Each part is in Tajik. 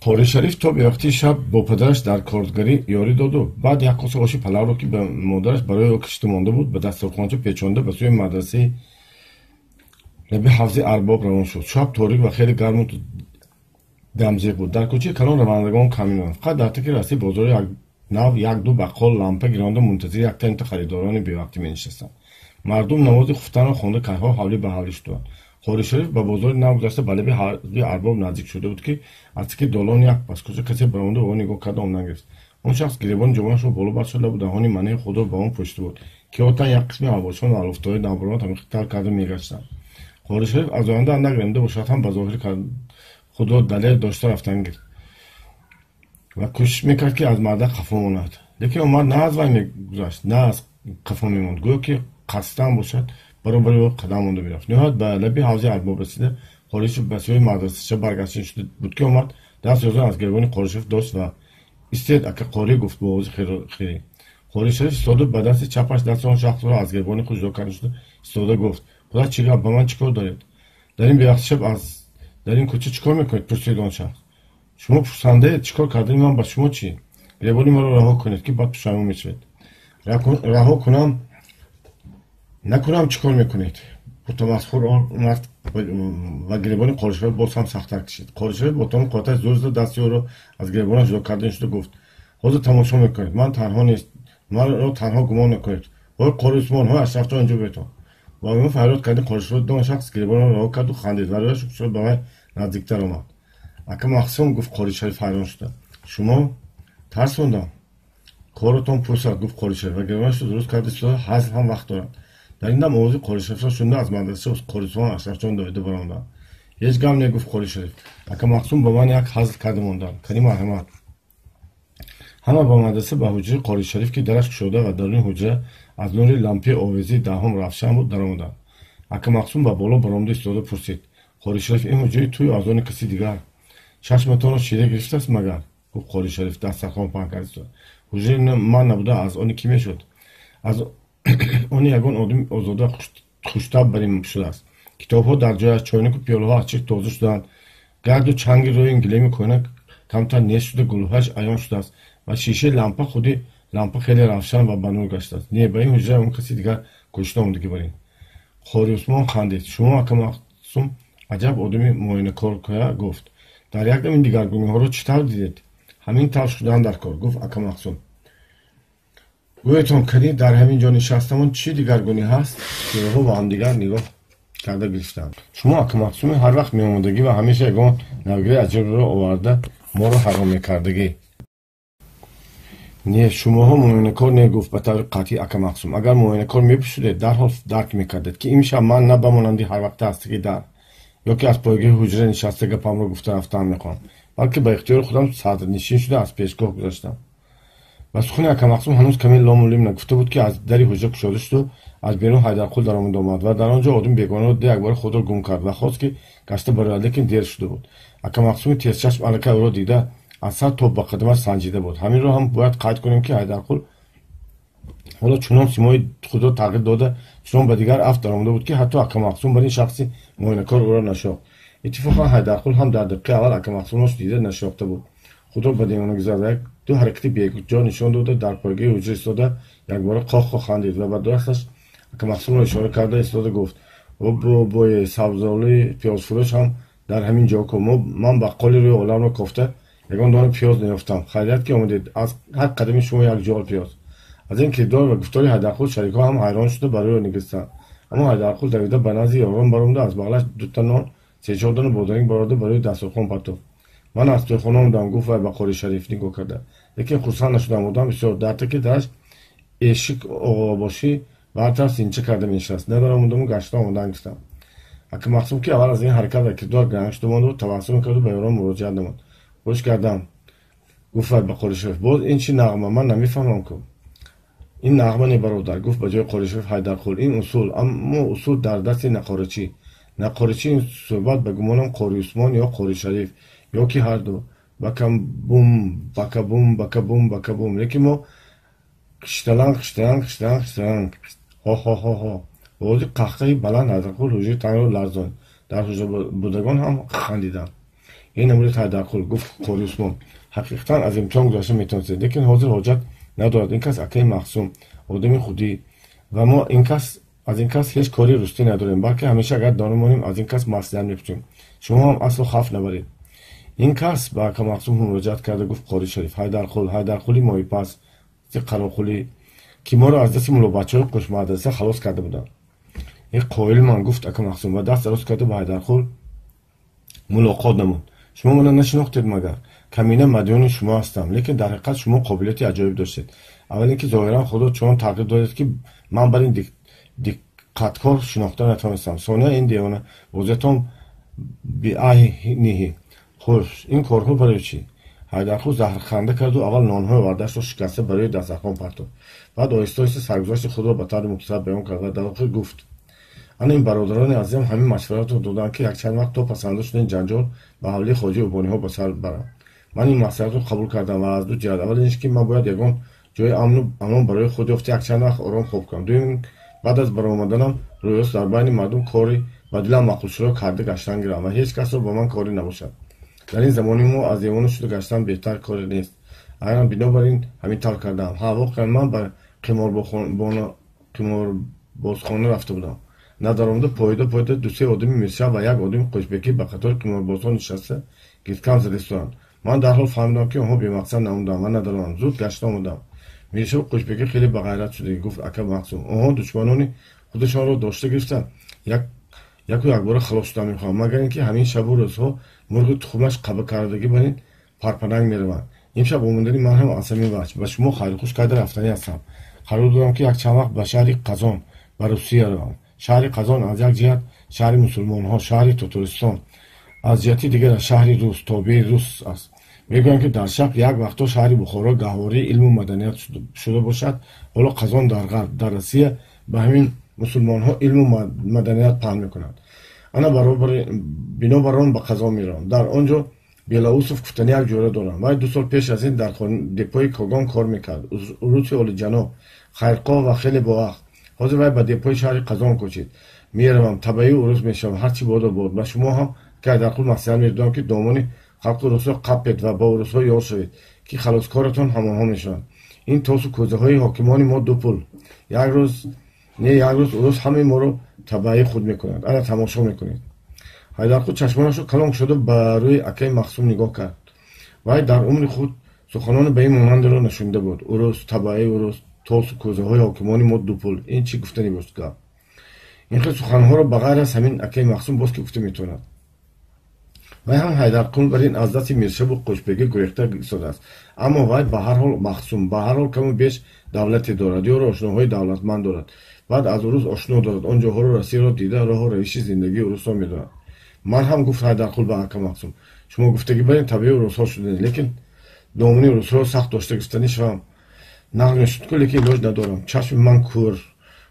Қори Шариф то бевақтии шаб бо падараш дар кордгарӣ ёрӣ доду баъд як коса оши палавро, ки ба модараш барои ӯ кишида монда буд, ба дастархонча печонда ба сӯи мадрасаи лаби ҳавзи Арбоб равон шуд. Шаб торик ва хеле гарму дамзиқ буд. Дар кӯчаи калон равандагон кам мемонанд. Фақат дар таки растии бозори нав як-ду баққол лампа гиронда мунтазири яктанта харидорони бевақтӣ менишастанд. Мардум намози хуфтанро хонда кайҳо ҳавлӣ ба ҳавлӣ шуданд. Қори Шариф ба бозори нав гузашта ба лаби ҳавзи Арбоб наздик шуда буд, ки аз таки долон як паскӯча касе баромада ба ӯ нигоҳ карда омадан гирифт. Он шахс гиребони ҷомаашро боло баршуда буд, даҳони манаи худро ба он пӯшида буд, ки одатан як қисми ҳавошон ва алуфтаҳои навбаромад ҳамин карда мегаштанд. Қори Шариф аз оянда андак рамида бошад ҳам ба зоҳир худро далер дошта рафтан гирифт ва кӯшиш мекард, ки аз мардак қафо монад. Лекин он мард на аз вай мегузашт, на аз қафо мемонд, гӯё ки қасдан бошад, баробари ӯ қадам монда мерафт. Ниҳоят ба лаби ҳавзи Арбоб расида, Қори Шариф ба сӯи мадрасача баргашта шуда буд, ки омад даст ёзон аз гиребони Қори Шариф дошт ва «Истед, ака Қорӣ», гуфт бо овози хирӣ. Қори Шариф истоду ба дасти чапаш дасти он шахсро аз гиребони худ ҷудо карда шуда истода гуфт: «Худо, чӣ гап, ба ман чӣ кор доред? Дар ин бевақти шаб аз дар ин кӯча чӣ кор мекунед?» пурсид он шахс. «Шумо пурсандаед, чӣ кор кардани ман ба шумо чӣ? Гиребони маро раҳо кунед, ки баъд пушаймон мешавед». «Раҳо кунам накунам, чӣ кор мекунед?» пуртамасхур он мард ва гиребони Қори Шариф боз ҳам сахттар кашид. Қори Шариф бо тамоми қувваташ зӯр зада дасти ӯро аз гиребонаш ҷудо карда шуда гуфт: «Ҳозир тамошо мекунед, ман танҳо нест, маро танҳо гумон накунед. Ҳой, Қори Усмон, ҳой, Ашрафҷон, инҷо биётон!» Ва ӯ фарёд карди Қори Шариф. Он шахс гиребонро раҳо карду хандид ва рӯяш шуд ба вай наздиктар омад. «Ака Мақсум», гуфт Қори Шариф ҳайрон шуда. «Шумо тарсондам. Коротон пурсад», гуфт Қори Шариф ва гиребонашро дуруст карда истода: «Ҳазл ҳам вақт дорад». Дар ин дам овози Қори Шарифро шунида аз мадраса Қори Усмон, Ашрафҷон давида баромаданд. «Ҳеҷ гап не», гуфт Қори Шариф. «Ака Мақсум ба ман як ҳазл карда монданд. Кани, марҳамат». Ҳама ба мадраса, ба ҳуҷраи Қори Шариф, ки дараш кушода ва даруни ҳуҷра аз нури лампаи овезии даҳум равшан буд, даромаданд. Ака Мақсум ба боло баромада истода пурсид: «Қори Шариф, ин ҳуҷраи тую аз они каси дигар? Чашматонро шира гирифтааст магар?» гуфт Қори Шариф дастархон паҳн карда истода. «Ҳуҷраи ман набуда, аз они кӣ мешуд? Аз они ягон одами озода хуштаб бар ин шудааст. Китобҳо дар ҷояш, чойнику пиёлаҳо аз чирк тоза шудаанд, гарду чанги рӯи ин гилеми кӯҳна камтар нест шуда, гулҳояш аён шудааст ва шишаи лампа худи лампа хеле равшан ва ба нур гаштааст. Не, ба ин ҳуҷра он каси дигар кӯшида омадагӣ бар ин». Қори Усмон хандид. «Шумо, ака Мақсум, аҷаб одами муоинакоркоя», гуфт. «Дар як дам ин дигаргуниҳоро чӣ тавр дидед?» «Ҳамин тавр шудан дар кор», гуфт ака Мақсум. «Гӯетон, кани, дар ҳамин ҷо нишастамон чӣ дигаргунӣ ҳаст?» Чеҳраҳо ба ҳамдигар нигоҳ карда гирифтанд. «Шумо, ака Мақсуми ҳар вақт меомадагӣ ва ҳамеша ягон навгирии аҷибро оварда моро ҳайрон мекардагӣ». «Не, шумоҳо муоинакор не», гуфт ба таври қатъӣ ака Мақсум. «Агар муоинакор мепурсидед, дарҳол дарк мекардед, ки имшаб ман на ба монанди ҳарвақта аз таги дар ё ки аз пойгоҳи ҳуҷра нишаста гапамро гуфта рафтан мехоҳам, балки ба ихтиёри худам садрнишин шуда аз пешгоҳ гузаштам». Ба сухани ака Мақсум ҳанӯз каме лому лим нагуфта буд, ки аз дари ҳуҷра кушода шуду аз берун Ҳайдарқул даромада омад ва дар он ҷо одами бегонаро дида якбора худро гум кард ва хост, ки гашта барояд, лекин дер шуда буд. Ака Мақсуми тезчашм аллакай ӯро дида, аз сар то ба қадамаш санҷида буд. Ҳаминро ҳам бояд қайд кунем, ки Ҳайдарқул ҳоло чунон симои худро тағйир дода, чунон ба дигар афт даромада буд, ки ҳатто ака Мақсум бар ин шахси муоинакор ӯро нашохт. Иттифоқан Ҳайдарқул ҳам дар дақиқаи аввал ака Мақсумро дида нашохта буд. Худро ба девонагӣ зад ва як ду ҳаракати беҷо нишон дода, дар пойгоҳи ҳуҷра истода якбора қоқ-қоқ хандид ва ба дасташ ака Мақсумро ишора карда истода гуфт: «Бобои сабзолии пиёзфурӯш ҳам дар ҳамин ҷо ку. Ман баққоли рӯи оламро кофта ягон дона пиёз наёфтам. Хайрият, ки омадед, аз ҳар қадами шумо як ҷол пиёз». Аз ин кирдор ва гуфтори Ҳайдарқул шарикҳо ҳам ҳайрон шуда ба рӯй нигаристанд. Аммо Ҳайдарқул давида ба назди ёрон баромада, аз бағлаш дута нон, се-чор дона бодиринг барорда ба рӯи дастурхон партофт. «Ман аз тӯйхона омадам», гуфт вай ба Қори Шариф нигоҳ карда. «Лекин хурсанд нашудам. Одам бисёр. Дар таки дараш эшик оғобошӣ ба ҳар тараф синча карда менишаст. Надаромадаму гашта омадан гирифтам». Ака Мақсум, ки аввал аз ин ҳаракат ва кирдор ганг шуда монда буд, табассум мекарду ба ёрон муроҷиат намуд. «Гӯш кардам», гуфт вай ба Қори Шариф. «Боз ин чӣ нағма, ман намефаҳмам ку?» «Ин нағма не, бародар», гуфт ба ҷои Қори Шариф Ҳайдарқул. «Ин усул, аммо усул дар дасти нақорачӣ. Нақорачӣ ин суҳбат ба гумонам Қори Усмон ё Қори Шариф ё ки ҳарду. Бакабум, бакабум, бакабум, бакабум, лекин мо қишталанг, қишталанг, қишталанг, қишталанг, ҳо-ҳо-ҳо-ҳо». Овози қаҳқаҳи баланд Ҳайдарқул ҳуҷраи тангро ларзонд. Дар ҳуҷрабудагон ҳам хандиданд. Ин намуди Ҳайдарқул, гуфт Қори Усмон, ҳақиқатан аз имтиҳон гузашта метавонистед, лекин ҳозир ҳоҷат надорад. Ин кас акаи Мақсум, одами худӣ, ва мо аз ин кас ҳеҷ кори рустӣ надорем, балки ҳамеша агар дона монем, аз ин кас маслиҳат мепурсем. Шумо ҳам асло хаф набаред. Ин кас ба ака Мақсум муроҷиат карда гуфт Қори Шариф, Ҳайдарқул, Ҳайдарқули моҳипаз, Қароқулӣ, ки моро аз дасти муллобачаҳои қӯшмадраса халос карда буданд. Ин қоил ман, гуфт ака Мақсум ва даст дароз карда ба Ҳайдарқул мулоқот намуд. Шумо мана нашинохтед магар? Камина мадёни шумо ҳастам, лекин дар ҳақиқат шумо қобилияти аҷоиб доштед. Аввал ин ки зоҳиран худо чунон тағйир додед, ки ман бар ин диққаткор шинохта натавонистам. Сония, ин девона бозиятон биайниҳи. Хуш, ин корҳо барои чӣ? Ҳайдарқул заҳрханда карду аввал нонҳои овардаашро шикаста барои дастархон партофт. Баъд оҳиста оҳиста саргузашти худро ба таври мухтасар баён кард ва дар охир гуфт: ана ин бародарони азизам ҳамин машваратро доданд, ки якчанд вақт то пасандоз шудани ҷанҷол ба ҳавлии хоҷаи убониҳо ба сар барам. Ман ин маслиҳатро қабул кардам ва аз ду ҷиҳат: аввал ин ки ман бояд ягон ҷои амну амон барои худ ёфта якчанд вақт ором хоб кунам. Дуюм, баъд аз баромаданам рӯёст дар байни мардум кори ба дилам маъқулшудро карда гаштан гирам ва ҳеҷ касро ба ман корӣ набошад. Дар ин замони мо аз девона шуда гаштан беҳтар коре нест. Агарам бинобар ин ҳамин тавр кардам. Ҳа, воқеан ман ба қиморбозхона рафта будам. Надаромада поида поида ду-се одами миршаб ва як одами қӯшбекӣ ба қатори қиморбозҳо нишаста гирдкам зада истоданд. Ман дарҳол фаҳмидам, ки онҳо бемақсад намуданд ва надаромадам. Зуд гашта омадам. Миршабу қӯшбекӣ хеле ба ғайрат шуда, гуфт ака Мақсум. Онҳо душманони худашонро дошта гирифта яку якбора халос шуда мехоҳанд, магар ин ки ҳамин шабу рӯзҳо мурғи тухмаш қаба кардагӣ бар ин парпанак мераванд. Имшаб омадани ман ҳам аз ҳамин ваҷ. Ба шумо хайрухуш карда рафтанӣ ҳастам. Қарор дорам, ки якчанд вақт ба шаҳри Қазон, ба Русия равам. Шаҳри Қазон аз як ҷиҳат шаҳри мусулмонҳо, шаҳри Тотористон, аз ҷиҳати дигар шаҳри рус, тобеи рус аст. Мегӯянд, ки дар шарқ як вақтҳо шаҳри Бухоро гаҳвораи илму маданият шуда бошад, ҳоло Қазон дар ғарб, дар Россия ба ҳамин мусулмонҳо илму маданият паҳн мекунад. Ана бинобар он ба Қазон меравам. Дар он ҷо Белоусов гуфтани як ҷӯра дорам. Вай 2 сол пеш аз ин дар депои Когон кор мекард. Уруси олиҷаноб, хайрхоҳ ва хеле боақл. Ҳозир вай ба депои шаҳри Қазон кӯчид. Меравам, табаи урус мешавам, ҳарчи бодо бод. Ба шумо ҳам, ки Ҳайдарқул, маслиҳат медодам, ки домони халқи русро қаппед ва бо урусҳо ёр шавед, ки халоскоратон ҳамонҳо мешаванд. Ин тосу кӯзаҳои ҳокимони мо ду пул. Як рӯз не, як рӯз урус ҳамаи моро табаи худ мекунад. Ана тамошо мекунед. Ҳайдарқул чашмонашро калон кушода ба рӯи акаи Мақсум нигоҳ кард. Вай дар умри худ суханони ба ин монандеро нашунида буд. Урус, табаи урус, тосу кӯзаҳои ҳокимони мо ду пул. Ин чӣ гуфтани бост гап? Ин хел суханҳоро ба ғайр аз ҳамин акаи Мақсум боз ки гуфта метавонад? Вай ҳам Ҳайдарқул бар ин аз дасти миршабу қӯшбегӣ гурехта истодааст. Аммо вай ба ҳар ҳол Мақсум, ба ҳар ҳол каму беш давлате дорад, ёру ошноҳои давлатманд дорад. Баъд аз урус ошно дорад, он ҷоҳоро, Россияро дида, роҳу равиши зиндагии урусро медонад. Ман ҳам, гуфт Ҳайдарқул ба ака Мақсум, шумо гуфтагӣ бар ин табии урусҳо шудани, лекин домони урусҳоро сахт дошта гирифтанӣ шавам нағз мешуд ку, лекин илоҷ надорам. Чашми ман кӯр,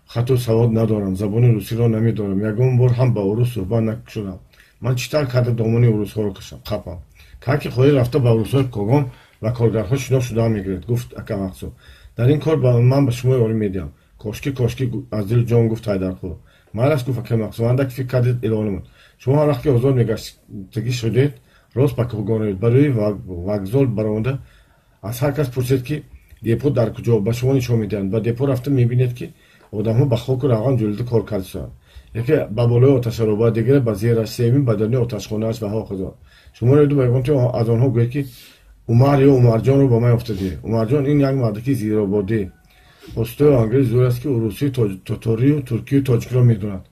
хату савод надорам, забони русиро намедонам, ягон бор ҳам ба урус суҳбат нашудам. Ман чӣ тавр карда домони урусҳоро қапам? Кар ки хоҳӣ рафта ба урусҳои Когон ва коргарҳо шинос шудаам мегиред, гуфт ака Мақсум. Дар ин кор ман ба шумо ёрӣ медиҳам. Кошки, кошки, аз дилу ҷон гуфт Ҳайдарқул. Майлаш, гуфт ака Мақсум, андак фикр кардед, илова намуд: шумо ҳар вақт ки озод мегаштагӣ шудед, рост ба Когон равед. Ба рӯи вокзол баромада аз ҳар кас пурсед, ки депо дар куҷо, ба шумо нишон медиҳанд. Ба депо рафта мебинед, ки одамҳо ба хоку равған ҷӯлида кор карда, яке ба болои оташароба, дигаре ба зераш, сеюмин ба даруни оташхонааш ва ҳоказо. Шумо раведу ба ягон аз онҳо гӯед, ки Умар ё Умарҷонро ба ман ёфта диҳед. Умарҷон ин як мардаки зирободӣ, устои оҳангари зӯр аст, ки урусию тоторию туркию тоҷикиро медонад.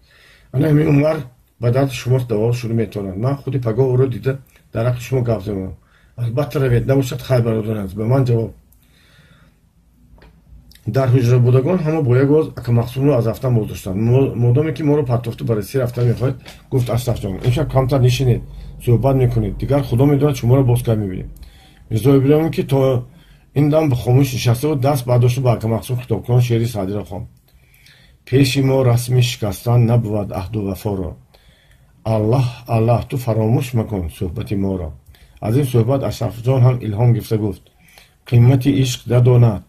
Ана ҳамин Умар ба дарди шумо даво шуда метавонад. Ман худи пагоҳ ӯро дида дар ҳаққи шумо гап занам. Албатта равед, набошад хайр, бародарон азиз, ба ман ҷавоб. Дар ҳуҷрабудагон ҳама бо як овоз ака Мақсумро аз рафтан боздоштанд. Модоме ки моро партофта ба Россия рафтан мехоҳед, гуфт Ашрафҷон, имшаб камтар нишинед, суҳбат мекунед, дигар худо медонад шуморо боз кай мебинем. Мирзо Иброҳим, ки то ин дам хомӯш нишаста буд, даст бардошту ба ака Мақсум хитобкунон шеъри Саъдиро хонд: пеши мо расми шикастан набувад аҳду вафоро, Аллаҳ, Аллаҳ, ту фаромӯш макун суҳбати моро. Аз ин суҳбат Ашрафҷон ҳам илҳом гирифта гуфт: қимати ишқ надонад,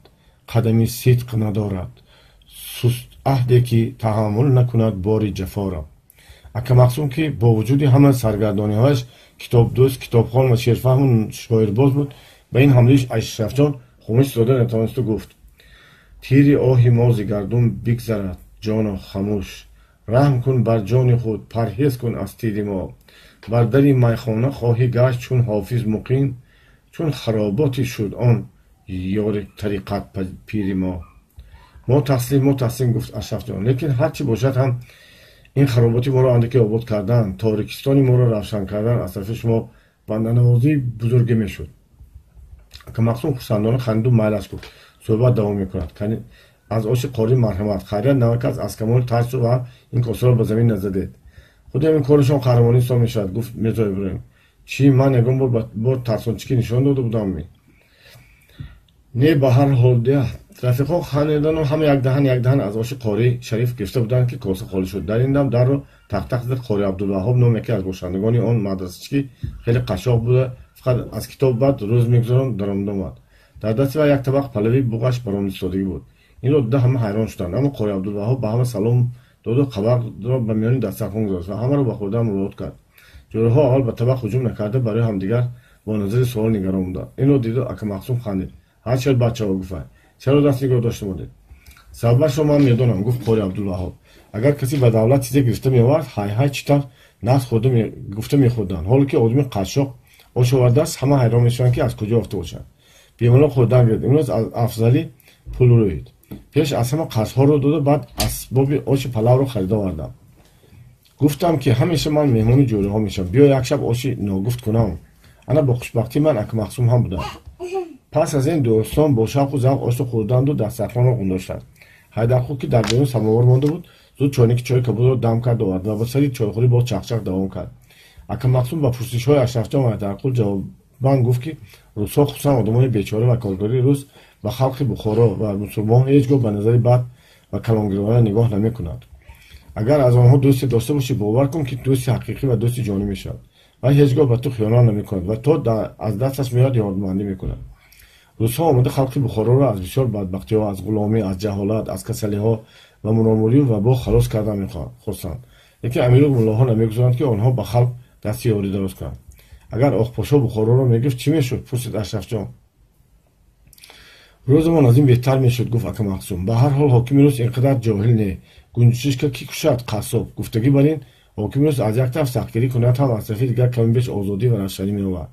қадами сидқ надорад, суст аҳде ки таҳаммул накунад бори ҷафоро. Ака Мақсум, ки бо вуҷуди ҳама саргардониҳояш китобдӯст, китобхон ва шеърфаҳму шоирбоз буд, ба ин ҳамлаи Ашрафҷон хомӯш истода натавонисту гуфт: тири оҳи мо зи гардун бигзарад, ҷоно хамӯш, раҳм кун бар ҷони худ, парҳез кун аз тири мо. Бар дари майхона хоҳӣ гашт чун ҳофиз муқим, чун хароботӣ шуд он ёри тариқат пири мо. Мо таслим, мо таслим, гуфт Ашрафҷон, лекин ҳар чӣ бошад ҳам ин хароботи моро андаке обод кардан, торикистони моро равшан кардан аз тарафи шумо банданавозии бузурге мешуд. Ака Мақсум хурсандона ханду майлаш гуфт. Суҳбат давом мекунад. Аз оши қорӣ марҳамат. Хайрият навак аз камоли тарсу ва ин косаро ба замин назадед. Худи ҳамин корашон қаҳрамонӣ ҳисоб мешавад, гуфт Мирзо Иброҳим. Чӣ, ман ягон бор тарсончикӣ нишон дода будам? Не, ба ҳар ҳол деҳ. Рафиқҳо хандидану ҳама як даҳан як даҳан аз оши қорӣ Шариф гирифта буданд, ки коса холӣ шуд. Дар ин дам дарро тақтақ зад Қори Абдулваҳҳоб ном яке аз бошандагони он мадрасачӣ, хеле қашшоқ буда, фақат аз китоб баъд рӯз мегузаронд, даромада омад. Дар дасти вай як табақ палави буғаш баромадистодагӣ буд. Инро дида ҳама ҳайрон шуданд, аммо Қори Абдулваҳҳоб ба ҳама салом доду қабақро ба миёни дастархон гузошт ва ҳамаро ба хӯрдан муроат кард. Ҷӯраҳо аввал ба табақ ҳуҷум накарда, барои ҳамдигар бо назари суол нигарон буданд. Инро диду ака Мақсум хандид. Ҳарчанд бачаҳо, гуфт вай, чаро даст нигоҳ дошта мондед? Сабабашро ман медонам, гуфт Қори Абдулваҳҳоб. Агар касе ба давлат чизе гирифта меовард, ҳай-ҳай чӣ тавр нафс хӯрда гуфта мехӯрданд. Ҳоло ки одами қашшоқ ош овардааст, ҳама ҳайрон мешаванд, ки аз куҷо ёфта бошанд. Бемалол хӯрдан гирифт. Имрӯз аз афзалӣ пул рӯид. Пеш аз ҳама қарзҳоро дода, баъд асбоби оши палавро харида овардам. Гуфтам, ки ҳамеша ман меҳмони ҷӯраҳо мешавам. Биё як шаб оши ногуфт кунам. Ана бо хушбахтӣ ман ака Мақсум ҳам будам. Пас аз ин дӯстон бо шавқу завқ ошро хӯрданду дастархонро ғундоштанд. Ҳайдарқул, ки дар берун самовар монда буд, зуд чойники чойи кабудро дам кард овард ва ба сари чойхӯрӣ боз чақчақ давом кард. Ака Мақсум ба пурсишҳои Ашрафҷон ва Ҳайдарқул ҷавобан гуфт, ки русҳо, хусусан одамони бечора ва коргари рус, ба халқи Бухоро ва мусулмон ҳеҷ гоҳ ба назари бад ва калонгироона нигоҳ намекунад. Агар аз онҳо дӯсте дошта бошӣ, бовар кун, ки дӯсти ҳақиқӣ ва дӯсти ҷонӣ мешавад. Вай ҳеҷ гоҳ ба ту хиёнат намекунад ва то аз дасташ меояд ёрдмандӣ мекунад. Русҳо омада халқи Бухороро аз бисёр бадбахтиҳо, аз ғуломӣ, аз ҷаҳолат, аз касалиҳо ва муромурию вабо халос кардан мехостанд. Лекин амиру муллоҳо намегузоранд, ки онҳо ба халқ дасти ёрӣ дароз кунанд. Агар Оқпошо Бухороро мегирифт, чӣ мешуд? Пурсид Ашрафҷон. Рӯзамон аз ин беҳтар мешуд, гуфт ака Мақсум. Ба ҳар ҳол ҳокими рус ин қадар ҷоҳил не. Гунҷишка кӣ кушад қассоб? Гуфтагӣ бар ин ҳокими рус аз як тараф сахтгирӣ кунад ҳам, аз тарафи дигар ками беш озодӣ ва равшанӣ меовард.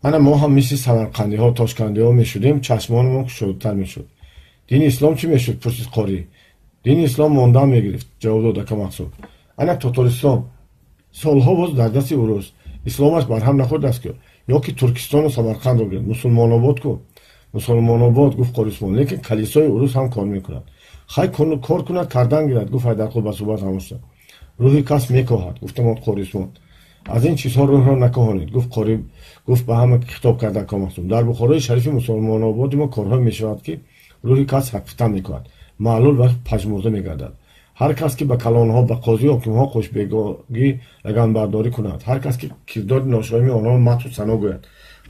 Ана мо ҳам мисли самарқандиҳо, тошкандиҳо мешудем, чашмонамон кушодатар мешуд. Дини ислом чӣ мешуд? Пурсид қорӣ. Дини ислом мондан мегирифт, ҷавоб дод ака Мақсум. Ана Тотористон солҳо боз дар дасти урус, исломаш барҳам нахӯрдааст ку. Ё ки Туркистону Самарқандро гирифт, мусулмонобод ку. Мусулмонобод, гуфт Қори Усмон, лекин калисои урус ҳам кор мекунад. Хай кор кунад, кардан гирад, гуфт Ҳайдарқул ба суҳбат ҳамошта. Рӯҳи кас мекоҳад, гуфтамон Қори Усмон. Аз ин чизҳо рӯҳро накоҳонед, гуфт қорӣ, гуфт ба ҳама хитоб карда ака Мақсум. Дар Бухорои шарифи мусулмонободи мо корҳое мешавад, ки рӯҳи кас ҳақфитан мекунад, маълул ва пажмурда мегардад. Ҳар кас ки ба калонҳо, ба қозию ҳокимҳо хушбегогӣ лаганбардорӣ кунад, ҳар кас ки кирдори ношоими онҳоро мадҳу сано гӯяд,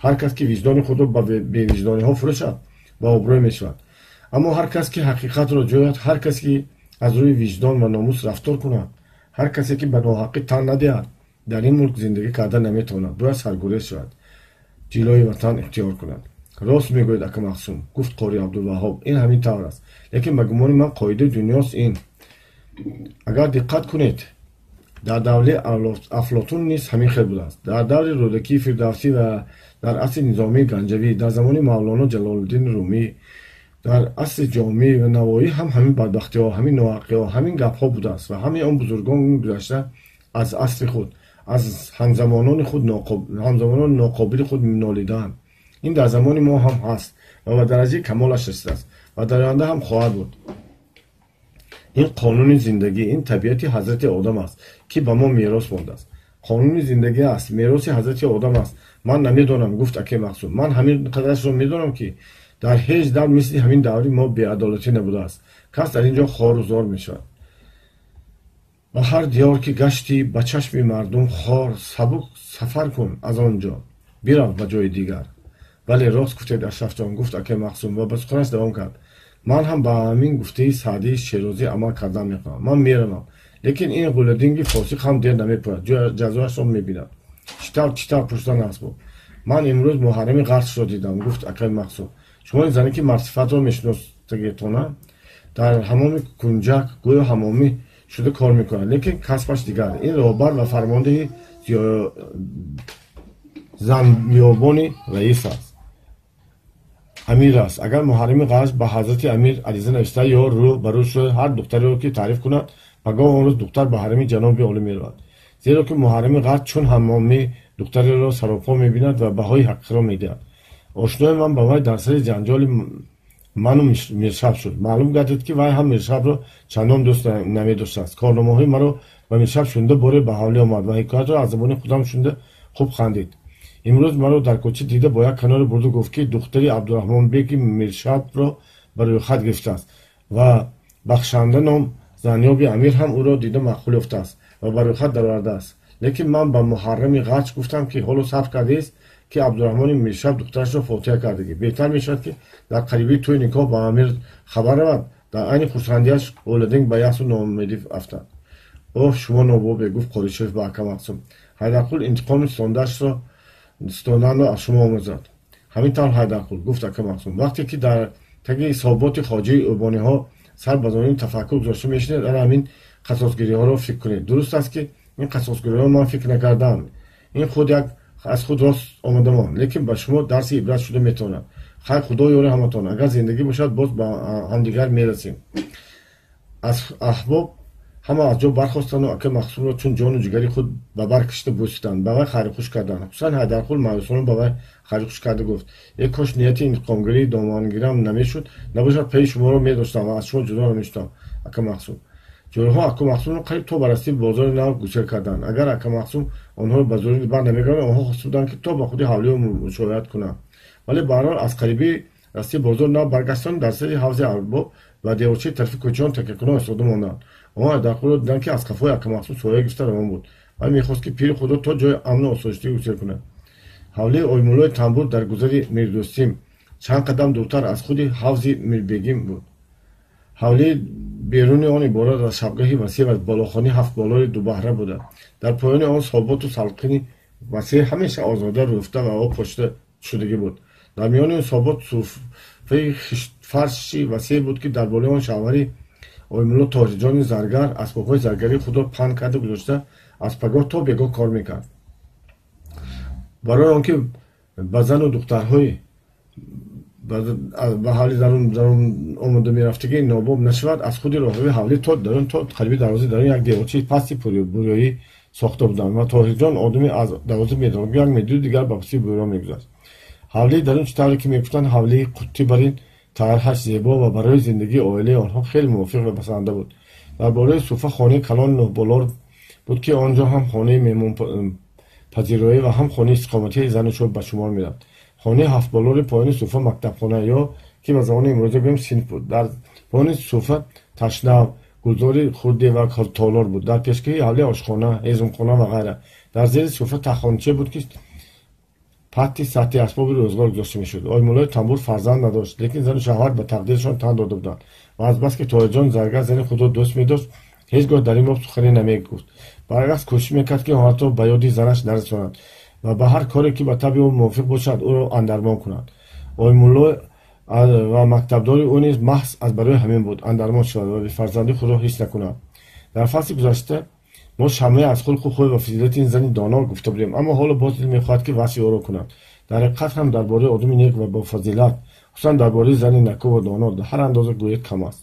ҳар кас ки виҷдони худро ба бевиҷдониҳо фурӯшад, ба обрӯй мешавад. Аммо ҳар кас ки ҳақиқатро ҷӯяд, ҳар кас ки аз рӯи виҷдон ва номус рафтор кунад, ҳар касе ки ба ноҳаққӣ тан надиҳад, дар ин мулк зиндагӣ карда наметавонад, бояд саргурез шавад, ҷилои ватан ихтиёр кунад. Рост мегӯяд ака Мақсум, гуфт Қори Абдулваҳҳоб, ин ҳамин тавр аст. Лекин ба гумони ман қоидаи дунёст ин. Агар диққат кунед, дар даври Афлотун низ ҳамин хел будааст. Дар даври Рӯдакии Фирдавсӣ ва дар асри Низомии Ганҷавӣ, дар замони Мавлоно Ҷалолуддини Румӣ, дар асри Ҷомӣ ва Навоӣ ҳам ҳамин бадбахтиҳо, ҳамин ноҳаққиҳо, ҳамин гапҳо будааст ва ҳамаи он бузургони гузашта аз асри худ, аз ҳамзамонони худ, ҳамзамонони ноқобили худ нолидаанд. Ин дар замони мо ҳам ҳаст ва ба дараҷаи камолаш расидааст ва дар оянда ҳам хоҳад буд. Ин қонуни зиндагӣ, ин табиати ҳазрати Одам аст, ки ба мо мерос мондааст. Қонуни зиндагӣ аст, мероси ҳазрати Одам аст. Ман намедонам, гуфт аке Мақсум. Ман ҳамин қадарашро медонам, ки дар ҳеҷ давр мисли ҳамин даври мо беадолатӣ набудааст. Кас дар ин ҷо хору зор мешавад. Ба ҳар диёр ки гаштӣ, ба чашми мардум хор, сабук сафар кун аз он ҷо, бирав ба ҷои дигар. Бале, рост гуфтед, Ашрафҷон, гуфт аке Мақсум ва ба суханаш давом кард. Ман ҳам ба ҳамин гуфтаи Саъдии Шерозӣ амал кардан мехоҳам. Ман меравам, лекин ин ғулладинги фосиқ ҳам дер намепояд, ҷазояшро мебинад. Чӣ тавр пурсидан асбоб. Ман имрӯз Муҳаррами Ғарчро дидам, гуфт акаи Мақсум. Шумо ин зане ки мардсифатро мешиностагетона. Дар ҳамоми Кунҷак гӯё ҳамомӣ шуда кор мекунад, лекин касбаш дигар. Ин роҳбар ва фармондеҳи занёбони раис аст, амир аст. Агар Муҳаррами Ғарч ба ҳазрати амир ариза нависта ё рӯ ба рӯ шуда ҳар духтареро ки таъриф кунад, пагоҳ он рӯз духтар ба ҳарами ҷаноби олӣ меравад, зеро ки Муҳаррами Ғарч чун ҳамомӣ духтареро саропо мебинад ва баҳои ҳақиқиро медиҳад. Ошнои ман ба вай дар сари ҷанҷоли ману Миршаб шуд. Маълум гардид, ки вай ҳам Миршабро чандон дӯст намедоштааст. Корномаҳои маро ба Миршаб шунида, боре ба ҳавлӣ омад ва ҳикоятро аз забони худам шунида, хуб хандид. Имрӯз маро дар кӯча дида, бо як каноре бурду гуфт, ки духтари Абдураҳмонбеки Миршабро ба рӯйхат гирифтааст ва Бахшанда ном занёби амир ҳам ӯро дида маъқул ёфтааст ва ба рӯйхат даровардааст. Лекин ман ба Муҳаррами Ғарч гуфтам, ки ҳоло сабр кардааст, ки Абдураҳмони Миршаб духтарашро фотиҳа кардагӣ, беҳтар мешавад, ки дар қарибии тӯи никоҳ ба амир хабар равад. Дар айни хурсандиаш Ҳолидинг ба яъсу ноумедӣ афтад. Оҳ, шумо нобобе, гуфт Қоришев ба ака Мақсум. Ҳайдарқул интиқоми ситонданро аз шумо омӯзад. Ҳамин тавр, Ҳайдарқул, гуфт ака Мақсум, вақте ки дар таги соботи хоҷаи ӯбониҳо сар ба зонуи тафаккур гузошта мешинед, ана ҳамин қасосгириҳоро фикр кунед. Дуруст аст, ки ин қасосгириҳоро ман фикр накардаам, ин худ як аз худ рост омода монд, лекин ба шумо дарси ибрат шуда метавонад. Хайр, Худо ёри ҳаматон. Агар зиндагӣ бошад, боз ба ҳамдигар мерасем. Аз аҳбоб ҳама аз ҷо бархостанду ака Мақсумро чун ҷону ҷигари худ ба бар кашида бӯсиданд, ба вай хайрухуш карданд. Хусусан Ҳайдарқул маъюсона ба вай хайрухуш карда гуфт: «Э кош нияти интиқомгирии домангирам намешуд, набошад пайи шуморо медоштам ва аз шумо ҷудо намешудам, ака Мақсум». Ҷӯраҳо ака Мақсумро қариб то ба растии бозори нав гусел карданд. Агар ака Мақсум онҳоро ба зӯрӣ бар намегардонд, онҳо хоста буданд, ки то ба худи ҳавлиё мушояат кунанд. Вале баҳрҳол аз қарибии растии бозори нав баргаштанд, дар сари ҳавзи арбоб ва деворчаи тарафи кӯчаон такякунон истода монданд. Онҳо Ҳайдарқулро диданд, ки аз қафои ака Мақсум соя гирифта равон буд. Вай мехост, ки пири худро то ҷои амну осоиштагӣ гусел кунад. Ҳавлии Оймуллои Тамбур дар гузари Мирдӯстим, чанд қадам дуртар аз худи ҳавзи Мирбегим буд. Ҳавлии беруни он иборат аз шабгаҳи васеъ ва болохонаи ҳафтболори дубаҳра буда, дар поёни он соботу салқини васеъ ҳамеша озода рӯфта ва об пошида шудагӣ буд. Дар миёни он собот суфаи хиштфарши васеъ буд, ки дар болои он шавҳари Оймулло Тоҳирҷони заргар асбобҳои заргарии худро паҳн карда гузошта, аз пагоҳ то бегоҳ кор мекард. Барои он ки ба зану духтарҳои ба ҳавли дарун омода мерафтагӣ нобоб нашавад, аз худи роҳрави ҳавлӣ то дарун, то қариби дарвозаи дарун як деворчаи пасти бӯрёӣ сохта буданд ва Тоҳирҷон одами аз дарвоза медорад, як медиду дигар ба пасти бӯрё мегузашт. Ҳавлии дарун, чӣ тавре ки мегуфтанд, ҳавлии қуттӣ барин тарҳаш зебо ва барои зиндагии оилаи онҳо хеле мувофиқ ва басанда буд. Дар болои суфа хонаи калони нӯҳболор буд, ки он ҷо ҳам хонаи меҳмонпазироӣ ва ҳам хонаи истиқоматии зану шӯр ба шумор мерафт. Хонаи ҳафтболори поёни суфа мактабхона ё ки ба забони имрӯза гӯем, синф буд. Дар поёни суфа ташнав, гулзори хурде ва толор буд. Дар пешгоҳи ҳавлӣ ошхона, ҳезумхона ва ғайра. Дар зери суфа тахонча буд, ки патти сатҳи асбоби рӯзгор гузошта мешуд. Оймуллои Тамбур фарзанд надошт, лекин зану шавҳар ба тақдирашон тан дода буданд ва азбаски Тоҳирҷон заргар зани худро дӯст медошт, ҳеҷ гоҳ дар ин боб сухане намегуфт. Баръакс, кӯшиш мекард, ки ҳолатро ба ёди занаш нарасонад ва ба ҳар коре, ки ба табъи ӯ мувофиқ бошад, ӯро андармон кунад. Оймулло ва мактабдори ӯ низ маҳз аз барои ҳамин буд, андармон шавад ва бефарзандии худро ҳис накунад. Дар фасли гузашта мо шамъе аз хулқу хӯй ва фазилати ин зани доно гуфта будем, аммо ҳоло боз дил мехоҳад, ки васфи ӯро кунад. Дар ҳақиқат ҳам дар бораи одами нек ва бофазилат, хусусан дар бораи зани накӯ ва доно ҳар андоза гӯед, кам аст.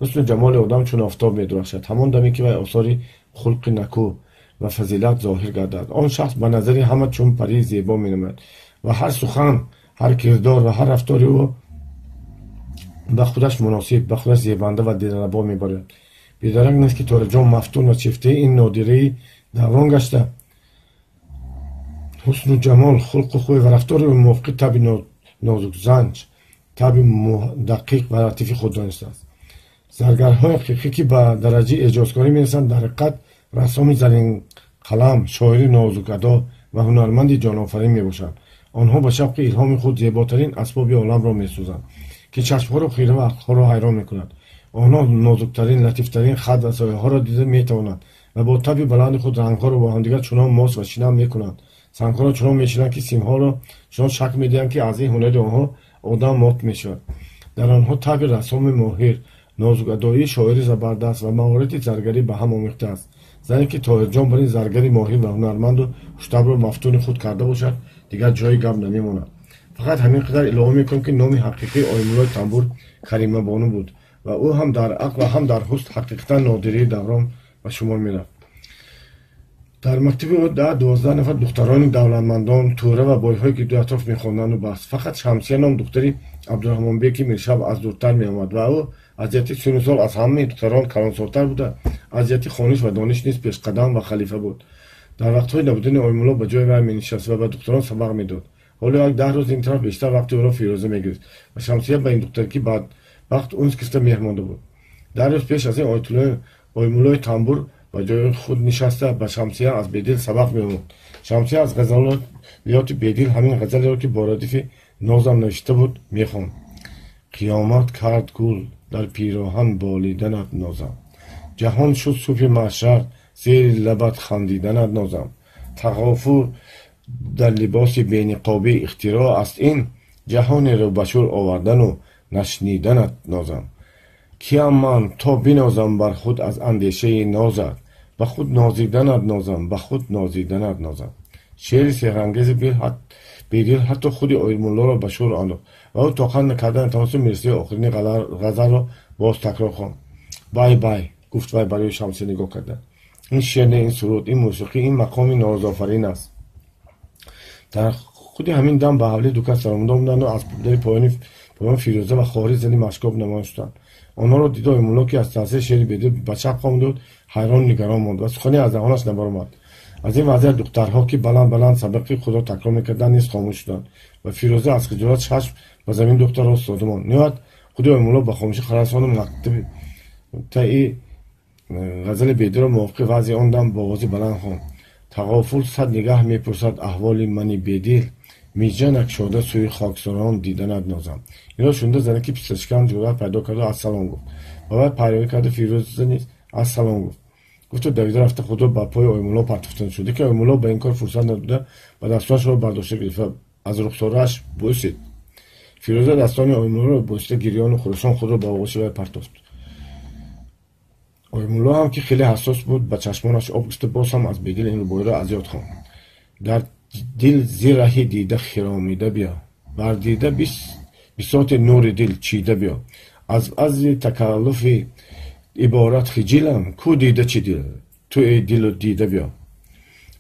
Ҳусну ҷамоли одам чун офтоб медурахшад, ҳамон даме ки вай осори хулқи накӯ ва фазилат зоҳир гардад, он шахс ба назари ҳама чун парии зебо менамояд ва ҳар сухан, ҳар кирдор ва ҳар рафтори ӯ ба худаш муносиб, ба худаш зебанда ва дилрабо мебарояд. Бедарак нест, ки Тоҳирҷон мафтун ва чифтаи ин нодираи даврон гашта, ҳусну ҷамол, хулқу хӯй ва рафтори ӯ мувофиқи табъи нозукзанҷ, табъи дақиқ ва латифи худ донистааст. Заргарҳои ҳақиқӣ, ки ба дараҷаи эҷозкорӣ мерасанд, дар ҳақиқат рассоми заринқалам, шоири нозукадо ва ҳунарманди ҷонофарин мебошанд. Онҳо ба шавқи илҳоми худ зеботарин асбоби оламро месозанд, ки чашмҳоро хира ва ақлҳоро ҳайрон мекунад. Онҳо нозуктарин, латифтарин хат ва сояҳоро дида метавонанд ва бо табъи баланди худ рангҳоро бо ҳамдигар чунон мос ва шинам мекунанд, Сангҳоро чунон мечинанд, ки симҳоро чунон шакл медиҳанд, ки аз ин ҳунари онҳо одам мот мешавад. Дар онҳо табъи рассоми моҳир, нозукадоии шоири забардаст ва маҳорати заргарӣ ба ҳам омехтааст. Зане ки Тоҳирҷон бар ин заргари моҳир ва ҳунарманду хуштабъро мафтуни худ карда бошад, дигар ҷои гап намемонад. Фақат ҳамин қадар илова мекунем, ки номи ҳақиқии Оимуллои Тамбур Каримабону буд ва ӯ ҳам дар ақл ва ҳам дар ҳусн ҳақиқатан нодирии даврон ба шумор мерафт. Дар мактаби ӯ 10-12 нафар духтарони давлатмандон, тӯра ва бойҳои гирду атроф мехонданду бас. Фақат Шамсия ном духтари Абдураҳмонбеки Миршаб аз дуртар меомад ва ӯ аз ҷиҳати синну сол аз ҳамаи духтарон калонсолтар буда, аз ҷиҳати хониш ва дониш низ пешқадам ва халифа буд. Дар вақтҳои набудани Оимулло ба ҷои вай менишаст ва ба духтарон сабақ медод. Ҳоло 10 рӯз ин тараф бештар вақти ӯро Фирӯза мегирифт ва Шамсия ба ин духтар, ки бадбахт унс гирифта меҳр монда буд. 10 рӯз пеш аз ин Оимуллои Тамбур ба ҷои худ нишаста ба Шамсия аз Бедил сабақ меомӯхт. Шамсия аз ғазалиёти Бедил ҳамин ғазалеро, ки бо радифи нозам навишта буд, мехонд. Қиёмат кард гул дар пироҳан болиданат нозам, ҷаҳон шуд субҳи маҳшар зери лабат хандиданат нозам. Тағофур дар либоси бениқобӣ ихтироъ аст ин, ҷаҳонеро ба шӯр овардану нашниданат нозам. Киям ман то бинозам бар худ аз андешаи нозат, ба худ нозиданат нозам, ба худ нозиданат нозам. Шеъри сеҳрангези Бедил ҳатто худи Оимуллоро ба шӯр андохт ва ӯ тоқат накарда натавонист мирсаи охирини ғазалро боз такрор хонд. Бай бай, гуфт вай барои Шамсия нигоҳ карда. Ин шеър не, ин суруд, ин мусиқӣ, ин мақоми нозофарин аст. Дар худи ҳамин дам ба ҳавлии ду кас саромада омаданду аз дари поён Фирӯза ва хоҳари зани Машкоб намоён шуданд. Онҳоро дида Оимулло, ки аз таъсири шеъри Бедил ба чап хомда буд, ҳайрону нигарон монд ва сухане аз даҳонаш набаромад. Аз ин вазъият духтарҳо, ки баланд баланд сабақи худро такрор мекарданд, низ хомӯш шуданд ва Фирӯза аз хиҷолат чашм ба замин духта рост дода монд. Ниҳоят худи Оимулло ба хомӯшӣ харасону мактаби таи ғазали Бедилро мувофиқи вазъи он дам бо овози баланд хонд. Тағофул сад нигаҳ мепурсад аҳволи мани Бедил, миҷа накшода сӯи хоксорон диданат нозам. Инро шунида занаки писташикам ҷуръат пайдо карду ассалом гуфт. Ба вай пайравӣ карда Фирӯза низ ассалом гуфт. Гуфту давида рафта худро ба пои Оимулло партофта шуд. Лекин Оимулло ба ин кор фурсат надода ба дастонашро бардошта гирифт ва аз рухсорааш бӯсид. Фирӯза дастони Оимуллоро бӯсида гирёну хурӯшон худро ба оғӯши вай партофт. Оимулло ҳам, ки хеле ҳассос буд, ба чашмонаш об гирифта боз ҳам аз Бедил ин рубоиро аз ёд хонд. Дар дил зираҳи дида хиромида биё, бар дида бисоти нури дил чида биё. Аз баъзи такаллуфи иборат хиҷилам, ку дида чи дил, ту эй дилу дида биё.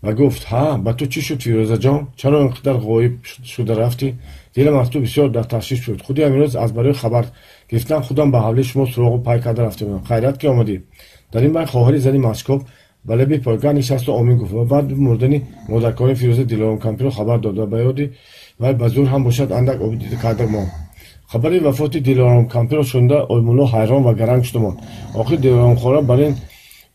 Ва гуфт: ҳа, ба ту чӣ шуд, Фирӯзаҷон? Чаро ин қадар ғоиб шуда рафтӣ? Дилам аз ту бисёр дар ташвиш шуд. Худи ҳамин аз барои хабар гирифтан худам ба ҳавлии шумо суроғу пай карда рафта будам. Хайрат ки омадӣ. Дар ин байн хоҳари зани Машкоб ба лаби пойгоҳ нишасту омин гуфт ва баъд мурдани модаркори Фирӯза Дилором кампиро хабар дод ва ба ёди вай ба зӯр ҳам бошад андак оби дида карда монд. Хабари вафоти Дилором кампиро шунида Оимулло ҳайрон ва гаранг шуда монд. Охир Дилоромхора бар ин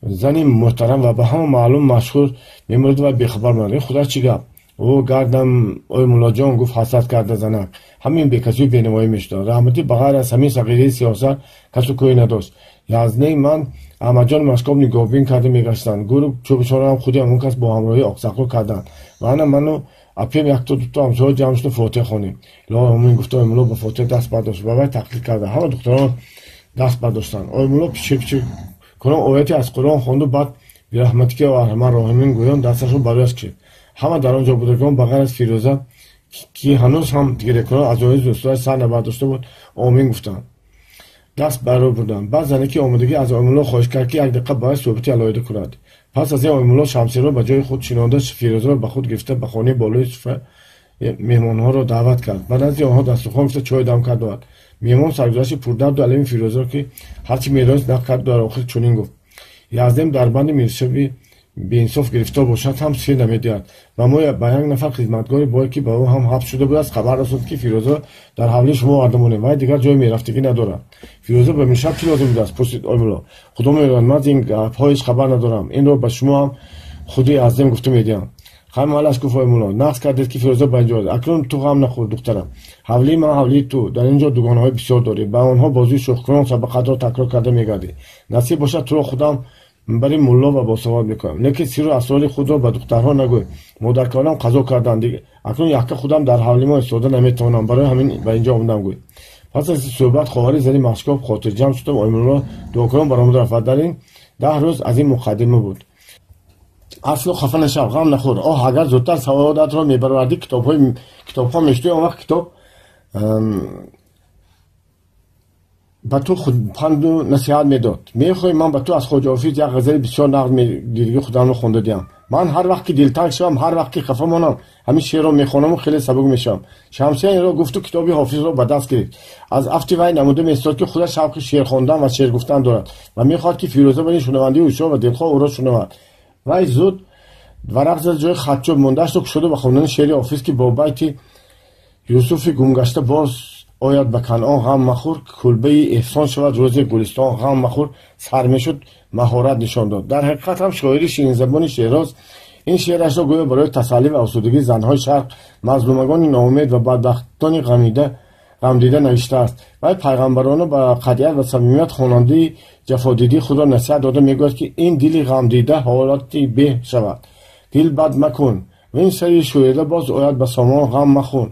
зани муҳтарам ва ба ҳама маълум машҳур мемурд ва бехабар монд. Ин худаш чӣ гап? Ӯ гардам Оимуллоҷон, гуфт ҳасрат карда занак. Ҳамин бекасию бенавоӣ мешуданд. Раҳматӣ ба ғайр аз ҳамин сағирии сиёсат касу кӯе надошт. Язнеи ман Аҳмадҷон Машкоб нигоҳбин карда мегаштанд. Гуру чӯбчораам худи ҳамон кас бо ҳамроҳии оқсақол карданд. Ва ана ману апем якто дуто ҳамсоя ҷамъ шуда фотиҳа хонем. Илоҳи омин, гуфта Оимулло ба фотиҳа даст бардошт ва вай тақлид карда. Ҳама духтарон даст бардоштанд. Оимулло пичир пичир кунон ояте аз Қуръон хонду баъд бираҳматика ё арҳамар роҳимин гӯён дасташро барояш кашид. Ҳама дар он ҷо будагон ба ғайр аз Фирӯза, ки ҳанӯз ҳам гирякунон аз ояи дӯстояш сар набардошта буд, омин гуфтанд. Даст баро бурданд. Баъд занаки омодагӣ аз Оимулло хоҳиш кард, ки як дақиқа ба вай суҳбати алоҳида кунад. Пас аз ин Оимулло Шамсиро ба ҷои худ шинонда, Фирӯзаро ба худ гирифта ба хонаи болои суфра меҳмонҳоро даъват кард. Ба назди онҳо дастурхон гирифта чой дам кард овард. Меҳмон саргузашти пурдарду алими Фирӯзаро, ки ҳарчи медонист, нақл кард, дар охир чунин гуфт: Яздем дар банди миршаби беинсоф гирифтор бошад ҳам сир намедиҳад. Ва мо ба як нафар хизматгори бое, ки ба ӯ ҳам ҳабс шуда будааст, хабар расонд, ки Фирӯза дар ҳавлии шумо оварда монем, вай дигар ҷои мерафтагӣ надорад. Фирӯза ба миршаб чӣ лозим будааст? Пурсид Оимулло. Худо медонад, ман аз ин гапҳо ҳеҷ хабар надорам. Инро ба шумо ҳам худи Яздем гуфта медиҳам. Хай малаш, гуфт Оимулло, нақз кардед, ки Фирӯза ба инҷо. Акнун ту ғам нахӯр, духтарам. Ҳавлии ман ҳавлии ту. Дар ин ҷо дугонаҳои бисёр дорӣ. Ба онҳо бозии шӯхкунон сабақатро такрор карда мегардӣ. Насиб бошад, туро худам Бари мулло ва босавод мекунам, лекин сирру асрори худро ба духтарҳо нагӯй. Модаркалонам қазо карданд, акнун якка худам дар ҳавлимо истода наметавонам, барои ҳамин ба инҷо омадам, гӯй. Пас аз суҳбат хоҳари зани Машкоб хотирҷамъ шудам. Оймулло дуокунон баромада рафт ва дар ин 10 рӯз аз ин муқаддима буд. Асло хафа нашав, ғам нахӯр. Оҳ, агар зудтар саодатро мебаровардӣ, китобхон мешудӣ, он вақт китоб ба ту панду насиҳат медод. Мехоҳӣ ман ба ту аз Хоҷа Ҳофиз як ғазали бисёр нағз дидагии худамро хонда диҳам? Ман ҳар вақт ки дилтанг шавам, ҳар вақт ки хафа монам, ҳамин шеърро мехонаму хеле сабук мешавам. Шамсия инро гуфту китоби Ҳофизро ба даст гирифт. Аз афти вай намуда меистод, ки худаш шавқи шеър хондан ва шеър гуфтан дорад ва мехоҳад, ки Фирӯза барин шунавандаи ҳушёр ва дилхоҳ ӯро шунавад. Вай зуд варақ зад, ҷои хатчӯб мондаашро кушода ба хондани шеъри Ҳофиз, ки бо байти Юсуфи гумгашта боз ояд ба Канъон, ғам махӯр, кулбаи эҳсон шавад рӯзи Гулистон, ғам махӯр, сар мешуд, маҳорат нишон дод. Дар ҳақиқат ҳам шоири ширинзабони Шероз ин шеърашро гӯё барои тасаллӣ ва осудагии занҳои шарқ, мазлумагони ноумед ва бадбахтони ғамдида навиштааст. Вай пайғамбарона ба қатъият ва самимият хонандаи ҷафодидии худро насиҳат дода мегӯяд, ки ин дили ғамдида ҳолати беҳ шавад. Дил бад макун ва ин сари шӯрида боз ояд ба сомон, ғам махӯр.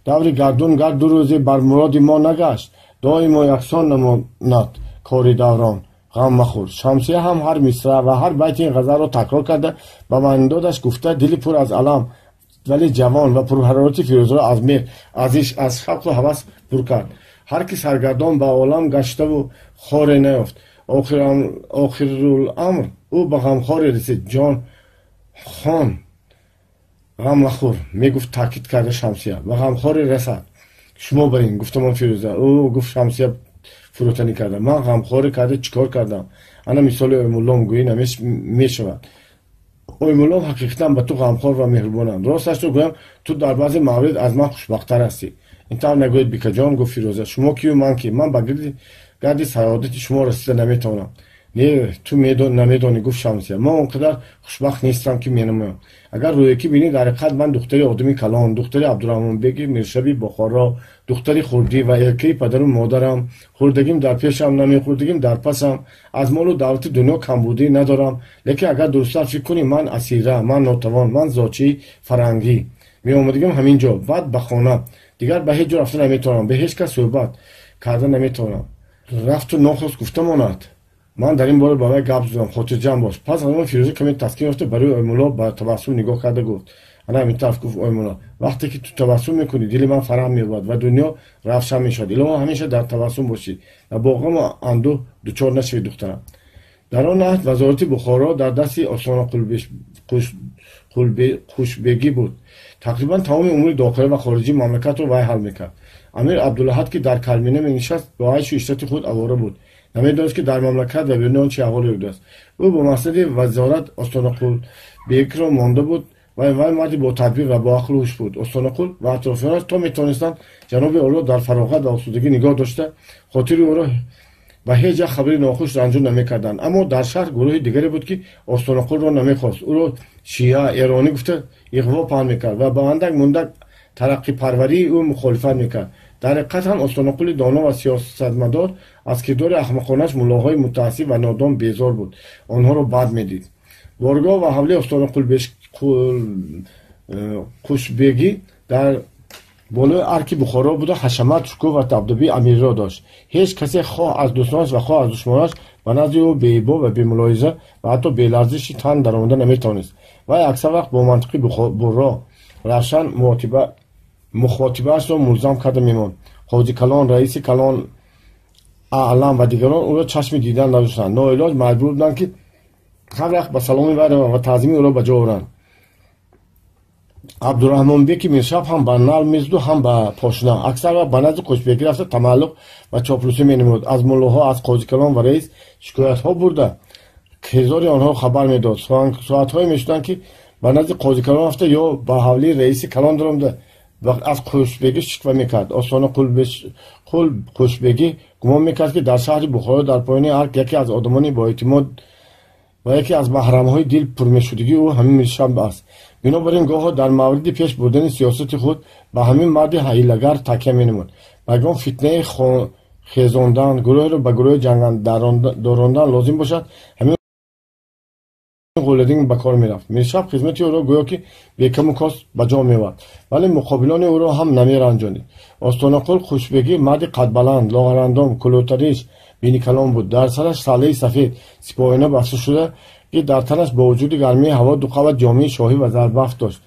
Даври гардун гар ду рӯзе бар муроди мо нагашт, доимо яксон намонад кори даврон, ғам махӯр. Шамсия ҳам ҳар мисра ва ҳар байти ин ғазалро такрор карда, ба маънидодаш гуфта, дили пур аз алам, вале ҷавон ва пурҳарорати Фирӯзаро аз меҳр, аз ишқ, аз шавқу ҳавас пур кард. Ҳар ки саргардон ба олам гаштаву хоре наёфт, охируламр ӯ ба ғамхоре расид. Ҷон хон, ғам махӯр, мегуфт таъкид карда Шамсия, ба ғамхоре расад. Шумо барин, гуфтамон Фирӯза. Ӯ гуфт Шамсия фурӯтанӣ карда, ман ғамхоре карда чӣ кор кардам? Ана мисоли Оймуллом гӯӣ намешавад. Оймуллом ҳақиқатан ба ту ғамхор ва меҳрубонанд. Росташро гӯям, ту дар баъзе маврид аз ман хушбахттар ҳастӣ. Ин тавр нагӯед, бикаҷон, гуфт Фирӯза. Шумо кию ман ки? Ман ба гарди саодати шумо расида наметавонам. Не, ту намедонӣ, гуфт Шамсия. Ман он қадар хушбахт нестам, ки менамоям. Агар рӯякӣ бинӣ, дар ҳақиқат ман духтари одами калон, духтари Абдураҳмонбеги Миршаби Бухоро, духтари хурдӣ ва эркаи падару модарам, хурдагим дар пешам, намехурдагим дар пасам, аз молу давлати дунё камбудӣ надорам. Лекин агар дурусттар фикр кунӣ, ман асира, ман нотавон, ман зочии фарангӣ. Меомадагим ҳамин ҷо, баъд ба хона. Дигар ба ҳеҷ ҷо рафта наметавонам, ба ҳеҷ кас суҳбат карда наметавонам. Рафту нохост гуфта монад. Ман дар ин бора ба вай гап задам, хотирҷамъ бош. Пас аз он Фирӯза каме таскин ёфта, барои Оймулло ба табассум нигоҳ карда гуфт: ана ҳамин тараф, гуфт Оймулло, вақте ки ту табассум мекунӣ, дили ман фараҳ меёбад ва дунё равшан мешавад. Илоҳо ҳамеша дар табассум бошӣ ва бо ғаму андӯҳ дучор нашавӣ, духтарам. Дар он аҳд вазорати Бухоро дар дасти Осона Қушбегӣ буд. Тақрибан тамоми умури дохилӣ ва хориҷии мамлакатро вай ҳал мекард. Амир Абдулаҳад, ки дар Калмина менишаст, бо айшу ишрати худ авора буд. Намедонист, ки дар мамлакат ва беруни он чӣ аҳволе будааст. Ӯ бо мақсади вазорат Остонақулбекро монда буд ва вай марди бо тадбир ва бо ақлу ҳуш буд. Остонақул ва атрофиёнаш то метавонистанд ҷаноби олиро дар фароғат ва осудагӣ нигоҳ дошта, хотири ӯро ба ҳеҷ як хабари нохуш ранҷур намекарданд. Аммо дар шаҳр гурӯҳи дигаре буд, ки Остонақулро намехост. Ӯро шиа, эронӣ гуфта иғво паҳн мекард ва ба андак мундак тараққипарварии ӯ мухолифат мекард. Дар ҳақиқат ҳам Остонақули доно ва сиёсатмадор аз кирдори аҳмақонааш муллоҳои мутаассиб ва нодон безор буд, онҳоро бад медид. Боргоҳ ва ҳавлии Остонақул Қушбегӣ дар болои арки Бухоро буда, ҳашамат, шукӯҳ ва дабдабии амирро дошт. Ҳеҷ касе хоҳ аз дӯстонаш ва хоҳ аз душмонаш ба назди ӯ беибо ва бемулоҳиза ва ҳатто беларзиши тан даромада наметавонист. Вай аксар вақт бо мантиқи бурро равшан мухотибаашро мулзам карда мемонд. Ҳоҷи калон, раиси калон, аълам ва дигарон ӯро чашми дидан надоштанд. Ноилоҷ маҷбур буданд, ки ҳар вақт ба саломи вай раванд ва таъзими ӯро ба ҷо оранд. Абдураҳмонбеки Миршаб ҳам ба нал мезаду, ҳам ба пошна. Аксар вақт ба назди Қушбегӣ рафта тамаллуқ ва чоплусӣ менамуд. Аз муллоҳо, аз қозикалон ва раис шикоятҳо бурда, кирдори онҳоро хабар медод. Соатҳое мешуданд, ки ба назди қозикалон рафта ё ба ҳавлии раиси калон даромада аз Қушбегӣ шиква мекард. Остона Қушбегӣ гумон мекард, ки дар шаҳри Бухоро дар поёни арк яке аз одамони боэътимод ва яке аз маҳрамҳои дил пурмешудагии ӯ ҳамин Миршаб аст. Бинобар ин гоҳо дар мавриди пеш бурдани сиёсати худ ба ҳамин марди ҳилагар такя менамуд. Ба ягон фитнаи хезондан, гурӯҳеро ба гурӯҳи ҷангдорондан лозим бошад, ҳамин ғуледин ба кор мерафт. Миршаб хизмати ӯро гӯё ки бекаму кост ба ҷо меовард, вале муқобилони ӯро ҳам намеранҷонид. Остонақул Хушбегӣ марди қадбаланд, лоғарандом, кулӯтариш, биникалон буд. Дар сараш саллаи сафед сипоҳина баста шуда, ки дар танаш бо вуҷуди гармии ҳаво ду қабат ҷомаи шоҳӣ ва зарбафт дошт.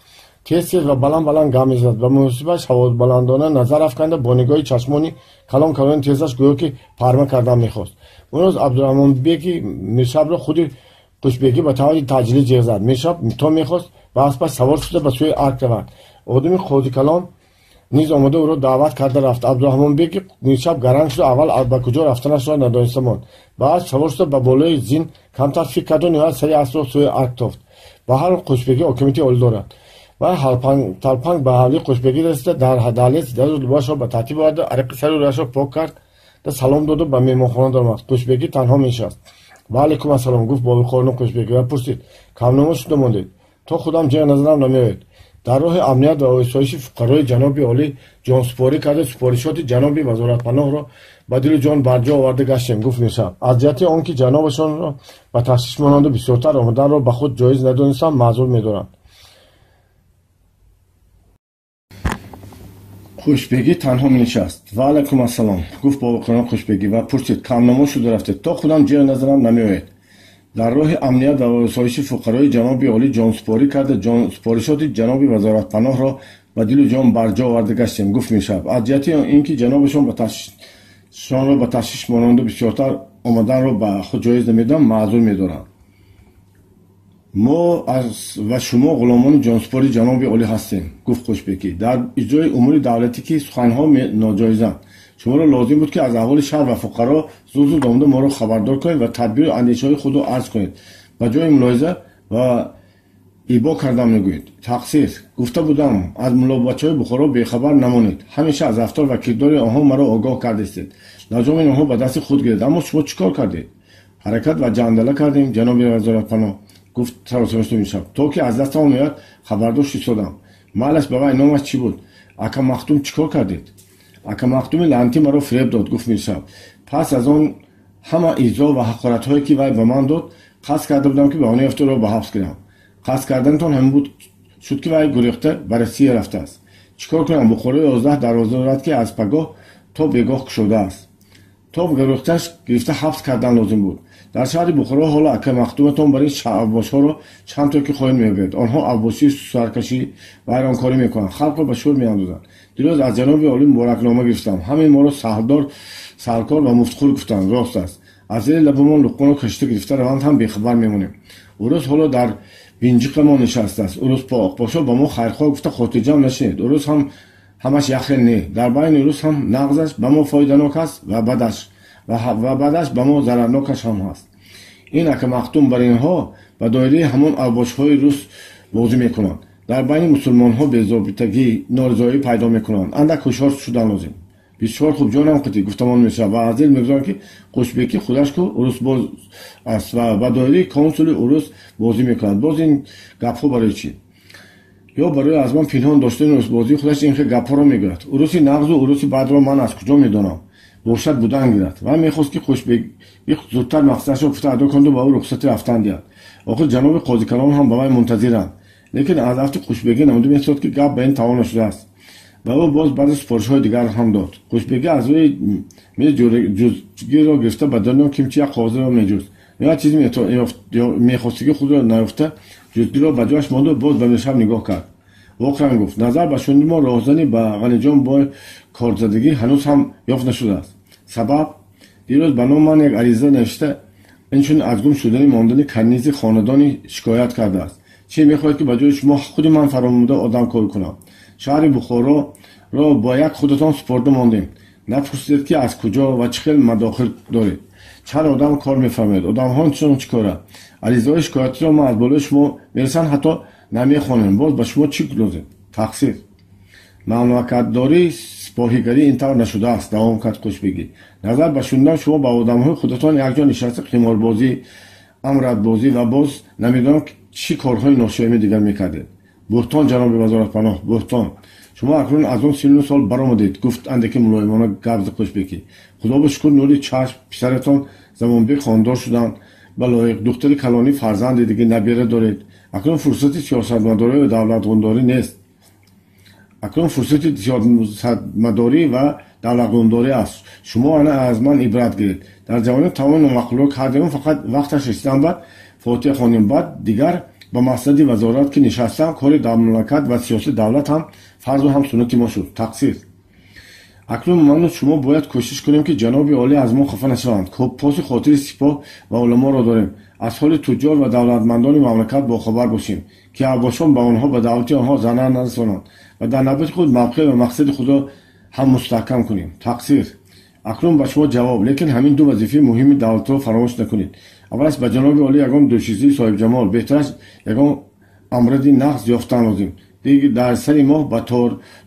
Тез тез ва баланд баланд гап мезад. Ба муносибаш ҳавобаландона назар афканда, бо нигоҳи чашмони калон калони тезаш гӯё ки парма кардан мехост. Он рӯз Абдураҳмонбеки Миршабро худи Хушбегӣ ба таври таъҷилӣ ҷеғ зад. Миршаб то мехост ба аспаш савор шуда ба сӯи арк равад. Одами қозикалон низ омода ӯро даъват карда рафт. Абдураҳмонбеки Миршаб гаранг шуда, аввал ба куҷо рафтанашро надониста монд. Ба асп савор шуда ба болои зин камтар фикр карду ниҳоят сари аспро сӯи арк тофт. Ба ҳар ҳол Хушбегӣ ҳокимияти олӣ дорад. Ва талпанг ба ҳавлии Хушбегӣ расида, дар даҳлез дару либосашро ба тартиб оварда, ариқи сару рӯяшро пок кард, да салом доду ба меҳмонхона даромад. Хушбегӣ танҳо менишаст. Ва алайкум ассалом, гуфт бовиқорона Хушбегӣ ва пурсид: камномо шуда мондед? То худам ҷеғ назадам намеоед. Дар роҳи амният ва осоиши фуқарои ҷаноби олӣ ҷонсупорӣ карда, супоришоти ҷаноби вазоратпаноҳро ба дилу ҷон барҷо оварда гаштем, гуфт Миршаб. Аз ҷиҳати он ки ҷанобашонро ба ташвиш монанду бисёртар омаданро ба худ ҷоиз надонистам, маъзур медорам. Хушбегӣ танҳо менишаст. Ва алайкум ассалом, гуфт бовиқорона Хушбегӣ ва пурсид: камномо шуда рафтед? То худам ҷеғ назадам намеоед. Дар роҳи амният ва осоиши фуқарои ҷаноби олӣ ҷонсупорӣ карда, супоришоти ҷаноби вазоратпаноҳро ба дилу ҷон барҷо оварда гаштем, гуфт Миршаб. Аз ҷиҳати ин ки ҷанобашон ба ташвиш монанду бисёртар омаданро ба худ ҷоиз намедонам, маъзур медорам. Мо ва шумо ғуломони ҷонсупори ҷаноби олӣ ҳастем, гуфт Хушбекӣ. Дар иҷрои умури давлатӣ ки суханҳо ноҷоизанд, шуморо лозим буд ки аз аҳволи шаҳр ва фуқаро зуд зуд омада моро хабардор кунед ва тадбиру андешаҳои худро арз кунед. Ба ҷои мулоҳиза ва ибо кардам мегӯед. Тақсир, гуфта будам, аз мулобачаҳои Бухоро бехабар намонед. Ҳамеша аз рафтор ва кирдори онҳо маро огоҳ кардистед. Лаҷоми онҳо ба дасти худ гиред. Аммо шумо чӣ кор кардед? Ҳаракат ва ҷандала кардем, ҷаноби вазоратпаноҳ, гуфт саросимашто Миршаб. То ки аз дастам меояд хабардор шистодам. Маълаш ба вай номаш чӣ буд? Ака Махтум чӣ кор кардед? Ака Махтуми лаънатӣ маро фиреб дод, гуфт Миршаб. Пас аз он ҳама изо ва ҳақоратҳое ки вай ба ман дод, қасд карда будам ки баҳонаи ёфта ӯро ба ҳабс гирам. Қасд карданатон ҳамин буд шуд ки вай гурехта ба Россия рафтааст. Чӣ кор кунам? Бухорои 11 дарвоза дорад ки аз пагоҳ то бегоҳ кушодааст. То гурехташ гирифта ҳабс кардан лозим буд. Дар шаҳри Бухоро ҳоло ака Махтуматон барои авбошҳоро чанд то ки хоҳед меёбед. Онҳо авбошӣ, саркашӣ, вайронкорӣ мекунанд, халқро ба шӯр меандозанд. Дирӯз аз ҷаноби олӣ муборакнома гирифтам. Ҳамин моро саҳлдор, саркор ва муфтхӯр гуфтанд. Рост аст. Аз зери лабамон луқмаро кашида гирифта раванд ҳам бехабар мемонем. Урус ҳоло дар бинҷиқамон нишастааст. Урус поқпошо ба мо хайрхоҳ гуфта хотирҷамъ нашинед. Урус ҳам ҳамаш яхел не. Дар байни урус ҳам нағзаш ба мо фоиданок аст ва бадаш ва баъдаш ба мо зарарнокаш ҳам ҳаст. Ин ака Махтум бар инҳо ба доираи ҳамон авбошҳои рус бозӣ мекунанд. Дар байни мусулмонҳо безобитагӣ, норизоӣ пайдо мекунанд. Андак ҳушёр шудан лозим. Бисёр хуб ҷонам қитӣ, гуфтамон мешавад ва аз дил мегузорам ки Хушбекӣ худаш ку урусбоз аст ва ба доираи консули урус бозӣ мекунад. Боз ин гапҳо барои чӣ? Ё барои аз ман пинҳон доштани урусбозии худаш ин хел гапҳоро мегӯяд. Уруси нағзу уруси бадро ман аз куҷо медонам? Бошад будан гирад. Ва мехост ки Хушбекӣ зудтар мақсадашро гуфта адо кунду ба ӯ рухсати рафтан диҳад. Охир ҷаноби қозикалон ҳам ба вай мунтазиранд. Лекин аз афти Хушбекӣ намуда месод ки гап ба ин тамом нашудааст. Ба ӯ боз баъзе супоришҳои дигар ҳам дод. Хушбекӣ аз рӯи мез ҷузгиро гирифта ба даруни кимчи як қоғазро меҷуст. Ё чизе мехостагии худро наёфта ҷузгиро ба ҷояш монду боз ба Миршаб нигоҳ кард. Воқеан гуфт, назар ба шуниди мо роҳзанӣ ба Ғаниҷон бой корзадагӣ ҳанӯз ҳам ёфт нашудааст. Сабаб? Дирӯз ба номи ман як ариза навишта инчунин аз гум шудани мондани канизи хонадони шикоят кардааст. Чӣ мехоҳед ки ба ҷои шумо худи ман фаромуда одамкорӣ кунам? Шаҳри Бухороро бо як худатон супорда мондем. Напурсидед ки аз куҷо ва чӣ хел мадохил доред. Чанд одам кор мефармояд? Одамҳо чунон чӣ кора? Аризаҳои шикоятиро ман аз болои шумо мерасанд, ҳатто намехонем. Боз ба шумо чӣ лозим? Тақсир. Мамлакатдорӣ сипоҳигарӣ ин тавр нашудааст, давом кард Хушбекӣ. Назар ба шунидан шумо ба одамҳои худатон якҷо нишаста қиморбозӣ, амратбозӣ ва боз намедонам чӣ корҳои ношоями дигар мекардед. Буҳтон, ҷаноби вазоратпаноҳ, буҳтон. Шумо акнун аз он 39 сол баромадед, гуфт андаке мулоимона гап зад Хушбекӣ. Худо ба шукр, нури чашм писаратон Замонбек хондор шуданд. ба лоиқ, духтари калонӣ фарзанди дига набера доред. Акнун фурсати сиёсатмадорӣ ва давлатгундорӣ нест. Акнун фурсати сиёсатмадорӣ ва давлатгундорӣ аст. Шумо ана аз ман ибрат гиред. Дар ҷавонӣ тамоми номаъқулро кардем, фақат вақташ расидан баъд фотиҳа хонем. Баъд дигар ба маснади вазорат ки нишастам, кори мамлакат ва сиёсати давлат ҳам фарзу ҳам суннати мо шуд. Тақсир. Акнун ману шумо бояд кӯшиш кунем, ки ҷаноби олӣ аз мо хафа нашаванд. Поси хотири сипоҳ ва уламоро дорем. Аз ҳоли туҷҷор ва давлатмандони мамлакат бохабар бошем, ки аббошон ба онҳо, ба давлати онҳо зарар нарасонанд ва дар навбати худ мавқеъ ва мақсади худро ҳам мустаҳкам кунем. Тақсир. Акнун ба шумо ҷавоб, лекин ҳамин ду вазифаи муҳими давлатро фаромӯш накунед. Аввалаш, ба ҷаноби олӣ ягон дӯшизии соҳибҷамол, беҳтараш ягон амради нағз ёфтан лозим. Дар сари моҳ ба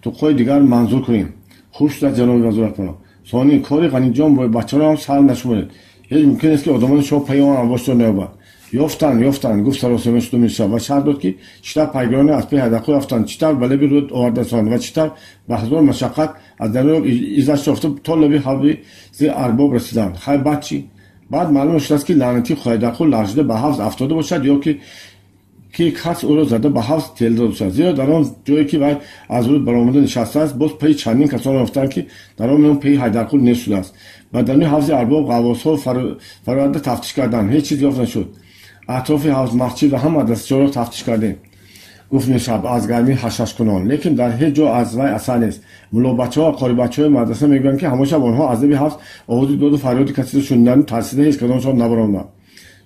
туқҳои дигар манзур кунем. Хуш шудад ҷаноби вазоратпаноҳ. Сони, кори Ғаниҷон бо бачаро ҳам сар нашуморед. Ҳеҷ мумкин нест, ки одамони шумо пайи он анбошро наёбанд. Ёфтанд, ёфтанд, гуфт саросема шуду мешавад ва шарт дод, ки чӣ тавр пайгирони аз паи Ҳайдарқул рафтанд, чӣ тавр ба лаби рӯд оварда расонанд ва чӣ тавр ба ҳазор машаққат аз дарё изаш ёфта то лаби ҳавзи арбоб расиданд. Хай, баъд чӣ? Баъд маълум шудааст, ки лаънатӣ Ҳайдарқул лағжида ба ҳавз афтода бошад ё ки кас ӯро зада ба ҳавз тел дода бошад. Зеро дар он ҷое ки вай аз рӯд баромада нишастааст, боз пайи чандин касон ёфтанд, ки дар он миён пайи Ҳайдарқул нест шудааст. Ба даруни ҳавзи арбоб ғаввосҳо фароварда тафтиш карданд, ҳеҷ чиз ёфт нашуд. Атрофи ҳавз, масҷид ва ҳама мадрасачаро тафтиш кардем, гуфт Миршаб аз гармӣ ҳашашкунон, лекин дар ҳеҷ ҷо аз вай асар нест. Муллобачаҳо ва қорибачаҳои мадраса мегӯянд, ки ҳамон шаб онҳо аз лаби ҳавз овози доду фарёди касеро шуниданду тарсида ҳеҷ кадомшон набаромаданд.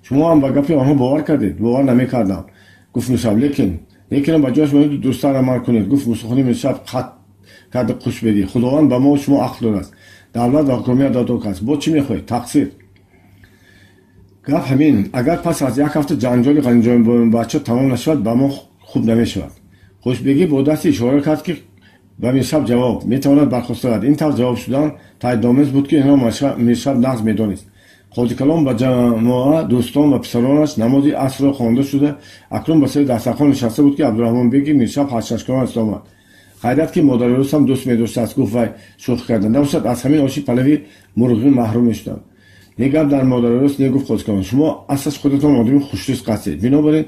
Шумо ҳам ба гапи онҳо бовар кардед? Бовар намекардам, гуфт Миршаб, лекин ба ҷояш бояд дурусттар амал кунед, гуфт сухани Миршаб хат карда Хушбегӣ. Худованд ба мо шумо ақл додааст, давлат ва ҳукумият додааст. Боз чӣ мехоҳед? Тақсир. Гап ҳамин, агар пас аз як ҳафта ҷанҷоли Ғаниҷон бо бача тамом нашавад, ба мо хуб намешавад. Хушбегӣ бо дасти ишора кард, ки ба Миршаб ҷавоб метавонад бархоста равад. Ин тавр ҷавоб шудан таъидомез буд, ки инро Миршаб нағз медонист. Қозикалон ба ҷамоа, дӯстон ва писаронаш намози асрро хонда шуда, акнун ба сари дастархон нишаста буд, ки Абдураҳмонбеги Миршаб ҳашашкунон расида омад. Хайрат, ки модари русам дӯст медоштааст, гуфт вай шӯхӣ карда. Набошад, аз ҳамин оши палави мурғӣ маҳрум мешудам. Не гап дар модари рус, не, гуфт Қозикалон. Шумо аслаш худатон одами хушризқ ҳастед, бинобар ин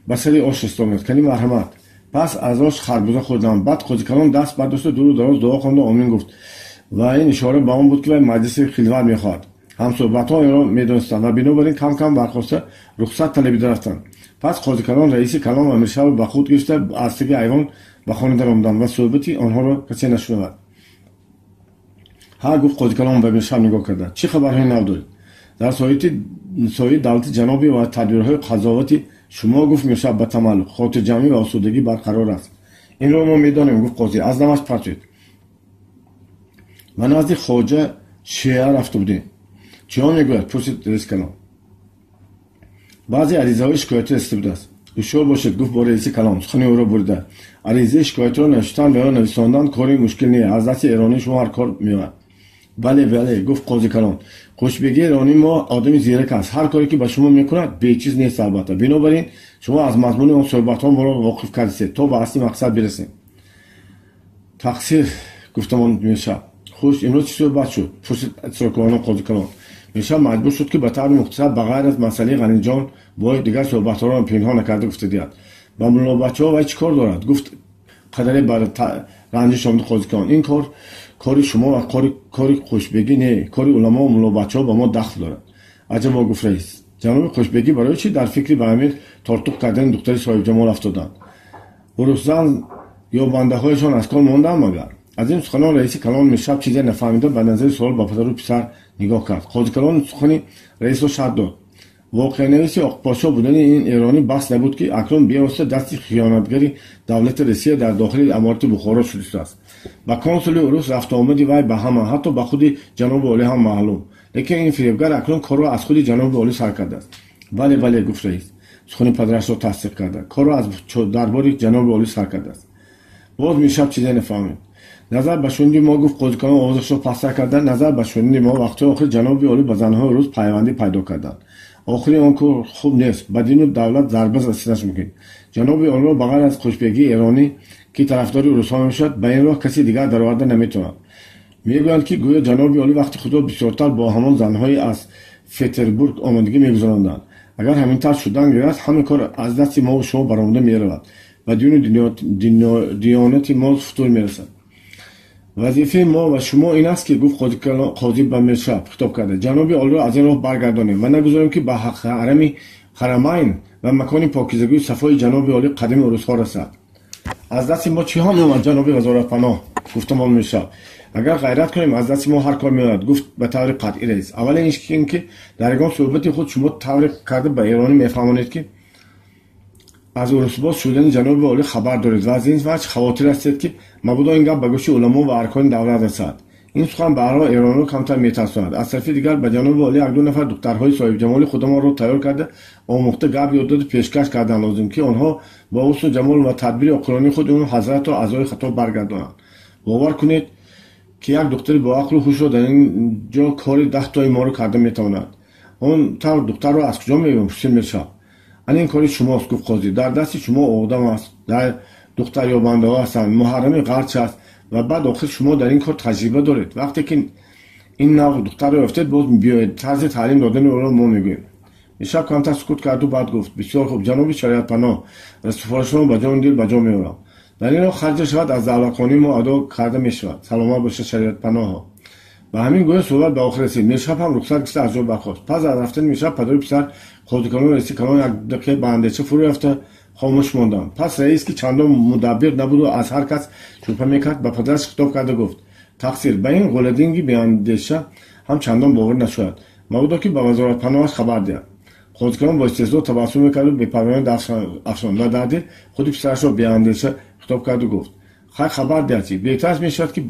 ба сари ош расида омад. Кани, марҳамат. Пас аз ош харбуза хӯрдам. Баъд Қозикалон даст бардошта дуру дароз дуо хонда омин гуфт ва ин ишора ба он буд, ки вай маҷлиси хилват мехоҳад. Ҳамсӯҳбатҳо инро медонистанд ва бинобар ин кам кам бархоста рухсат талабида рафтанд. Пас Қозикалон раиси калон ва Миршабро ба худ гирифта аз теги айвон ба хона даромаданд ва суҳбати онҳоро касе нашунавад. Ҳа, гуфт Қозикалон ба Миршаб нигоҳ карда, чӣ хабарҳои нав доред? Дар соҳаи давлати ҷанобӣ ва тадбирҳои қазовати шумо, гуфт Миршаб ба тамаллуқ, хотирҷамъӣ ва осудагӣ барқарор аст. Инро мо медонем, гуфт қозӣ, аз намаш партоед. Ва назди хоҷа шеа рафта будем. Чиҳо мегӯяд? Пурсид раиси калон. Баъзе аризаҳои шикоятӣ расида будааст. Ҳушёр бошед, гуфт бо раиси калон сухани ӯро бурида. Аризаи шикоятиро навиштан ва ё нависондан кори мушкил не, аз дасти эронии шумо ҳар кор меояд. Бале, бале, гуфт қози калон. Хушбегии эронии мо одами зирак аст. Ҳар коре ки ба шумо мекунад, бечиз нест албатта. Бинобар ин шумо аз мазмуни он суҳбатҳо моро воқиф кардисед, то ба асли мақсад бирасем. Тақсир, гуфтамон Миршаб. Хуш, имрӯз чӣ суҳбат шуд? Пурсид сокинони қози калон. Миршаб маҷбур шуд, ки ба таври мухтасар ба ғайр аз масъалаи Ғаниҷон бо дигар суҳбатҳоро пинҳон накарда гуфта диҳад. Ба муллобачаҳо вай чӣ кор дорад? Гуфт қадаре бар ранҷиш омада қози калон. Ин кор кори шумо ва кори Хушбегӣ не, кори уламо ва муллобачаҳо ба мо дахл дорад. Аҷабо, гуфт раис. Ҷаноби Хушбегӣ барои чӣ дар фикри ба амир тортуқ кардани духтари соҳибҷамол афтоданд? Урусзан ё бандаҳояшон аз кор монданд магар? Аз ин суханон раиси калон Миршаб чизе нафаҳмида ба назари суол ба падару писар нигоҳ кард. Қозикалон сухани раисро шарт дод. Воқеанависи Оқпошо будани ин эронӣ баҳс набуд, ки акнун бевосита дасти хиёнатгари давлати Русия дар дохили аморати Бухоро шудааст. Ба консули урус рафтуомади вай ба ҳама, ҳатто ба худи ҷаноби олӣ ҳам маълум. Лекин ин фиребгар акнун корро аз худи ҷаноби олӣ сар кардааст. Бале, бале, гуфт раис сухани падарашро тасдиқ карда. Корро аз дарбори ҷаноби олӣ сар кардааст. Боз Миршаб чизе нафаҳмид. Назар ба шуниди мо, гуфт қозикалон овозашро пасттар карда, назар ба шуниди мо вақтҳои охир ҷаноби олӣ ба занҳои рус пайвандӣ пайдо карданд. Охири он кор хуб нест, ба дину давлат зарба расиданаш мумкин. Ҷаноби олиро ба ғайр аз хушбегии эронӣ, ки тарафдори русҳо мебошад, ба ин роҳ каси дигар дароварда наметавонад. Мегӯянд, ки гӯё ҷаноби олӣ вақти худро бисёртар бо ҳамон занҳои аз Петербург омадагӣ мегузаронданд. Агар ҳамин тавр шудан гирад, ҳама кор аз дасти мо шумо баромада меравад ва дину диёнати мо футур мерасад. Вазифаи мо ва шумо ин аст, ки гуфт қозӣ ба Миршаб хитоб карда, ҷаноби олиро аз ин роҳ баргардонем ва нагузорем, ки ба ҳарами Ҳарамайн ва макони покизагию сафои ҷаноби олӣ қадами урусҳо расад. Аз дасти мо чиҳо меомад, ҷаноби вазоратпаноҳ? Гуфтамон Миршаб. Агар ғайрат кунем, аз дасти мо ҳар кор меояд, гуфт ба таври қатъӣ раис. Аввалин ин ки дар ягон суҳбати худ шумо тавре карда ба эронӣ мефаҳмонед, ки аз урусбоз шудани ҷаноби олӣ хабар доред ва аз ин ваҷҳ хавотир ҳастед, ки мабодо ин гап ба гӯши уламо ва аркони давлат расад. Ин сухан ба ҳарҳол эрониро камтар метарсонад. Аз тарафи дигар ба ҷаноби олӣ як-ду нафар духтарҳои соҳибҷамоли худамонро тайёр карда, омӯхта, гап ёд дода пешкаш кардан лозим, ки онҳо бо ҳусну ҷамол ва тадбири оқилонаи худ ин ҳазратро аз роҳи хато баргардонанд. Бовар кунед, ки як духтари бо ақлу ҳушро дар ин ҷо кори 10 тои моро карда метавонад. Он тавр духтарро аз куҷо меёбем? Пурсид Миршаб. Ана ин кори шумост, гуфт қозӣ. Дар дасти шумо одам аст, дар духтарёбандаҳо ҳастанд, муҳаррами ғарч аст ва баъд охир шумо дар ин кор таҷриба доред. Вақте ки ин нав духтарро ёфтед, боз биёед, тарзи таълим додани ӯро мо мегӯем. Миршаб камтар сукут карду баъд гуфт: бисёр хуб, ҷаноби шариатпаноҳ, супоришро ба ҷону дил ба ҷо меорам. Дар ин роҳ харҷе шавад, аз давлатхонаи мо адо карда мешавад. Саломат бошад, шариатпаноҳо. Ба ҳамин гӯя суҳбат ба охир расид. Миршаб ҳам рухсат гирифта аз ҷо бархост. Пас аз рафтани Миршаб падару писар, қозикалон, раиси калон як дақиқа ба андеша фурӯ рафта хомӯш монданд. Пас раис, ки чандон мудаббир набуду аз ҳар кас шубҳа мекард, ба падараш хитоб карда гуфт: тақсир, ба ин ғуладинги беандеша ҳам чандон боварӣ нашояд, мабодо ки ба вазоратпаноҳаш хабар диҳад. Қозикалон бо истеҳзо табассум мекарду бепарвоёна даст афшонд ва дар дил худи писарашро беандеша хитоб карду гуфт: хай, хабар диҳад чӣ? Беҳтараш мешавад, ки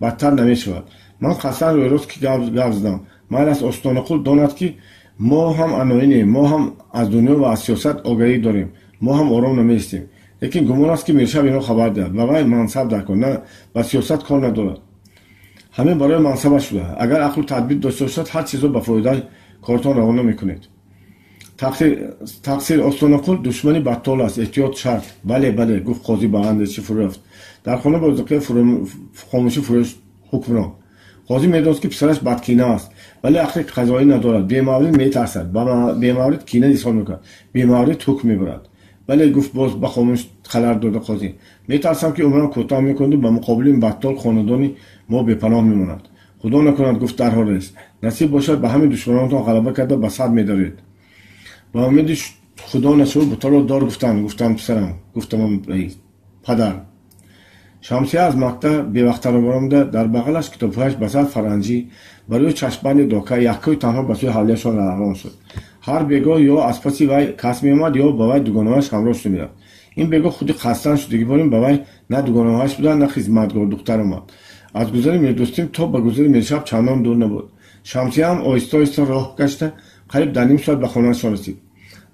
бадтар намешавад. Ман қасдан рӯйрост ки гап задам. Майл аст Остонақул донад, ки мо ҳам аноинем, мо ҳам аз дунё ва аз сиёсат огаҳӣ дорем, мо ҳам ором намеистем. Лекин гумон аст, ки Миршаб инро хабар диҳад, ба вай мансаб дар кор, на ба сиёсат кор надорад. Ҳамин барои мансабаш шуда. Агар ақлу тадбир дошта бошад, ҳар чизро ба фоидаи кортон равона мекунед. Тақсир, Остонақул душмани баттол аст, эҳтиёт шарт. Бале, бале, гуфт қозӣ, ба андеша фурӯ рафт. Дар хона боз дақиқа хомӯшӣ фурӯ ҳукмрон. Қозӣ медонист, ки писараш бадкина аст, вале ақли қазоӣ надорад. Бемаврид метарсад, бемаврид кина изҳор мекунад, бемаврид ҳукм мебарад. Бале, гуфт боз ба хомӯш халал дода қозӣ, метарсам, ки умрам кӯтоҳ мекунаду ба муқобили ин баттол хонадони мо бепаноҳ мемонад. Худо накунад, гуфт дарҳол раис. Насиб бошад, ба ҳамин душманонтон ғалаба карда ба сар медоред. Ба умеди худо нашаву бутаро дор гуфтан, гуфтам писарам, гуфтамон раис. Падар. Шамсия аз мактаб бевақтаро баромада, дар бағалаш китобҳояш ба сад фаранҷӣ, ба рӯи чашмбанди дока, яккаю танҳо ба сӯи ҳавлияшон равон шуд. Ҳар бегоҳ ё аз паси вай кас меомад, ё ба вай дугонаҳояш ҳамроҳ шуда мерафт. Ин бегоҳ худи қасдан шудагӣ борин ба вай на дугонаҳояш буданд, на хизматгор духтар омад. Аз гузари Мирдӯстим то ба гузари Миршаб чандон дур набуд. Шамсия ҳам оҳиста оҳиста роҳ гашта, қариб дар ним соат ба хонаашон расид.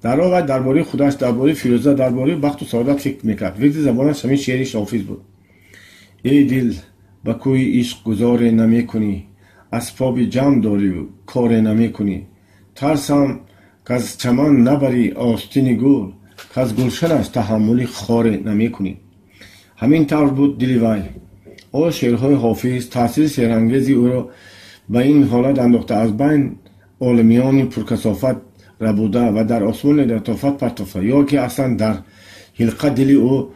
Дар роҳ вай дар бораи худаш, дар бораи Фирӯза, дар бораи бахту саодат фикр мекард. Вирди забонаш ҳамин шеъри Ҳофиз буд: эй дил, ба кӯи ишқ гузоре намекунӣ, асбоби ҷамъ дорию коре намекунӣ. Тарсам, каз чаман набарӣ остини гул, каз гулшанаш таҳаммули хоре намекунӣ. Ҳамин тавр буд дили вай. Оё шеърҳои Ҳофиз таъсири сеҳрангези ӯро ба ин ҳолат андохта, аз байн оламиёни пуркасофат рабуда ва дар осмони латофат партофта, ё ки аслан дар ҳилқа дили ӯ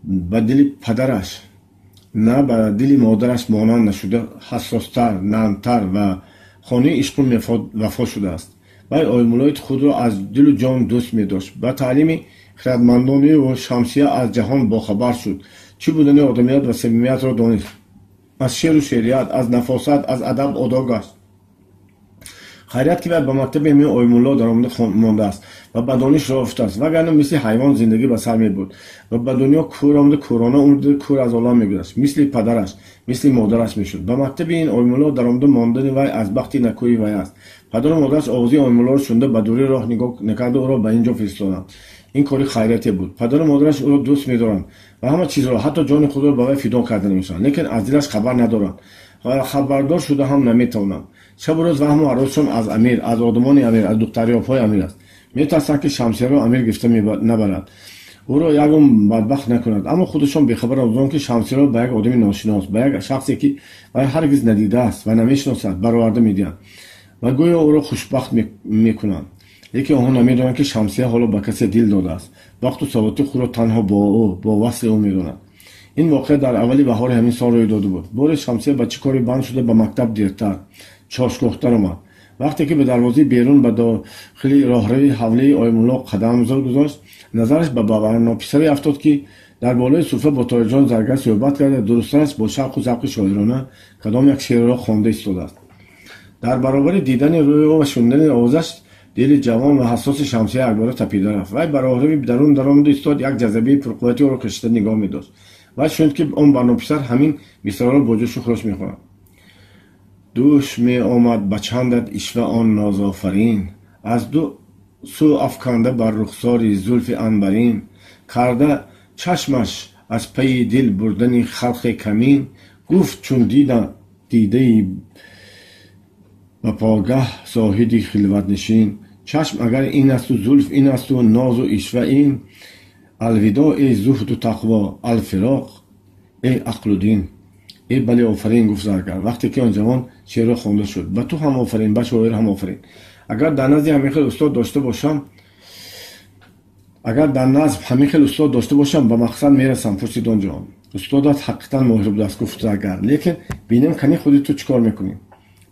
ба дили падараш, на ба дили модараш монанд нашуда, ҳассостар, нармтар ва хонаи ишқу вафо шудааст? Вай оймулои худро аз дилу ҷон дӯст медошт. Ба таълими хирадмандони ӯ Шамсия аз ҷаҳон бохабар шуд, чӣ будани одамият ва самимиятро донист, аз шеъру шеърият, аз нафосат, аз адаб одо гашт. Хайрият, ки вай ба мактаби ҳамин оймулло даромада мондааст ва ба дониш роҳ ёфтааст, вагарна мисли ҳайвон зиндагӣ ба сар мебурд ва ба дунё кӯр омада, кӯрона умр дида, кӯр аз олам мегузашт, мисли падараш, мисли модараш мешуд. Ба мактаби ин оймулло даромада мондани вай аз бахти накӯи вай аст. Падару модараш овози оймуллоро шунида, ба дури роҳ нигоҳ накарда, ӯро ба ин ҷо фиристоданд. Ин кори хайрияте буд. Падару модараш ӯро дӯст медоранд ва ҳама чизро, ҳатто ҷони худро ба вай фидо карда намешаванд, лекин аз дилаш хабар надоранд ва хабардор шуда ҳам наметавонанд. Шабу рӯз ваҳму ҳаросшон аз амир, аз одамони амир, аз духтарёбҳои амир аст. Метарсанд, ки Шамсияро амир гирифта набарад, ӯро ягон бадбахт накунад. Аммо худашон бехабар аз он, ки Шамсияро ба як одами ношинос, ба як шахсе, ки вай ҳаргиз надидааст ва намешиносад, бароварда медиҳанд ва гӯё ӯро хушбахт мекунанд. Лекин онҳо намедонанд, ки Шамсия ҳоло ба касе дил додааст. Вақту савоти худро танҳо бо ӯ, бо васли ӯ медонад. Ин воқеа дар аввали баҳори ҳамин сол рӯй дода буд. Боре Шамсия ба чӣ коре банд шуда ба мактаб дертар, чошгоҳтар омад. Вақте ки ба дарвозаи берун ба дохили роҳрави ҳавлии Оймулло қадам гузошт, назараш ба бабарнописаре афтод, ки дар болои суфра бо Тоҳирҷон Заргар суҳбат карда, дурусттараш бо шавқу завқи шоирона кадом як шеърро хонда истодааст. Дар баробари дидани рӯи ӯ ва шунидани овозаш дили ҷавон ва ҳассоси Шамсия якбора тапида рафт. Вай ба роҳрави дарун даромаду истод, як ҷазабаи пурқуввати ӯро кашида нигоҳ медошт. Вай шунид, ки он барнописар ҳамин мисраҳоро бо ҷӯшу хурӯш мехонад. Дӯш меомад ба чандат ишва он нозофарин, аз ду сӯ афканда бар рухсори зулфи анбарин, карда чашмаш аз пайи дил бурдани халқи камин, гуфт чун дидаи ба погаҳ зоҳиди хилватнишин, чашм агар ин асту зулф ин асту нозу ишва ин, алвидо эй зуҳду тақво, алфироқ эй ақлу дин. Эй бале, офарин, гуфт Заргар, вақте ки он ҷавон шеърро хонда шуд. Ба ту ҳам офарин, ба шоир ҳам офарин. Агар дар назди ҳамин хел устод дошта бошам, агар дар назм ҳамин хел устод дошта бошам, ба мақсад мерасам, пурсид он ҷавон. Устодат ҳақиқатан моҳир будааст, гуфт Заргар, лекин бинем кани худи ту чӣ кор мекунӣ.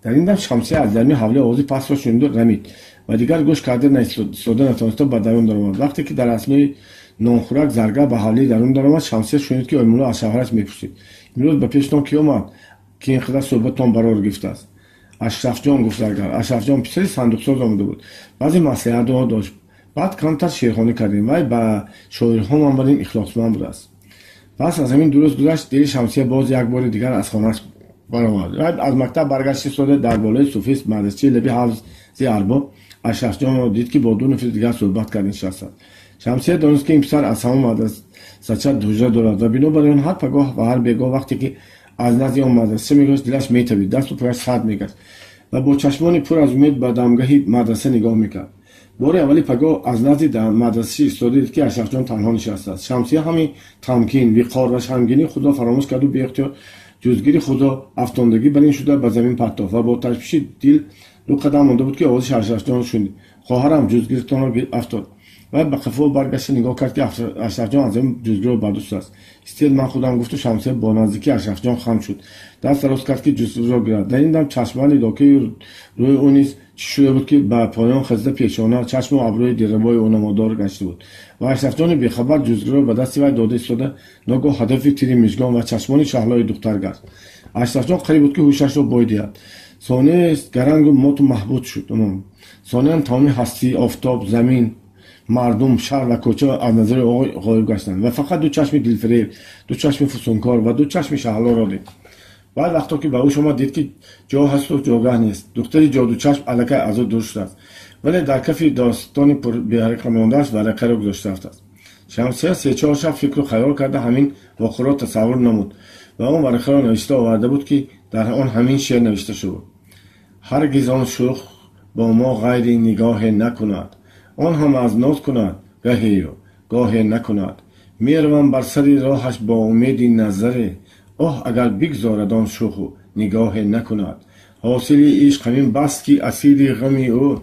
Дар ин дам Шамсия аз даруни ҳавлӣ овози пастро шуниду рамид ва дигар гӯш карда истода натавониста ба дарун даромад. Вақте ки дар аснои нонхӯрак Заргар ба ҳавлии дарун даромад, Шамсия шунид, ки Оймулло аз шавҳараш мепурсид: имрӯз ба пештон ки омад, ки ин қадар суҳбаттон барор гирифтааст? Ашрафҷон, гуфт Заргар. Ашрафҷон писари сандуқсоз омада буд. Баъзе маслиҳатҳо дошт. Баъд камтар шеърхонӣ кардем. Вай ба шоирҳо манбарин ихлосманд будааст. Пас аз ҳамин ду рӯз гузашт, дили Шамсия боз як бори дигар аз хонааш баромад. Вай аз мактаб баргашт истода дар болои суфист мадрасаи лаби ҳавзи Арбоб Ашрафҷонро дид, ки бо ду нафари дигар суҳбат карда нишастааст. Шамсия донист, ки ин писар аз ҳамон мадрасача ҳуҷра дорад ва бинобар ин ҳар пагоҳ ва ҳар бегоҳ вақте ки аз назди он мадраса мегузашт, дилаш метавид, дасту пояш сард мегашт ва бо чашмони пур аз умед ба дамгаҳи мадраса нигоҳ мекард. Бори аввали пагоҳ аз назди мадрасачӣ истода дид, ки Ашрафҷон танҳо нишастааст. Шамсия ҳамин тамкин, виқор ва шармгинии худро фаромӯш карду беихтиёр ҷузгири худро афтондагӣ бар ин шуда ба замин партофт ва бо ташвиши дил ду қадам монда буд, ки овози Ашрафҷонро шунид: хоҳарам, ҷузгиртонро афтод. Вай ба қафо баргашта нигоҳ кард, ки Ашрафҷон аз замин ҷузгиро бардошт аст. Истед, ман худам, гуфту Шамсия бо наздикии Ашрафҷон хам шуд. Даст дароз кард, ки ҷузгиро гирад. Дар ин дам чашмани докаи рӯи ӯ низ чӣ шуда буд, ки ба поён хазида пешона, чашму абрӯи дилрабои ӯ намодор гашта буд. Ва Ашрафҷони бехабар ҷузгиро ба дасти вай дода истода, ногоҳ ҳадафи тири мижгон ва чашмони шаҳлои духтар гашт. Ашрафҷон қариб буд, ки ҳушашро бой диҳад. Сонест гарангу моту маҳбуд шуд. Сониян тамоми ҳастӣ, офтоб, замин, мардум, шаҳр ва кӯча аз назари ӯ ғоиб гаштанд ва фақат ду чашми дилфиреб, ду чашми фусункор ва ду чашми шаҳлоро дид. Баъд вақто ки ба ҳуш омад, дид, ки ҷо ҳасту ҷогаҳ нест. Духтари ҷодучашм аллакай аз ӯ дур шудааст, вале дар кафи достони беҳарака мондааш варақаро гузошта рафтааст. Шамсия се-чор шаб фикру хаёл карда ҳамин воқеаро тасаввур намуд ва он варақаро навишта оварда буд, ки дар он ҳамин шеър навишта шуда буд: ҳаргиз он шӯх бо мо ғайри нигоҳе накунад, он ҳам аз ноз кунад гаҳею гоҳе накунад. Меравам бар сари роҳаш бо умеди назаре, оҳ, агар бигзорад он шӯху нигоҳе накунад. Ҳосили ишқ ҳамин бас, ки асири ғами ӯ,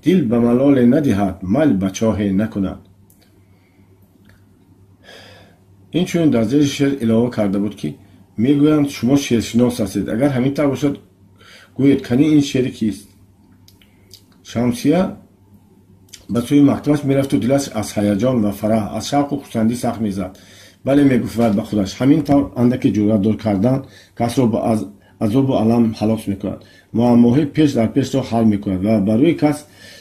дил ба малоле надиҳад, майл ба чоҳе накунад. Инчунин дар зери шеър илова карда буд, ки мегӯянд шумо шеършинос ҳастед, агар ҳамин тавр бошад, гӯед, кани ин шеъри кист? Шамсия ба сӯи мактабаш мерафту дилаш аз ҳаяҷон ва фараҳ, аз шавқу хурсандӣ сахт мезад. Бале, мегуфт вай ба худаш, ҳамин тавр андаке ҷуръатдор кардан касро аз азобу алам халос мекунад, муаммоҳои пеш дар пешро ҳал мекунад ва ба рӯи кас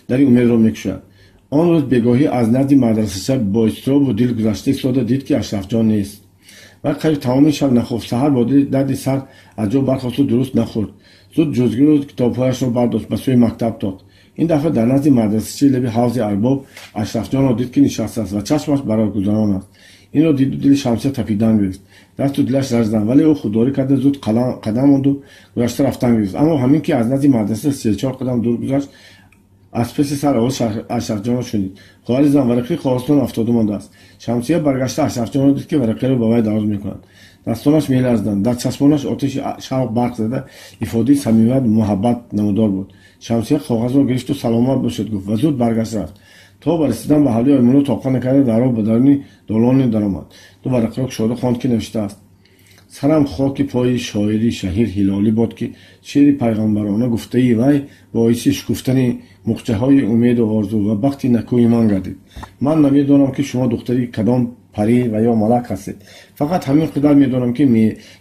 дари умедро мекушояд. Он рӯз бегоҳӣ аз назди мадрасача бо изтиробу дил гузашта истода дид, ки Ашрафҷон нест. Вай қариб тамоми шаб нахофт. Саҳар бо дили дарди сар аз ҷо бархосту дуруст нахӯрд. Зуд ҷузгиру китобҳояшро бардошт, ба сӯи мактаб тохт. Ин дафъа дар назди мадрасачии лаби ҳавзи Арбоб Ашрафҷонро дид, ки нишастааст ва чашмаш барогузарон аст. Инро диду дили Шамсия тапидан гирифт, дасту дилаш ларзиданд, вале ӯ худдорӣ карда зуд қадам монду гузашта рафтан гирифт. Аммо ҳамин ки аз назди мадраса се-чор қадам дур гузашт, аз паси сар овози Ашрафҷонро шунид: хоҳари зан, варақаи қоғозтон афтода мондааст. Шамсия баргашта Ашрафҷонро дид, ки варақаро ба вай дароз мекунад. Дастонаш меларзиданд, дар чашмонаш оташи шавқ барқ зада, ифодаи самимият, муҳаббат намудор буд. Шамсия коғазро гирифту саломат бошед гуфт ва зуд баргашт рафт. То ба расидан ба ҳавлии Оймулло тоқа накарда дар роҳ ба даруни долоне даромад. Ду варақаро кушода хонд, ки навиштааст: сарам хоки пои шоири шаҳир Ҳилолӣ бод, ки шеъри пайғамбарона гуфтаи вай боиси шукуфтани муқчаҳои умеду орзу ва бахти накӯи ман гардид. Ман намедонам, ки шумо духтари кадом парӣ ва ё малак ҳастед. Фақат ҳамин қадар медонам, ки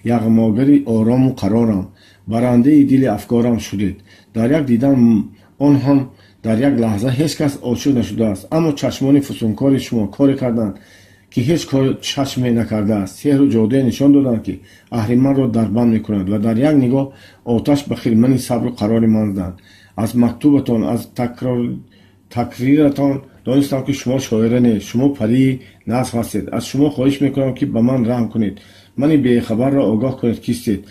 яғмогари орому қарорам, барандаи дили афкорам шудед. Дар як дидан, он ҳам дар як лаҳза, ҳеҷ кас ошиқ нашудааст, аммо чашмони фусункори шумо коре карданд, ки ҳеҷ кор чашме накардааст. Сеҳру ҷодуе нишон доданд, ки аҳриманро дар банд мекунад ва дар як нигоҳ оташ ба хирмани сабру қарори ман заданд. Аз мактубатон, аз такриратон донистам, ки шумо шоира не, шумо парии назм ҳастед. Аз шумо хоҳиш мекунам, ки ба ман раҳм кунед, мани бехабарро огоҳ кунед, кистед.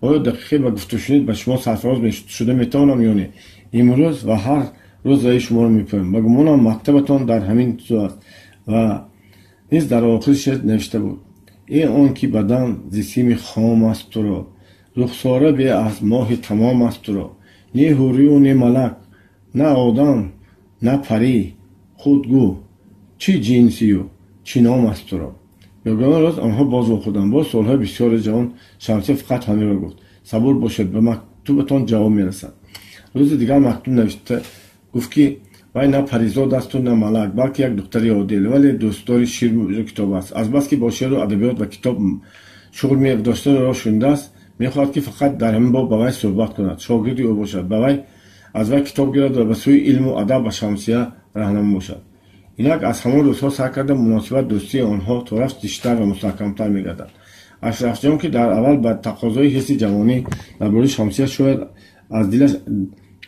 Оё дақиқе ба гуфтушунид ба шумо сарфароз шуда метавонам ё не? Имрӯз ва ҳар рӯз раи шуморо мепоям. Ба гумонам, мактабатон дар ҳамин сӯ аст. Ва низ дар охири шеър навишта буд: э он ки бадан зи сими хом аст туро, рухсора бе аз моҳи тамом аст туро, не ҳурию не малак, на одам, на парӣ, худ гӯ, чӣ ҷинсию чӣ ном аст туро. Ягона рӯз онҳо боз вохӯрданд. Боз суолҳои бисёри ҷавон. Шамсия фақат ҳаминро гуфт: сабур бошед, ба мактубатон ҷавоб мерасад. Рӯзи дигар мактуб навишта гуфт, ки вай на паризод асту на малак, балки як духтари одил, вале дӯстдори шеъру китоб аст. Азбаски бо шеъру адабиёт ва китоб шуғл доштанро шунидааст, мехоҳад, ки фақат дар ҳамин боб ба вай суҳбат кунад, шогирди ӯ бошад, ба вай аз вай китоб гирад ва ба сӯи илму адаб ба Шамсия раҳнамо бошад. Инак, аз ҳамон рӯзҳо сар карда, муносибат дӯстии онҳо то рафт зичтар ва мустаҳкамтар мегардад. Ашрафҷон, ки дар аввал ба тақозои ҳисси ҷавонӣ дар бораи Шамсия шояд аз дилаш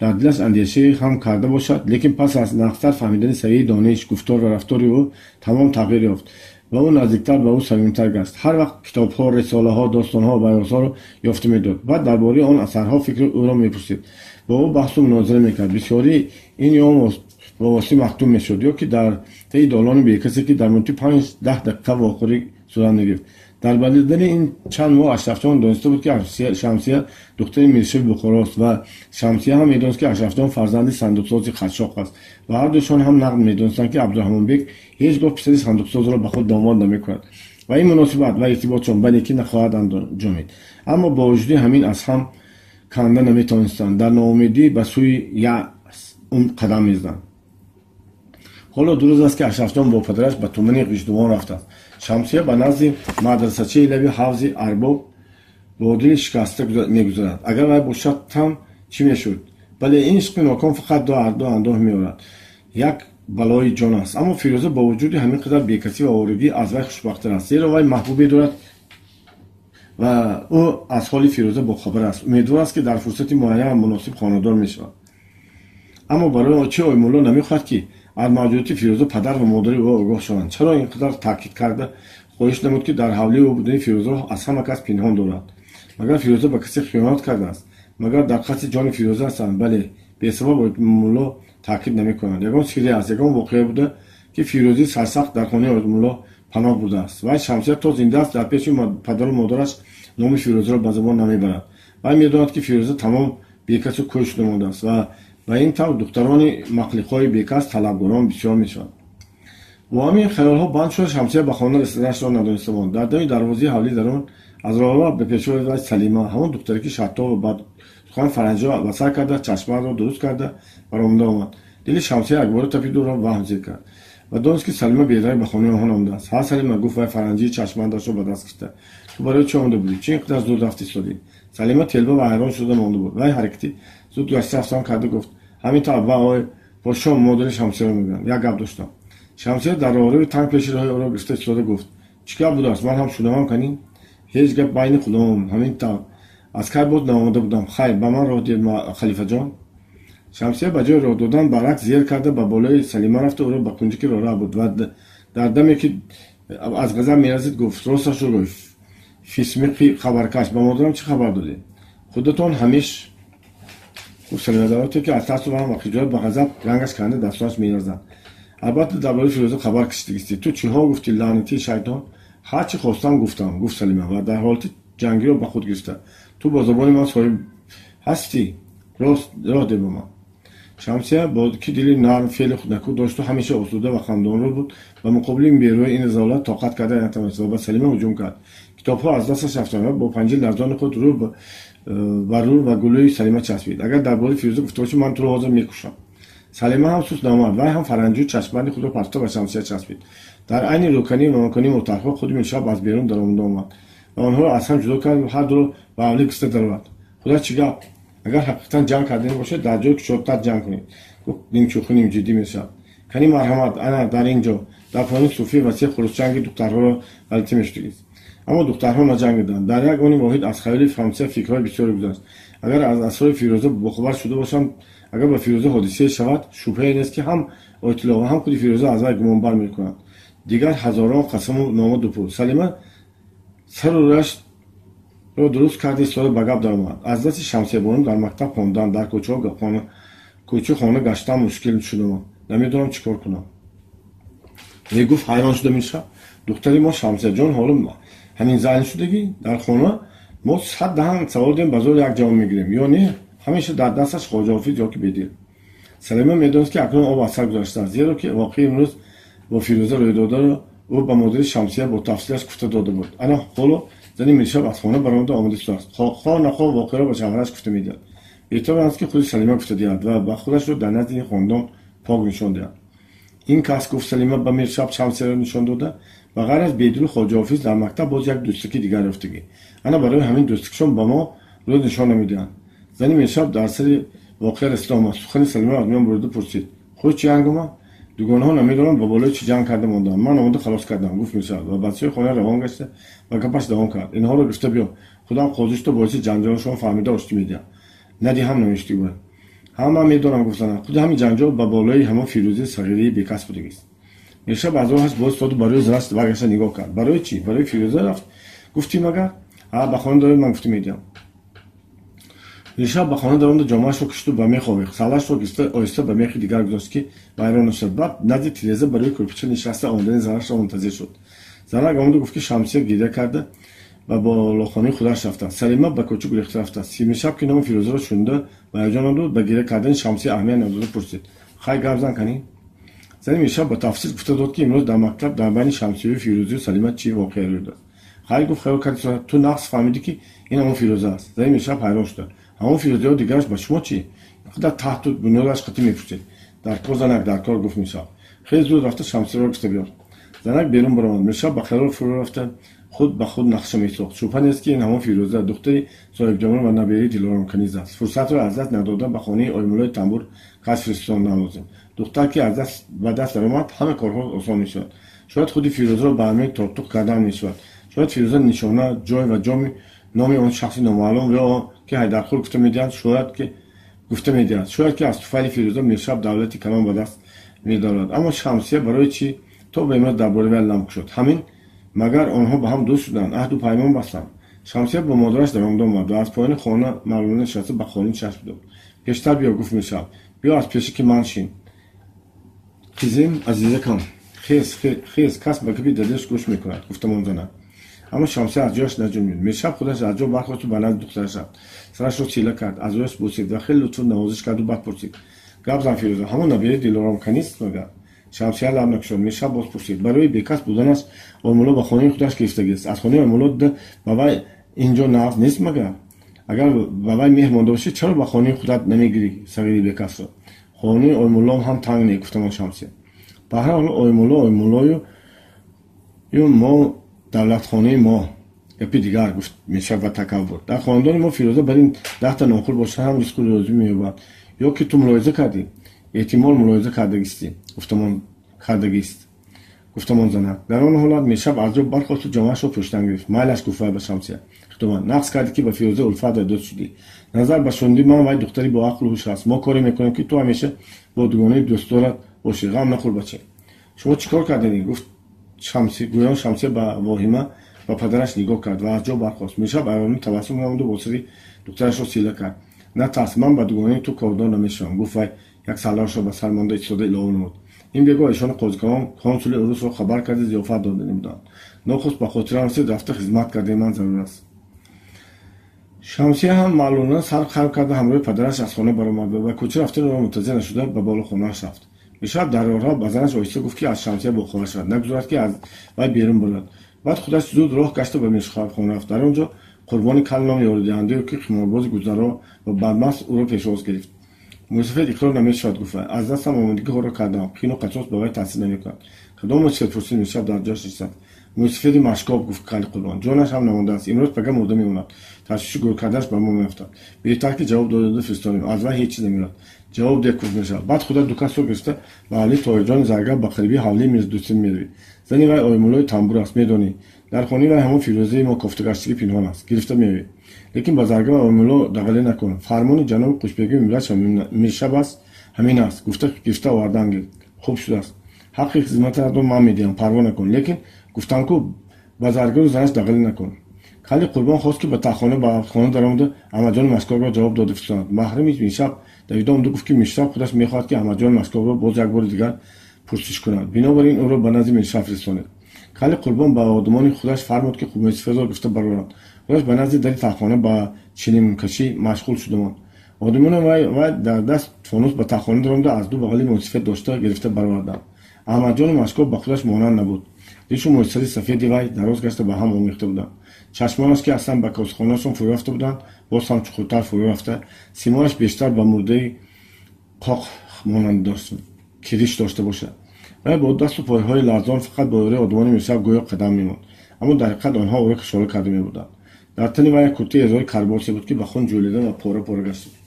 дар дилаш андешае ҳам карда бошад, лекин пас аз нағзтар фаҳмидани савияи дониш, гуфтор ва рафтори ӯ тамом тағйир ёфт ва ӯ наздиктар ба ӯ самимтар гашт. Ҳар вақт китобҳо, рисолаҳо, достонҳо ва баёнҳоро ёфта медод, баъд дар бораи он асарҳо фикри ӯро мепурсид, бо ӯ баҳсу мунозира мекард. Бисёрӣ ин ё бо воситаи мактуб мешуд ё ки дар таи долони бекасе, ки дар муддати 5-10 дақиқа вохӯрӣ сурат мегирифт. Дар бадидани ин чанд моҳ Ашрафҷон дониста буд, ки Шамсия духтари миршиби Бухорост ва Шамсия ҳам медонист, ки Ашрафҷон фарзанди сандуқсози қашшоқ аст ва ҳардушон ҳам нағз медонистанд, ки Абдураҳмонбек ҳеҷ гоҳ писари сандуқсозро ба худ домод намекунад ва ин муносибат ва иртиботшон ба некӣ нахоҳад анҷомид. Аммо бо вуҷуди ҳамин аз ҳам канда наметавонистанд, дар ноумедӣ ба сӯи яъс қадам мезаданд. Ҳоло 2 рӯз аст, ки Ашрафҷон бо падараш ба тумани Ғиждувон рафтааст. Шамсия ба назди мадрасачаи лаби ҳавзи Арбоб бо дили шикаста мегузарад. Агар вай бошад ҳам чӣ мешуд? Бале, ин ишқи ноком фақат ду андӯҳ меорад, як балои ҷон аст. Аммо Фирӯза бо вуҷуди ҳамин қадар бекасӣ ва оворигӣ аз вай хушбахттар аст, зеро вай маҳбубе дорад ва ӯ аз ҳоли Фирӯза бохабар аст. Умедвор аст, ки дар фурсати муайян ва муносиб хонадор мешавад. Аммо барои чӣ Оймулло намехоҳад, ки аз мавҷудияти Фирӯза падар ва модари ӯ огоҳ шаванд? Чаро ин қадар таъкид карда хоҳиш намуд, ки дар ҳавлии ӯ будани Фирӯзаро аз ҳама кас пинҳон дорад? Магар Фирӯза ба касе хиёнат кардааст? Магар дар қасди ҷони Фирӯза ҳастанд? Бале, бесабаб Оймулло таъкид намекунанд. Ягон сирре аст, ягон воқеа буда, ки Фирӯзии сарсахт дар хонаи Оймулло паноҳ бурдааст. Вай Шамсия то зинда аст, дар пеши падару модараш номи Фирӯзаро ба забон намебарад. Вай медонад, ки Фирӯза тамом бекасу кӯй шуда мондааст ва ба ин тавр духтарони махлиқҳои бекас талабгорон бисёр мешаванд. Бо ҳамин хаёлҳо банд шуда, Шамсия ба хона расиданашро надониста монд. Дар дами дарвозаи ҳавлӣ дарун аз роҳра ба пешвои вай Салима, ҳамон духтаре, ки шаттов ва бадсухан фаранҷиро ба сар карда, чашмаро дуруст карда баромада омад. Дили Шамсия якбора тапиду ӯро ваҳм зир кард ва донист, ки Салима бедарак ба хонаи онҳо омадааст. Ҳа, Салима, гуфт вай фаранҷии чашмандашро ба даст гирифта, ту барои чӣ омада будӣ? Чӣ ин қадар зуд рафти истодӣ? Салима телба ва ҳайрон шуда монда буд. Вай ҳаракати зуд гашта рафтан карда гуфт: ҳамин тавр ба ой бо шом модари Шамсияро мегӯянд. Як гап доштам. Шамсия дар роҳрави танг пеши роҳи ӯро гирифта истода гуфт: чӣ гап будааст? Ман ҳам шунавам канӣ? Ҳеҷ гап, байни худомон. Ҳамин тавр аз кай боз наомада будам. Хайр, ба ман роҳ диҳед, халифаҷон. Шамсия ба ҷои роҳ додан баръакс зер карда ба болои Салима рафта ӯро ба кунҷики роҳра бурд ва дар даме, ки аз ғазаб мерасид, гуфт: росташро гӯй, фисмиқи хабаркаш, ба модарам чӣ хабар додӣ? Худатон ҳамеш, гуфт Салима, дар ҳолате ки аз тарсу ваҳм ва хиҷолат ба ғазаб рангаш канда дастонаш меларзад. Албатта, дар бораи Фирӯза хабар кашидагистӣ. Ту чиҳо гуфтӣ, лаънатии шайтон? Ҳарчи хостам гуфтам, гуфт Салима ва дар ҳолати ҷангиро ба худ гирифта. Ту бо забони ман соҳиб ҳастӣ, роҳ де ба ман. Шамсия ки дили нарм, феъли наку дошту ҳамеша осуда ва хандонрӯ буд, ба муқобили берӯи ин разолат тоқат карда натавонист ва ба Салима ҳуҷум кард. Китобҳо аз дасташ рафтанд ва бо панҷаи ларзони худ рӯ ба рӯ ва гулӯи Салима часпид. Агар дар бораи Фирӯза гуфта бошӣ, ман туро ҳозир мекушам. Салима ҳам суст наомад, вай ҳам фаранҷу чашмбанди худро партофта ба Шамсия часпид. Дар айни рӯканӣ ва маконии мӯтарҳо худи Миршаб аз берун даромада омад ва онҳоро аз ҳам ҷудо кард ва ҳар дуро ба ҳавлӣ гирифта даровард. Худо чӣ гап? Агар ҳақиқатан ҷанг кардани бошед, дар ҷои кушодтар ҷанг кунед, гуфт нимшӯхӣ нимҷиддӣ Миршаб. Кани марҳамат, ана дар ин ҷо, дар поёни суфӣ васеъ хурӯсчанги духтарҳоро ғалатӣ мешудагист. Аммо духтарҳо наҷангиданд. Дар як они воҳид аз хаёли Шамсия фикрҳои бисёре гузашт. Агар аз асрори Фирӯза бохабар шуда бошанд, агар ба Фирӯза ҳодисае шавад, шубҳае нест, ки ҳам Оятулло ва ҳам худи Фирӯза аз вай гумонбар мекунанд. Дигар ҳазорон қасаму нома дупул. Салима сару рӯяшро дуруст кард, истода ба гап даромад. Аз дасти Шамсиябону дар мактаб хондан, дар кӯча хона гаштан мушкил шудам. Намедонам чӣ кор кунам. Мегуфт ҳайрон шуда Миршаб. Духтари мо Шамсияҷон ҳоло ҳамин зан шудагӣ, дар хона мо 100 даҳан савол диҳем, ба зӯр як ҷавоб мегирем. Ё не, ҳамеша дар дасташ Хоҷа Ҳофиз ё ки Бедил. Салима медонист, ки акнун об аз сар гузаштааст, зеро ки воқеи имрӯз бо Фирӯза рӯйдодаро ӯ ба модари Шамсия бо тафсилаш гуфта дода буд. Ана ҳоло зани Миршаб аз хона баромада омада истодааст. Хоҳ нахоҳ воқеаро ба шавҳараш гуфта медиҳад. Беҳтар он аст, ки худи Салима гуфта диҳад ва ба худашро дар назди ин хонадон пок нишон диҳад. Ин кас, гуфт Салима ба Миршаб Шамсияро нишон дода, ба ғайр аз Бедилу Хоҷа Ҳофиз дар мактаб боз як дӯстаки дигар ёфтагӣ. Ана барои ҳамин дӯстакшон ба мо рӯз нишон намедиҳанд. Зани Миршаб дар сари воқеа расида омад. Сухани Салимаро аз миён бурида пурсид: худ чӣ ҳангома? Дугонаҳо намедонанд ба болои чӣ ҷанг карда мондаанд. Ман омода халос кардам, гуфт Миршаб ва ба сӯи хона равон гашта ба гапаш давом кард. Инҳоро гирифта биё. Худам қозӣ шуда боиси ҷанҷолшон фаҳмида оштӣ медиҳам. Надиҳам навиштӣ бояд. Ҳама медонам, гуфт занам. Худи ҳамин ҷанҷол ба болои ҳамон Фирӯзаи сағирии бекас будагист. Миршаб аз роҳаш боз истоду барои занаш баргашта нигоҳ кард. Барои чӣ? Барои Фирӯза рафт. Гуфтӣ магар? Ҳа, ба хона дароед, ман гуфта медиҳам. Миршаб ба хона даромада ҷомаашро кишиду ба мех овехт. Саллаашро гирифта оҳиста ба мехи дигар гузошт, ки вайрон нашавад. Баъд назди тиреза барои курпича нишаста омадани занашро мунтазир шуд. Занак омаду гуфт, ки Шамсия гиря карда ба болохонаи худаш рафтааст. Салима ба кӯча гурехта рафтааст. Миршаб, ки номи Фирӯзаро шунида ба ҳаяҷон омада буд, ба гиря кардани Шамсия аҳамият надода пурсид: хай гап зан канӣ? Зани Миршаб ба тафсил гуфта дод, ки имрӯз дар мактаб дар байни Шамсияю Фирӯзию Салима чӣ воқеа рӯй дод. Хай, гуфт, хаёл карди, ту нақс фаҳмидӣ, ки ин ҳамон Фирӯза аст. Зани Миршаб ҳайрон шуда: ҳамон Фирӯзаё дигараш ба шумо чӣ? Инқадар таҳту бунёдаш қатӣ мепурсед. Дар кор, занак, дар кор, гуфт Миршаб. Хеле зуд рафта Шамсияро гирифта биёр. Занак берун баромад. Миршаб ба хаёл фурӯ рафта худ ба худ нақша месохт. Шубҳа нест, ки ин ҳамон Фирӯза, духтари соҳибҷамол ва набераи Дилоромканиз аст. Фурсатро аз даст надода ба хонаи Оймуллои тамбур кас фиристодан лозим. Духтар ки аз даст ба даст даромад, ҳама корҳо осон мешавад. Шояд худи Фирӯзаро ба амир тортуқ кардан мешавад. Шояд Фирӯза нишона, ҷой ва ҷоми номи он шахси номаълум ё ки Ҳайдархӯр гуфта медиҳанд, шояд ки гуфта медиҳад. Шояд ки аз туфайли Фирӯза Миршаб давлати калон ба даст медорад. Аммо Шамсия барои чӣ то ба имрӯз дар бораи вай лам кушод? Ҳамин магар онҳо ба ҳам дӯст шуданд, аҳду паймон бастанд. Шамсия бо модараш даромада омад ва аз поёни хона мағлулона нишаста ба қолин чашм дод. Пештар биё, гуфт Миршаб. Биё аз пеши ки ман шин. Қизим, азизакам, хез, хез, кас ба гапи дадаш гӯш мекунад, гуфтамон занак. Аммо Шамсия аз ҷояш наҷунбид. Миршаб худаш аз ҷо бархосту ба назди духтараш рафт. Сарашро сила кард, аз рӯяш бусид ва хеле лутфу навозиш карду баъд пурсид: гап зан, Фирӯза, ҳамон набераи Дилоромканист магар? Шамсия лаб накушод. Миршаб боз пурсид: барои бекас буданаш Оймулло ба хонаи худаш гирифтагист. Аз хонаи Оймулло дида ба вай инҷо нағз нест магар? Агар ба вай меҳр монда бошӣ, чаро ба хонаи худат намегирӣ сағири бекасро? Хонаи Оймуллом ҳам танг не, гуфтамон Шамсия. Ба ҳар ҳол Оймулло Оймуллою ю мо давлатхонаи мо гапи дигар, гуфт Миршаб ва такаввур. Дар хонадони мо Фирӯза бар ин 10та нонхӯр бошад ҳам ризқу рӯзӣ меёбад. Ё ки ту мулоҳиза кардӣ? Эҳтимол мулоҳиза кардагистӣ, гуфтамон кардагист, гуфтамон занак. Дар он ҳолат Миршаб аз ҷо бархосту ҷомаашро пӯшидан гирифт. Майлаш, гуфт вай ба Шамсия хитобан. Нақс кардӣ, ки ба Фирӯза улфат ва дӯст шудӣ. Назар ба шунидӣ ман вай духтари бо ақлу ҳуш аст. Мо коре мекунем, ки ту ҳамеша бо дугонаи дӯстдорат бошӣ. Ғам нахӯр, бача. Шумо чӣ кор кардед? Гуфт Шамси. Гӯён Шамсия ба воҳима ба падараш нигоҳ кард ва аз ҷо бархост. Миршаб айвонӣ табассум намуду бо сари духтарашро сила кард. Натарс, ман ба дугонаи ту кордор намешавам, гуфт вай, як саллаашро ба сар монда истода илова намуд: ин бегоҳ эшони қозикалон консули урусро хабар карда зиёфат дода буданд. Нохуст ба хотирам расид, рафта хизмат кардаи ман зарур аст. Шамсия ҳам маълулона сар хам карда ҳамроҳи падараш аз хона баромад ва ба кӯча рафтанро мунтазир нашуда ба боло хонааш рафт. Миршаб дар роҳрав ба занаш оҳиста гуфт, ки аз Шамсия бохабар шавад, нагузорад, ки аз вай берун бурад. Баъд худаш зуд роҳ гашта ба Миршабхона рафт. Дар он ҷо Қурбони кал ном ёридиҳандаё, ки қиморбози гузаро ва бадмаст, ӯро пешвоз гирифт. Мӯйсафед иқрор намешавад, гуфт вай. Аз дастам омодагӣ ҳоро кардам, қину қасос ба вай таъсир намекунад. Кадом мӯйсафед? Пурсид Миршаб дар ҷояш нишаст. Мӯйсафеди Машкоб, гуфт Кали Қурбон. Ҷонаш ҳам намондааст. Имрӯз пага мурда мемонад. Ташвиши гӯр карданаш ба мо меафтад. Беҳтар ки ҷавоб дода фиристонем. Аз вай ҳеҷ чиз намеояд. Ҷавоб деҳ, гуфт Миршаб. Баъд худат ду касро гирифта ба ҳавлии Тоҳирҷони заргар ба қарибии ҳавлии Мирдусин меравӣ. Зани вай Оймуллои тамбур аст, медонӣ. Дар хонаи вай ҳамон фирӯзаи мо кофтагаштагӣ пинҳон аст. Гирифта меоӣ. Лекин ба заргар ва Оймулло дағалӣ накун. Фармони ҷаноби Қушбегӣ Миршаб аст, ҳамин аст. Гуфта гирифта овардан гир. Хуб шудааст. Ҳаққи хизмататро ман медиҳам, парво накун. Лекин гуфтам ку, ба заргару занаш дағалӣ накун. Кали Қурбон хост, ки ба тахона ба хона даромада Аҳмадҷони Машкобро ҷавоб дода фиристонад. Маҳрами Миршаб давида омада гуфт, ки Миршаб худаш мехоҳад, ки Аҳмадҷони Машкобро боз як бори дигар пурсиш кунад. Бинобар ин ӯро ба назди Миршаб фиристонед. Кали Қурбон ба одамони худаш фармуд, ки мӯйсафедро гирифта бароранд. Худаш ба назди дари тахона ба чилимкашӣ машғул шуда монд. Одамони вай дар даст фонус ба тахона даромада аз ду бағали мӯйсафед дошта гирифта бароварданд. Аҳмадҷони Машкоб ба худаш монанд набуд. Ришу мӯйсари сафеди вай дароз гашта ба ҳам омехта буданд. Чашмонаш, ки аслан ба косхонаашон фурӯ рафта буданд, боз ҳам чуқуртар фурӯ рафта, симояш бештар ба мурдаи қоқ монанд дошт, кириш дошта бошад. Вай бо дасту пойҳои ларзон фақат бо ёрии одамони Миршаб гӯё қадам мемонд, аммо дар ҳақиқат онҳо ӯро кашола карда мебурданд. Дар тани вай як куртаи эзои карбосе буд, ки ба хун ҷӯлида ва пора пора гашта буд.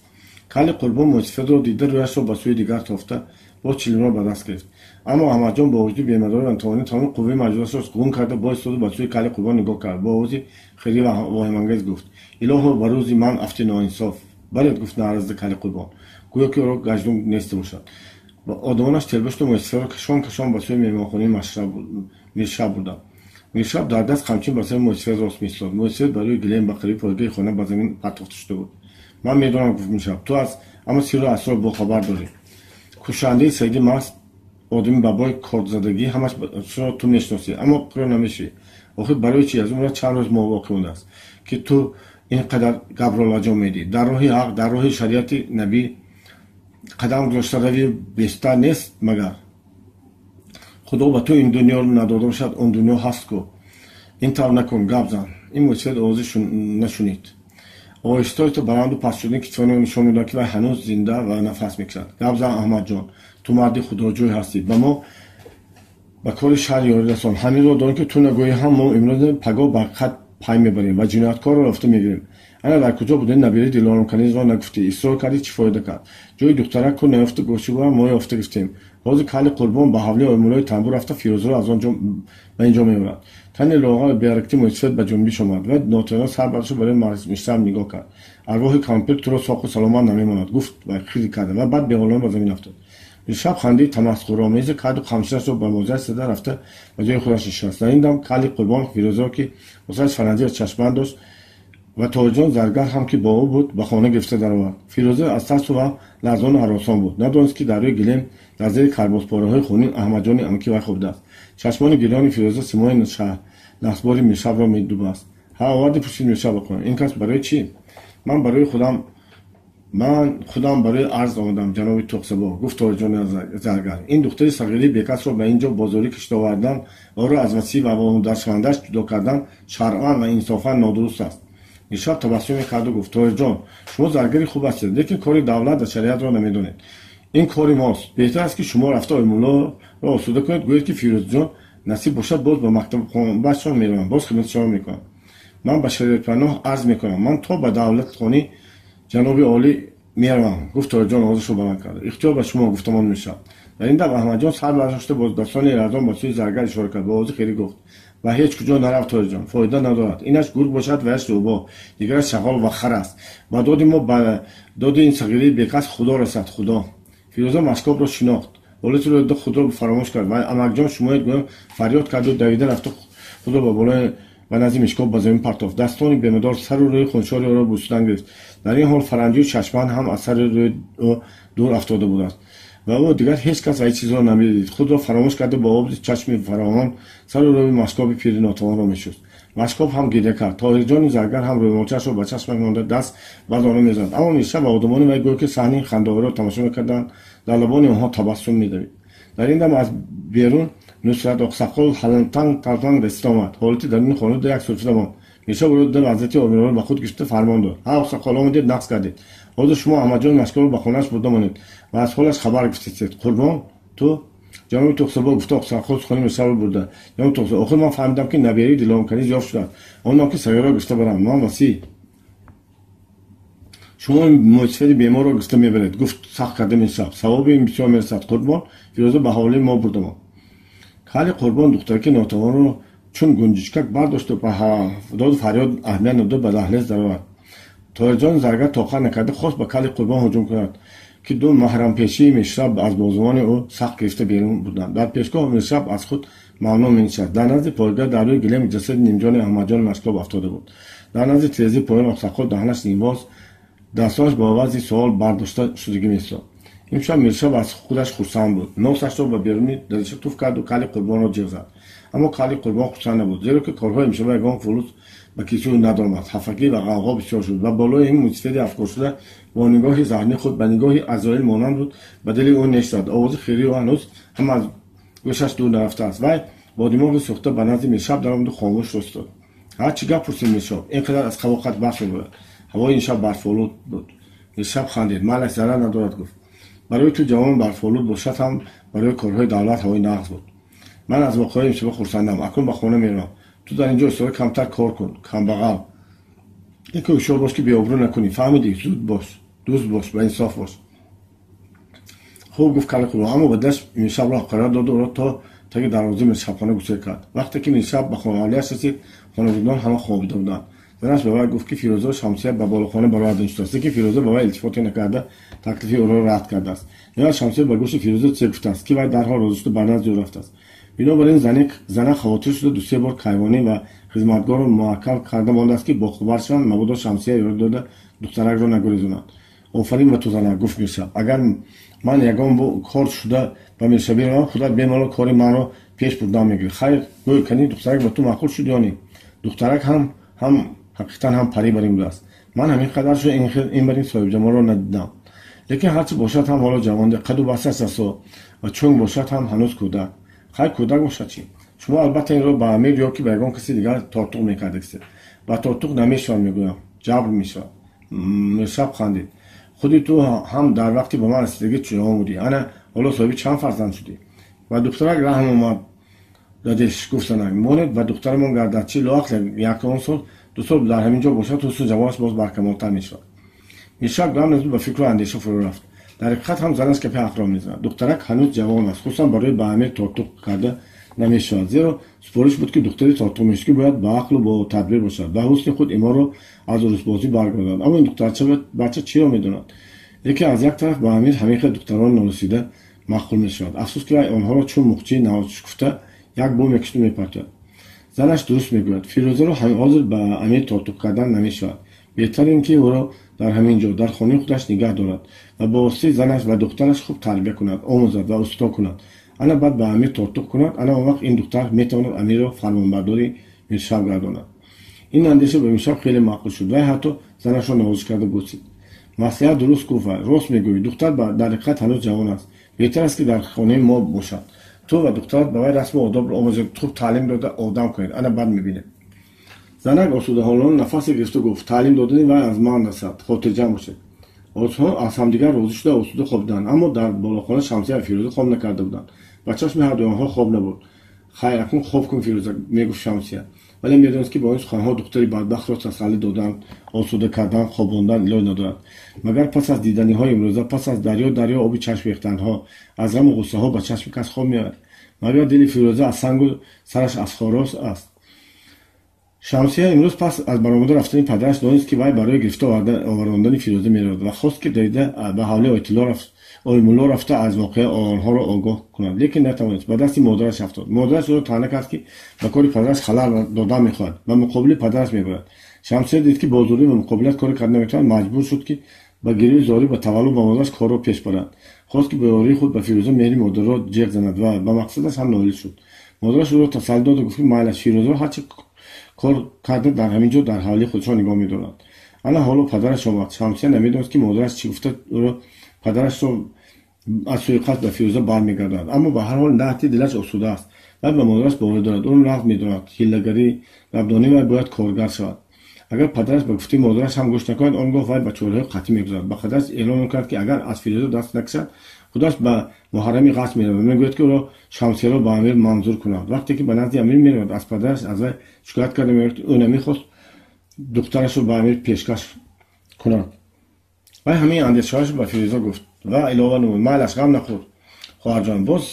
Кали Қурбон мӯйсафедро дида рӯяшро ба сӯи дигар тофта боз чилимро ба даст гирифт. Аммо Аҳмадҷон бо вуҷуди бемадорӣ ва тавонӣ тамоми қувваи маҷлисашро гум карда боистоду ба сӯи Кали Қурбон нигоҳ кард. Бо овози хирӣ ва воҳимангез гуфт: Илоҳо, ба рӯзи ман афти ноинсоф. Балед, гуфт нааразда Кали Қурбон, гӯё ки ӯро гаҷдум неста бошад. Одамонаш телба шуда мӯйсафедро кашон кашон ба сӯи меҳмонхонаи Миршаб бурданд. Миршаб дар даст қамчин ба сари мӯйсафед рост меистод. Мӯйсафед ба рӯи гилем ба қариби пойгоҳи хона ба замин партофта шуда буд. Ман медонам, гуфт Миршаб, ту аз ҳама сирру асрор бохабар дорӣ. Кушандаи Саиди маст, одами бабои кордзадагӣ, ҳамашро ту мешиносӣ, аммо иқрор намешавӣ. Охир барои чӣ? Аз умра чанд рӯз моҳ боқӣ мондааст, ки ту ин қадар гапро лаҷом медиҳӣ. Дар роҳи ҳақ, дар роҳи шариати набӣ қадам гузошта равӣ бештар нест магар? Худо ба ту ин дунёро надода бошад, он дунё ҳаст ку. Ин тавр накун, гап зан. Ин мӯйсафед овозе нашунид. Оҳиста оҳиста баланду паст шудани китфони ӯ нишон медод, ки вай ҳанӯз зинда ва нафас мекашад. Гап зан, Аҳмадҷон, ту марди худоҷӯй ҳастӣ. Ба мо ба кори шаҳр ёрӣ расон. Ҳаминро дон, ки ту нагӯӣ ҳам мо имрӯз пагоҳ ба ҳақиқат пай мебарем ва ҷинояткорро ёфта мегирем. Ана дар куҷо будани набираи Дилоромканизро нагуфтӣ. Исрор кардӣ, чӣ фоида кард? Ҷои духтарак ку наёфта гӯшибора мо ёфта гирифтем. Ҳозир Кали Қурбон ба ҳавлии Оймуллои тамбур рафта Фирӯзаро аз он ҷо ба ин ҷо меорад. Тани лоғар беҳаракати мӯйсафед ба ҷунбиш омад ва нотавона сар бардошта барои Миршаб нигоҳ кард. Арвоҳи кампир туро соқу саломат намемонад, гуфт ва хир карда ва баъд беҳолона ба замин афтод. Миршаб хандаи тамасхуромезе карду қамчинашро ба мозааш зада рафта ба ҷои худаш нишаст. Дар ин дам Кали Қурбон Фирӯзаро, ки бо фаранҷӣ ва чашмбанд дошт ва Тоҳирҷон заргар ҳам, ки бо ӯ буд, ба хона гирифта даровард. Фирӯза аз тарсу ваҳм ларзону ҳаросон буд. Надонист, ки дар рӯи гилем дар зери карбоспораҳои хунин Аҳмадҷони амаки вай хобидааст. Чашмони гирёни Фирӯза симои насбори Миршабро медубаст. Ҳа, оварди? Пурсид Миршаб. Ин кас барои чӣ? Ман барои худам, ман худам барои арз омадам, ҷаноби Тоқсабо, гуфт Тоҳирҷони заргар. Ин духтари сағирии бекасро ба ин ҷо бозорӣ кишта овардан ва ӯро аз васӣ ва модаршавандааш ҷудо кардан шаръан ва инсофан нодуруст аст. Миршаб табассуме карду гуфт: Тоҳирҷон, шумо заргари хуб ҳастед, лекин кори давлат ва шариатро намедонед. Ин кори мост. Беҳтар аст, ки шумо рафта Оймуллоро осуда кунед, гӯед, ки Фирӯзҷон насиб бошад, боз ба мактабхонабашон меравам, боз хидматшонро мекунам. Ман ба шариатпаноҳ арз мекунам, ман то ба давлатхонӣ ҷаноби олӣ меравам, гуфт Тоҳирҷон овозашро баланд кард. Ихтиёр ба шумо, гуфтамон Миршаб. Дар ин дам Аҳмадҷон сар бардошта бо дастони ларзон ба сӯи заргар ишора кард. Бо овози хирӣ гуфт: Ба ҳеҷ куҷо нарав, Тоҳирҷон, фоида надорад. Инаш гург бошад ва яш рӯбоҳ, дигараш шағол ва хар аст. Ба доди мо, ба доди ин сағирии бекас худо расад, худо. Фирӯза Машкобро шинохт. Ҳолатеро дида худро фаромӯш кард ва амакҷон, шумоед гӯям фарёд карду давида рафта худро ба болои ба назди Мишкоб ба замин партофт. Дастони бемадор сару рӯи хуншори ӯро бӯсидан гирифт. Дар ин ҳол фаранҷию чашманд ҳам аз сари рӯи ӯ дур афтода будааст. Ва ӯ дигар ҳеҷ кас ва ҳеҷ чизро намедид. Худро фаромӯш карда бо оби чашми фаровон сару рӯи Машкоби пири нотавонро мешуст. Машкоб ҳам гиря кард. Тоҳирҷони заргар ҳам рӯймолчаашро ба чашмаш монда даст ба зону мезад. Аммо Миршаб ва одамони вай гӯё ки саҳни хандаоварро тамошо мекарданд, дар лабони онҳо табассум медавид. Дар ин дам аз берун Нусрат Оқсақол ҳалантанг талтанг расида омад. Ҳолати даруни хона як сулфида монд. Миршаб ӯро дида вазъияти обиноро ба худ гирифта фармон дод: ҳа, Оқсақол, омадед, нақс кардед. Ҳозир шумо Аҳмадҷон Машкобро ба хонааш бурда монед ва аз ҳолаш хабар гирифтед. Қурбон, ту ҷаноби Тоқсабо, гуфта Оқсақол сухани Миршабро бурда. Ҷаноби Тоқсабо, охир ман фаҳмидам, ки наберии Диломканиз ёфт шудааст. Онам ки саёраро гирифта барам. Ман васӣ. Шумо мӯйсафеди беморро гирифта мебаред, гуфт сахт карда Миршаб. Савоби ин бисёр мерасад. Қурбон, Фирӯза ба ҳавлии мо бурда мон. Кали Қурбон духтараки нотавонро чун гунҷишкак бардошту ба доду фарёд аҳамият надода ба даҳлез даровард. Тоҳирҷони заргар тоқат накарда хост ба кали Қурбон ҳуҷум кунад, ки ду маҳрампешии Миршаб аз бозувони ӯ сахт гирифта берун бурданд. Дар пешгоҳ Миршаб аз худ мамнун менишаст. Дар назди пойгоҳ дар рӯи гилем ҷасади нимҷони Аҳмадҷони Машкоб афтода буд. Дар назди тирезаи поён Оқсақол даҳанаш нимбоз, дастонаш ба вазъи суол бардошта шудагӣ месод. Имшаб Миршаб аз худаш хурсанд буд. Носашро ба беруни дарича туф карду кали Қурбонро ҷиғ зад. Аммо кали Қурбон хурсанд набуд, зеро ки корҳои имшаба ягон фулус ба кисаи ӯ надомад. Хафагӣ ва ғавғо бисёр шуд ва болои ин мӯйсафеди афкоршуда бо нигоҳи заҳрини худ ба нигоҳи Азроил монанд буд, ба дили ӯ неш зад. Овози хирии ӯ ҳанӯз ҳам аз гӯшаш дур нарафтааст. Вай бо димоғи сӯхта ба назди Миршаб даромаду хомӯш рост дод. Ҳа, чӣ гап пурсид Миршаб? Ин қадар аз қавоқат барф меборад. Ҳавои ин шаб барфолуд буд. Миршаб хандид. Малаш зарар надорад, гуфт. Барои ту ҷавон барфолуд бошад ҳам барои корҳои давлат ҳавои нағз буд. Ман аз воқеаи имшаба хурсандам. Акнун ба хона меравам. Ту дар инҷо истода камтар кор кун. Камбағал. Яке ҳушёр бош, ки беобрӯ накунӣ. Фаҳмидӣ? Зуд бош, дӯст бош, ба инсоф бош. Хуб, гуфт кали Қурбон, аммо ба дилаш Миршабро ҳақорат доду ӯро то таги дарвозаи Миршабхона гусел кард. Вақте ки Миршаб ба ҳавлияш расид, хонагудон ҳама хобида буданд. Занаш ба вай гуфт, ки Фирӯзаро Шамсия ба болохона бароварда шудааст, лекин Фирӯза ба вай илтифоте накарда таклифи ӯро рад кардааст. Ниҳоят Шамсия ба гӯши Фирӯза чизе гуфтааст, ки вай дарҳол розӣ шуда ба назди ӯ рафтааст. Бинобар ин занак хавотир шуда ду-се бор кайвонӣ ва хизматгорро муаккал карда мондааст, ки бохабар шаванд, мабодо Шамсия ёрӣ дода духтаракро нагурезонад. Офарин ба ту, занак, гуфт Миршаб. Агар ман ягон кор шуда ба Миршабӣ равам, худат бемалол кори манро пеш бурдан мегирӣ. Хайр, гӯй, кани духтарак ба ту маъқул шуд ё не? Духтарак ҳам ҳақиқатан ҳам парӣ бар ин будааст. Ман ҳамин қадар шуда ин бар ин соҳибҷамолро надидам. Лекин ҳарчи бошад ҳам ҳоло ҷавонде, қаду басташ расо ва чунг бошад ҳам ҳанӯз кӯдак. Хайр, кӯдак бошад чӣ? Шумо албатта инро ба амир ё ки ба ягон каси дигар тортуқ мекардагистед. Ба тортуқ намешавад, мегӯям, ҷабр мешавад. Миршаб хандид. Худи ту ҳам дар вақти ба ман расидагӣ ҷавон будӣ. Ана ҳоло соҳиби чанд фарзанд шудӣ? Ва духтарак раҳм омад дадеш, гуфт занак. Монед ва духтарамон гардад, чӣ лоақл якон сол, ду сол дар ҳамин ҷо бошад, ҳусну ҷамолаш боз баркамолтар мешавад. Миршаб гам назуд ба фикру андеша фурӯ рафт. Дар ҳақиқат ҳам занаш гапи ҳақро мезанад. Духтарак ҳанӯз ҷавон аст, хусусан барои ба амир тортуқ карда намешавад, зеро супориш буд, ки духтари тортуқ мешуд, ки бояд ба ақлу бо тадбир бошад ва ҳусни худ имонро аз урусбозӣ баргардонад. Аммо ин духтарча бача чиро медонад? Лекин аз як тараф ба амир ҳамин хел духтарони норасида маъқул мешавад. Афсӯс, ки вай онҳоро чун муқчии навшукуфта як бо мекушду мепартояд. Занаш дуруст мегӯяд. Фирӯзаро ҳозир ба амир тортуқ кардан намешавад. Беҳтар ин ки ӯро дар ҳамин ҷо дар хонаи худаш нигаҳ дорад ва ба воситаи занаш ва духтараш хуб тарбия кунад, омӯзад ва усто кунад. Ана баъд ба амир тортуқ кунад. Ана он вақт ин духтар метавонад амирро фармонбардори Миршаб гардонад. Ин андеша ба Миршаб хеле маъқул шуд. Вай ҳатто занашро навозиш карда бусид. Маслиҳат дуруст, гуфт вай. Рост мегӯӣ, духтар дар ҳақиқат ҳанӯз ҷавон аст. Беҳтар аст, ки дар хонаи мо бошад. Ту ва духтарат ба вай расму одобро омӯзед, хуб таълим дода одам кунед. Ана баъд мебинем. Занак осудаҳолона нафасе гирифту гуфт: таълим додани вай аз ман расад, хотирҷамъ бошед. Онҳо аз ҳамдигар розӣ шуда осуда хобиданд, аммо дар болохона Шамсия ва Фирӯза хоб накарда буданд. Ба чашми ҳардуи онҳо хоб набуд. Хайр, акнун хоб кун, Фирӯза, мегуфт Шамсия, вале медонист, ки бо ин суханҳо духтари бадбахтро тасаллӣ додан, осуда кардан, хобондан илоҷ надорад. Магар пас аз диданиҳои имрӯза, пас аз дарё дарё оби чашм рехтанҳо, аз ғаму ғуссаҳо ба чашми кас хоб меояд? Магар дили Фирӯза аз сангу сараш аз хорос аст? Шамсия имрӯз пас аз баромада рафтани падараш донист, ки вай барои гирифта оварондани Фирӯза меравад ва хост, ки давида ба ҳавлии Оймулло рафта аз воқеа онҳоро огоҳ кунад, лекин натавонист, ба дасти модараш афтод. Модараш ӯро таъна кард, ки ба кори падараш халал додан мехоҳад, ба муқобили падараш мебарад. Шамсия дид, ки бо зӯрӣ ва муқобилат коре карда наметавонад, маҷбур шуд, ки Ба гирию зорӣ ба таваллуд ба модараш корро пеш барад. Хост, ки бо ёрии худ ба Фирӯза меҳри модарро ҷеғ занад ва ба мақсадаш ҳам ноил шуд. Модараш ӯро тасаллӣ доду гуфт, ки майлаш, Фирӯзаро ҳарчи кор карда дар ҳамин ҷо дар ҳавлии худшон нигоҳ медорад. Ана ҳоло падараш омад. Шамсия намедонист, ки модараш чӣ гуфта ӯро падарашро аз суиқасд ба Фирӯза бармегардонад. Аммо ба ҳар ҳол наҳти дилаш осуда аст. Вай ба модараш боварӣ дорад, ӯро нағз медонад. Ҳиллагарӣ, гапдонӣ вай бояд коргар шавад. Агар падараш ба гуфтаи модараш ҳам гӯш накунад, он гоҳ вай ба чораҳои қатъӣ мегузарад. Ба падараш эълон мекунад, ки агар аз Фирӯза даст накашад, худаш ба муҳаррами ғасб меравад ва мегӯяд, ки ӯро Шамсияро ба амир манзур кунад. Вақте ки ба назди амир меравад, аз падараш аз вай шикоят карда мегӯяд, ки ӯ намехост духтарашро ба амир пешкаш кунад. Вай ҳамаи андешаҳояшро ба Фирӯза гуфт ва илова намуд: майлаш, ғам нахӯр, хоҳарҷон, боз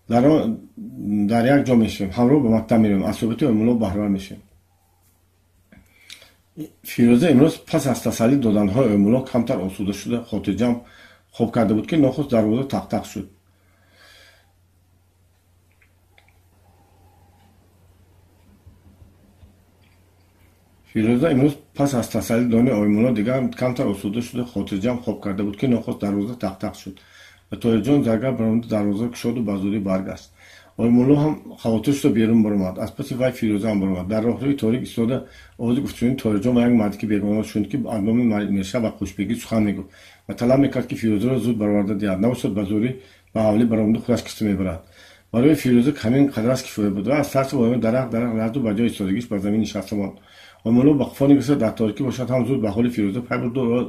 дар як ҷо мешавем, ҳамроҳ ба мактаб меравем, аз суҳбати Оймулло баҳравар мешавем. Фирӯза имрӯз пас аз тасаллӣ доданҳои Оймулло камтар осуда шуда, хотирҷамъ хоб карда буд, ки нохуст дарвоза тақ-тақ шуд. Фирӯза имрӯз пас аз тасаллӣ додани Оймулло дигар камтар осуда шуда, хотирҷамъ хоб карда буд, ки нохуст дарвоза тақ-тақ шуд ва Тоҳирҷон заргар баромада дарвозаро кушоду ба зудӣ баргашт. Оймулло ҳам хавотир шуда берун баромад. Аз паси вай Фирӯза ҳам баромад. Дар роҳрӯи торик истода овози гуфтушунии Тоҳирҷон ва як марде, ки бегонаро шунид, ки аз номи Миршаб ва Хушбегӣ сухан мегуфт ва талаб мекард, ки Фирӯзаро зуд бароварда диҳад, набошад ба зӯрӣ ба ҳавлӣ баромада худаш кишта мебарад. Барои Фирӯза камин қадраш кифоя буд ва аз тарси воҳима дарақ дарақ ларзу ба ҷои истодагиш ба замин нишаста монд. Оймулло ба қуфо нигоҳ дар торикӣ бошад ҳам зуд ба ҳоли Фирӯза пай бурду ӯро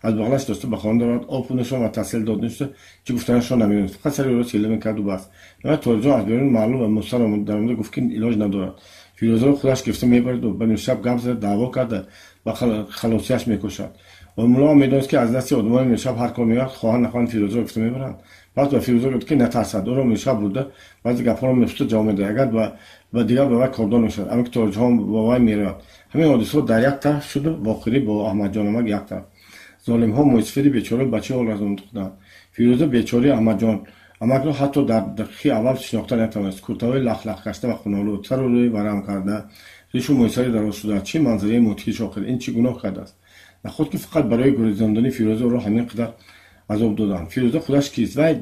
аз бағалаш дошта ба хона даромад, об нӯшон ва тасаллӣ дод нӯшта, чӣ гуфтанашро намедонист. Фақат сари ӯро силла мекарду бас. Ниҳоят Тоҳирҷон аз берун маълум ва мустар даромада гуфт, ки илоҷ надорад. Фирӯзаро худаш гирифта мебараду ба Миршаб гап зада даъво карда ба халосияш мекӯшад. Оймулло ҳам медонист, ки аз дасти одамони Миршаб ҳар кор меояд, хоҳанд нахоҳанд Фирӯзаро гирифта мебаранд. Пас ба Фирӯза гуфт, ки натарсад, ӯро Миршаб бурда баъзе гапҳоро мепурсад, ҷавоб медиҳад. Агар ба дигар ба вай кордор мешавад, аммо ки Тоҳирҷон бо вай меравад. Ҳамин ҳодисаҳо дар як тараф шуду вохӯрӣ бо Аҳмадҷонамак як тараф. Золимҳо мӯйсафеди бечораро ба чӣ ҳол расонданд? Фирӯза бечораи Аҳмадҷон амакро ҳатто дар дақиқаи аввал шинохта натавонист. Куртаҳои лахлахгашта ва хунолуд, сару рӯи варам карда, ришу мӯйсари дароз шуда. Чӣ манзараи мудҳиш охир! Ин чӣ гуноҳ кардааст? Наход ки фақат барои гурезондани Фирӯза ӯро ҳамин қадар азоб доданд. Фирӯза худаш кист? Вай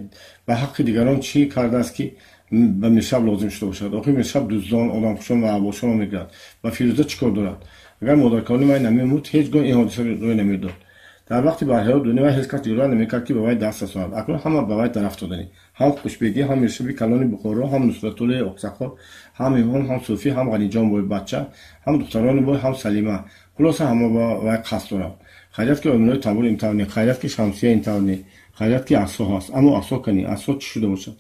ба ҳаққи дигарон чӣ кардааст, ки ба Миршаб лозим шуда бошад? Охир Миршаб дуздон, одамкушон ва авбошонро мегирад. Ба Фирӯза чӣ кор дорад? Агар модаркалони вай намемурд, ҳеҷ гоҳ ин ҳодиса рӯй намедод. Дар вақти барҳаёт дунё вай ҳеҷ кас ҷуръат намекард, ки ба вай даст расонад. Акнун ҳама ба вай тараф додани. Ҳам Хушбегӣ, ҳам Миршаби калони Бухоро, ҳам Нусратуллои оқсақол, ҳам Имом, ҳам Суфӣ, ҳам Ғаниҷон бой бача, ҳам духтарони бой, ҳам Салима. Хулоса ҳама ба вай қасд доранд. Хайрият, ки Оймуллои табор ин тавр не, хайрият, ки Шамсия ин тавр не, хайрият, ки асо ҳаст. Аммо асо кани, асо чӣ шуда бошад?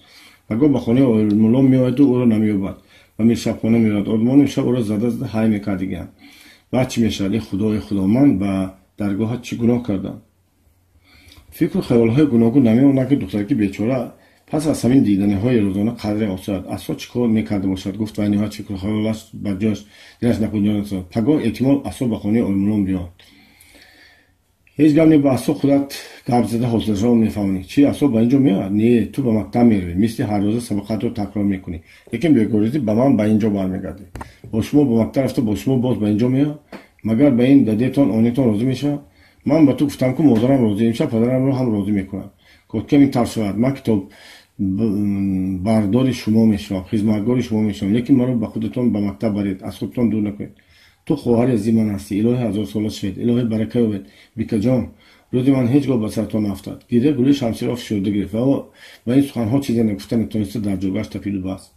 Пагоҳ ба хонаи Оймулло меояду ӯро намеёбад. Ба Миршабхона меравад. Одамони Миршаб ӯро зада зада ҳай мекардигианд. Баъд чӣ мешавад? Э Худо, э Худо, ман ба даргоҳат чӣ гуноҳ кардам? Фикру хаёлҳои гуногун намемонанд, ки духтараки бечора пас аз ҳамин диданиҳои рӯзона қадре осояд. Асо чӣ кор мекарда бошад? Гуфт вай, ниҳоят фикру хаёлаш ба ҷояш дилаш нахӯҷонад. Пагоҳ эҳтимол асо ба хонаи Оймулло биёяд. Ҳеҷ гап не, ба асо худат гап зада ҳосилашро мефаҳмонӣ. Чӣ, асо ба ин ҷо меояд? Не, ту ба мактаб меравӣ, мисли ҳаррӯза сабақатро такрор мекунӣ, лекин бегоризӣ ба ман ба ин ҷо бармегардӣ. Бо шумо ба мактаб рафта, бо шумо боз ба ин ҷо меояд? Магар ба ин дадетон онетон розӣ мешавад? Ман ба ту гуфтам, ку модарам розӣ, имшаб падарамро ҳам розӣ мекунам. Коткам ин тавр шавад, ман китоб бардори шумо мешавам, хизматгори шумо мешавам, лекин маро ба худатон ба мактаб баред, аз худтон дур накунед. Ту хоҳари азизи ман ҳастӣ, илоҳи ҳазорсола шавед, илоҳи барака ёбед, бикаҷон, рӯзи ман ҳеҷ гоҳ ба саратон нафтад. Гиря гулии Шамсиро фишурда гирифт ва ба ин суханҳо чизе нагуфта натониста дар ҷойгоҳаш тапиду баст.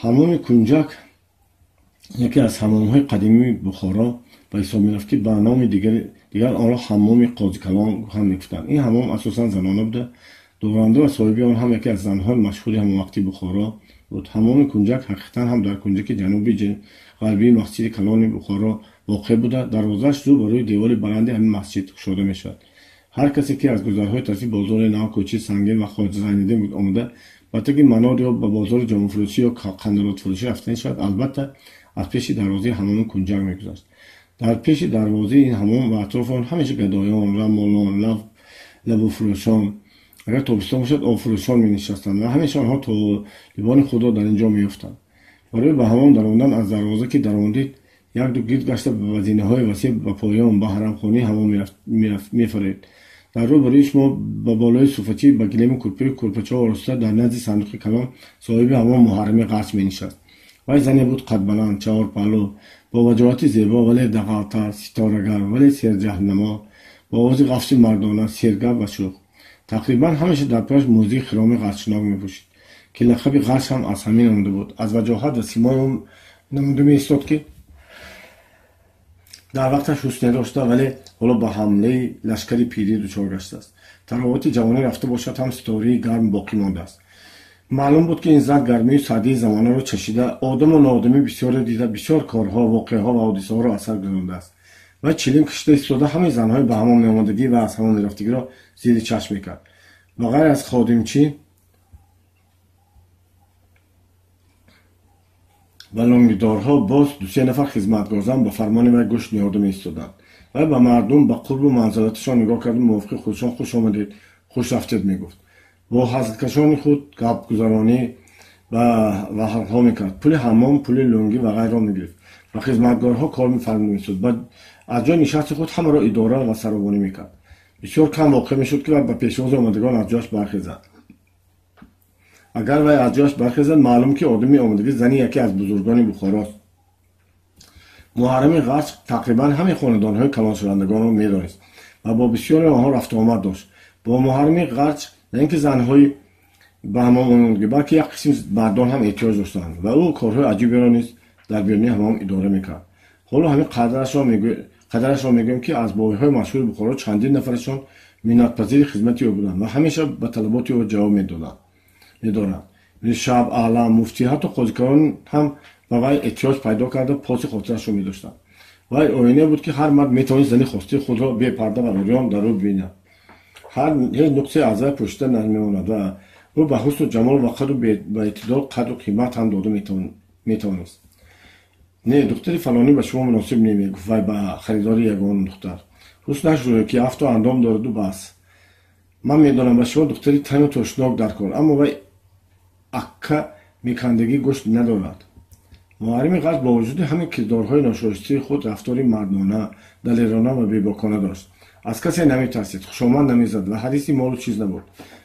Ҳамоми Кунҷак яке аз ҳамомҳои қадимии Бухоро ба ҳисоб мерафт, ки ба номи дигар онро ҳамоми Қозикалон ҳам мегуфтанд. Ин ҳамом асосан занона буда, доранда ва соҳиби он ҳам яке аз занҳои машҳури ҳамонвақти Бухоро буд. Ҳамоми Кунҷак ҳақиқатан ҳам дар кунҷаки ҷануби ғарбии масҷиди калони Бухоро воқеъ буда, дарвозааш рӯ ба рӯи девори баланди ҳамин масҷид кушода мешавад. Ҳар касе, ки аз гузарҳои тарафи бозори нав, кӯчаи Сангин ва Хоҷа Зайниддин омада, ба таги манор ё ба бозори ҷомафурӯшӣ ё қандалотфурӯшӣ рафтанӣ шавад, албатта аз пеши дарвозаи ҳамоми Кунҷак мегузашт. Дар пеши дарвозаи ин ҳамом ва атрофи он ҳамеша гадоён, рамолон, лабуфурӯшон, агар тобистон бошад, обфурӯшон менишастанд ва ҳамеша онҳо толибони худро дар ин ҷо меёфтанд. Барои ба ҳамом даромадан аз дарвоза ки даромадид, Як ду гирд гашта ба зинаҳои васеъ ба поён ба ҳарамхонаи ҳамом мефаред. Дар рӯ барои шумо ба болои суфачӣ ба гилеми курпаи курпачаҳо ороста дар назди сандуқи калон соҳиби ҳамон Муҳаррами Ғарч менишаст. Вай зане буд қадбаланд, чаҳорпаҳлӯ, бо ваҷоҳати зебо, вале дағалтар, ситорагар, вале серҷаҳлнамо, бо овози ғафси мардона, сергап ва шӯх. Тақрибан ҳамеша дар пояш мӯзии хироми ғарчнок мепӯшид, ки лақаби Ғарч ҳам аз ҳамин омада буд. Аз ваҷоҳат ва симои ӯ намуда меистод, ки дар вақташ ҳусне дошта, вале ҳоло ба ҳамлаи лашкари пирӣ дучор гаштааст. Таровати ҷавонӣ рафта бошад ҳам ситории гарм боқӣ мондааст. Маълум буд, ки ин зан гармию сардии замонаро чашида, одаму ноодамӣ бисёре дида, бисёр корҳо, воқеаҳо ва ҳодисаҳоро асар гузондааст. Вай чилим кашида истода ҳамаи занҳои ба ҳамом меомадагӣ ва аз ҳамом мерафтагиро зери чашм мекард. Ба ғайр аз ходимчӣ ва лонгидорҳо боз дусе нафар хизматгорзан ба фармони вай гӯш ниҳода меистоданд. Вай ба мардум ба қурбу манзалаташон нигоҳ карду мувофиқи худшон хуш омадед, хуш рафтед мегуфт. Бо ҳазлкашони худ гапгузаронӣ ва ҳалҳо мекард. Пули ҳаммом, пули лунгӣ ва ғайрро мегирифт. Ба хизматгорҳо кор мефармуд. Аз ҷои нишасти худ ҳамаро идора ва саробонӣ мекард. Бисёр кам воқеъ мешуд, ки вай ба пешвози омадагон аз ҷояш бархезад. Агар вай аз ҷояш бархезад, маълум ки одами омадагӣ зани яке аз бузургони Бухорост. Муҳаррами Ғарч тақрибан ҳамаи хонадонҳои калоншавандагонро медонист ва бо бисёри онҳо рафтуомад дошт. Бо Муҳаррами Ғарч на ин ки занҳои ба ҳамом омадагӣ, балки як қисми мардон ҳам эҳтиёҷ доштанд ва ӯ корҳои аҷиберо низ дар берунии ҳамом идора мекард. Ҳоло ҳамин қадарашро мегӯем, ки аз боиҳои машҳури Бухоро чандин нафарашон миннатпазири хизмати ӯ буданд ва ҳамеша ба талаботи ӯ ҷавоб медоранд. Шаб, аълам, муфтӣ, ҳатто қозикарон ҳам ба вай эҳтиёҷ пайдо карда поси хотирашро медоштанд. Вай оине буд, ки ҳар мард метавонист зани хостии худро бепарда ва урён дар ӯ бибинад. Ҳеҷ нуқсе аз вай пӯшида намемонад ва ӯ ба ҳусну ҷамол ва қаду ба эътидол қаду қимат ҳам дода метавонист. Не, духтари фалонӣ ба шумо муносиб не, мегуфт вай ба харидори ягон духтар. Ҳуснаш рӯё ки афту андом дораду бас. Ман медонам ба шумо духтари тану тошнок дар кор, аммо вай акка мекандагӣ гӯшт надорад. Муҳаррими Ғарч бо вуҷуди ҳамин кирдорҳои ношоистии худ рафтори мардона, далерона ва бебокона дошт. Аз касе наметарсид, хушомад намезад ва ҳариси молу чиз набуд.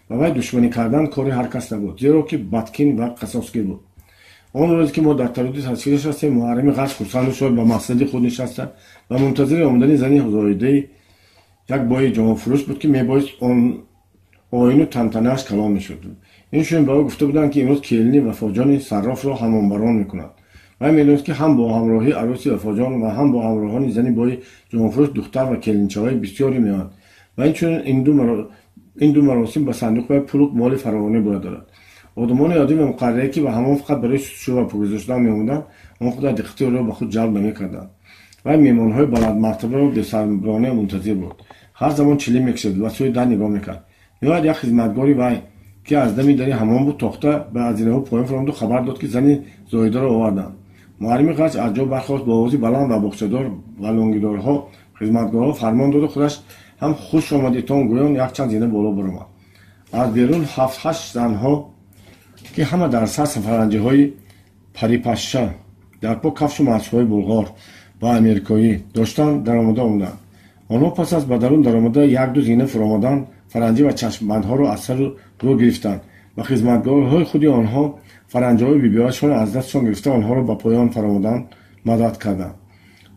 Ба вай душманӣ кардан кори ҳар кас набуд, зеро ки бадкин ва қасосгир буд. Он рӯзе ки мо дар таруди тасвираш ҳастем, Муҳаррими Ғарч хурсанду шод ба мақсади худ нишаста ва мунтазири омадани зани зоидаи як бои ҷомафурӯш буд, ки мебоист он оину тантанааш калон мешуд. Инчунин ба ӯ гуфта буданд, ки имрӯз келини Вафоҷони саррофро ҳамомбарон мекунад. Вай медонист, ки ҳам бо ҳамроҳии арӯси Вафоҷон ва ҳам бо ҳамроҳони зани бои ҷомафурӯш духтар ва келинчаҳои бисёре меоянд ва инчунин ин ду маросим ба сандуқи вай пулу моли фаровонӣ бояд дорад. Одамони оддӣ ва муқаррарие, ки ба ҳамон фақат барои шустушӯ ва покиза шудан меомаданд, он қадар диққати ӯро ба худ ҷалб намекарданд. Вай меҳмонҳои баландмартабаро бесаброна мунтазир буд. Ҳар замон чилим мекашид ва сӯи дар нигоҳ мекард. Ниҳоят як хизматгори вай, ки аз дами дари ҳамом буд, тохта ба аз зинаҳо поён фаромаду хабар дод, ки зани зоидаро оварданд. Муҳаррими Ғарч аз ҷо бархост, бо овози баланд ва боғчадор ва лонгидорҳо хизматгорҳо фармон доду худаш ҳам хуш омадитон гӯён якчанд зина боло баромад. Аз берун ҳафт-ҳашт занҳо, ки ҳама дар сар сафаранҷиҳои парипашша, дар по кафшу масҳои булғор ва америкоӣ доштанд, даромада омаданд. Онҳо пас аз ба дарун даромада як-ду зина фуромадан, фаранҷӣ ва чашмбандҳоро аз сару рӯ гирифтанд ва хизматгорҳои худи онҳо фаранҷиҳои бибиҳояшонро аз дастшон гирифта онҳоро ба поён фаромадан мадад карданд.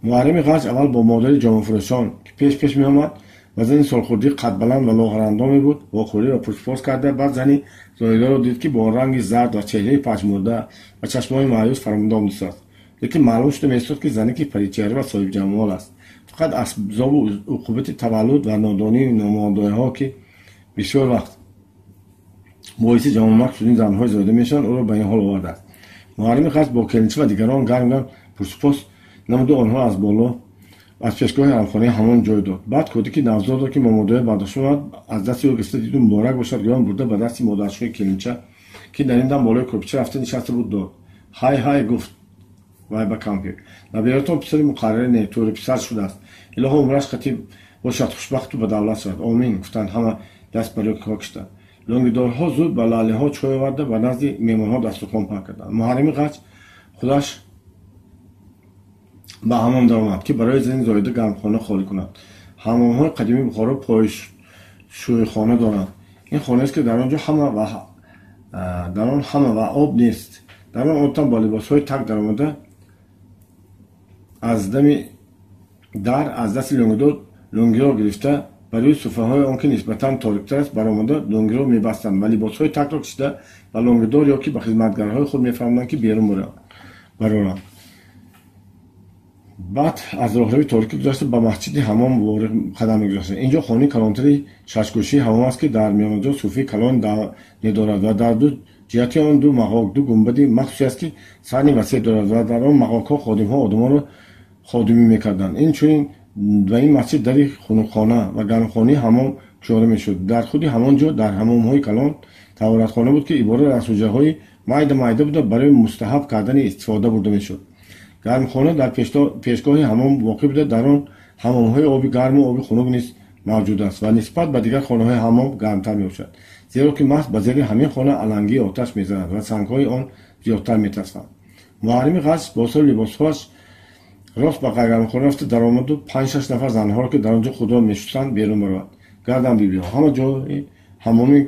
Муҳаррими Ғарч аввал бо модари ҷомафурӯшон, ки пеш-пеш меомад ва зани солхӯрдии қадбаланд ва лоғарандоме буд, вохӯрӣ ва пурсупос карда, баъд зани зоидаро дид, ки бо ранги зард ва чеҳраи пажмурда ва чашмони маъюс фаромуда омадааст. Лекин маълум шуда меистод, ки зане ки паричеҳра ва соҳибҷамол аст. Фақат асбобу уқубати таваллуд ва нодонии номодоиҳо, ки бисёр вақт боиси ҷавонмарг шудани занҳои зоида мешаванд, ӯро ба ин ҳол овардааст. Муҳаррими Ғарч бо келинча ва дигарон гарм-гарм пурсупос намуду онҳо аз боло аз пешгоҳи ҳамхонаи ҳамон ҷой дод. Баъд кӯдаки навзодро, ки момодоя бардошта омад, аз дасти ӯ гирифта диду муборак бошад гӯён бурда ба дасти модаршӯи келинча, ки дар ин дам болои кӯрпича рафта нишаста буд, дод. Ҳай ҳай, гуфт вай ба кампир, набиратон писари муқарраре не, тӯри писар шудааст. Илоҳо умраш қатиб бошад, хушбахту ба давлат шавад. Омин, гуфтанд ҳама, даст ба рӯи киштанд. Лонгидорҳо зуд ба лаълиҳо чой оварда ба назди меҳмонҳо дастурхон паҳн карданд. Муҳаррими Ғарч худаш Ба ҳамом даромад, ки барои зани зоида гармхона холӣ кунад. Ҳамомҳои қадимии Бухоро пойшӯйхона доранд. Ин хонаест, ки дар он ҷо ҳама ва дар он ҳама ва об нест. Дар он одатан бо либосҳои так даромада аз дами дар аз дасти лунгидор лунгиро гирифта, ба рӯи суфраҳои он, ки нисбатан ториктар аст, баромада лунгиро мебастанд ва либосҳои такро кашида ба лунгидор ё ки ба хизматгарҳои худ мефармуданд, ки берун бароранд. Баъд аз роҳрави торикӣ гузашта ба масҷиди ҳамом қадам мегузоштанд. Инҷо хонаи калонтари шашгӯшии ҳамом аст, ки дар миёнаҷо суфии калон медорад ва дар ду ҷиҳати он ду мағок, ду гунбади махсусе аст, ки саҳни васеъ дорад ва дар он мағокҳо ходимҳо одамонро ходимӣ мекарданд. Инчунин ба ин масҷид дари хунукхона ва гармхонаи ҳамом кушода мешуд. Дар худи ҳамон ҷо дар ҳамомҳои калон таҳоратхона буд, ки иборат аз ҳуҷраҳои майда майда буда, барои мустаҳаб кардани истифода бурда мешуд. Гармхона дар пешгоҳи ҳамом воқеъ буда, дар он ҳамомҳои оби гарму оби хунук низ мавҷуд аст ва нисбат ба дигар хонаҳои ҳамом гармтар мебошад, зеро ки маҳз ба зери ҳамин хона алангии оташ мезанад ва сангҳои он зиёдтар метасфанд. Муаррими ғарч бо сари либосҳояш рост ба гармхона рафта даромаду панҷ-шаш нафар занҳоро, ки дар он ҷо худро мешустанд, берун баровард. Гардам, бибиҳо, ҳама ҷои ҳамоми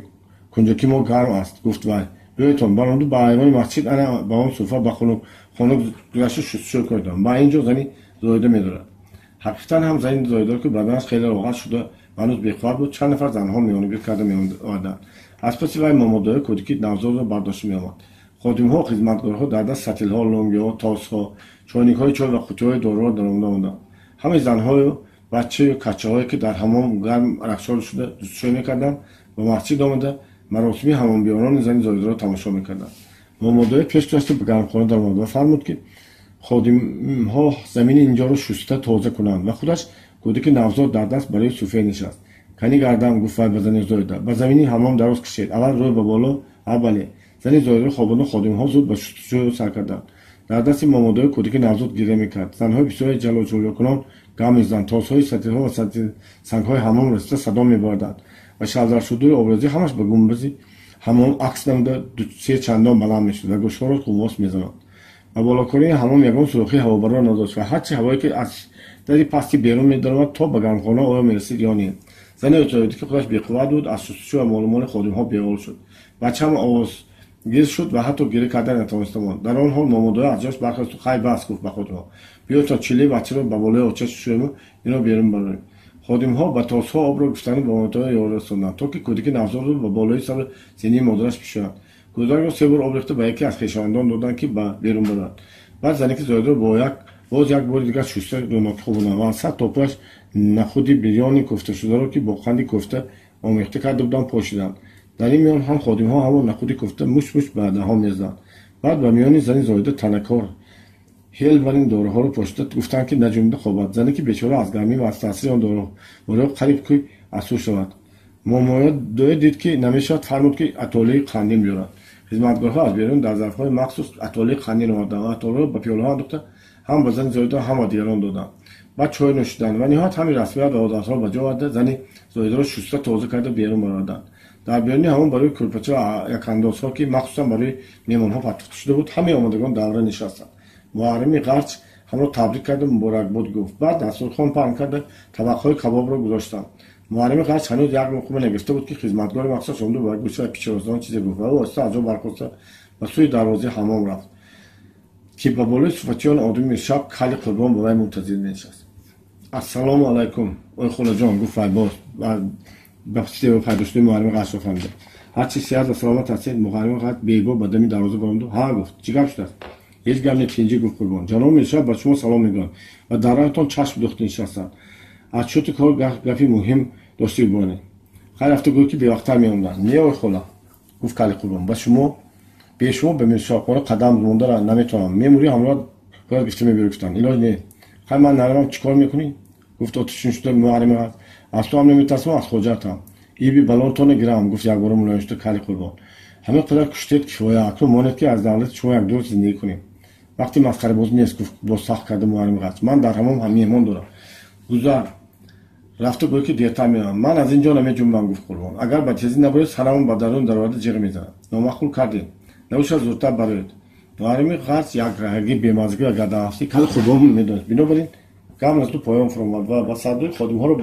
кунҷаки мо гарм аст, гуфт вай. Биёедтон. Баромаду ба айвони масҷид, ана ба он суфра ба хунук гузашта шустушӯ кардам. Ба ин ҷо зани зоида медорад. Ҳақиқатан ҳам зани зоидаро, ки баданаш хеле роҳат шуда ҳанӯз беқувват буд, чанд нафар занҳо миёнагир карда меоварданд. Аз паси вай момодои кӯдаки навзодро бардошта меомад. Ходимҳо, хизматгорҳо дар даст сатилҳо, лунгиҳо, тосҳо, чойникҳои чой ва қуттиҳои доруро даромада омаданд. Ҳамаи занҳою бачаю качаҳое, ки дар ҳамом гарм арақшор шуда дустшӯй мекарданд, ба масҷид омада маросими ҳамомбиёрони зани зоидаро тамошо мекарданд. Момодои пеш гузашта ба гармхона даромад ва фармуд, ки ходимҳо замини инҷоро шуста тоза кунанд ва худаш кӯдаки навзод дар даст барои суфе нишаст. Кани гардам, гуфт вай ба зани зоида, ба замини ҳамом дароз кашед, аввал рӯй ба боло. А бале. Зани зоидаро хобонда, ходимҳо зуд ба шустушӯ сар карданд. Дар дасти момодои кӯдаки навзод гиря мекард. Занҳои бисёре ҷалоҷӯлокунон гам мезаданд, тосҳои сатилҳо ва сангҳои ҳамом расида садо мебарданд ва шалдаршудури обрезӣ ҳамаш ба гунбази ҳамом акс намуда се чандон баланд мешуд ва гӯшҳоро қуввос мезананд. Ба болокории ҳамом ягон сурохии ҳавобарор надошт ва ҳарчи ҳавое, ки аз дари пасти берун медаромад, то ба гармхона оё мерасид ё не. Зани зоида, ки худаш беқувват буд, аз шустушӯ ва молумоли ходимҳо беҳол шуд. Бачаам овозгир шуд ва ҳатто гиря карда натавониста монд. Дар он ҳол момодоя аз ҷояш бархосту хай бас, гуфт ба ходимҳо, биё то чилаи бачаро ба болои отча шӯему ино берун барорем. Ходимҳо ба тосҳо обро гуфтану ба момодоя ёр расонданд, то ки кӯдаки навзодро ба болои сару зинии модараш бишӯянд. Кӯдакро се бор об рехта ба яке аз хешовандон доданд, ки ба берун барад. Баъд занеки зоидаро бо як боз як бори дигар шуста рӯноки хобонанд ва аз сар то пояш нахуди бирёни кӯфташударо, ки бо қанди кӯфта омехта карда буданд, пошиданд. Дар ин миён ҳам ходимҳо ҳамон нахуди кӯфта мушт мушт ба даҳон мезаданд. Баъд ба миёни зани зоида танакор ҳел бар ин доруҳоро пошида гуфтанд, ки наҷумида хобад. Зане ки бечора аз гармӣ ва аз таъсири он дорувориҳо қариб ки аз ҳуш шавад. Момоёдоя дид, ки намешавад, фармуд, ки атолии қандин биёрад. Хизматгорҳо аз берун дар зарфҳои махсус атолии қандин оварданд ва атолиро ба пиёлаҳо андохта ҳам ба зани зоида, ҳам ба дигарон доданд. Баъд чой нӯшиданд ва ниҳоят ҳамин расмият ва одатҳоро ба ҷо оварда, зани зоидаро шуста тоза карда берун бароварданд. Дар беруни ҳамон барои кӯрпача ва якандозҳо, ки махсусан барои меҳмонҳо партофта шуда буд, ҳамаи омодагон давра нишастанд. Муаррими ғарч ҳамро табрик карда муборакбод гуфт. Баъд дастурхон паҳн карда табақҳои кабобро гузоштанд. Муаррими ғарч ҳанӯз як луқма нагирифта буд, ки хизматгори махсус омаду ба гӯшаи пичиросдон чизе гуфт ва ӯ оҳиста аз ҷо бархоста ба сӯи дарвозаи ҳамом рафт, ки ба болои суфатиён одами миршаб Кали Қурбон ба вай мунтазир менишаст. Ассалому алайкум, ой холаҷон, гуфт вай боз ба пайдо шудаи муаррими ғарчро фаҳмида. Ҳарчи сеҳат ва саломат ҳастед? Муаррими ғарч бебо ба дами дарвоза баромаду ҳа гуфт. Чӣ гап шудааст? Ҳеҷ гап не, тинҷӣ, гуфт Қурбон. Ҷаноби миршаб ба шумо салом мегӯянд ва дар роҳатон чашм духта нишастанд. Аз чӯти кор гапи муҳим дошти бибонед. Хай, рафта гӯй, ки бевақттар меомаданд. Не, ой хола, гуфт Кали Қурбон, ба шумо бе шумо ба миршабхона қадам монда наметавонам. Мемурӣ, ҳамроҳат бояд гирифта мебиёрӣ, гуфтанд. Илоҷ не. Хай, ман наравам, чӣ кор мекунӣ? Гуфт оташин шуда муаррими ғарч. Аз ту ҳам наметарсам, аз хоҷаатам. Иби балонтонро гирам, гуфт якбора мулоим шуда Кали Қурбон. Ҳамин қадар куштед кифоя, акнун монед, ки аз давлати шумо якдур зиндагӣ кунем. Вақти масхарабозӣ нест, гуфт боз сахт карда муаррими ғарч. Ман дар ҳамом меҳмон дорам. Гузар рафта гӯй, ки дертар меоям. Ман аз ин ҷо намеҷунбам, гуфт Қурбон. Агар ба тезӣ набаред, сарамон ба дарун дароварда ҷиғ мезанад. Номаъқул кардед, набошад, зудтар бароед. Муҳаррими Ғарч як раҳаги бемазгӣ ва гарданҳафтӣ кали худо медонист. Бинобар ин гап назду поён фуромад ва ба сардои ходимҳоро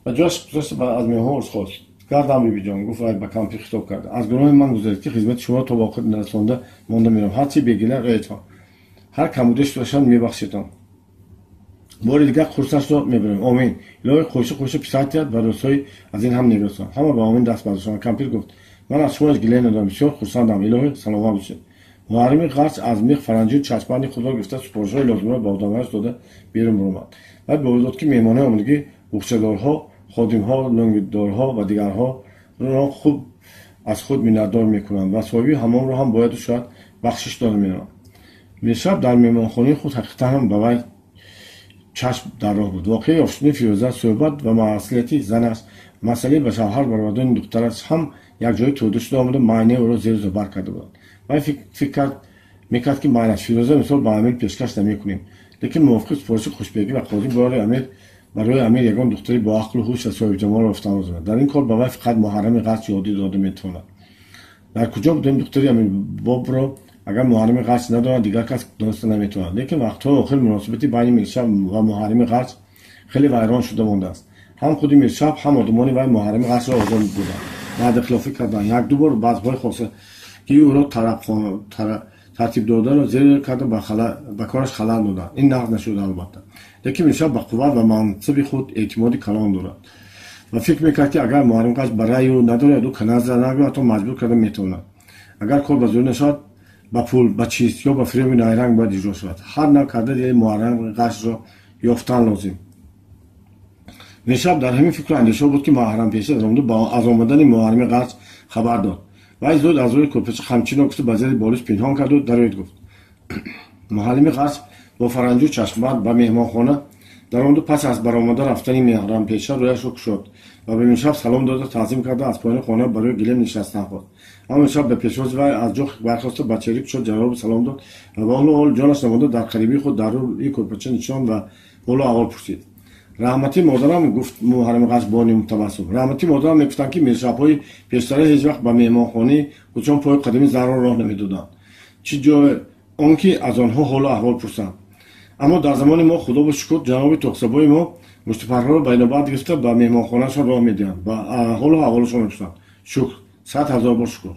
ба ҷояш гузошта аз меҳмон узр хост. Гардам, бибиҷон, гуфт вай ба кампир хитоб карда, аз гуноҳи ман гузаред, ки хизмати шуморо то ба охир нарасонда монда меравам. Ҳарчи бегила роятон, ҳар камбудеш бошад, мебахшедон. Бори дигар қурсашро мебарем. Омин. Илоҳи хӯша хӯша писар диҳад ва рӯзҳои аз ин ҳам мерасонад. Ҳама ба омин даст бардоштанд. Кампир гуфт: ман аз шумо ҳеҷ гилае надорам, бисёр хурсандам. Илоҳи саломат бошед. Муҳаррими Ғарч аз мех фаранҷию чашмбанди худро гирифта, супоришҳои лозимаро ба одамонаш дода берун баромад. Вай бовар дод, ки меҳмонҳои омадагӣ, буғчадорҳо, ходимҳо, лунгидорҳо ва дигарҳоро хуб аз худ миннатдор мекунанд ва соҳиби ҳамомро ҳам бояду шояд бахшиш дода мераванд. Миршаб дар меҳмонхонаи худ ҳақиқатан ҳам ба вай чашм дар роҳ буд. Воқеаи ёфтшудани Фирӯза, суҳбат ва масъулияти занаш, масъалаи ба шавҳар баровардани духтараш ҳам якҷоя тӯда шуда омада маънияи ӯро зеру забар карда буданд. Вай фикр мекард, ки майлаш, Фирӯза мисол ба амир пешкаш намекунем, лекин мувофиқи супориши Хушбегӣ ва қозӣ барои амир ягон духтари бо ақлу ҳуш ва соҳибҷамол ёфтан лозим аст. Дар ин кор ба вай фақат Муҳаррами Ғарч ёдӣ дода метавонад. Дар куҷо будем духтари амирбобро агар Муҳаррами Ғарч надонад, дигар кас дониста наметавонад. Лекин вақтҳои охир муносибати байни Миршаб ва Муҳаррими Ғарч хеле вайрон шуда мондааст. Ҳам худи Миршаб, ҳам одамони вай Муҳаррами Ғарчро озор доданд, ваъдахилофӣ карданд. Якду бор базмҳои хосагии ӯро тартиб додаро зер карда ба кораш халал доданд. Ин нағз нашуд, албатта, лекин Миршаб ба қувват ва мансаби худ эътимоди калон дорад ва фикр мекард, ки агар Муҳаррим Ғарч ба раъи ӯ надорад, ӯ каназра нагӯяд, ҳатто маҷбур карда метавонад. Агар кор ба зӯрӣ нашавад, ба пул, ба чиз ё ба фиреби найранг бояд иҷро шавад. Ҳар нав карда дили Муҳаррами Ғарчро ёфтан лозим. Миршаб дар ҳамин фикру андешаҳо буд, ки Муҳаррампеша даромаду аз омадани Муҳаррими Ғарч хабар дод. Вай зуд аз рӯи кӯрпача қамчинро гуфту ба зери болиш пинҳон карду дароед гуфт. Муҳаррими Ғарч бо фаранҷу чашмбанд ба меҳмонхона даромаду пас аз баромада рафтани Муҳаррампеша рӯяшро кушод ва ба Миршаб салом дода, таъзим карда, аз поёни хона барои гилем нишастан хост. Аммо Миршаб ба пешвози вай аз ҷо бархоста, ба чеҳраи кушод ҷавоби салом дод ва ба ҳолу ҳол ҷонаш намонда дар қарибии худ дар рӯи кӯрпача нишонд ва ҳолу аҳвол пурсид. Раҳмати модарам, гуфт Муҳаррами Ғарч бо нимтабассум, раҳмати модарам мегуфтанд, ки миршабҳои пештара ҳеҷ вақт ба меҳмонхонаи худшон пои қадами занро роҳ намедоданд, чӣ ҷой он ки аз онҳо ҳолу аҳвол пурсанд. Аммо дар замони мо, худобу шукр, ҷаноби тоқсабои мо муштипарҳоро байнобат гирифта ба меҳмонхонаашон роҳ медиҳанд ва ҳолу аҳволашон мепурсанд. Шукр, 100 000 бор шукр.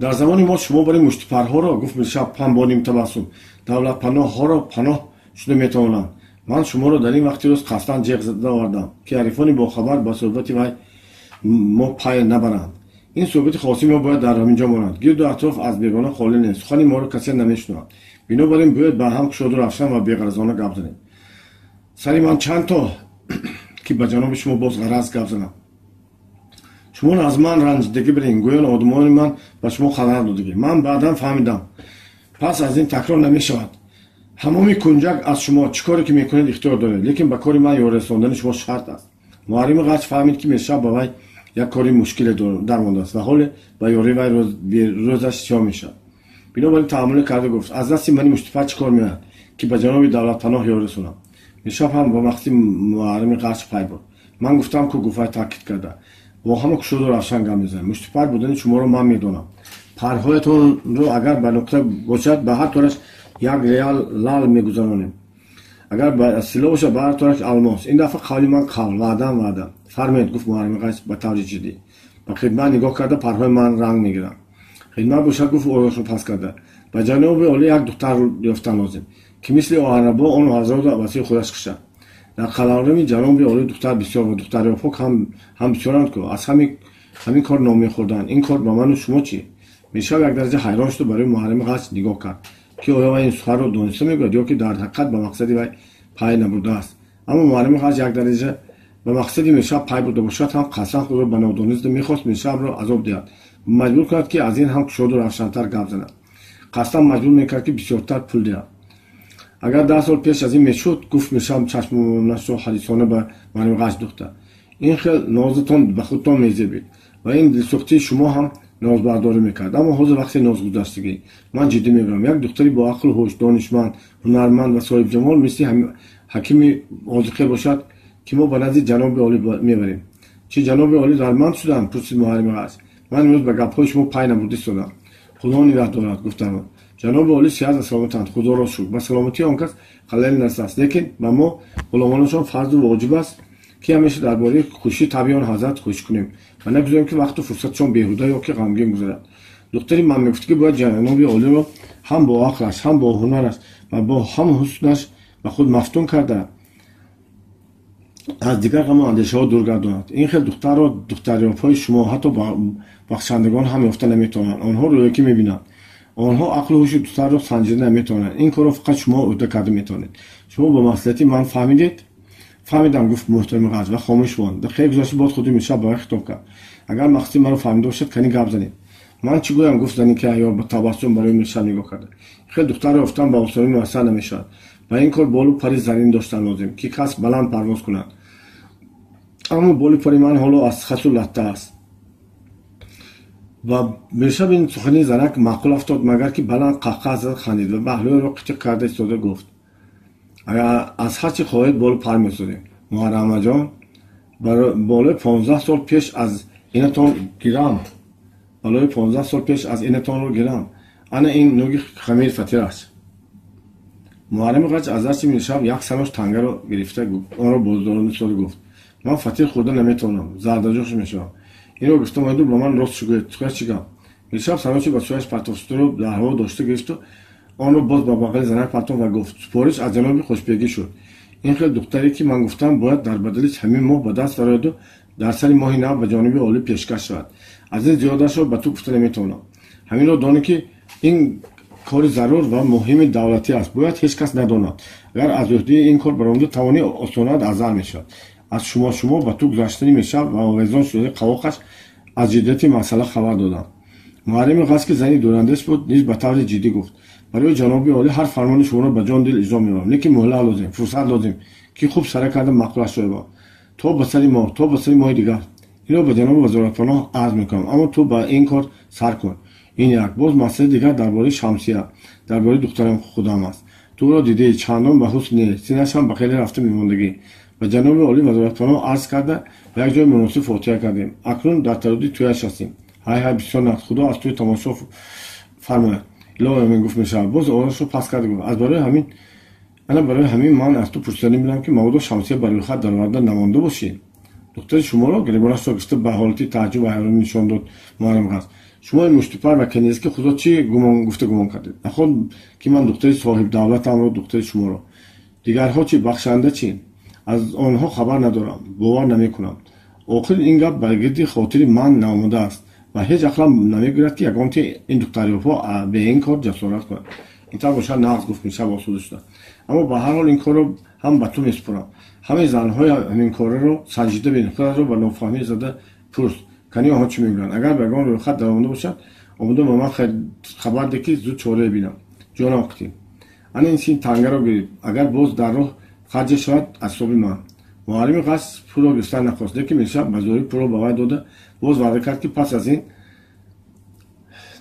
Дар замони мо шумо барои муштипарҳоро, гуфт Миршаб ҳам бо нимтабассум, давлатпаноҳҳоро паноҳ шуда метавонанд. Ман шуморо дар ин вақти рӯз қасдан ҷеғ зада овардам, ки ҳарифони бохабар ба суҳбати вай мо пай набаранд. Ин суҳбати хоси мо бояд дар ҳамин ҷо монад. Гирду атроф аз бегона холӣ нест, сухани моро касе намешунавад. Бинобар ин бояд ба ҳам кушоду равшан ва беғаразона гап занем. Сари ман чанд то ки ба ҷаноби шумо боз ғараз гап занам. Шуморо аз ман ранҷидагӣ бирин, гӯён одамони ман ба шумо халал додагӣ. Ман баъдан фаҳмидам, пас аз ин такрор намешавад. Ҳамоми кунҷак аз шумо, чӣ коре ки мекунед, ихтиёр доред, лекин ба кори ман ёрирасондани шумо шарт аст. Муҳаррими Ғарч фаҳмид, ки Миршаб ба вай як кори мушкиле дармондааст ва ҳоле ба ёрии вай рӯзаш сиёҳ мешавад. Бинобар ин таъаммуле карда гуфт: аз дасти мани муштипар чӣ кор меояд, ки ба ҷаноби давлатпаноҳ ёрӣ расонам? Миршаб ҳам ба мақсади Муҳаррими Ғарч пай бурд. Ман гуфтам ку, гуфт вай таъкид карда, бо ҳама кушоду равшан гап мезанем. Муштипар будани шуморо ман медонам. Парҳоятонро агар ба нуқта бошад, ба ҳар тораш як реал лал мегузаронем, агар ба силло бошад, ба ҳар тораш алмос. Ин дафъа қавли ман қавл, ваъдам ваъда. Фармоед, гуфт Муҳаррими Ғарч ба таври ҷиддӣ, ба хидмат нигоҳ карда, парҳои ман ранг мегиранд. Хидмат бошад, гуфт овозашро паст карда, ба ҷаноби олӣ як духтар ёфтан лозим, ки мисли оҳанрабо он ҳазротро ба сӯи худаш кашад. Дар қаламрави ҷаноби олӣ духтар бисёр ва духтарёбҳо ҳам бисёранд ку аз ҳамин кор ном мехӯрданд. Ин кор ба ману шумо чӣ? Миршаб як дараҷа ҳайрон шуду барои Муҳаррими Ғарч нигоҳ кард, ки оё вай ин суханро дониста мегӯяд ё ки дар ҳақиқат ба мақсади вай пай набурдааст. Аммо Муҳаррими Ғарч як дараҷа ба мақсади Миршаб пай бурда бошад ҳам, қасдан худро ба нодониста мехост Миршабро азоб диҳад, маҷбур кунад, ки аз ин ҳам кушоду равшантар гап занад. Қасдан маҷбур мекард, ки бисёртар пул диҳад. Агар 10 сол пеш аз ин мешуд, гуфт Миршаб чашмонашро ҳарисона ба Муҳаррими Ғарч духта, ин хел нозатон ба худтон мезебид ва ин дилсӯхтии шумо ҳам нозбардорӣ мекард. Аммо ҳозир вақти нозгузаштагӣ. Ман ҷиддӣ мегӯям, як духтари бо ақлу ҳуш, донишманд, ҳунарманд ва соҳибҷамол мисли ҳакими озиқе бошад, ки мо ба назди ҷаноби олӣ мебарем. Чӣ, ҷаноби олӣ дарманд шуданд? Пурсид Муҳаррими Ғарч. Ман имрӯз ба гапҳои шумо пай набурда истодам. Худо нигоҳ дорад, гуфтам. Ҷаноби олӣ сиҳат ва саломатанд, худоро шукр. Ба саломатии он кас халал нарасааст, лекин ба мо ғуломонашон фарзу воҷиб аст, ки ҳамеша дар бораи хушии табъи он ҳазрат кӯшиш кунем ва нагузорем, ки вақту фурсатшон беҳуда ё ки ғамгин гузарад. Духтари ман мегуфт, ки бояд ҷаноби олиро ҳам бо ақлаш, ҳам бо ҳунараш ва бо ҳам ҳуснаш ба худ мафтун карда, аз дигар ғаму андешаҳо дур гардонад. Ин хел духтарро духтарёбҳои шумо, ҳатто бахшандагон ҳам ёфта наметавонанд. Онҳо рӯякӣ мебинанд. Онҳо ақлу ҳуши духтарро санҷида наметавонанд. Ин корро фақат шумо ӯҳда карда метавонед. Шумо ба маслиҳати ман фаҳмидед? Фаҳмидам, гуфт муҳтарами ғаҷ ва хомӯш монд. Дақиқае гузашта боз худи Миршаб ба вай хитоб кард. Агар мақсади маро фаҳмида бошад, кани гап занед. Ман чӣ гӯям, гуфт зани ки аёр ба табассум барои Миршаб нигоҳ карда. Хел духтарро ёфтан ба осонӣ муяссар намешавад. Ба ин кор болу пари зарин доштан лозим, ки кас баланд парвоз кунад. Аммо боли пари ман ҳоло аз хасу латта аст. Ва Миршаб ин сухани занак маъқул афтод, магар ки баланд қаҳқаҳ зад хандид ва баҳлӯиро қитиқ карда истода гуфт: агар аз ҳар чӣ хоҳед болу пар месозем. Муҳаррамаҷон, болои 15 сол пеш аз инатон гирам. Болои 15 сол пеш аз инатонро гирам. Ана ин нуги хамир фатир аст. Муҳаррами ғаҷ аз дасти Миршаб як санош тангаро гирифта онро боздоронда истода гуфт: ман фатир хӯрда наметавонам, зардаҷош мешавам. Инро гуфта моиду ба ман рост гӯед, туя чӣ гап? Миршаб саночи ба сӯяш партофтро дар ҳаво дошта гирифту онро боз ба бағали занак партофт ва гуфт: супориш аз ҷаноби хушбегӣ шуд. Ин хел духтаре, ки ман гуфтам, бояд дар бадали ҳамин моҳ ба даст дарояду дар сари моҳи нав ба ҷониби олӣ пешкаш шавад. Аз ин зиёдашро ба ту гуфта наметавонам. Ҳаминро донӣ, ки ин кори зарур ва муҳими давлатӣ аст, бояд ҳеҷ кас надонад. Агар аз ӯҳдаи ин кор баромада тавонӣ, осонат азар мешавад. Аз шумо ба ту гузаштани Миршаб ва овезон шудани қавоқаш аз ҷиддияти масъала хабар додам. Муҳаррами ғаз, ки зани дурандеш буд, низ ба таври ҷиддӣ гуфт: барои ҷаноби олӣ ҳар фармони шуморо ба ҷон дил иҷро меорам, лекин муҳлат лозим, фурсат лозим, ки хуб сара карда маъқулашро ёбам. То ба сари моҳ, то ба сари моҳи дигар. Инро ба ҷаноби вазоратпаноҳ арз мекунам, аммо ту ба ин кор сар кун. Ин як. Боз масъалаи дигар дар бораи Шамсия, дар бораи духтарам худам аст. Ту ӯро дидаӣ, чандон ба ҳусн нест, синаш ҳам ба хеле рафта мемондагӣ. Ба ҷаноби олӣ вазоратпаноҳ арз карда, ба як ҷои муносиб фотиҳа кардем. Акнун дар тараддуди тӯяш ҳастем. Ҳай ҳай, бисёр нақд, худо аз тӯи тамошо фармояд. Илоҳи амин, гуфт Миршаб. Боз овозашро паст карда гуфт: аз барои ҳамин, ана барои ҳамин ман аз ту пурсиданӣ будам, ки мабодо Шамсия ба рӯйхат дароварда намонда бошӣ. Духтари шуморо гиребонашро гирифта ба ҳолати тааҷҷуб ва ҳайронӣ нишон дод муҳаррами ғаз. Шумо ин муштипар ва кенезки худро чӣ гумон гуфта гумон кардед? Наход ки ман духтари соҳибдавлатамро, духтари шуморо. Дигарҳо чӣ, бахшанда чӣ? Аз онҳо хабар надорам, бовар намекунам. Охир ин гап ба гирди хотири ман наомадааст ва ҳеҷ ақлам намегӯяд, ки ягонте ин духтарёбҳо бе ин кор ҷасорат кунад. Ин тавр бошад нағз, гуфт Миршаб осуда шуда. Аммо ба ҳар ҳол ин корро ҳам ба ту месупорам. Ҳамаи занҳои ҳамин корро санҷида бин, худатро ба нофаҳмӣ зада пурс, кани онҳо чӣ мегӯянд. Агар ба ягон рӯйхат даромада бошад, омода ба ман хабар де, ки зуд чорае бинам. Ҷонам қитӣ. Ана ин син тангаро гирифт. Агар боз дар роҳ харҷе шавад, аз ҳисоби ман. Муҳаррими ғаз пулро гирифтан нахост, лекин Миршаб ба зӯрӣ пулро ба вай дода, боз ваъда кард, ки пас аз ин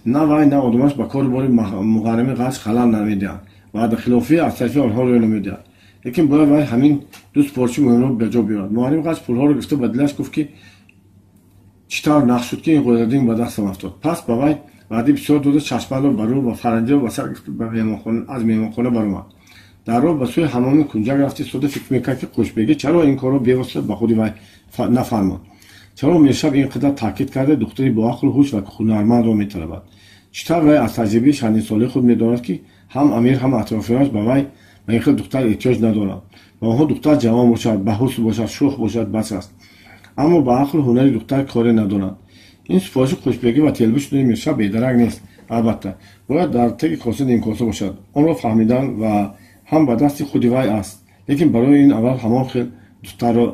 на вай, на одамаш ба кору бори муғаррими ғаз халал намедиҳанд, ваъдахилофӣ аз тарафи онҳо рӯй намедиҳад. Лекин бояд вай ҳамин ду супориши муҳимро ба ҷо биёрад. Муҳаррими ғаз пулҳоро гирифта ба дилаш гуфт, ки чӣ тавр нақш шуд, ки ин ғойрадин ба дастам афтод. Пас ба вай ваъдаи бисёр дода, чашмбандро ба рӯ ва фаранҷиро ба сар гирифт, ба меҳмонхона, аз меҳмонхона баромад. Дар роҳ ба сӯи ҳамоми кунҷак рафта истода фикр мекард, ки хушбегӣ чаро ин корро бевосита ба худи вай нафармод. Чаро Миршаб ин қадар таъкид карда духтари боақлу ҳуш ва ҳунармандро металабад? Чӣ тавр вай аз таҷрибаи чандинсолаи худ медонад, ки ҳам амир, ҳам атрофиёнаш ба вай ба ин хел духтар эҳтиёҷ надоранд. Ба онҳо духтар ҷавон бошад, ба ҳусн бошад, шӯх бошад, бас аст. Аммо ба ақлу ҳунари духтар коре надоранд. Ин супориши хушбегӣ ва телбӣ шудани Миршаб бедарак нест. Албатта, бояд дар теги коса нимкоса бошад. Онро фаҳмидан ва ҳам ба дасти худи вай аст. Лекин барои ин аввал ҳамон хел духтарро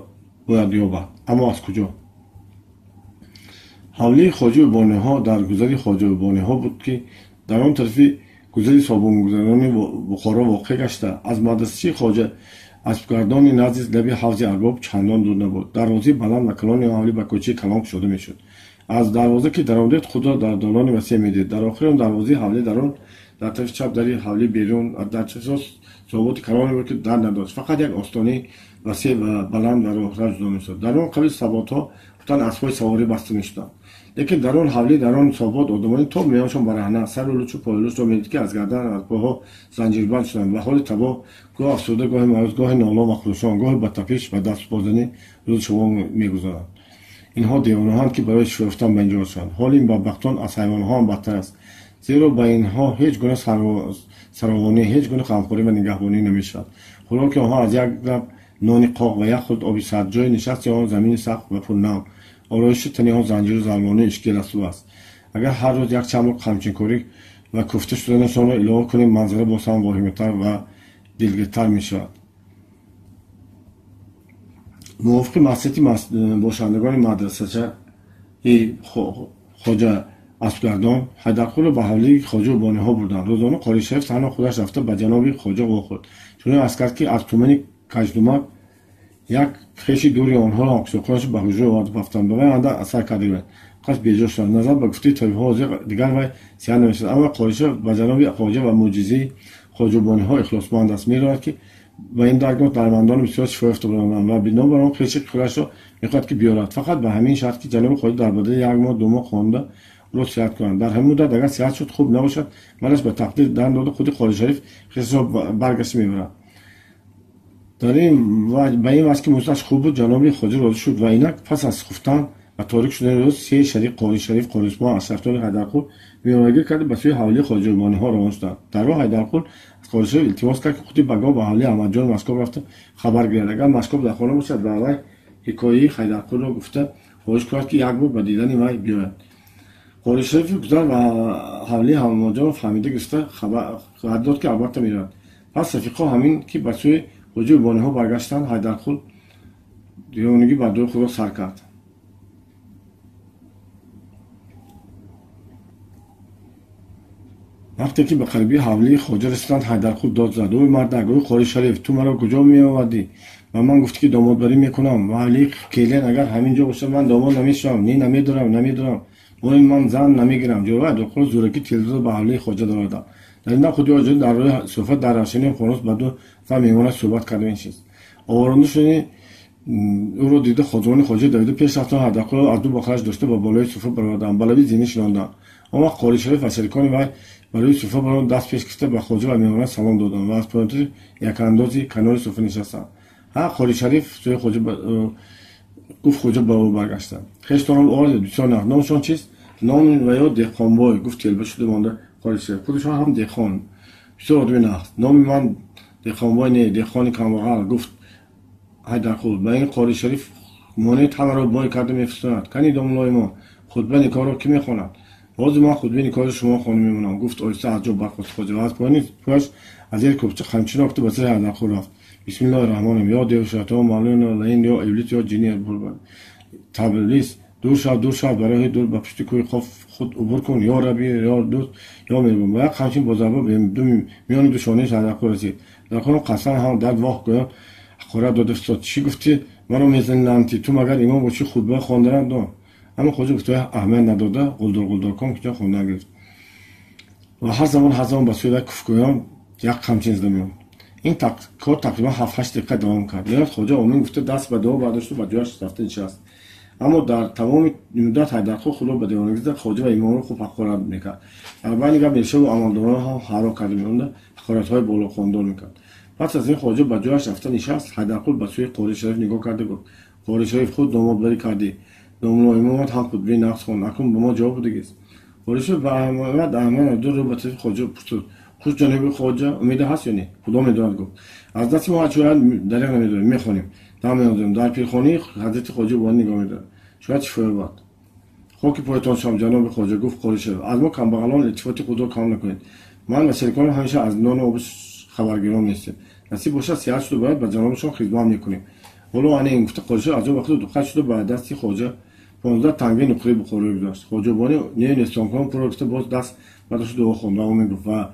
бояд ёбад. Аммо аз куҷо? Ҳавлии хоҷаи убониҳо дар гузари хоҷаи убониҳо буд, ки дар он тарафи гузари собунгузарони Бухоро воқеъ гашта, аз мадрасачии хоҷа аспгардони назди лаби ҳавзи арбоб чандон дур набуд. Дарвозаи баланд ва калони он ҳавлӣ ба кӯчаи калон кушода мешуд. Аз дарвоза ки даромадед, худро дар долони васеъ медид. Дар охири он дарвозаи ҳавлӣ дар он дар тарафи чап дари ҳавлӣ берун, дар тарафи рост Соботи калоне буд, ки дар надошт. Фақат як остонаи васеъ ва баланд ва роҳрав ҷудо мешуд. Дар он қабил саботҳо гуфтанд аспҳои саворӣ баста мешуданд. Лекин дар он ҳавлӣ, дар он собот одамони то миёншон бараҳна, сару лучу пойлучро медид, ки аз гардан аз пойҳо занҷирбанд шуданд. Ба ҳоли табоҳ, гоҳ афсурда, гоҳи маъюс, гоҳи ноло ва хурӯшон, гоҳи ба тапиш ва дастбозанӣ рӯзи шумо мегузаранд. Инҳо девонаҳоанд, ки барои шифо ёфтан ба инҷо расанд. Ҳоли ин бадбахтон аз ҳайвонҳо ҳам бадтар аст, зеро ба инҳо ҳеҷ гуна саровонӣ, ҳеҷ гуна ғамхорӣ ва нигаҳбонӣ намешавад. Хӯроки онҳо аз як лаб нони қоқ ва як хурд оби сард, ҷои нишасти онҳо замини сахт ва пурнам, ороиши тани онҳо занҷиру залмони ишкиласу аст. Агар ҳар рӯз як чанд бор қамчинкорӣ ва куфта шуданашонро илова кунем, манзара боз ҳам воҳиматар ва дилгиртар мешавад. Мувофиқи маслиҳати бошандагони мадрасачаи хоҷа аспгардон, Ҳайдарқулро ба ҳавлии хоҷа убониҳо бурданд. Рӯзона Қори Шариф танҳо худаш рафта ба ҷаноби хоҷа вохӯрд. Чунин арз кард, ки аз тумани каждумак як хеши дури онҳоро ҳокисоқонашо ба ҳуҷра оварда рафтанд. Ба вай андак асар карда гиранд. Қас беҷо шуданд. Назар ба гуфтаи табибҳо ҳозир дигар вай сиҳат намешавад. Аммо Қори Шариф ба ҷаноби хоҷа ва мӯъҷизаи хоҷа убониҳо ихлосманд аст. Медонад, ки ба ин даргоҳ дармандони бисёр шифо ёфта буданд ва бинобар он хеши худашро мехоҳад, ки биёрад. Фақат ба ҳамин шарт, ки ҷаноби хоҷа дар бадали як моҳ, 2 моҳ хонда ӯро сиҳат кунанд. Дар ҳамин муддат агар сиҳат шуд, хуб набошад, манаш ба тақдир дан дода худи Қори Шариф хешро баргашта мебарад. Дар ин ба ин ваҷҳ, ки муздаш хуб буд, ҷаноби хоҷа розӣ шуд ва инак пас аз хуфтан ва торик шудани рӯз се шарик Қори Шариф, Қори Усмон, Ашрафҷони Ҳайдарқул миёнагир карда ба сӯи ҳавлии хоҷа убониҳо равон шуданд. Дар роҳ Ҳайдарқул аз Қори Шариф илтимос кард, ки худи багоҳ ба ҳавлии Аҳмадҷони Машкоб рафта хабар гирад. Агар Машкоб дар хона бошад, ба вай ҳикояи Ҳайдарқулро гуфта хоҳиш кунад, ки як бор ба дидани вай биёяд. Қори Шариф гузар ва ҳавлии Аҳмадҷонро фаҳмида гирифта хабар дод, ки албатта меравад. Пас рафиқҳо ҳамин ки ба сӯи хоҷа убониҳо баргаштанд, Ҳайдарқул девонагӣ ба дури худро сар кард. Вақте ки ба қариби ҳавлии хоҷа расиданд, Ҳайдарқул дод зад: ой мардак, ой Қори Шариф, ту маро куҷо меовардӣ? Ба ман гуфтӣ, ки домодбарӣ мекунам. Ва ҳавлии келин агар ҳамин ҷо бошад, ман домод намешавам. Не, намедорам, намедорам. Бо ин ман зан намегирам. Ҷӯраи Ҳайдарқул зӯракӣ телевизор ба ҳавлии хоҷа даровардам. Дар ин дам худи оҷо дар рӯи суфра дар равшании фонус ба ду нафар меҳмонаш суҳбат карда менишист. Оваронда шудани ӯро дида ходимони хоҷа давида пеш рафтанд. Ҳайдарқулро аз ду бохараш дошта ба болои суфра бароварданд, ба лаби зина шинонданд. Он вақт Қори Шариф ва шарикони вай барои суфра барон даст пеш гирифта ба хоҷа ва меҳмонаш салом доданд ва аз поёнтари якандози канори суфра нишастанд. Ҳа, Қори Шариф сӯи хоҷа гуфт, хоҷа ба ӯ баргашта: хештонро овардед, бисёр нағз. Номашон чист? Номи ва ё деҳқонбой, гуфт телба шуда монда Қори Шариф. Худашон ҳам деҳқон, бисёр одами нағз. Номи ман деҳқонбой не, деҳқони камбағал, гуфт Ҳайдарқул. Ба ин Қори Шариф монеъ ҳамаро бой карда мефурсонад. Кани домуллои мо, хутба никоҳро кӣ мехонад? Боз ман хутбаи никоҳро шумо хонда мемонам, гуфт оҳиста аз ҷо бархост хоҷа ва аз поёни пояш аз зери кӯпча қамчино гуфта ба сари Ҳайдарқул рафт. Бисмиллоҳи раҳмони раҳим. Ё дев шайтон малъун лаин, ё иблис, ё ҷинни таблис, дур шав, дур шав, ба роҳи дур, ба пушти кӯҳи Қоф худ убур кун, ё раби, ё дӯст, ё меҳрубон. Ба як қамчин бо зарба миёни ду шонаи Ҳайдарқул расид. Ҳайдарқул қасам ҳам дар воҳ гӯён ҳақорат дода фистод: чӣ гуфтӣ? Маро мезанӣ, лаънатӣ, ту магар имом бошӣ, хутба хонданат дон? Аммо хоҷа гуфтаҳои аҳамият надода ғулдур ғулдуркон куҷо хондан гирифт ва ҳар замон ҳар замон ба сӯи вай куфгӯён як қамчин зада меомад. Ин кор тақрибан 7-8 дақиқа давом кард. Ниҳоят хоҷа омин гуфта даст ба дуо бардошту ба ҷояш рафта нишаст. Аммо дар тамоми муддат Ҳайдарқул худро ба девонагӣ зада хоҷа ва имомро хуб ҳақорат мекард. Дар байни гап решаву амалдорон ҳам ҳаро карда меомада ҳақоратҳои болохондор мекард. Пас аз ин хоҷа ба ҷояш рафта нишаст. Ҳайдарқул ба сӯи Қори Шариф нигоҳ карда гуфт: Қори Шариф, худ домодбарӣ кардӣ, домулло имомат ҳам хутбаи нағз хонд, акнун ба мо ҷавоб будагист. Қори Шариф ба аҳамият аҳамият надода рӯ ба тарафи хоҷа пурсид: хуш ҷаноби хоҷа, умеда ҳаст ё не? Худо медонад, гуфт. Аз дасти мо ҳарчи ояд дареғ намедорем, мехонем, дам меандозем, дар пирхонаи ҳазрати хоҷа убонӣ нигоҳ медорем, шояд шифо ёбад. Хоки поятон шавам, ҷаноби хоҷа, гуфт Қори Шариф. Аз мо камбағалон илтифоти худро кам накунед. Ман ва шариконам ҳамеша аз нону оби хабаргирон нестем. Насиб бошад, сиҳат шуду бояд ба ҷанобашон хизмат мекунем. Ҳоло ана ин, гуфта Қори Шариф аз ҷо ба худ духат шуду ба дасти хоҷа 15 тангаи нуқраи бухороӣ гузошт. Хоҷа убонӣ не нестонкон пулро гирифта боз даст бардошту дуо хонд ва омин гуфт ва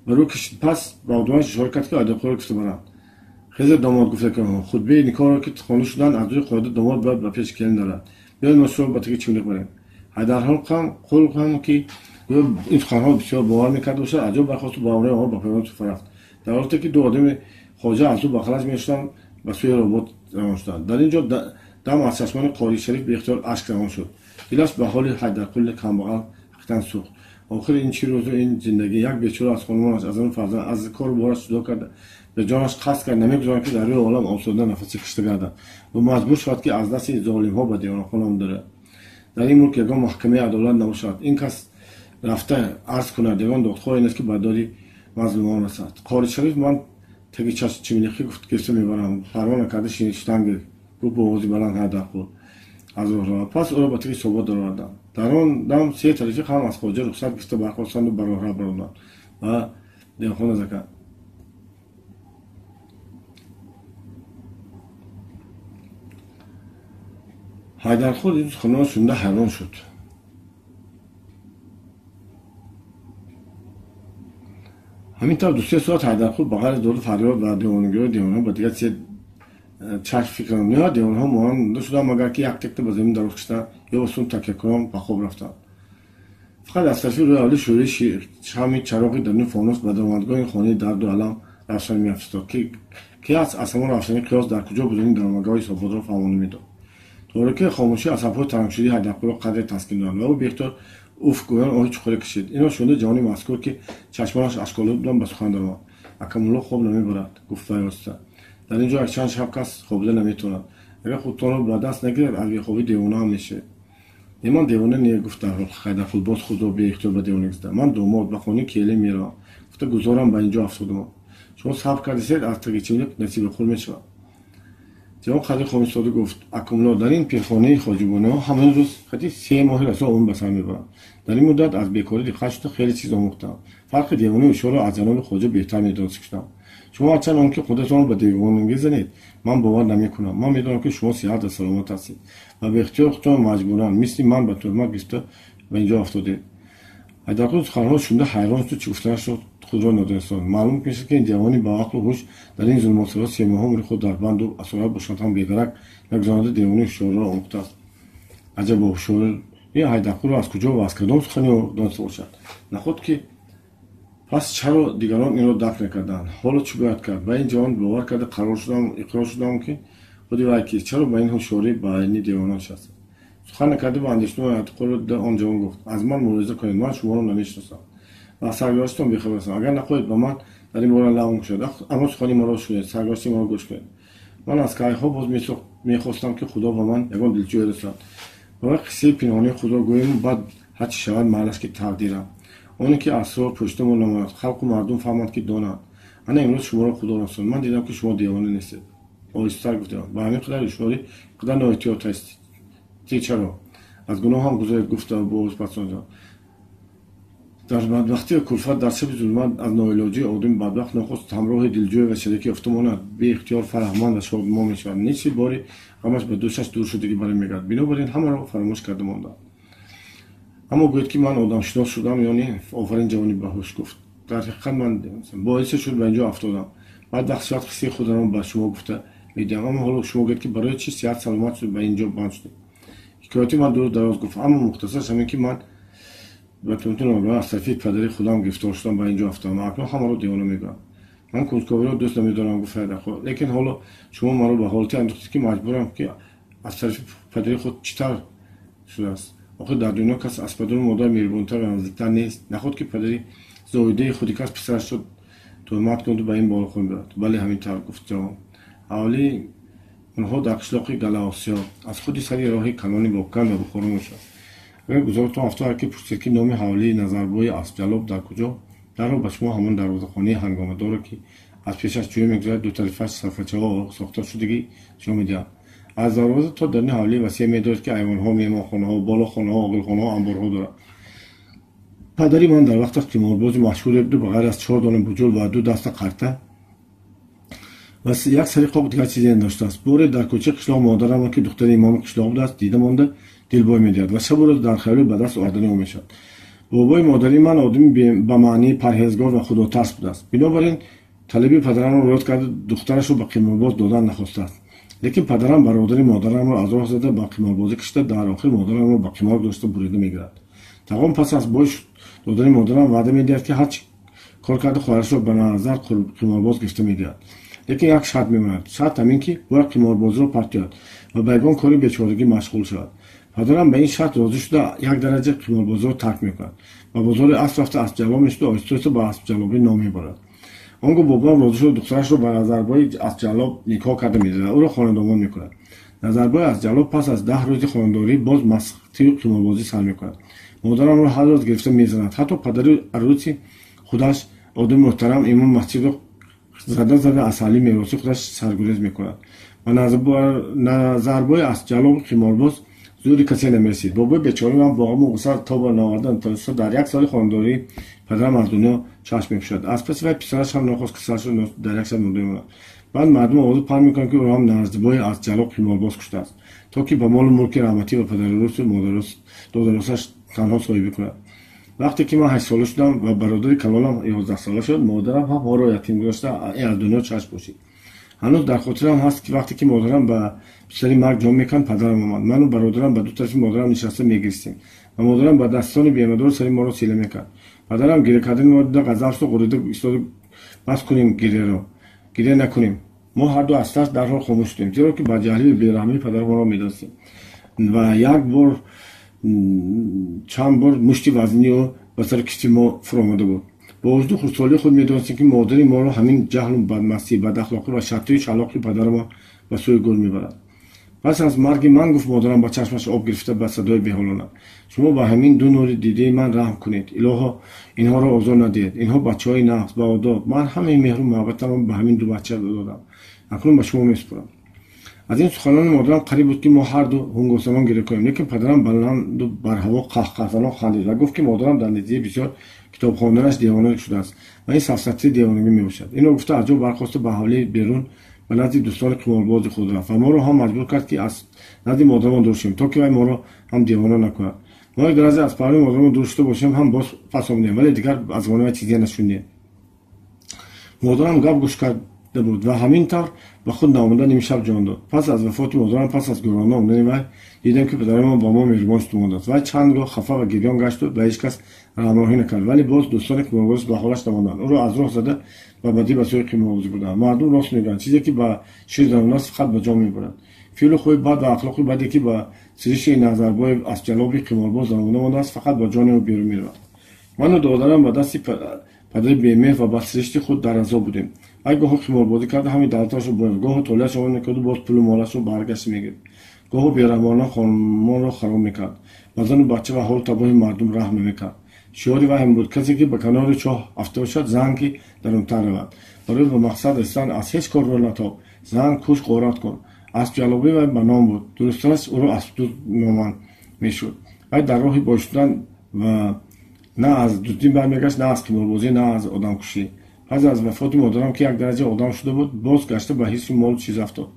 ба рӯ кашид. Пас ба одамонаш ишора кард, ки Ҳайдарқулро гирифта баранд. Хеза домод, гуфта ки хутбаи никоҳро ки хонда шуданд, аз рӯи қоида домод бояд ба пеши келин дарояд. Биёед мо шуморо ба таги чимниқ барем. Ҳайдарқул ҳам ки гӯё ин суханҳоро бисёр бовар мекарда бошад, аз ҷо бархосту бо ҳамроҳи онҳо ба поёни суфра рафт. Дар ҳолате ки ду одами хоҷа аз ӯ ба халаҷ мешуданд, ба сӯи робот равон шуданд. Дар ин ҷо дам аз чашмони Қори Шариф беихтиёр ашк равон шуд. Дилаш ба ҳоли Ҳайдарқули камбағал ҳақиқатан сӯхт. Охир ин чӣ рӯзу ин зиндагӣ? Як бечора аз хонумонаш, аз зану фарзанд, аз кору бораш ҷудо карда, ба ҷонаш қасд кард, намегузорад ки дар рӯи олам осуда нафасе кашида гардад ва маҷбур шавад ки аз дасти золимҳо ба девонахона дарояд. Дар ин мулк ягон маҳкамаи адолат набошад. Ин кас рафта арз кунад, ягон додхоҳе нест ки ба доди мазлумон расад. Қори Шариф ман теги чимилиқӣ гуфт гирифта мебарам. Парво накарда шиштан гирифт, гуфт бо овози баланд Ҳайдарқул аз роҳрава. Пас ӯро ба теги собот дароварданд. Дар он дам се тарафиқ ҳам аз хоҷа рухсат гирифта бархостанду ба роҳрав баромаданд ва девонхона закард. Ҳайдарқул ин суханонро шунида ҳайрон шуд. Ҳамин тавр ду-се соат Ҳайдарқул ба ғайр аз доду фарёд ва девонагиҳои девонаҳо ба дигар чизе чашм фикр намуд. Ниҳоят девонаҳо монанд шуданд, магар ки як текта ба замин дароз кашиданд ё ба сун такякунон ба хоб рафтанд. Фақат аз тарафи рӯи ҳавлӣ шӯълаи шамъи чароғи даруни фонус ба даромадгоҳи хонаи дарду алам равшанӣ меафзод, ки аз ҳамон равшанӣ қиёс дар куҷо будани даромадгоҳи соботро фаҳмона медод. Торикии хомӯшӣ асабҳои тангшудаи Ҳайдарқулро қадре таскин дод ва ӯ беихтиёр уф гӯён оҳи чуқуре кашид. Инро шунида ҷавони мазкур, ки чашмонаш ашколуд буданд, ба сухан даромад. Акамулло хоб намебарад, гуфт вай оҳиста. Дар ин ҷо якчанд шаб кас хобида наметавонад. Агар худтонро ба даст нагирад, аз бехобӣ девона ҳам мешавед. Не, ман девона не, гуфт дарҳол Ҳайдарқул боз худро беихтиёр ба девонагӣ зада. Ман домод ба хонаи келин меравам. Гуфта гузорам ба ин ҷо афтодам. Шумо сабр кардисед, аз таги чимилиқ насиби хур мешавад. Ҷавон қадри хомистода гуфт: Акумло, дар ин пирхонаи хоҷибонаҳо ҳамин рӯз хати 3 моҳи расо умр ба сар мебарам. Дар ин муддат аз бекорӣ диққат шуда хеле чиз омӯхтам. Фарқи девонаи ҳушёрро аз ҷаноби хоҷа беҳтар медонист шудам. Шумо ҳарчанд он ки худатонро ба девонагӣ занед, ман бовар намекунам. Ман медонам ки шумо сиҳат ва саломат ҳастед ва ба ихтиёри худтон маҷбуран мисли ман ба туҳмат гирифта ба ин ҷо афтодед. Ҳайдарқул суханҳоро шунида ҳайрон шуд, чӣ гуфтанашро худро надонист. Маълум мешуд ки ин ҷавони ба ақлу ҳуш дар ин зулмотсаро 3 моҳ умри худ дар банду асорат бошад ҳам бедарак нагузаронда девонаи ҳушёрро омӯхтааст. Аҷаб, ҳушёрии Ҳайдарқулро аз куҷо ва аз кадом сухани ӯ дониста бошад? Наход ки пас чаро дигарон инро дарк накарданд? Ҳоло чӣ бояд кард? Ба ин ҷавон бовар карда қарор шудам, иқрор шудам ки худи вай кист? Чаро ба ин ҳушёрӣ ба айни девона нишастааст? Сухан накарда ба андешаи Ҳайдарқулро дида он ҷавон гуфт: аз ман мулоҳиза кунед, ман шуморо намешиносам ва аз саргузаштатон бехабар ҳастам. Агар нахоҳед ба ман дар ин бора лағм кушоед, аммо сухани маро шунед, саргузашти маро гӯш кунед. Ман аз кайҳо боз мехостам ки Худо ба ман ягон дилҷӯе расонад. Ба вай қиссаи пинҳонии худро гӯем, баъд ҳарчи шавад майлаш ки тақдирам. Оне ки асрор пӯшида намояд, халқу мардум фаҳманд ки донанд. Ана имрӯз шуморо Худо расонд. Ман дидам ки шумо девона нестед. Оҳистатар гуфтам: ба ҳамин қадар ҳушёрӣ қадар ноэҳтиёт ҳастед чаро? Аз гуноҳ ҳам гузаред, гуфта боз пасонҷон. Дар бадбахтӣ ва кулфат, дар шаби зулмат аз ноилоҷии одами бадбахт нохост ҳамроҳи дилҷӯя ва шарики ёфта монад, беихтиёр фараҳманд ва шодмон мешавад. Нисфи бори ғамаш ба дӯшаш дур шудагӣ бармегардад. Бинобар ин ҳамаро фаромӯш карда мондам. Аммо гӯед ки ман одамшинос шудам ё не? Офарин ҷавони баҳуш гуфт. Дар ҳақиқат ман боисе шуд ба ин ҷо афтодам. Баъд вақт шавад қиссаи худро ба шумо гуфта медиҳам. Аммо ҳоло шумо гӯед ки барои чӣ сиҳат саломат шуд ба ин ҷо банд шудед? Ҳикояти ман дуру дароз гуфт, аммо мухтасараш ҳамин ки ман ба туҳмати ногаҳон аз тарафи падари худам гирифтор шудам, ба ин ҷо афтодам. Акнун ҳамаро девона мегӯям. Ман кунҷковиро дӯст намедорам, гуфт Ҳайдарқул. Лекин ҳоло шумо маро ба ҳолате андохтед ки маҷбурам ки аз тарафи падари худ чӣ тавр шудааст. Охир дар дунё кас аз падару модар меҳрубонтар ва наздиктар нест. Наход ки падари зоидаи худи кас писарашро туҳмат кунаду ба ин боло хон биёрад. Бале, ҳамин тавр, гуфт ҷавон. Ҳавлии онҳо дар қишлоқи Галаосиё аз худи сари роҳи калони Бобканд ва Бухоро мешавад. Агар гузоротон афтод, ҳар ки пурсид ки номи ҳавлии Назарбои Аспҷалоб дар куҷо, дарҳол ба шумо ҳамон дарвозахонаи ҳангомадорро ки аз пешаш ҷӯя мегузарад, ду тарафаш сафрачаҳо сохта шудагӣ нишон медиҳад. Аз дарвоза то даруни ҳавлӣ васеъ медоред ки айвонҳо, меҳмонхонаҳо, болохонаҳо, оғилхонаҳо, амборҳо дорад. Падари ман дар вақташ қиморбози машҳуре буду ба ғайр аз 4 дона буҷул ва 2 даста қарта ва як сари қоқ дигар чизе надоштааст. Боре дар кӯчаи қишлоқ модарамро ки духтари имоми қишлоқ будааст дида монда дилбой медиҳад ва шабу рӯз дар хаёли ба даст овардани ӯ мешавад. Бобои модари ман одами ба маънии парҳезгор ва худотарс будааст. Бинобар ин талаби падарамро риоят карда духтарашро ба қиморбоз додан нахостааст. Лекин падарам бародари модарамро аз роҳ зада ба қиморбозӣ кашида, дар охир модарамро ба қимор гузошта бурида мегирад. Тағом пас аз бой додани модарам ваъда медиҳад ки ҳарчи Кор карда хоҳарашро ба назар қиморбоз гирифта медиҳад. Лекин як шарт мемонад. Шарт ҳамин ки бояд қиморбозиро партояд ва ба ягон кори бечорагӣ машғул шавад. Падарам ба ин шарт розӣ шуда як дараҷа қиморбозиро тарк мекунад. Ба бозори асп рафта аспҷаллоб мешуду оҳиста оҳиста ба аспҷаллобӣ ном мебарад. Он гоҳ бобоам розӣ шуда духтарашро ба Назарбои аспҷаллоб никоҳ карда медиҳад ва ӯро хонадомон мекунад. Назарбои аспҷаллоб пас аз 10 рӯзи хонадорӣ боз мастию қиморбозӣ сар мекунад. Модарамро ҳар рӯз гирифта мезанад. Ҳатто падари арӯси худаш, одами муҳтарам, имом масҷидро зада зада аз ҳалли мероси худаш саргурез мекунад. Ба Назарбои аспҷаллобу қиморбоз зури касе намерасид. Бобои бечораи ман бо ғаму ғусса то ба наовардан то дар як соли хонадорӣ падарам аз дунё чашм мепӯшад. Аз паси вай писараш ҳам нохост касалшро дар як шаб мурда мемонад. Баъд мардум овозу паҳн мекунанд, ки ӯро ҳам Назарбои аспҷаллоб қиморбоз куштааст, то ки ба молу мулки раҳматӣ ва падарурусу додарусаш танҳо соҳибӣ кунад. Вақте ки ман 8 сола шудам ва бародари калонам 11 сола шуд, модарам ҳам моро ятим гузошта аз дунё чашм пӯшид. Ҳанӯз дар хотирам ҳаст, ки вақте ки модарам ба писари марг ҷон меканд, падарам омад. Ману бародарам ба ду тарафи модарам нишаста мегиристем ва модарам ба дастони бемадор сари моро сила мекард. Падарам гиря кардани моро дида ғазаб шуд, ғурида истода: бас кунем гиряро, гиря накунем. Мо ҳарду аз тарс дарҳол хомӯш шудем, зеро ки ба ҷаҳлию бераҳмии падарамонро медонистем. Ва як бор чанд бор мушти вазнии ӯ ба сари кишти мо фуромада буд. Бо вуҷуди хурдсолии худ медонистем, ки модари моро ҳамин ҷаҳлу бадмастӣ, бадахлоқӣ ва шартию шалоқи падарамон ба сӯи гӯр мебарад. Пас аз марги ман, гуфт модарам ба чашмаш об гирифта ба садои беҳолона, шумо ба ҳамин ду нури дидаи ман раҳм кунед. Илоҳо, инҳоро озор надиҳед. Инҳо бачаҳои нағз ба одоб. Ман ҳамаи меҳру муҳаббатамро ба ҳамин ду бача додам. Акнун ба шумо месупорам. Аз ин суханони модарам қариб буд, ки мо ҳарду ҳунгосанон гиря кунем, лекин падарам баланду барҳаво қаҳқаҳзанон хандид ва гуфт, ки модарам дар низии бисёр китобхонданаш девона шудааст ва ин сафсатаи девонагӣ мебошад. Инро гуфта аз ҷо бархоста ба ҳавлии берун ба назди дӯстони қиморбози худ рафт ва моро ҳам маҷбур кард, ки аз назди модарамон дур шавем, то ки вай моро ҳам девона накунад. Мо як дараҷа аз паҳлӯи модарамон дур шуда бошем, ҳам боз пас омадем, вале дигар аз ғони вай чизе нашунидем. Модарам гап гӯш карда буд ва ҳамин тавр ба худ наомада нимшаб ҷон дод. Пас аз вафоти модарам, пас аз гӯрона омадани вай, дидем, ки падарамон ба мо меҳрубон шуда мондааст. Вай чанд гоҳ хафа ва гирён гашту ба ҳеҷ кас раҳмроҳӣ накард, вале боз дӯстони қиморбоз ба ҳолаш намонданд. Ӯро аз роҳ зада ба бадӣ ба сӯи қиморбозӣ бурданд. Мардум рост мегӯянд, чизе ки ба шир дарун аст, фақат ба ҷон мебарад. Феълу хӯи бад ва ахлоқи баде, ки ба сириши Назарбои аспҷаллоби қиморбоз даромада мондааст, фақат ба ҷони ӯ берун меравад. Ману додарам ба дасти падари бемеҳр ва ба сиришти худ дар азоб будем. Вай гоҳо қиморбозӣ карда ҳамин давлаташро бояд, гоҳо толеашро омода мекарду боз пулу молашро баргашта мегирифт. Гоҳо бераҳмона хонумонро хароб мекард. Ба зану бача ва ҳолу табоҳи мардум раҳм намекард. Шиори вай ҳам буд: касе ки ба канори чоҳ афта бошад, зан ки дарунтар равад. Барои ба мақсад расидан аз ҳеҷ кор роҳ натоб. Зан куш, ғорат кун. Аспҷаллобии вай ба ном буд. Дурусттараш ӯро аспдуз номанд мешуд. Вай дар роҳи бой шудан ва на аз дуздӣ бармегашт, на аз қиморбозӣ, на аз одамкушӣ. Пас аз вафоти модарам, ки як дараҷа одам шуда буд, боз гашта ба ҳисси молу чиз афтод.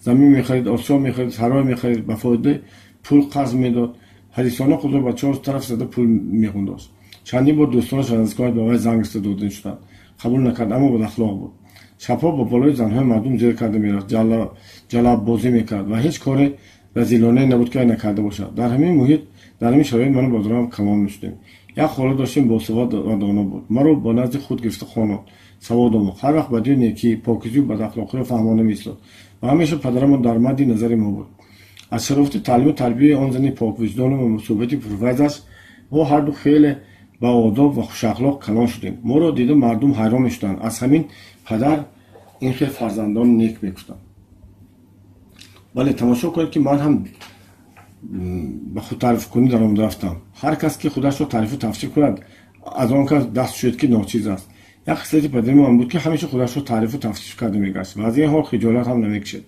Замин мехарид, осиё мехарид, сарой мехарид, ба фоидаи пул қарз медод. Ҳарисона худро ба чор тараф зада пул мехӯндост. Чандин бор дӯстонаш ва наздиконаш ба вай занг гирифта дода шуданд. Қабул накард, аммо бадахлоқ буд. Шабҳо ба болои занҳои мардум зер карда мерафт, ҷалаббозӣ мекард ва ҳеҷ кори разилонае набуд, ки вай накарда бошад. Дар ҳамин муҳит, дар ҳамин шароит ману бародарам калон мешудем. Як хола доштем, босавод ва доно буд. Маро ба назди худ гирифта хонд, савод омӯхт. Ҳар вақт бадию некӣ, покизию бадахлоқиро фаҳмонда меистод ва ҳамеша падарамон дар мадди назари мо буд. Аз шарофати таълиму тарбияи он зани поквиҷдону ва мусоҳибати пурфайзаш мо ҳарду хеле ба одоб ва хушахлоқ калон шудем. Моро дида мардум ҳайрон мешуданд. Аз ҳамин падар ин хел фарзандон нек мегуфтанд. Бале, тамошо кунед, ки ман ҳам ба худ таърифкунӣ даромада рафтам. Ҳар кас ки худашро таърифу тавсиф кунад, аз он кас даст шуед, ки ночиз аст. Як хислати падари ман буд, ки ҳамеша худашро таърифу тавсиф карда мегашт ва аз ин ҳол хиҷолат ҳам намекашид.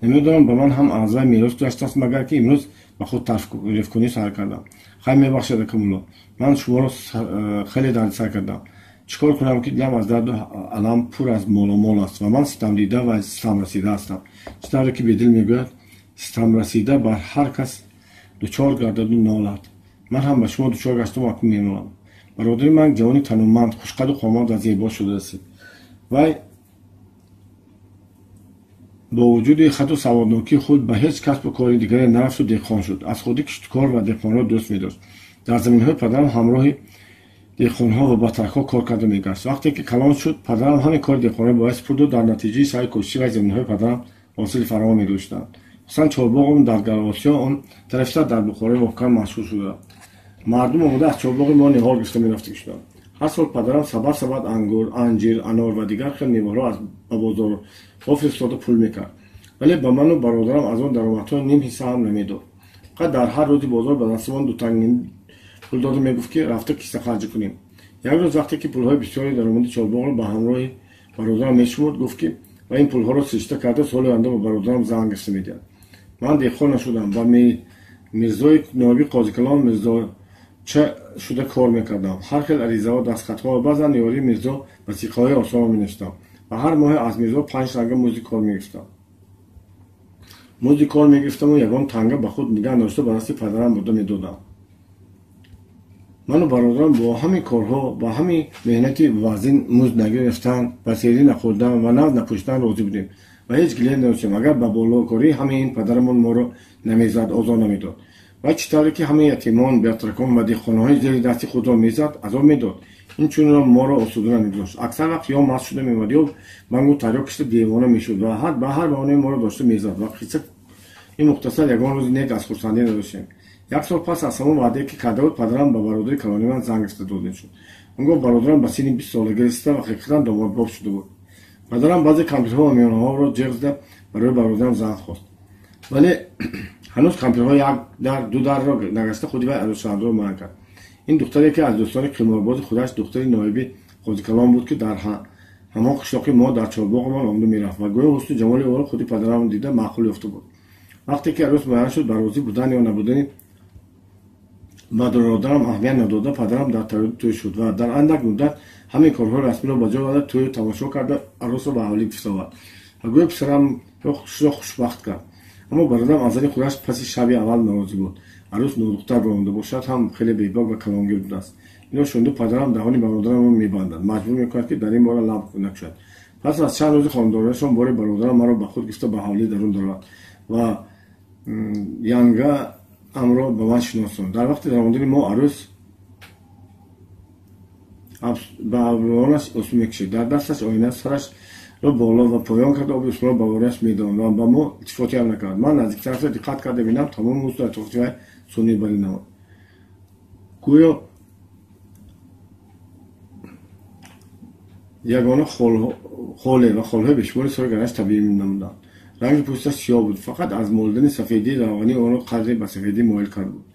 Намедонам, ба ман ҳам аз вай мерос гузаштааст, магар ки имрӯз ба худ таърифкунӣ сар кардам. Хай, мебахшед, акамулло, ман шуморо хеле дардисар кардам. Чӣ кор кунам, ки дилам аз дарду алам пур аз моломол аст ва ман ситамдида ва ситамрасида ҳастам. Чӣ тавре ки Бедил мегӯяд: ситамрасида бар ҳар кас дучор гардаду нолад. Ман ҳам ба шумо дучор гаштам, акнун менолам. Бародари ман ҷавони тануманд, хушқаду қомат ва зебо шуда расид. Вай бо вуҷуди хату саводнокии худ ба ҳеҷ касбу кори дигаре нарафту деҳқон шуд. Аз худи киштукор ва деҳқонро дӯст медошт. Дар заминҳои падарам ҳамроҳи деҳқонҳо ва батракҳо кор карда мегашт. Вақте ки калон шуд, падарам ҳамин кори деҳқонро бояд супурду дар натиҷаи саъю кӯшиши вай заминҳои падарам ҳосили фаровон медоштанд. Хусусан чорбоғам дар Осиё, он тарафтар дар Бухорои Воҳкан машҳур шуда. Мардум омода аз чорбоғи мо ниҳол гирифта мерафта шуданд. Ҳар сол падарам сабад сабад ангур, анҷир, анор ва дигар хел меваҳоро ба бозорҳо фиристода пул мекард. Вале ба ману бародарам аз он даромадҳо ним ҳисса ҳам намедод. Фақат дар ҳар рӯзи бозор ба дастамон 2 тангин пул дода мегуфт, ки рафта киса харҷ кунем. Як рӯз вақте ки пулҳои бисёри даромади чорбоғро ба ҳамроҳи бародарам мешумурд, гуфт, ки ва ин пулҳоро сишта карда соли оянда ба бародарам зан гирифта медиҳад. Ман деҳқон нашудам ва мирзои ноиби қозикалон мирзоча шуда кор мекардам. Ҳар хел аризаҳо, дастхатҳо ва баъзан ёрии мирзо васиқаҳои осонро менавиштам ва ҳар моҳе аз мирзо 5 танга музди кор мегирифтам. Музди кор мегирифтаму ягон танга ба худ нигаҳ надошта ба дасти падарам бурда медодам. Ману бародарам бо ҳамин корҳо, ба ҳамин меҳнати вазин музд нагирифтан, ба серӣ нахӯрдан ва нав напӯшидан розӣ будем ва ҳеҷ гиле надоштем. Агар ба болокорӣ ҳамаи ин падарамон моро намезад, озор намедод. Ва чӣ тавре ки ҳамаи ятимон, беатракон ва деҳқонҳои зери дасти худро мезад, азоб медод. Инчунинро моро осуда намегузошт. Аксар вақт ё маст шуда меомад, ё бангу тарёк кишида девона мешуд ва ба ҳар баҳонае моро дошта мезад. Ва қисса ин мухтасар ягон рӯзи нек аз хурсандӣ надоштем. Як сол пас аз ҳамон ваъдае ки карда буд, падарам ба бародари калони ман занг гирифта дода шуд. Он гоҳ бародарам ба синни 20 солагӣ расида ва ҳақиқатан домодбоф шуда буд. Падарам баъзе кампирҳо ва миёнаҳоро ҷеғ зада барои бародарам зан хост. Вале ҳанӯз кампирҳо як дар ду дарро нагашта худи вай арӯсшавандаро муайян кард. Ин духтаре ки аз дӯстони қиморбози худаш духтари ноиби қозикалон буд, ки дар ҳамон қишлоқи мо дар чорбоғамон омада мерафт ва гӯё ҳусну ҷамоли ӯро худи падарам дида маъқул ёфта буд. Вақте ки арӯс муайян шуд, ба розӣ будан ё набудани ба бародарам аҳамият надода, падарам дар тавлиди тӯй шуд ва дар андак муддат ҳамин корҳои расмиро ба ҷо оварда, тӯю тамошо карда арӯсро ба ҳавлӣ гирифта ва гӯё писарамро хушбахт кард. Аммо бародарам аз зани худаш паси шаби аввал норозӣ буд. Арӯс нодухтар баромада бошад ҳам хеле бебок ва калонгир будааст. Инро шунида падарам даҳони бародарамро мебандад, маҷбур мекунад, ки дар ин бора лаб накушад. Пас аз чанд рӯзи хонадориашон бори бародарам маро ба худ гирифта ба ҳавлӣ дарун даровард ва янга амро ба ман шиносонд. Дар вақти даромадани мо арӯс ба абрӯонаш осӯ мекашид. Дар дасташ оина, сарашро боло ва поён карда оби усмонро ба ворааш медонд ва ба мо илтифоте ҳам накард. Ман наздиктар рафта диққат карда бинам, тамоми ҳусну атрофи вай сунъӣ барин намуд. Гӯё ягона холе ва холҳои бешумори сари гарданаш табиӣ намуданд. Ранги пӯсташ сиёҳ буд, фақат аз молидани сафедии равғанӣ онро қадре ба сафедӣ моил карда буд.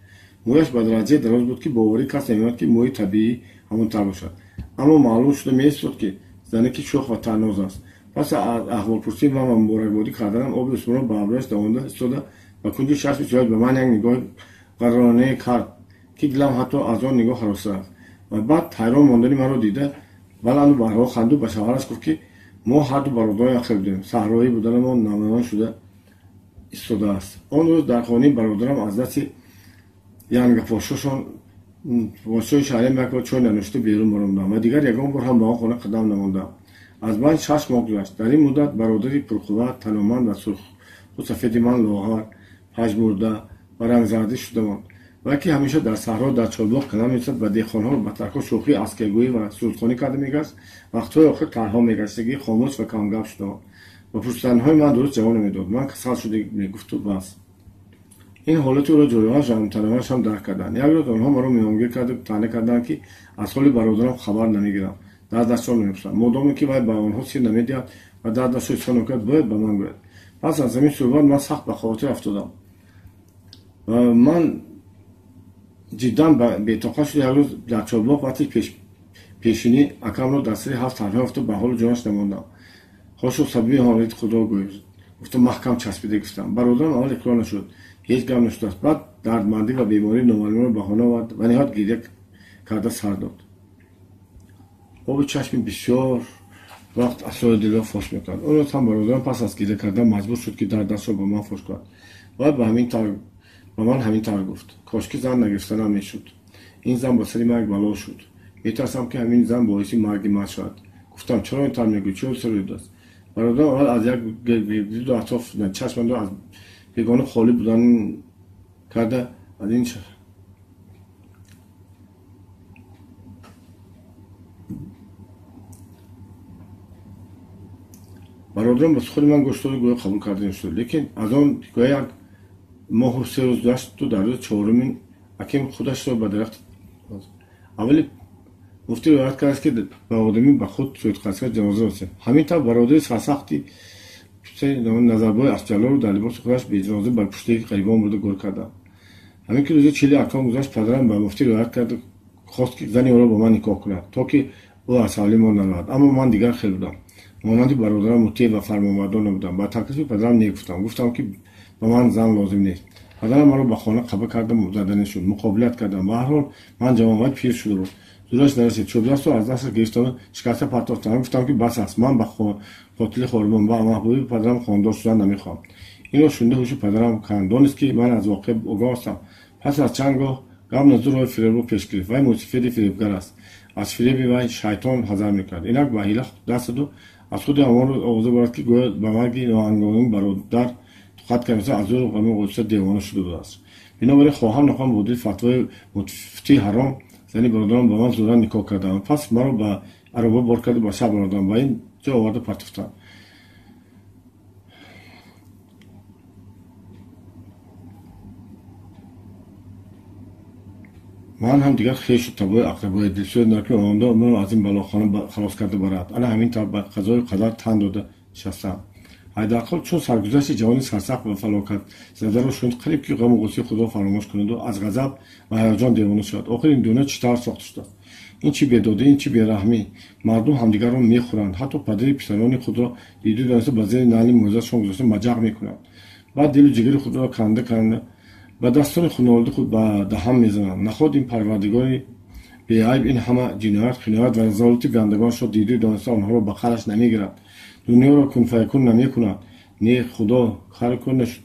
Мӯяш ба дараҷае дароз буд, ки боварӣ кас намеомад, ки мӯи табиӣ ҳамон тавр бошад. Аммо маълум шуда меистод, ки занаки шӯх ва таъноз аст. Пас аз аҳволпурсии ман ва муборакбодӣ карданам, оби усмонро ба абрӯяш давонда истода ба кунҷи чашми сиёҳаш ба ман як нигоҳи ғарронае кард, ки дилам ҳатто аз он нигоҳ ҳароса рафт. Ва баъд ҳайрон мондани маро дида баланду барҳо ханду ба шавҳараш гуфт, ки мо ҳарду бародарони як хел будем, саҳроӣ буданамон намоён шуда истодааст. Он рӯз дар хонаи бародарам аз дасти янгапошошон подшоҳи шаҳрем як бор чой нанӯшта берун баромадам ва дигар ягон бор ҳам ба он хона қадам намондам. Аз ман 6 моҳ гузашт. Дар ин муддат бародари пурқувват, таноманд ва сурху сафеди ман лоғар, пажмурда ва рангзардӣ шуда монд. Ва ки ҳамеша дар саҳро дар чорбоғ калам месад, ба деҳқонҳо ба таркҳо шӯхӣ, аскергӯӣ ва сурудхонӣ карда мегашт, вақтҳои охир танҳо мегаштагӣ, хомӯш ва камгап шуда монд. Ба пурсиданҳои ман дуруст ҷавоб намедод. Ман касал шуда мегуфту бас. Ин ҳолати ӯро ҷӯраҳояш ва ҳамтанояш ҳам дарк карданд. Як рӯз онҳо маро меҳмонгир карда таъна карданд, ки аз ҳоли бародарам хабар намегирам, дардашро намепурсам. Модоме ки вай ба онҳо сир намедиҳад ва дардашро изҳор намекунад, бояд ба ман гӯяд. Пас аз ҳамин суҳбат ман сахт ба хотир афтодам ва ман ҷиддан бетоқат шуда як рӯз дар чорбоғ вақти пешинӣ акамро дар сари ҳафт танҳо ёфта ба ҳолу ҷонаш намондам. Хошу сабаби ҳолати худо гӯед. Гуфтам маҳкам часпида гуфтам. Бародарам аввал иқрор нашуд, ҳеҷ гап нашудааст. Баъд дардмандӣ ва бемории номаълумро баҳона овард ва ниҳоят гиря карда сар дод. Оби чашми бисёр вақт асрори дилро фош мекард. Он рӯз ҳам бародарам пас аз гиря кардан маҷбур шуд, ки дардашро ба ман фош кунад. Ва ба ман ҳамин тавр гуфт: кошки зан нагирифтанам мешуд. Ин зан ба сари ман як бало шуд. Метарсам, ки ҳамин зан боиси марги ман шавад. Гуфтам: чаро ин тавр мегӯӣ? Чӣ ҳодиса рӯй додааст? Бародарам аввал аз як гирду атроф чашмандо аз бегона холӣ будан карда аз ин Бародарам ба сухани ман гӯш доду, гӯё қабул карда шуд. Лекин аз он ҳикоя як моҳу 3 рӯз гузашту дар рӯзи чорумин аким худашро ба дарахт аввали муфтӣ ривоят кардааст, ки ба одамӣ ба худ суиқасдкар ҷаноза расид. Ҳамин тавр бародари сарсахти Назарбой Асҷалолро дар либоси худаш беҷаноза бар пуштаи ғарибон бурда гӯр карданд. Ҳамин ки рӯзи 40 акром гузашт, падарам ба муфтӣ ривоят кард, хост ки зани ӯро бо ман никоҳ кунад, то ки ӯ аз ҳавлии мо наравад. Аммо ман дигар хел будам. Монанди бародарам мутеъ ва фармонбардор набудам. Ба таклифи падарам негуфтам. Гуфтам, ки ба ман зан лозим нест. Падарам маро ба хона қаба карда заданӣ шуд. Муқобилат кардам. Ба ҳар ҳол ман ҷавонвай пир шуда буд. Зӯраш нарасид. Чӯбдастро аз дасташ гирифтам, шикаста партофтам. Гуфтам, ки бас аст. Ман ба қотили хорбон ба маҳбуби падарам хондор шудан намехоҳам. Инро шунида ҳуши падарам канд. Донист, ки ман аз воқеа огоҳ ҳастам. Пас аз чанд гоҳ гап назур роҳи фиребро пеш гирифт. Вай мусифеди фиребгар аст. Аз фиреби вай шайтон ҳазар мекард. Инак ба ҳила даст заду аз худи ҳамон рӯз овоза борад, ки гӯё ба марги ноҳангомии бародар тоқат карда, аз ӯ ғами ғусса девона шуда будааст. Бинобар ин хоҳам нахоҳам бо дили фатвои муфтии ҳаром зани бародарам ба ман зӯран никоҳ карданд. Пас маро ба ароба бор карду ба шаҳр бародам, ба ин ҷо оварда партофтанд. Ман ҳам дигар хешу табои ақрабои дилсӯз надорам, ки оянда маро аз ин балохона халос карда барад. Ана ҳамин тавр ба қазою қадар тан дода нишастам. Ҳайдарқул чун саргузашти ҷавони сарсахт ва фалокатзадаро шунид, қариб ки ғаму ғуссаи худро фаромӯш кунаду аз ғазаб ва ҳаяҷон девона шавад. Охир ин дунё чӣ тавр сохта шудааст? Ин чӣ бедодӣ, ин чӣ бераҳмӣ? Мардум ҳамдигарро мехӯранд, ҳатто падари писарони худро диду дониста ба зери наъли мӯъҷизашон гузошта маҷақ мекунанд. Баъд дилу ҷигари худро канда канда ба дастони хунолуди худ ба даҳан мезананд. Наход ин парвардигори беайб ин ҳама ҷиноят, хиёнат ва разолати бандагонашро диду дониста онҳоро ба қараш намегирад. Дунёро кун фаякун намекунад. Не, худо хар кун нашуд,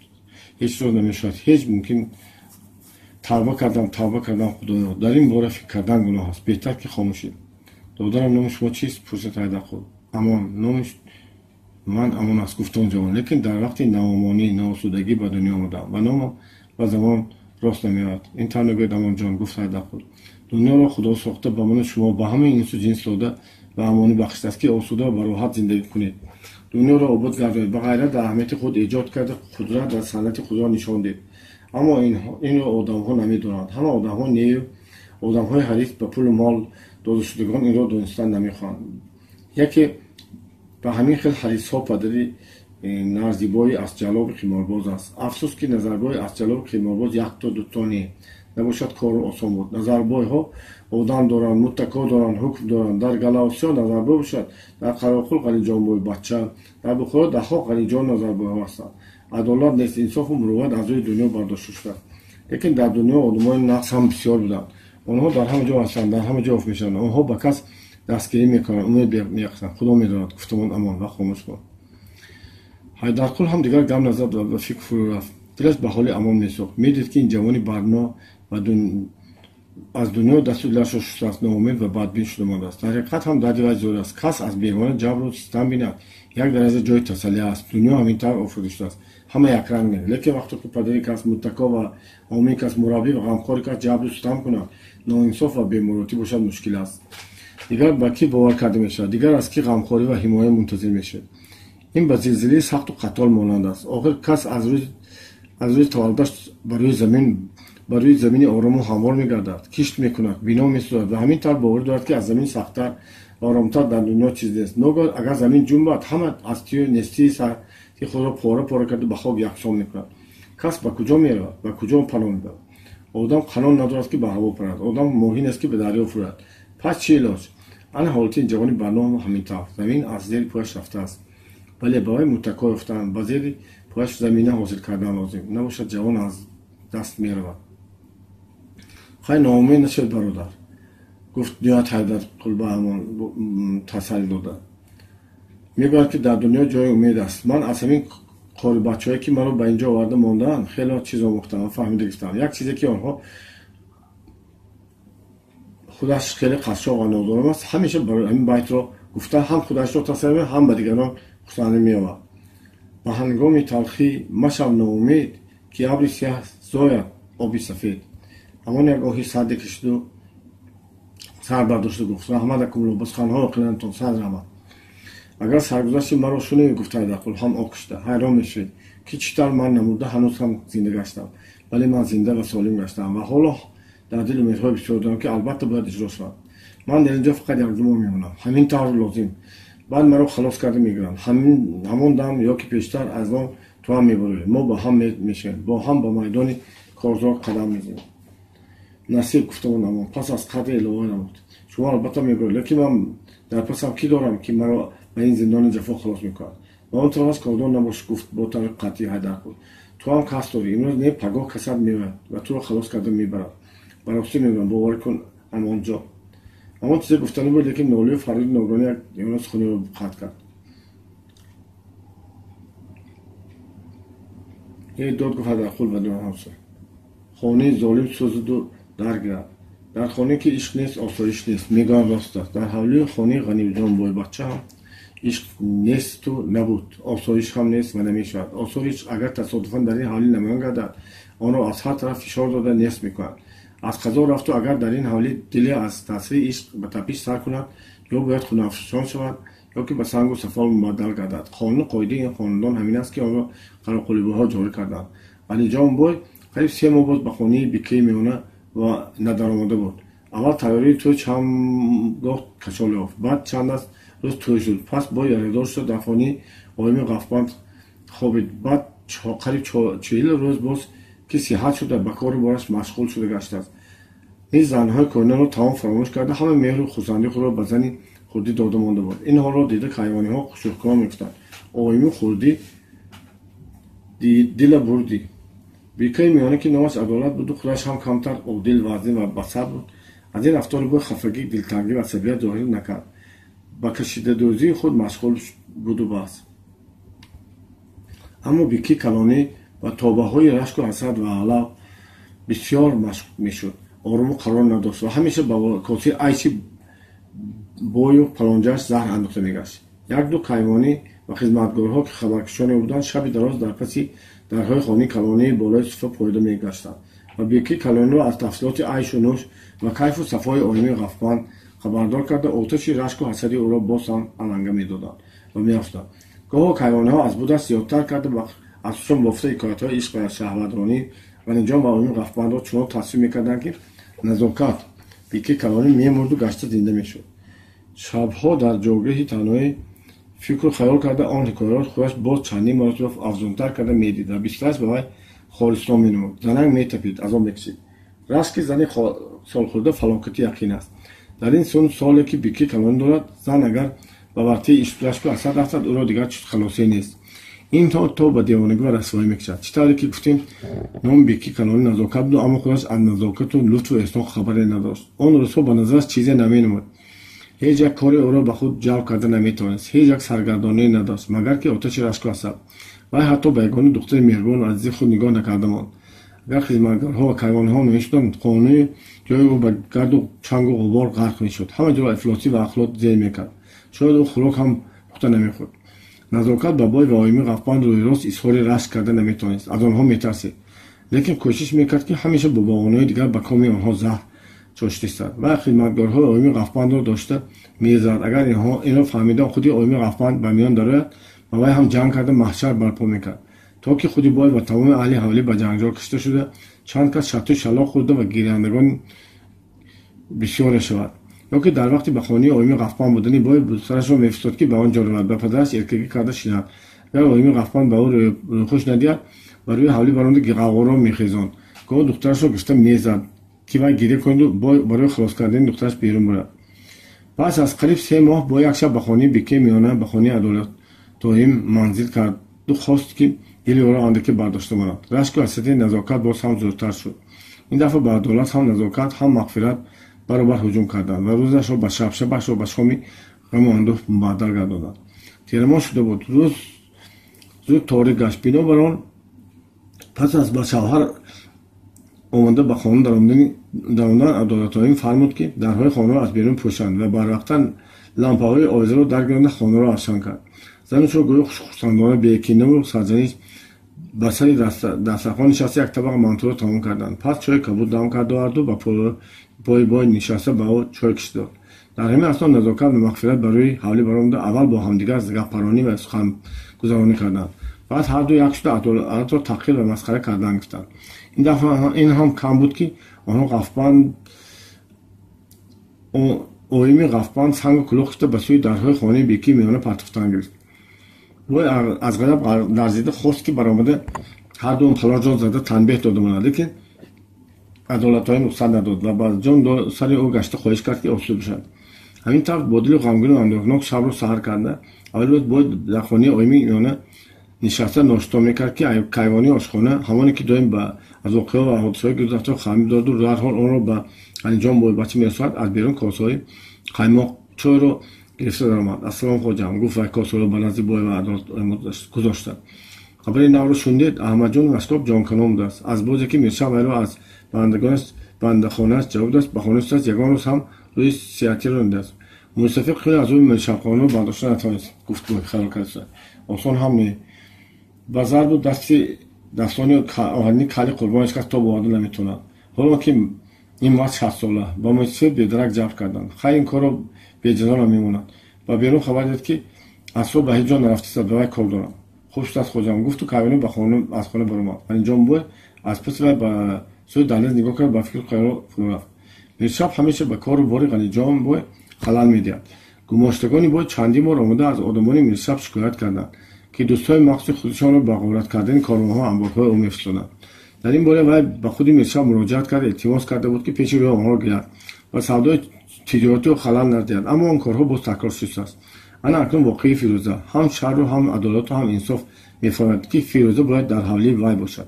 ҳеҷ роз намешавад. Ҳеҷ мумкин. Тавба кардам, тавба кардам, худоё. Дар ин бора фикр кардан гуноҳ аст. Беҳтар ки хомӯшед. Додарам, номи шумо чист? Пурсид Ҳайдарқул. Амон. Номи ман Амон аст, гуфт он ҷавон. Лекин дар вақти наомонӣ, ноосудагӣ ба дунё омадам ва номам ба замон рост намеояд. Ин тавр мегӯяд Амонҷон, гуфт Ҳайдарқул. Дунёро худо сохта ба ману шумо, ба ҳамаи инсу ҷинс дода ва амонӣ бахшидааст, ки осуда ва бароҳат зиндагӣ кунед. Дунёро обод гардонед, ба ғайра дар аҳамияти худ эҷод карда қудрат ва санъати худро нишон дед. Аммо инро одамҳо намедонанд. Ҳама одамҳо нею одамҳои ҳарис ба пулу мол додашудагон инро донистан намехоҳанд. Яке ба ҳамин хел ҳарисҳо падари Нарзибои Асҷалоби қиморбоз аст. Афсӯс, ки Назарбои Асҷалоби қиморбоз якто дуто не. Набошад кору осон буд. Назарбойҳо одам доранд, муттако доранд, ҳукм доранд. Дар Галаосиё Назарбой бошад, дар Қароқул Ғаниҷонбой бача, дар Бухоро даҳҳо Ғаниҷон Назарбойҳо ҳастанд. Адолат нест, инсофу мурувват аз рӯи дунё бардошта шудааст. Лекин дар дунё одамони нақс ҳам бисёр буданд. Онҳо дар ҳама ҷо ҳастанд, дар ҳама ҷо ёфт мешаванд. Онҳо ба кас дастгирӣ мекунанд, умед меяхсанд. Худо медонад, гуфтамон Амон ва хомӯш монд. Ҳайдарқул ҳам дигар гап назад ва ба фикр фурӯ рафт. Дилаш ба ҳоли Амон месӯхт. Медид, ки ин ҷавони барно ва аз дунё дасту дилашро шустааст, ноумед ва бадбин шуда мондааст. Дар ҳақиқат ҳам дарди вай зиёд аст. Кас аз бегона ҷабру систам бинад, як дараҷа ҷои тасаллӣ аст. Дунё ҳамин тавр офарида шудааст. Ҳама якранг не. Лекин вақте ки падари кас, муттако ва ҳомии кас, мураббӣ ва ғамхори кас ҷабру систам кунад, ноинсоф ва бемуротӣ бошад, мушкил аст. Дигар ба кӣ бовар карда мешавад? Дигар аз кӣ ғамхорӣ ва ҳимоя мунтазир мешавад? Ин ба зилзилаи сахту қатол монанд аст. Охир кас аз рӯзи таваллудаш ба рӯи замини орому ҳамвор мегардад, кишт мекунад, бино месозад ва ҳамин тавр боварӣ дорад, ки аз замин сахттар ва оромтар дар дунё чиз нест. Ногоҳ агар замин ҷунбад, ҳама аз тию нестии ки худро пора пора карда ба хок яксон мекунад. Кас ба куҷо меравад? Ба куҷо паноҳ мебарад? Одам қанон надорад, ки ба ҳаво парад. Одам моҳӣ нест, ки ба дарё фурад. Пас чӣ илоҷ? Ана ҳолати ин ҷавони барнома ҳамин тавр. Замин аз зери пояш рафтааст. Бале, ба вай муттако ёфтан, ба зери пояш замина ҳосил кардан лозим. Набошад ҷавон аз даст меравад. Хай, ноумед нашавед, бародар, гуфт ниҳоят Ҳайдарқул ба Амон тасаллӣ дода. Мегӯяд, ки дар дунё ҷои умед аст. Ман аз ҳамин қорибачаҳое, ки маро ба ин ҷо оварда мондаанд, хеле чиз омӯхтам ва фаҳмида гирифтам. Як чизе, ки онҳо худаш хеле қашшоқ ва нодором аст, ҳамеша барои ҳамин байтро гуфта ҳам худашро тасаллӣ меёбад, ҳам ба дигарон хурсандӣ меёбад. Ба ҳангоми талхӣ машав ноумед, ки абри сиёҳ зояд оби сафед. Ҳамон як оҳи сарде кашиду сар бардошту гуфт: раҳмат акумло, ба суханҳои оқилонатон сад раҳмат. Агар саргузашти маро шунавӣ, гуфт Ҳайдарқул ҳам оҳ кашида, ҳайрон мешавӣ, ки чӣ тавр ман намурда ҳанӯз ҳам зинда гаштам. Вале ман зинда ва солим гаштам ва ҳоло дар дил умедҳои бисёр дорам, ки албатта бояд иҷро шавад. Ман дар инҷо фақат якду моҳ мемонам. Ҳамин тавр лозим. Баъд маро халос карда мегиранд. Ҳамон дам ё ки пештар аз он ту ҳам мебурӣ. Мо бо ҳам мешавем, бо ҳам ба майдони корзор қадам мезанем. Насиб, гуфта он Амон, пас аз қадре илова намуд. Шумо албатта мебуред, лекин ман дар пасам кӣ дорам, ки маро ба ин зиндони ҷафо халос мекунад? Ба он тараф аз кордор набош, гуфт бо таври қатъӣ Ҳайдарқул. Ту ҳам кас дорӣ. Имрӯз не, пагоҳ касат меояд ва туро халос карда мебарад. Ба ростӣ мегӯям, боварӣ кун, Амонҷон. Амон чизе гуфтанӣ буд, лекин нолию фарёди ногоҳонӣ як ёна суханиро қатъ кард. Эй дод, гуфт Ҳайдарқул ба ҳамсоя. Хонаи золим сӯзаду дар гирад. Дар хонае ки ишқ нест, осоиш нест. Мегӯям, рост аст. Дар ҳавлии хонаи Ғанимҷон бойбача ҳам ишқ несту набуд, осоиш ҳам нест ва намешавад. Осоиш агар тасодуфан дар ин ҳавлӣ намоён гардад, онро аз ҳар тараф фишор дода нест мекунад. Аз қазо рафту агар дар ин ҳавлӣ диле аз таъсири ишқ ба тапиш сар кунад, ё бояд хунафшон шавад, ё ки ба сангу сафол мубаддал гардад. Қонуну қоидаи ин хонадон ҳамин аст, ки онро қароқулибоҳо ҷорӣ карданд. Ғаниҷон бой қариб 3 моҳ боз ба хонаи бикаи миёна ва надаромада буд. Аввал тайёрии тӯй чанд гоҳ кашол ёфт, баъд чанд аз рӯз тӯй шуд. Пас бой ярадор шуда дар хонаи оими Ғафбанд хобид. Баъд қариб 40 рӯз боз ки сиҳат шуда ба кору бораш машғул шуда гаштааст. Низ занҳои кӯҳнаро тамом фаромӯш карда, ҳама меҳру хурсандии худро ба зани хурдӣ дода монда буд. Ин ҳолро дида кайвониҳо шӯхкунон мегуфтанд: оими хурдӣ дила бурдӣ. Бикаи миёна, ки номаш Адолат буду худаш ҳам камтар одил, вазнин ва басар буд, аз ин рафтори бой хафагӣ, дилтангӣ ва асабият зоҳир накард. Ба кашидадӯзии худ машғул буду бас. Аммо бики калонӣ ба тобаҳои рашку ҳасад ва алав бисёр машқ мешуд. Орому қарор надошт ва ҳамеша ба косаи айши бою палонҷааш заҳр андохта мегашт. Якду кайвонӣ ва хизматгорҳо, ки хабаркашоне буданд, шаби дароз дар паси дарҳои хонаи калонии болои суфра поида мегаштанд ва бики калониро аз тафсилоти айшу нӯш ва кайфу сафои оими Ғафбанд хабардор карда, оташи рашку ҳасади ӯро боз ҳам аланга медоданд ва меафтоданд. Гоҳо кайвониҳо аз будаш зиёдтар карда аз худшон бофта ҳикоятҳои ишқ ва шаҳватронӣ Ғаниҷон ва оими Ғафбандро чунон тасвир мекарданд, ки назокат бики калонӣ мемурду гашта зинда мешуд. Шабҳо дар ҷойгоҳи танҳоӣ фикру хаёл карда он ҳикояро худаш боз чандин маротиба афзунтар карда медид ва бистараш ба вай холистон менамуд. Занак метапид, азоб мекашид. Рашки зани солхӯрда фалокати яқин аст. Дар ин сун соле ки бики калонӣ дорад, зан агар ба вартаи ишқу рашку ҳасад рафтад, ӯро дигар халосие нест. Ин то ба девонагӣ ва расвоӣ мекашад. Чӣ тавре ки гуфтем, номи бики калонӣ Назокат буд, аммо худаш аз назокату лутфу эҳсон хабаре надошт. Он рӯзҳо ба назараш чизе наменамуд. Ҳеҷ як кори ӯро ба худ ҷалб карда наметавонист, ҳеҷ як саргардоние надошт, магар ки оташи рашку ҳасад. Вай ҳатто ба ягони духтари меҳрубону азизи худ нигоҳ накарда монд. Агар хизматгорҳо ва кайвонҳо намешуданд, хонаи ҷои ӯ ба гарду чангу ғубор ғарқ мешуд. Ҳама ҷоро ифлосӣ ва ахлот зер мекард. Шояд ӯ хӯрок ҳам пухта намехӯрд. Назокат ба бой ва оими Ғафбанд рӯи рост изҳори рашк карда наметавонист, аз онҳо метарсид. Лекин кӯшиш мекард, ки ҳамеша бо баҳонаҳои дигар ба коми онҳо заҳр чошидистад. Вай хизматгорҳои оими Ғафбандро дошта мезад. Агар инро фаҳмида худи оими Ғафбанд ба миён дарояд, ба вай ҳам ҷанг карда маҳшар барпо мекард, то ки худи бой ва тамоми аҳли ҳавлӣ ба ҷанҷол кашида шуда, чанд кас шатту шалоқ хӯрда ва гирандагон бисёре шавад. Ё ки дар вақти ба хонаи оими Ғафбанд будани бой сарашро мефистод, ки ба он ҷо равад, ба падараш эркагӣ карда шинад. Агар оими Ғафбанд ба ӯ рӯйхуш надиҳад, ба рӯи ҳавлӣ баронда ғавғоро мехезонд. Гоҳ духтарашро гирифта мезад, ки вай гиря кунаду бой барои халос кардани духтараш берун бурад. Пас аз қариб 3 моҳ бо як шаб ба хонаи бикаи миёна, ба хонаи Адолат доим манзил карду хост, ки дили ӯро андаке бардошта монад. Рашку ҳасрати Назокат боз ҳам зудтар шуд. Ин дафъа ба Адолат ҳам Назокат, ҳам Мағфират баробар ҳуҷум карданд ва рӯзашро ба шаб, шабашро ба шоми ғаму андӯҳ мубаддал гардонанд. Тирамоҳ шуда буд. Рӯз зуд торик гашт. Бинобар он пас аз ба шавҳар омада ба хона даромадан Адолатоим фармуд, ки дарҳои хонаро аз берун пӯшанд ва барвақтан лампаҳои овезаро даргиронда хонаро афшан кард. Занашро гӯё хурсандона, бекинаву сарзаниш ба сари дастархон нишаста як табақ мантуро тамом карданд. Пас чойи кабуд дам кард оварду ба пои бой нишаста ба ӯ чой кашид дод. Дар ҳамин асно Назокат ва Мағфират ба рӯи ҳавлӣ баромада, аввал бо ҳамдигар гаппаронӣ ва сухангузаронӣ карданд. Баъд ҳарду як шуда адолатро таҳқир ва масхара кардан гирифтанд. Ин дафъа ин ҳам кам буд, ки онҳо ғафбанд оими ғафбанд сангу кулоҳ гирифта ба сӯи дарҳои хонаи бекии миёна партофтан гирифт. Вой аз ғазаб ларзида хост, ки баромада ҳарду он фалонҷон зада танбеҳ дода монад, лекин адолатҳои рухсат надод ва ба ҷон сари ӯ гашта хоҳиш кард, ки осуда бошад. Ҳамин тавр бо дили ғамгину андӯҳнок шабро саҳар карда, аввали рӯз бояд дар хонаи оими миёна нишаста ношто мекард, ки кайвонии ошхона, ҳамоне ки доим аз воқеаҳо ва ҳодисаҳои гузашта хамир доду дарҳол онро ба Ғаниҷон бойбача мерасонад, аз берун косаҳои қаймоқ чойро гирифта даромад. Ассалом, хоҷаам, гуфт ва косаро ба назди бой ва адолат гузошта. Хабари навро шундед? Аҳмадҷони Машкоб ҷонканон будааст. Аз бозе ки Миршаб вайро аз бандагонаш бандахонааш ҷавоб додааст, ба хона шудааст, ягон рӯз ҳам рӯи сиҳатиро надидааст. Мӯйсафед хеле аз ӯ миршабхонаро бардошта натавонист, гуфт бой хаёл карда. Осон ҳам не. Ба зарбу дасти дастони оҳанини кали қурбон ҳеҷ кас тоб оварда наметавонад. Ҳоло ки ин мард 60-сола ба мӯйсафед бедарак ҷабр карданд. Хай, ин корро беҷазо намемонад. Ба берун хабар дид, ки асрор ба ҳеҷ ҷо нарафтааст, ба вай кор дорам. Хуб шудааст, хоҷаам, гуфту кайвонӣ ба хона аз хона баромад. Ғаниҷон бой аз паси вай ба сӯи даҳлез нигоҳ кард, ба фикру хаёл фурӯ рафт. Миршаб ҳамеша ба кору бори Ғаниҷон бой халал медиҳад. Гумоштагони бой чандин бор омада аз одамони Миршаб шикоят карданд, ки дӯстҳои махсуси худашонро ба ғорат кардани корвонҳо амборҳои ӯ мефиристоданд. Дар ин бора вай ба худи Миршаб муроҷиат карда, илтимос карда буд, ки пеши рӯи онҳоро гирад ва савдои тиҷоратиро халал надиҳад, аммо он корҳо боз такрор шудааст. Ана акнун воқеии Фирӯза ҳам шарру ҳам адолату ҳам инсоф мефаҳмад, ки Фирӯза бояд дар ҳавлии вай бошад,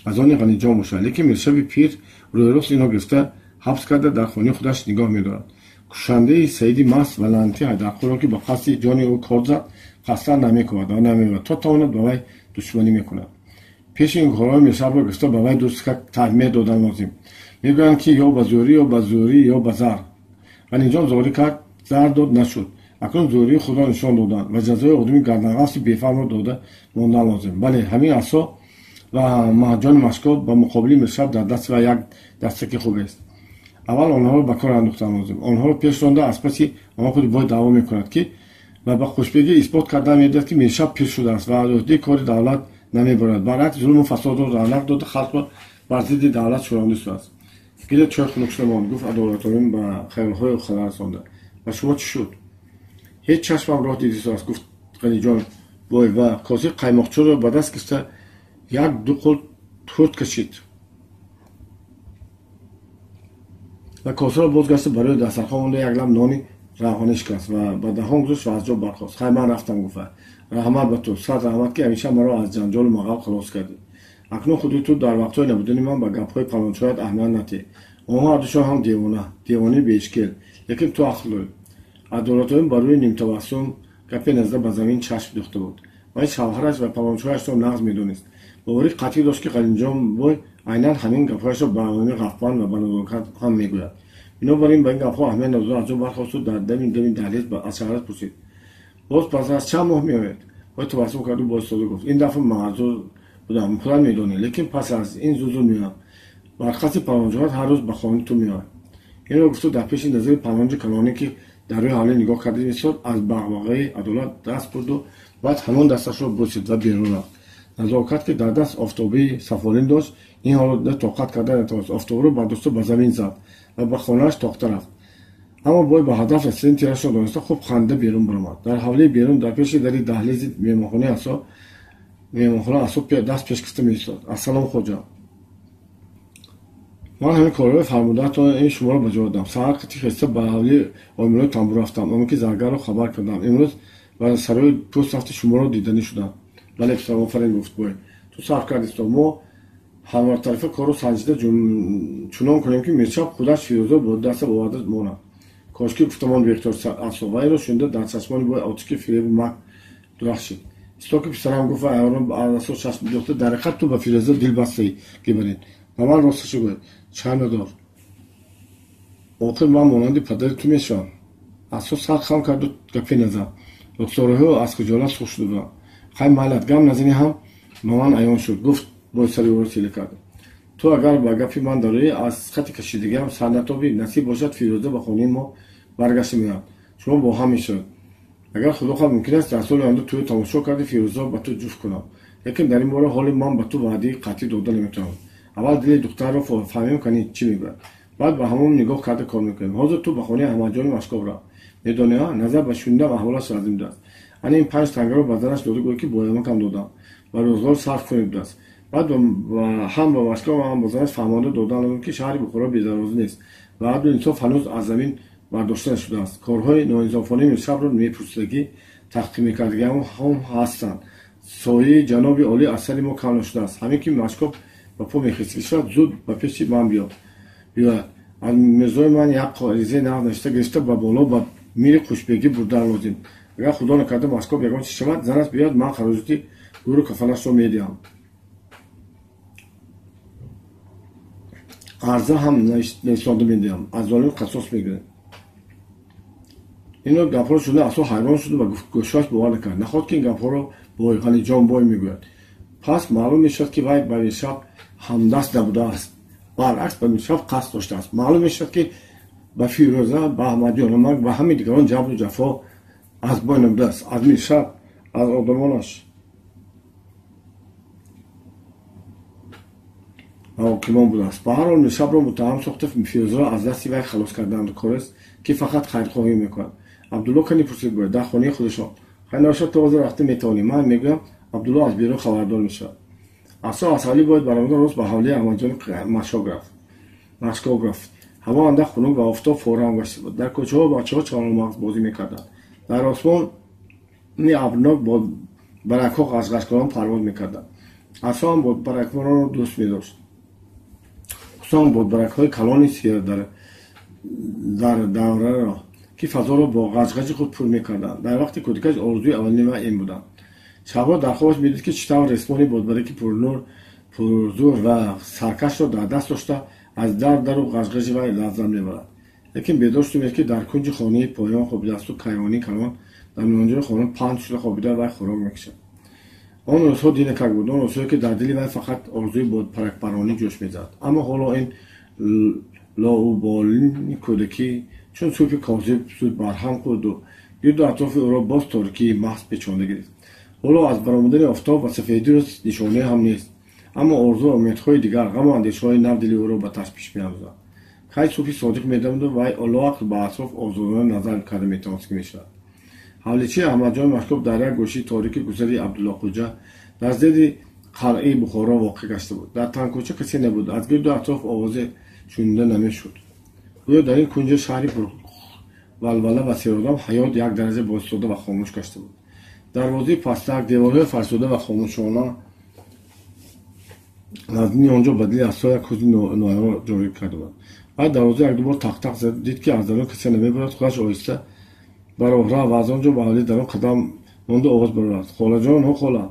аз они Ғаниҷон бошад, лекин Миршаби пир рӯйрост инро гирифта ҳабс карда дар хонаи худаш нигоҳ медорад. Кушандаи Саиди маст ва лаънати Ҳайдарқулро, ки ба қасди ҷони ӯ кор зад, қасдан намекунад ва намеояд, то тавонад ба вай душманӣ мекунад. Пеши ин корҳои Миршабро гирифта ба вай дӯстка таҳмия додан лозим. Мегӯянд, ки ё ба зӯрӣ, ё ба зӯрӣ, ё ба зар. Ғаниҷон зорӣ кард, зар дод, нашуд. Акнун зӯрии худро нишон доданд ва ҷазои одами гарданғафси бефаҳмро дода мондан лозим. Бале, ҳамин асо ва маҳҷони Машкоб ба муқобили Миршаб дар дасти вай як дастаки хубест. Аввал онҳоро ба кор андохтан лозим. Онҳоро пеш ронда, аз паси онҳо худи бой даъво мекунад, ки ва ба хушбегӣ исбот карда медиҳад, ки Миршаб пир шудааст ва аз ӯҳдаи кори давлат намебарад. Баръакс, зулму фасодро равнақ дода, халқро бар зидди давлат шӯронда шудааст. Гиред, чой хунук шуда монд, гуфт адолатоим ба хаёлҳои халал расонда. Ба шумо чӣ шуд? Ҳеҷ чашмам роҳ дидистааст, гуфт Ғаниҷон бой ва косаи қаймоқчӯро ба даст гирифта як ду қул турт кашид ва косаро бозгашта барои дастархон монда як лаб нони равғанӣ шикаст ва ба даҳон гузошт ва аз ҷо бархост. Хай, ман рафтам, гуфт. Раҳмат ба ту, сад раҳмат, ки ҳамеша маро аз ҷанҷолу мағал халос кардӣ. Акнун худи ту дар вақтҳои набудани ман ба гапҳои палончоят аҳамият надиҳ. Онҳо ҳардушон ҳам девона, девонаи беишкел, лекин ту ақл дорӣ. Адолатоим ба рӯи нимтабассум гапе назда ба замин чашм дӯхта буд. Вай шавҳараш ва палончояшро нағз медонист. Боварӣ қатъӣ дошт, ки Ғаниҷон бой айнан ҳамин гапҳояшро ба оими ғафбанд ва ба назокат ҳам мегӯяд. Бинобар ин ба ин гапҳо аҳамият надода аз ҷо бархосту дар дами дами даҳлез аз шавҳараш пурсид: боз пас аз чанд моҳ меояд? Вай табассум карду боз истода гуфт: ин дафъа маъзур будам, худат медонӣ, лекин пас аз ин зуд зуд меоям. Бар қасди палонҷоят ҳар рӯз ба хонаи ту меояд. Инро гуфту дар пеши назари палонҷи калоне, ки дар рӯи ҳавлӣ нигоҳ карда меистод, аз бағбағаи адолат даст бурду баъд ҳамон дасташро бусид ва берун рафт. Назокат, ки дар даст офтобии сафолин дошт, ин ҳолро дида тоқат карда натавонист. Офтобро бардошта ба замин зад ва ба хонааш тохта рафт. Аммо бой ба ҳадаф расидани тирашро дониста хуб ханда берун баромад. Дар ҳавлии берун дар пеши дари даҳлези меҳмонхонаи асо меҳмонхона асо даст пеш гирифта меистод. Ассалом, хоҷа, ман ҳамин корҳои фармудаатон ин шуморо ба ҷо додам. Саҳар қити хеста ба ҳавлии омилои тамбур рафтам, он ки заргарро хабар кардам. Имрӯз ба сарои пӯст рафти шуморо диданӣ шудам. Бале, писар, офарин, гуфт бой. Ту сарф кардисто, мо ҳамартарафа корро санҷида чунон кунем, ки Миршаб худаш Фирӯза бо даста оварда монад. Кошки гуфтамон беихтиёр асо ва инро шунида дар чашмони бой отишки фиребу макр дурахшид. Истоки писарам, гуфт ва аёрон аз асо чашм дӯхта, дар ҳақиқат ту ба Фирӯза дил бастаӣ, гибарин. Ба ман росташо гӯй, чар надор. Охир ман монанди падари ту мешавам. Асо сар хам карду гапе назад. Рухсораҳо аз хиҷолат сурх шуда буданд. Хай, майлат, гап назанӣ ҳам ба ман аён шуд, гуфт бой сари ӯро тила карда. Ту агар ба гапи ман дароӣ, аз хати кашидагиам сар натобӣ, насиб бошад, Фирӯза ба хонаи мо Баргашта меояд. Шумо бо ҳам мешавед. Агар худо хоҳад, мумкин аст дар соли оянда тӯю тамошо карди Фирӯзаро ба ту ҷуфт кунам. Лекин дар ин бора ҳоли ман ба ту ваъдаи қатъӣ дода наметавонам. Аввал дили духтарро фаҳмем, кани чӣ мегӯяд. Баъд ба ҳамон нигоҳ карда кор мекунем. Ҳозир ту ба хонаи Аҳмадҷони Машкоб рав. Медонӣ, назар ба шунидам аҳволаш лозим будааст. Ана ин 5 тангаро ба занаш дода, гӯй ки бо ямакам додам. Ба рӯзғор сарф кунед будааст. Баъд ҳам ба Машкоб ва ҳам ба занаш фаҳмонда додан лозим, ки шаҳри Бухоро бедарвоза нест ва адлу инсоф ҳанӯз аз замин бардошта нашудааст. Корҳои ноинсофонаи Миршабро мепурсидагӣ, таҳқиқ мекардагиам ҳам ҳастанд. Сояи ҷаноби олӣ аз сари мо кам нашудааст. Ҳамин ки Машкоб ба по мехестагӣ шавад, зуд ба пеши ман биёяд. Аз мирзои ман як қоризаи нағз навишта гирифта ба боло ба мири Қушбегӣ бурдан лозим. Агар худо накарда Машкоб ягон чиз шавад, занаш биёяд, ман хароҷоти гӯру кафанашро медиҳам. Арза ҳам нависонда медиҳам. Аз золим қасос мегирем. Ино гапҳоро шуда Асо ҳайрон шуд ва гӯшояш бовар накард. Наход ки ин гапҳоро Бойғаниҷон бой мегӯяд. Пас маълум мешавад, ки вай ба Миршаб ҳамдаст набудааст. Баръакс ба Миршаб қасд доштааст. Маълум мешавад, ки ба Фирӯза, ба Аҳмадҷон Амак ва ҳамаи дигарон ҷабру ҷафо аз бой набудааст. Аз Миршаб, аз одамонаш ва ҳокимон будааст. Ба ҳар ҳол Миршабро муттаҳам сохта Фирӯзаро аз дасти вай халос кардан корест, ки фақат хайрхоҳӣ мекунад. Абдулло кани пурсид бояд дар хонаи худашон. Хайр набошад, то ҳозир рафта метавонӣ. Ман мегӯям, Абдулло аз берун хабардор мешавад. Асо аз ҳавлӣ бояд баромада рост ба ҳавлии Аҳмадҷони Машкоб рафт. Ҳаво андак хунук ва офтоб форам гашта буд. Дар кӯчаҳо бачаҳо чаҳормағз бозӣ мекарданд. Дар осмони абрнок бо баракҳо ғашғашкунон парвоз мекарданд. Асо ҳам бодбаракҳоро дӯст медошт. Хусусан бодбаракҳои калони дар давраро, ки фазоро бо ғаҷғаҷи худ пур мекарданд. Дар вақти кӯдакаш орзуи аввалини вай ин буданд. Шабҳо дар хобаш медид, ки чӣ тавр ресмони бодбараки пурнур, пурзур ва саркашро дар даст дошта аз дару ғаҷғаҷи вай лаззат мебарад. Лекин бедор шуд, ки дар кунҷи хонаи поён хобидаасту кайвони калон дар миёнҷои хона панд шуда хобида вай хӯрок мекашад. Он рӯзҳо динакак буд, он рӯзҳое ки дар дили вай фақат орзуи бодпаракпаронӣ ҷӯш мезад. Аммо ҳоло ин лоуболини кӯдакӣ чун субҳи козиб зуд барҳам хӯрду гирду атрофи ӯро боз торикии маҳз печонда гирифт. Ҳоло аз баромадани офтоб ва сафедии рӯз нишонае ҳам нест. Аммо орзу ва умедҳои дигар, ғаму андешаҳои нав дили ӯро ба ташвиш меандозад. Кай субҳи содиқ медамиду вай лоақл ба атроф озодона назар карда метавонист, ки мешавад. Ҳавличии Аҳмадҷони Машкоб дар як гӯшаи торики гузари Абдуллоқуҷа дар зери қалъаи Бухоро воқеъ гашта буд. Дар тангкӯча касе набуд. Аз гирду атроф овозе шунида намешуд. Гӯё дар ин кунҷи шаҳри пурвалвала ва серодам ҳаёт як дараҷа боистода ва хомӯш гашта буд. Дарвозаи пастак, деворҳои фарсуда ва хомӯшона наздини он ҷо ба дили Асо як ҳузни ноаёнро ҷорӣ карда буд. Баъд дарвоза якдубор тақ-тақ зад, дид, ки аз дарун касе намебарад, худаш оҳиста ба роҳ рафт ва аз он ҷо ба ҳавлии дарун қадам монду овоз баровард: «Холаҷон, ҳо хола!»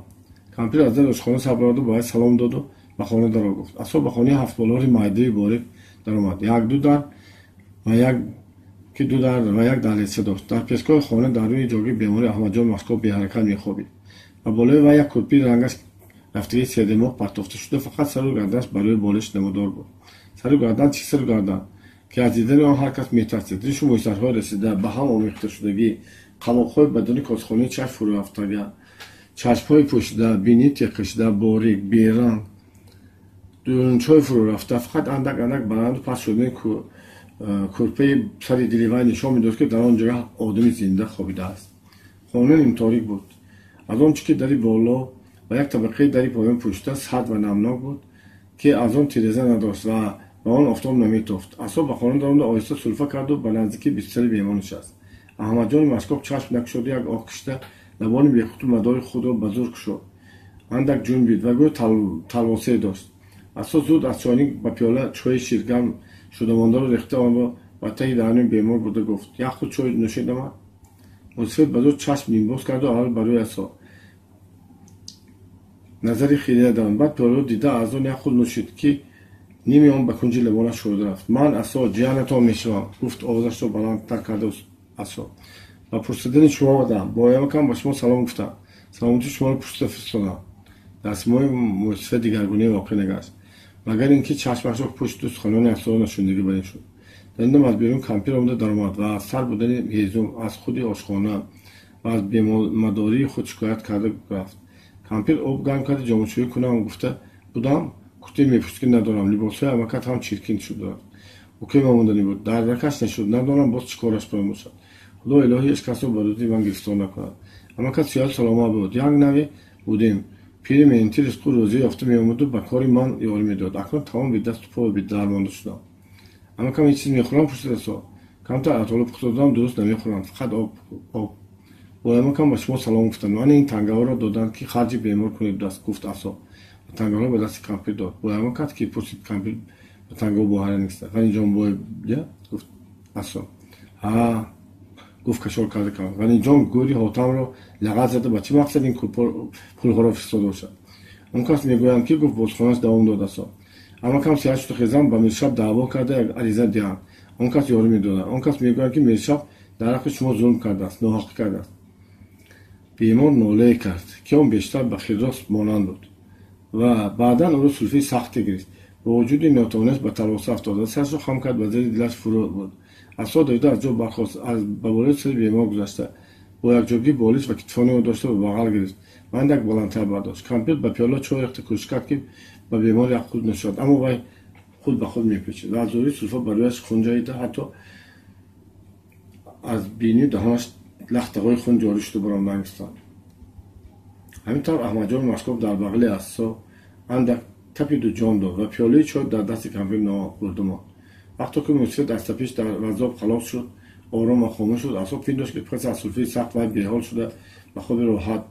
Кампир аз дари ошхона сар бароварду ба вай салом доду ба хона даро гуфт. Асо ба хонаи ҳафтболори майдаю борик даромад. Як-ду дар ва як ки ду дар ва як даҳлезча дошт. Дар пешгоҳи хона дар рӯи ҷойгир бемори Аҳмадҷон Машкоб беҳаракат мехобид. Ба болои вай як кӯрпии рангаш рафтагии сердемоғ партофта шуда, фақат сару гарданаш ба рӯи болиш намудор буд. Сару гардан, чӣ сару гардан, ки аз дидани он ҳар кас метарсид. Ришу мӯйсарҳои расида, ба ҳам омехташудагӣ, қавоқҳои бадани косхонаи чашм фурӯрафтага, чашмҳои пӯшида, бинӣ теқкашида, борик, беранг, дурунчҳои фурӯрафта, фақат андак андак баланду паст шудани кӯрпаи сари дили вай нишон медод, ки дар он ҷогаҳ одами зинда хобидааст. Хона нимторик буд. Аз он чӣ ки дари боло ва як табақаи дари поён пӯшида, сард ва намнок буд, ки аз он тиреза надошт ва ба он офтоб наметофт. Асо ба хона даромада оҳиста сулфа карду ба наздики бистари бемор нишаст. Аҳмадҷони Машкоб чашм накушоду як оҳ кашида лабони бехуту мадори худро ба зур кушод. Андак ҷунбид ва гӯё талвосае дошт. Асо зуд аз чойник ба пиёла чойи ширгарм шудамондаро рехта онро ба таҳи даҳани бемор бурда гуфт: «Як худ чой нӯшедама?» Мусофир ба зур чашм нимбоз карду аввал ба рӯи Асо назари хира дод, баъд пиёларо дида аз он як худ нӯшид, ки ними он ба кунҷи лабонаш шуда рафт. «Ман Асо ҷиянатон мешавам», гуфт овозашро баландтар карда Асо. «Ба пурсидани шумо омадам. Бо ямакам ба шумо салом гуфтам. Саломатии шуморо пурсида фиристодам». Дар симои мусофир дигаргунае воқеъ нагашт, магар ин ки чашмашро пушту суханони Асоро нашунидагӣ бар ин шуд. Дар ин дам аз берун кампир омада даромад ва аз сар будани ҳезум, аз худи ошхона ва аз бемадории худ шикоят карда рафт. Кампир об гарм карда ҷомашӯӣ кунам гуфта будам, куртаи мепӯшт ки надорам, либосҳои амакат ҳам чиркин шуд рафт. Укем омаданӣ буд, дардакаш нашуд, надонам боз чӣ кораш поён бошад. Худо илоҳӣ ҳеҷ касро ба рӯзи ман гирифтор накунад. Амакат сиҳату саломат буд, як наве будем. Пири меҳнатӣ ризқу рӯзӣ ёфта меомаду ба кори ман ёрӣ медод. Акнун тамом бедасту по ва бедар монда шудам. Амакам ҳеҷ чиз мехӯрам пурсид Асо. Камтар атолу пухта додам, дуруст намехӯрам, фақат об, об. Бо амакам ба шумо салом гуфтанд. Ман ин тангаҳоро доданд, ки харҷи бемор кунед даст, гуфт Асо. Ва тангаҳоро ба дасти кампир дод. Бо амакат ки пурсид кампир ба тангаҳо бо ҳайрат нигиста. Ғаниҷон бой я? Гуфт Асо. Ҳа, гуфт кашол карда кампир. Ғаниҷон гӯри ҳотамро лағат зада ба чӣ мақсад ин пулҳоро фиристода бошад? Он кас мегӯянд ки гуфт бозхонаш давом дод Асо. Амакам сиҳат шуду хезам ба Миршаб даъво карда як ариза диҳанд. Он кас ёрӣ медоданд. Он кас мегӯянд ки Миршаб дар ҳаққи шумо зулм кардааст, ноҳақӣ кардааст. Бемор нолае кард, ки он бештар ба хиррос монанд буд ва баъдан ӯро сулфаи сахте гирифт. Бо вуҷуди нотавониаш ба талоса афтод ва сарашро хам кард, ба зери дилаш фурӯ бурд. Асо давида аз ҷо бархост, аз ба болои сари бемор гузашта, бо якҷогӣ болиш ва китфони ӯ дошта ба бағал гирифт ва андак баландтар бардошт. Кампир ба пиёла чой рехта кӯшиш кард, ки ба бемор як худ нӯшад, аммо вай худ ба худ мепечид ва аз зӯри сулфа ба рӯяш хун ҷаҳида, ҳатто аз бинию даҳонаш лахтаҳои хун ҷорӣ шуда баромадан гирифтанд. Ҳамин тавр Аҳмадҷон Машков дар бағали Асо андак тапиду ҷон дод ва пиёлаи чой дар дасти кампир нохӯрда монд. Вақто ки мусифат аз тапиш дар азоб халос шуд, ором ва хомӯш шуд, Асо пиндошт, ки пас аз сулфаи сахт вай беҳол шуда ба хоби роҳат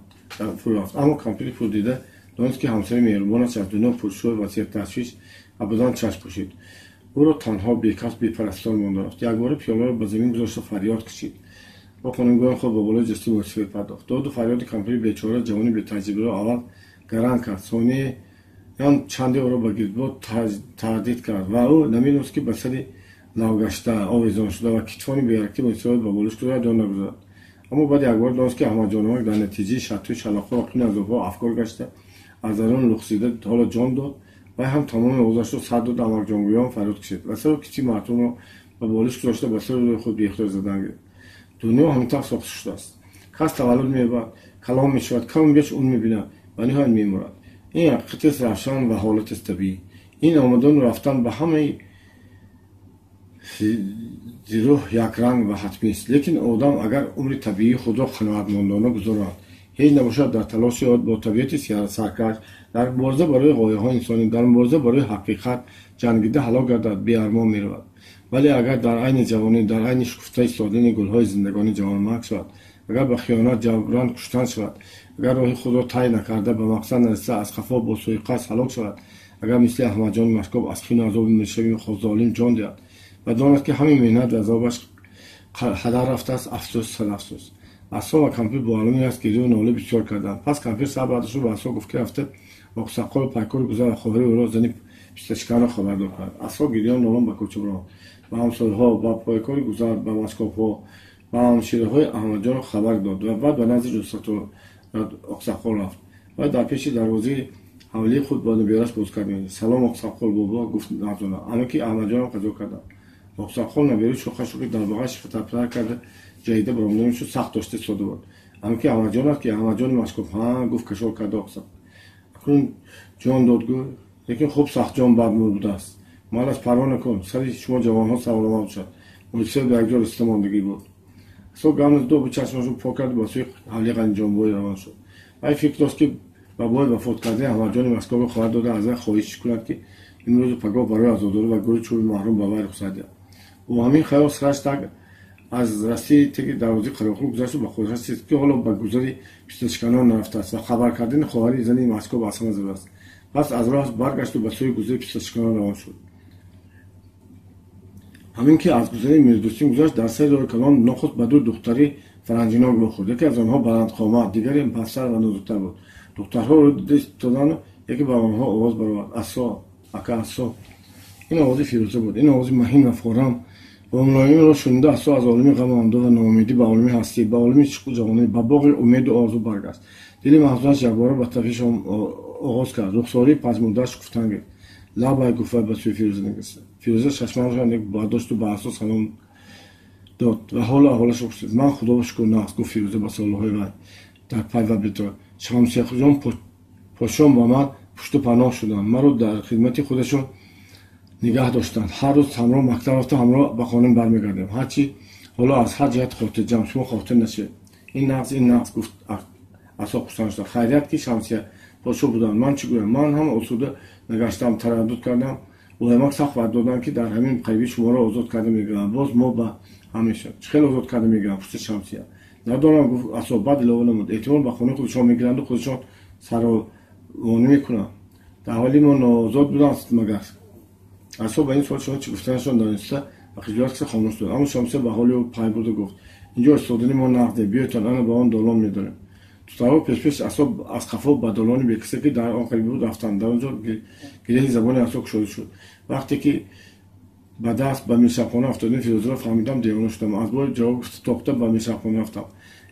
фурӯ рафт. Аммо кампири пурдида донист, ки ҳамсари меҳрубонаш аз дунё пуршӯр ва серташвиш абадан чашм пӯшид. Ӯро танҳо, бекас, бепарастор монда рафт. Якбора пиёларо ба замин гузошта фарёд кашид ва хонумгӯён худ ба болои ҷасади мусифат пардохт. Доду фарёди кампири бечора ҷавони бетаҷрибаро аввал гаранг кард, сониян чанде ӯро ба гирдбод таҳдид кард ва ӯ намедонист, ки ба сари лавгашта овезон шуда ва китфони беҳаракати мусифат ба болиш гузорад ё нагузорад. Аммо баъд якбора донист, ки Аҳмадҷонамак дар натиҷаи шатту шалоқҳо ва қини азобҳо афкор гашта аз дарун лухсида ҳоло ҷон дод. Вай ҳам тамоми овозашро сар дода амакҷонгӯён фарёд кашид ва сару китфи мартумро ба болиш гузошта ба сару рӯи худ беихтиёр задан гирифт. Дунё ҳамин тавр сохта шудааст. Кас таваллуд меёбад, калон мешавад, каму беш умр мебинад ва ниҳоят мемурад. Ин ҳақиқатест равшан ва ҳолатест табиӣ. Ин омадану рафтан ба ҳамаи зирӯҳ якранг ва ҳатмист. Лекин одам агар умри табиии худро қаноатмандона гузаронад, ҳеҷ набошад дар талоши бо табиати саркаш, дар мубориза барои ғояҳои инсонӣ, дар мубориза барои ҳақиқат ҷангида ҳалок гардад, беармон меравад. Вале агар дар айни ҷавонӣ, дар айни шукуфта истодани гулҳои зиндагонӣ ҷавонмарг шавад, агар ба хиёнат ҷабран куштан шавад, агар роҳи худро тай накарда ба мақсад нарасида аз хафо бо суиқасд ҳалок шавад, агар мисли Аҳмадҷони Машков аз хину азоби миршаби золим ҷон диҳад ва донад, ки ҳамин меҳнат ва азобаш ҳадар рафтааст, афсӯс, сад афсӯс. Асо ва кампир бо аломи аст гирию нола бисёр карданд. Пас кампир сар бардошту ба Асо гуфт, ки рафта оқсақолу пайкори гузар ва хоҳари ӯро зани писташиканро хабардор кунад. Асо гирён нолон ба кӯча баромад. Ба ҳамсояҳо, ба пайкори гузар, ба машкобҳо, ба ҳамшираҳои Аҳмадҷонро хабар дод ва баъд ба назди оқсақол рафт. Вай дар пеши дарвозаи ҳавлии худ бо набераш боз кард. Салом, оқсақол бобо, гуфт мардона. Амаки Аҳмадҷонам қазо кардам. Оқсақол набераи шӯхашро, ки дар бағалаш тапрак карда ҷаҳида баромада мешуд, сахт дошта истода буд. Амаки Аҳмадҷон аст, ки Аҳмадҷони Машков. Ҳа, гуфт кашол карда оқсақол. Акнун ҷон дод гӯ, лекин хуб сахтҷон бадмур будааст. Малаш, парво накун, сари шумо ҷавонҳо саволомат бошад. Мӯъҷиза ба якҷо расида мондагӣ буд. Асо гам ду чашмашро пок кард ба сӯи ҳавлии Ғаниҷонбой равон шуд. Вай фикр дошт, ки ба бой вафот кардани Аҳмадҷони Машковро хоҳад дода аз вай хоҳиш кунад, ки имрӯзу пагоҳ барои азодорӣ ва гӯри чӯби маҳрум ба вай рухсат диҳад. Бо ҳамин хаёл сараш так аз расии теги дарвозаи қароқул гузашту ба худаш расид, ки ҳоло ба гузари писташиканон нарафтааст ва хабар кардани хоҳари зани Машков аз ҳама зарур аст. Пас аз роҳ баргашту ба сӯи гузари писташиканон равон шуд. Ҳамин ки аз гузари Мирдӯстин гузашт, дар сари роҳи калон нохуст ба ду духтари фаранҷинок вохӯрд. Яке аз онҳо баландқомат, дигаре пастсар ва нозуктар буд. Духтарҳоро дида истодану яке ба онҳо овоз баровард: Асо, ака, Асо. Ин овози Фирӯза буд. Ин овози маҳин ва форам ва мулоимро шунида Асо аз олами ғаму андӯҳ ва ноумедӣ ба олами ҳастӣ, ба олами ишқу ҷавонӣ, ба боғи умеду орзу баргашт. Дили маҳзунаш якбора ба тапиш оғоз кард, рухсории пажмурдааш шукуфтан гирифт. Лабай, гуфт вай ба сӯи Фирӯза нигариста. Фирӯза шашмандро бардошт ба асо салом дод ва ҳолу аҳволашро пурсид. Ман худоро шукр нағз, гуфт Фирӯза ба суолҳои вай дар пай ва бедор. Шамсияҷон подшоҳ ба ман пушту паноҳ шуданд, маро дар хидмати худашон нигаҳ доштанд. Ҳар рӯз ҳамроҳ мактаб рафта, ҳамроҳ ба хона бармегардем. Ҳарчи ҳоло аз ҳар ҷиҳат хотирҷамъ, шумо хотир нашавед. Ин нағз, ин нағз, гуфт асо хурсанд шуда. Хайрият ки Шамсия подшоҳ буданд. Ман чӣ гӯям? Ман ҳам осуда нагаштам, тараддуд кардам. Улаймак сахт ваъд доданд, ки дар ҳамин қарибӣ шуморо озод карда мегиранд. Боз мо ба ҳамеша. Чӣ хел озод карда мегиранд? Пурсид Шамсия. Надонам, гуфт асо, баъд илова намуд. Эҳтимол ба хонаи худшон мегиранду худшон саровонӣ мекунанд. Дар ҳоли мо ноозод буданд магар? Асо ба ин суол шумо чӣ гуфтанашон дониста ва хиҷолат кашида хомӯш шуд. Аммо Шамсия ба ҳоли ӯ пай бурда гуфт: инҷо истодани мо нағзе, биёйтон ана ба он долон медорем. Тутарҳо пешпеш асо аз қафо ба долони бекиса, ки дар он қариб буд, рафтанд. Дар он ҷо гиреҳи забони асо кушода шуд. Вақте ки ба даст ба миршабхона афтодем, Фирӯзаро фаҳмидам, девона шудам. Аз бори ҷавоб гуфта тохта ба миршабхона рафтам.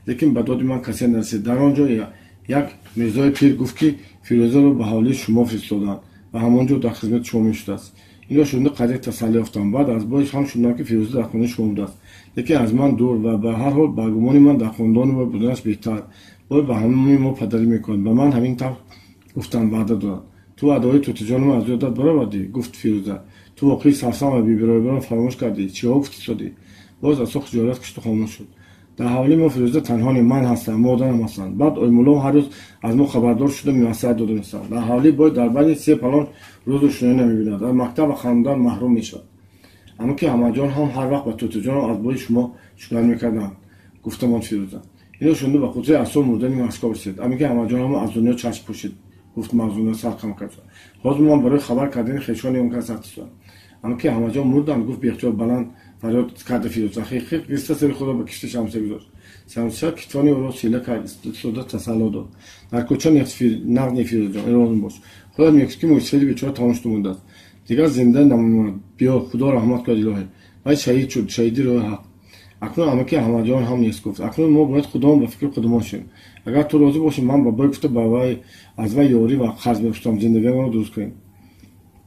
Лекин ба доди ман касе нарасид. Дар он ҷо як мирзои пир гуфт, ки Фирӯзаро ба ҳавлии шумо фиристоданд ва ҳамон ҷо дар хизмати шумо мешудааст. Инро шунида қадре тасаллӣ ёфтам. Баъд аз боиш ҳам шунидам, ки Фирӯза дар хонаи шумо будааст, лекин аз ман дур ва ба ҳар ҳол ба гумони ман дар хонадони вай буданаш беҳтар. Бой ба ҳамаи мо падарӣ мекунад. Ба ман ҳамин тавр гуфтанд, ваъда доданд. Ту ваъдаҳои тӯтиҷонро аз ёдат баровардӣ, гуфт Фирӯза. Ту воқеи Савсан ва бибироибонро фаромӯш кардӣ. Чиҳо гуфтисодӣ? Боз асо хиҷолат кашиду хомӯш шуд. Дар ҳавлии мо Фирӯза танҳо не, ман ҳастам, модарам ҳастанд. Баъд Оймулло ҳар рӯз аз мо хабардор шуда маслиҳат дода мешаванд. Дар ҳавлӣ бой дар байни се палон рӯзу шуноӣ намебинад, аз мактаб ва хондан маҳрум мешавад. Аммо ки Ҳамаҷон ҳам ҳар вақт ба тӯтиҷонам аз бои шумо шикоят мекарданд, гуфтамон Фирӯза. Инро шунида ба хотири асо мурдани Маскав расид. Аммо ки Ҳамаҷон ҳам аз дунё чашм пӯшид, гуфт Мавзуна сархам кард. Ҳозир ман барои хабар кардани хешони он кас рафтистам. Аммо ки Ҳамаҷон мурданд, гуфт беихтиёр баланд фарёд карда Фирӯза. Хиқ гирифта сари худро ба кишти Шамсия гузошт. Шамсия китфони ӯро сила кард, истода тасалло дод. Дар кӯча нағз не, Фирӯзаҷон, эрон бош. Худат мегӯӣ, ки мӯйсафеди бечора тамом шуда мондааст. Дигар зинда намемонад. Биё, худо раҳмат кунад, илоҳӣ. Вай шаҳид шуд, шаҳиди роҳи ҳақ. Акнун амаки Ҳамаҷон ҳам нест, гуфт. Акнун мо бояд худомон ба фикри худамон шавем. Агар ту розӣ бошӣ, ман ба бой гуфта ба вай аз вай ёрӣ ва қарз мепурсам, зиндагиамонро дуруст кунем.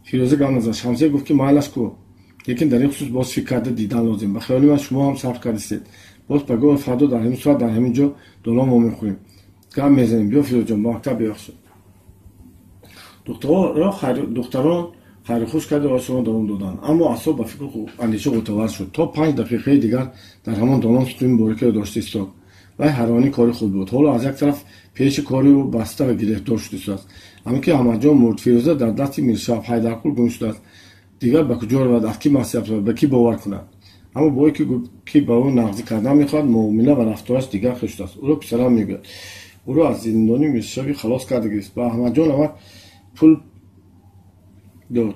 Фирӯза гап назад. Шамсия гуфт, ки майлаш ку, лекин дар ин хусус боз фикр карда дидан лозим. Ба хаёли ман шумо ҳам сабр кардистед. Боз пагоҳ фардо дар ҳамин соат дар ҳамин ҷо долон мо мехӯрем, гап мезанем. Биё Фирӯзаҷон, ба мактаб бебахшед. Духтарон хайрухуш карда роҳашонро давом доданд. Аммо асо ба фикру андеша ғӯтавар шуд. То 5 дақиқаи дигар дар ҳамон долон сутуни борикиро дошта истод. Вай ҳайронӣ кори худ буд. Ҳоло аз як тараф пеши кори ӯ баста ва гирифтор шудааст. Аммо ки Ҳамаҷон мурд, Фирӯза дар дасти Миршаб Ҳайдарқул гум шудааст. Дигар ба куҷо равад, аз кӣ маслиҳат шавад, ба кӣ бовар кунад? Аммо бое ки ба ӯ нағзӣ кардан мехоҳад, муомила ва рафтораш дигар хел шудааст. Ӯро писарам мегӯяд. Ӯро аз зиндони Миршаби халос карда гирифт. Ба Аҳмадҷон аввал пул дод.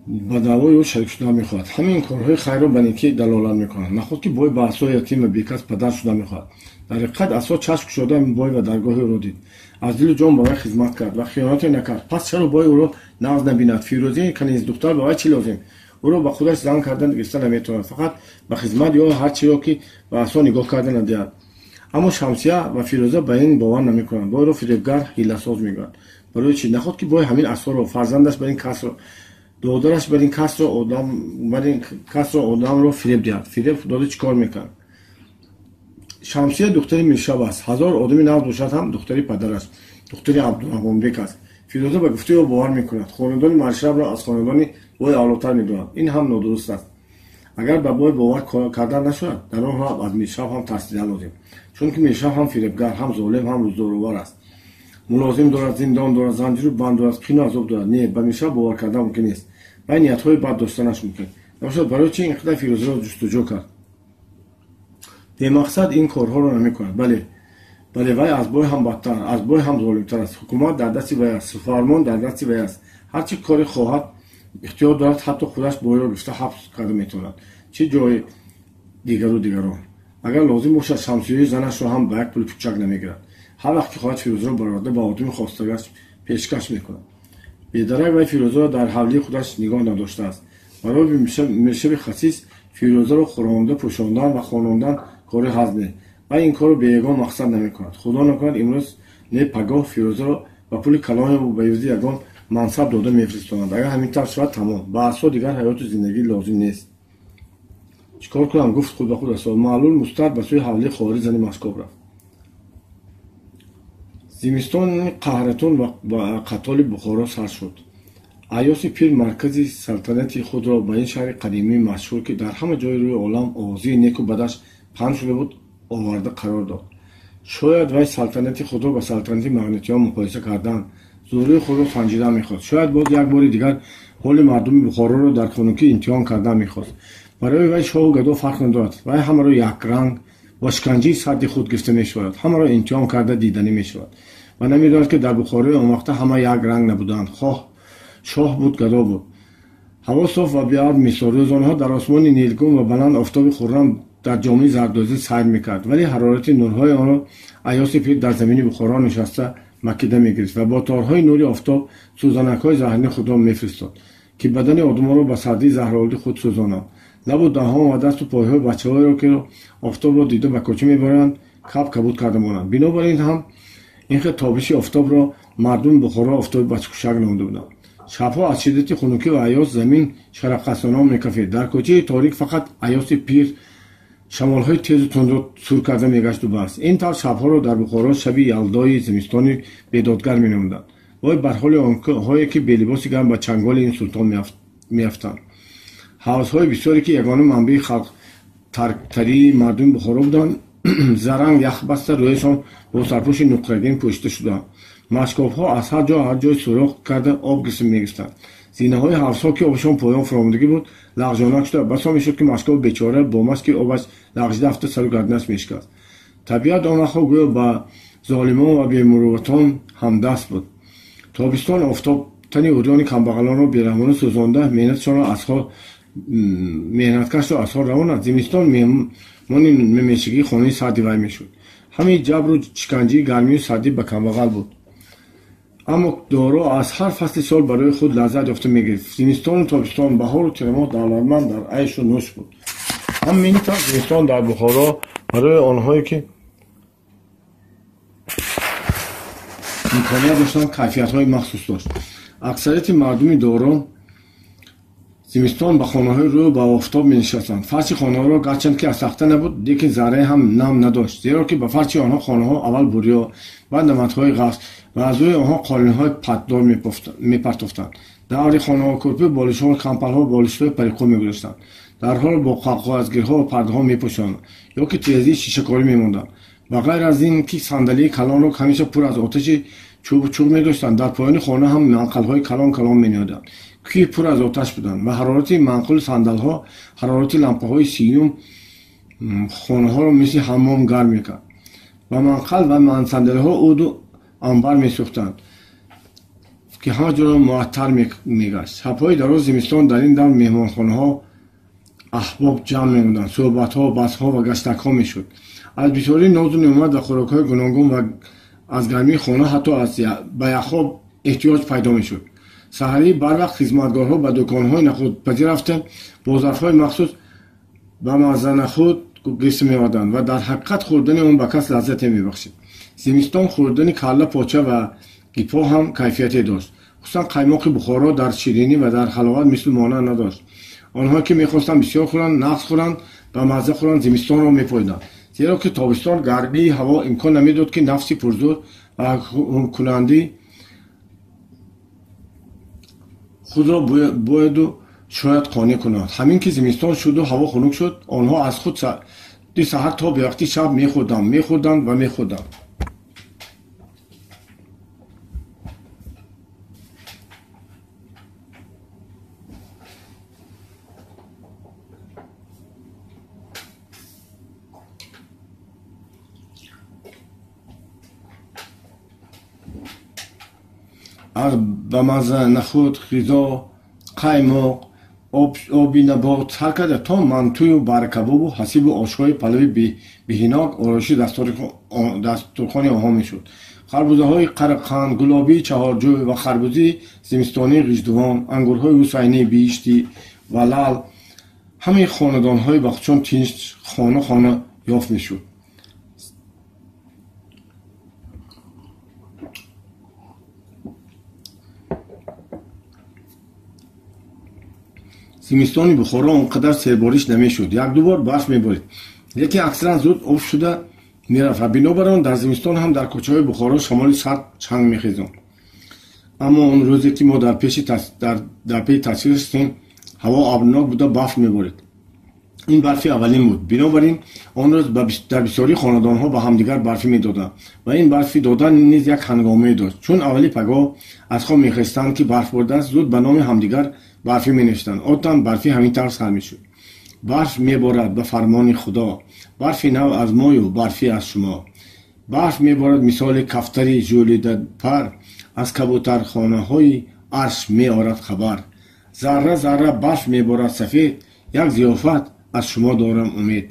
Ба даъвои ӯ шарик шуда мехоҳад. Ҳамин корҳои хайрро ба некӣ далолат мекунанд. Наход ки бой ба асои ятим ва бекас падар шуда мехоҳад. Дар ҳақиқат асо чашм кушода бой ва даргоҳи ӯро дид. Аз дилу ҷон ба вай хизмат кард ва хиёнате накард. Пас чаро бой ӯро нағз набинад? Фирӯзаи каниздухтар ба вай чӣ лозим? Ӯро ба худаш зан кардан гирифта наметавонад. Фақат ба хизмат ё ҳар чиро ки ба асо нигоҳ карда надиҳад. Аммо Шамсия ва Фирӯза ба ин бовар намекунанд. Бойро фиребгар, ҳиласоз мегӯянд. Барои чӣ? Наход ки бой ҳамин асоро, фарзандаш бар ин касро, додараш бар ин касро одам, бар ин касро одамро фиреб диҳад. Фиреб дода чӣ кор мекард? Шамсия духтари Миршаб аст. 1000 одами нағз бошад ҳам духтари падараш, духтари Абдурраҳмонбек аст. Фирӯза ба гуфтаи ӯ бовар мекунад. Хонадони Миршабро аз хонадони бой аълотар медонад. Ин ҳам нодуруст аст. Агар ба бой бовар кардан нашавад, дар он ҳол аз Миршаб ҳам тарсидан лозим. Чунки Миршаб ҳам фиребгар, ҳам золим, ҳам зӯровар аст. Мулозим дорад, зиндон дорад, занҷиру банд дорад, қину азоб дорад. Не, ба Миршаб бовар кардан мумкин нест. Вай ниятҳои бад доштанаш мумкин. Набошад, барои чӣ ин қадар Фирӯзаро ҷустуҷӯ кард? Бемақсад ин корҳоро намекунад. Бале, бале, вай аз бой ҳам бадтар, аз бой ҳам золимтар аст. Ҳукумат дар дасти вай аст, фармон дар дасти вай аст. Ҳар чӣ коре хоҳад ихтиёр дорад, ҳатто худаш бойро гирифта ҳабс карда метавонад. Чӣ ҷои дигару дигарон. Агар лозим бошад, Шамсияи занашро ҳам ба як пули пучак намегирад. Ҳар вақт ки хоҳад, Фирӯзаро бароварда ба одами хостагаш пешкаш мекунад. Бедарак вай Фирӯзаро дар ҳавлии худаш нигоҳ надоштааст. Барои миршаби хасис Фирӯзаро хӯронда, пӯшондан ва хонондан кори ҳазм не. Вай ин корро бе ягон мақсад намекунад. Худо накунад, имрӯз не пагоҳ Фирӯзаро ба пули калоне ба ивази ягон мансаб дода мефиристонанд. Агар ҳамин тавр шавад, тамом. Ба асо дигар ҳаёту зиндагӣ лозим нест. Чӣ кор кунам? Гуфт худ ба худ асо. Маълул мустар ба сӯи ҳавлии хоҳари зани машкоб рафт. Зимистони қаҳратон ва қатоли Бухоро сар шуд. Аёси пир маркази салтанати худро ба ин шаҳри қадимии машҳур, ки дар ҳама ҷои рӯи олам овозии неку бадаш паҳн шуда буд, оварда қарор дод. Шояд вай салтанати худро ба салтанати мағнитиён муқоиса кардан, зӯрии худро санҷидан мехост. Шояд боз як бори дигар ҳоли мардуми Бухороро дар хунукӣ имтиҳон кардан мехост. Барои вай шоҳу гадо фарқ надорад. Вай ҳамаро якранг бо шиканҷаи сарди худ гирифта мешавад, ҳамаро имтиҳон карда диданӣ мешавад. Ва намедонад, ки дар Бухорои он вақта ҳама як ранг набуданд. Хоҳ шоҳ буд, гадо буд. Ҳаво соф ва беабр мисол. Рӯзонҳо дар осмони нилгун ва баланд офтоби хуррам дар ҷомаи зардозӣ сайр мекард, вале ҳарорати нурҳои онро Аёси пир дар замини Бухоро нишаста макида мегирифт ва бо торҳои нури офтоб сӯзанакҳои заҳрини худро мефиристод, ки бадани одамонро ба сардии заҳролуди худ сӯзонанд. Лабу даҳон ва дасту пойҳои бачаҳоеро, ки офтобро дида ба кӯча мебаранд, каб кабуд карда монанд. Бинобар ин ҳам ин хел тобиши офтобро мардуми Бухоро офтоби бачакушак номида буданд. Шабҳо аз шиддати хунукӣ ва аёз замин шараққасонон мекафид. Дар кӯчаи торик фақат Аёси пир шамолҳои тезу тундро сур карда мегашту бас. Ин тавр шабҳоро дар Бухоро шаби ялдои зимистони бедодгар меномиданд. Вой бар ҳоли онҳое, ки белибоси гарм ба чанголи ин султон меафтанд. Ҳавзҳои бисёре, ки ягона манбаи халқтарии мардуми Бухоро буданд, заранг ях баста, рӯяшон бо сарпӯши нуқрагин пӯшида шуданд. Машкобҳо аз ҳар ҷо ҳар ҷой сӯроқ карда об мегирифтанд. Зинаҳои ҳавзҳо, ки обашон поён фуромадагӣ буд, лағжонак шуда, басо мешуд, ки машкоби бечора бо машки обаш лағжида афта сару гарданаш мешикаст. Табиат он вақтҳо гӯё ба золимон ва бемурувватон ҳамдаст буд. Тобистон офтоб тани урёни камбағалонро бераҳмона сӯзонда, меҳнатшонро аз хор меҳнаткашро аз хор равонад. Зимистон меҳмони мемешигии хонаи сарди вай мешуд. Ҳамин ҷабру шиканҷии гармию сардӣ ба камбағал буд. Аммо доро аз ҳар фасли сол барои худ лаззат ёфта мегирифт. Зимистону тобистон, баҳору тирамоҳ давлатманд дар айшу нӯш буд. Ҳамин тавр зимистон дар Бухоро барои онҳое, ки имконият доштанд, кайфиятҳои махсус дошт. Аксарияти мардуми доро зимистон ба хонаҳои рӯ ба офтоб менишастанд. Фарши хонаҳоро гарчанд ки аз тахта набуд, лекин заррае ҳам нам надошт, зеро ки ба фарши онҳо хонаҳо аввал бурё, баъд намадҳои ғафс ва аз рӯи онҳо қолинҳои патдор мепартофтанд. Даври хонаҳо кӯрпи, болишҳо, кампалҳо, болиштҳои париқӯ мегузоштанд. Дарҳоро бо қоғазгирҳо ва пардаҳо мепӯшонанд ё ки тирезии шишакорӣ мемонданд. Ба ғайр аз ин ки сандалии калонро ҳамеша пур аз оташи чӯбу чуғ медоштанд, дар поёни хона ҳам манқалҳои калон калон мениҳоданд, ки пур аз оташ буданд ва ҳарорати манқули сандалҳо ҳарорати лампаҳои сиюм хонаҳоро мисли ҳаммом гарм мекард. Ва манқал ва сандалиҳо уду анбар месӯхтанд, ки ҳама ҷоро муаттар мегашт. Шабҳои дароз зимистон дар ин давр меҳмонхонаҳо аҳбоб ҷамъ мемонданд, суҳбатҳо, баҳсҳо ва гаштакҳо мешуд. Аз бисёрии нозу неъмат ва хӯрокҳои гуногун ва аз гармии хона ҳатто ба яхҳо эҳтиёҷ пайдо мешуд. Саҳарӣ барвақт хизматгорҳо ба дуконҳои нахудпазӣ рафта, бо зарфҳои махсус ба мазза нахуд гирифта меоварданд ва дар ҳақиқат хӯрдани он ба кас лаззате мебахшид. Зимистон хӯрдани калла, поча ва гипҳо ҳам кайфияте дошт. Хусусан қаймоқи Бухоро дар ширинӣ ва дар ҳаловат мисли монанд надошт. Онҳое ки мехостанд бисёр хӯранд, нағз хӯранд, ба мазза хӯранд, зимистонро мепоиданд, зеро ки тобистон гармии ҳаво имкон намедод, ки нафси пурзӯр ва ҳукмкунандӣ худро бояду шояд қонеъ кунад. Ҳамин ки зимистон шуду ҳаво хунук шуд, онҳо аз худ саҳар то бевақти шаб мехӯрданд, мехӯрданд ва мехӯрданд. Аз ба мазза нахуд, ғизо, қаймоқ Оби набот сар карда то мантую баркабобу ҳасибу ошҳои палави биҳинок ороиши дастурхони онҳо мешуд. Харбузаҳои қарақанд, гулобии чаҳорҷӯй ва харбузии зимистонии ғиждувон, ангурҳои ҳусайнӣ, биҳиштӣ ва лал ҳамаи хонадонҳои бахчон тинч хона хона ёфт мешуд. Зимистони Бухоро он қадар сербориш намешуд. Як-ду бор барф меборид, лекин аксаран зуд об шуда мерафт ва бинобар он дар зимистон ҳам дар кӯчаҳои Бухоро шамоли сард чанг мехезонд. Аммо он рӯзе ки мо дар пеи тасвир ҳастем, ҳаво абрнок буда барф меборид. Ин барфи аввалин буд. Бинобар ин он рӯз дар бисёри хонадонҳо ба ҳамдигар барфӣ медоданд ва ин барфӣ додан низ як ҳангомае дошт, чун аввали пагоҳ аз хоб мехестанд, ки барф боридааст, зуд ба номи ҳамдигар барфӣ менавиштанд. Одатан барфӣ ҳамин тавр сар мешуд. Барф меборад ба фармони Худо, барфи нав аз мою барфӣ аз шумо. Барф меборад мисоли кафтари жӯлидапар, аз кабутархонаҳои арш меорад хабар. Зарра зарра барф меборад сафед, як зиёфат аз шумо дорам умед.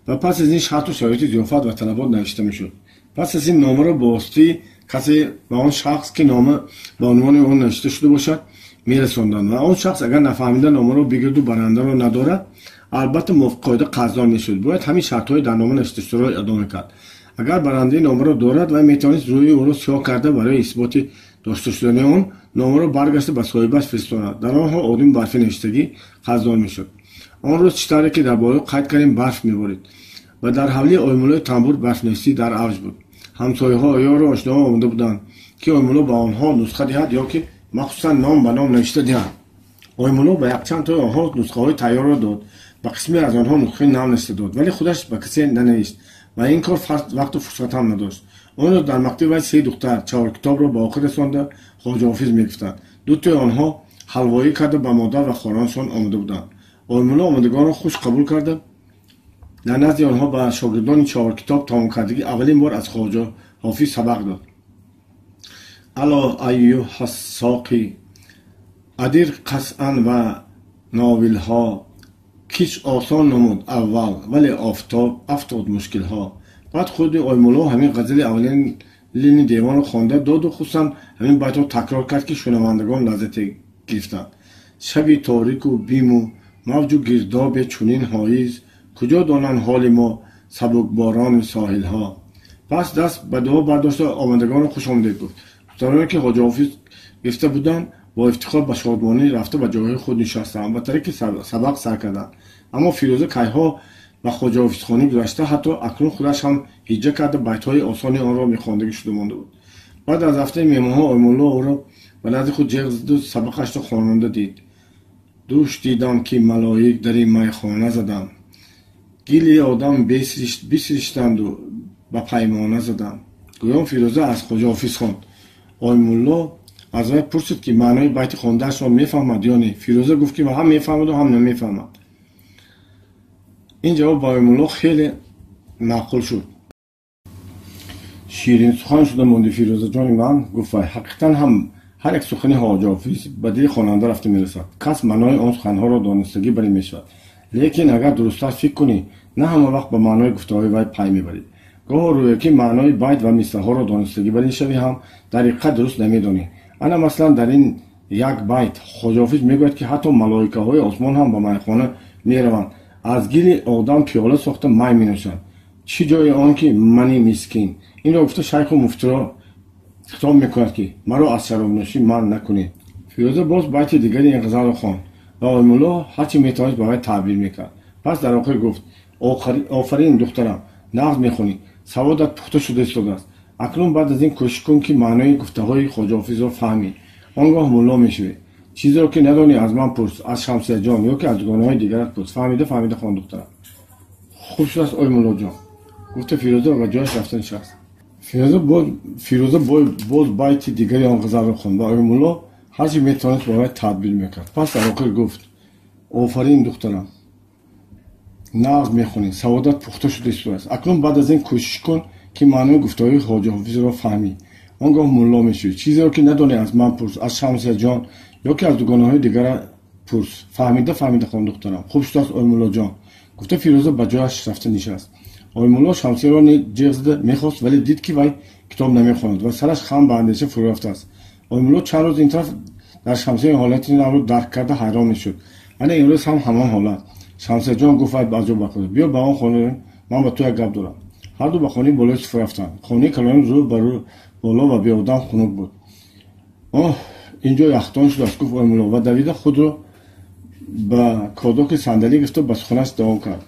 Ва пас аз ин шарту шароити зиёфат ва талабот навишта мешуд. Пас аз ин номаро ба воситаи касе ба он шахс, ки нома ба унвони он навишта шуда бошад, мерасонданд ва он шахс агар нафаҳмида номаро бигирду барандаро надорад, албатта мувофиқи қоида қарздор мешуд. Бояд ҳамин шартҳои дар нома навишташударо адо мекард. Агар барандаи номаро дорад, вай метавонист рӯи ӯро сиёҳ карда барои исботи дошта шудани он номаро баргашта ба соҳибаш фиристонад. Дар он ҳол одами барфӣ навиштагӣ қарздор мешуд. Он рӯз чӣ тавре ки дар боло қайд кардем, барф меборид ва дар ҳавлии Оймуллои тамбур барфнависӣ дар авҷ буд. Ҳамсояҳо, ёру ошноҳо омода буданд, ки Оймулло ба онҳо нусха диҳад ё ки махсусан ном ба ном навишта диҳад. Оймулло ба якчанд тои онҳо нусхаҳои тайёрро дод, ба қисме аз онҳо нусхаи нав навишта дод, вале худаш ба касе нанавишт ва ин кор вақту фурсат ҳам надошт. Он рӯз дар мактаби вай се духтар чаҳоркитобро ба охир расонда Хоҷа Ҳофиз мегуфтанд. Дутои онҳо ҳалвоӣ карда ба модар ва хоҳаронашон омода буданд. Оймулло омодагонро хуш қабул карда дар назди онҳо ба шогирдони чаҳоркитоб тамомкардагӣ аввалин бор аз Хоҷа Ҳофиз сабақ дод. Ало айюҳассоқӣ адир қасъан ва новилҳо, кич осон намуд аввал, вале офтоб афтод мушкилҳо. Баъд худи Оймулло ҳамин ғазали аввалини девонро хонда доду хусусан ҳамин байтро такрор кард, ки шунавандагон лаззате гирифтанд. Шаби торику биму мавҷу гирдобе чунин ҳоиз, куҷо донанд ҳоли мо сабукборони соҳилҳо. Пас даст ба дуо бардошта омадагонро хушомадед гуфт. Духтароне ки Хоҷа Ҳофиз гирифта буданд, бо ифтихор ба шодмонӣ рафта ба ҷойҳои худ нишастанд ва тариқи сабақ сар карданд. Аммо Фирӯза кайҳо ба Хоҷа Ҳофизхонӣ гузашта, ҳатто акнун худаш ҳам ҳиҷҷа карда байтҳои осони онро мехондагӣ шуда монда буд. Баъд аз рафтаи меҳмонҳо Оймулло ӯро ба назди худ ҷеғ заду сабақашро хононда дид. Дӯш дидам, ки малоик дари майхона заданд, гили одам бисриштанду ба паймона заданд. Гӯён Фирӯза аз Хоҷа Ҳофиз хонд. Оймулло аз вай пурсид, ки маънои байти хондаашро мефаҳмад ё не. Фирӯза гуфт, ки ҳам мефаҳмаду ҳам намефаҳмад. Ин ҷавоб ба Оймулло хеле маъқул шуд. Ширинсухан шуда монди Фирӯзаҷони ман, гуфт вай. Ҳақиқатан ҳам ҳар як сухани Хоҷа Ҳофиз ба дили хонанда рафта мерасад. Кас маънои он суханҳоро донистагӣ барӣ мешавад. Лекин агар дурусттар фикр кунӣ, на ҳама вақт ба маънои гуфтаҳои вай пай мебарӣ. Гоҳо рӯе ки маънои байт ва мисраҳоро донистагӣ барӣ шавӣ ҳам дар ҳақиқат дуруст намедонӣ. Ана масалан дар ин як байт Хоҷа Ҳофиз мегӯяд, ки ҳатто малоикаҳои осмон ҳам ба майхона мераванд, аз гили одам пиёла сохта май менӯшанд. Чӣ ҷои он ки мани мискин. Инро гуфта шайху муфтиро хитоб мекунад, ки маро аз шаробнӯшӣ манъ накунед. Фирӯза боз байти дигари ин ғазалро хонд ва Оймулло ҳарчи метавонист ба вай таъбир мекард. Пас дар охир гуфт: офарин духтарам, нағз мехонӣ, саводат пухта шуда истодааст. Акнун баъд аз ин кӯшиш кун, ки маънои гуфтаҳои Хоҷа Ҳофизро фаҳмӣ. Он гоҳ мулло мешавӣ. Чизеро ки надонӣ аз ман пурс, аз Шамсияҷон ё ки аз дугонаҳои дигарат пурс. Фаҳмида фаҳмида хон духтарам. Хуб шудааст Оймуллоҷон, гуфта Фирӯза ва ҷояш рафта нишаст. Фирӯза боз байти дигари он ғазалро хонд ва Оймулло ҳарчи метавонист ба вай тадбир мекард. Пас дар охир гуфт: офарин духтарам, нағз мехонӣ, саводат пухта шуда истодааст. Акнун баъд аз ин кӯшиш кун, ки маънои гуфтаҳои Хоҷа Ҳофизро фаҳмӣ. Он гоҳ мулло мешавӣ. Чизеро ки надонӣ аз ман пурс, аз Шамсияҷон ё ки аз дугонаҳои дигарат Пурс. Фаҳмида, фаҳмида хон, духтарам. Хуб шудааст, Оймуллоҷон, гуфта Фирӯза ба ҷояш рафта нишаст. Оймулло Шамсияро ҷеғ зада мехост, вале дид, ки вай китоб намехонад ва сараш хам ба андеша фурӯ рафтааст. Оймулло чанд рӯз ин тараф дар Шамсия ин ҳолати навро дарк карда ҳайрон мешуд. Ана имрӯз ҳам ҳамон ҳолат. Шамсияҷон, гуфт вай аз ҷо бархоста, биё ба он хона, ман ба ту як гап дорам. Ҳарду ба хонаи болои суфра рафтанд. Хонаи калони рӯ ба рӯ боло ва беодам хунук буд. Оҳ, ин ҷо яхдон шудааст, гуфт Оймулло ва давида худро ба кодоки сандалӣ гирифта ба суханаш давом кард.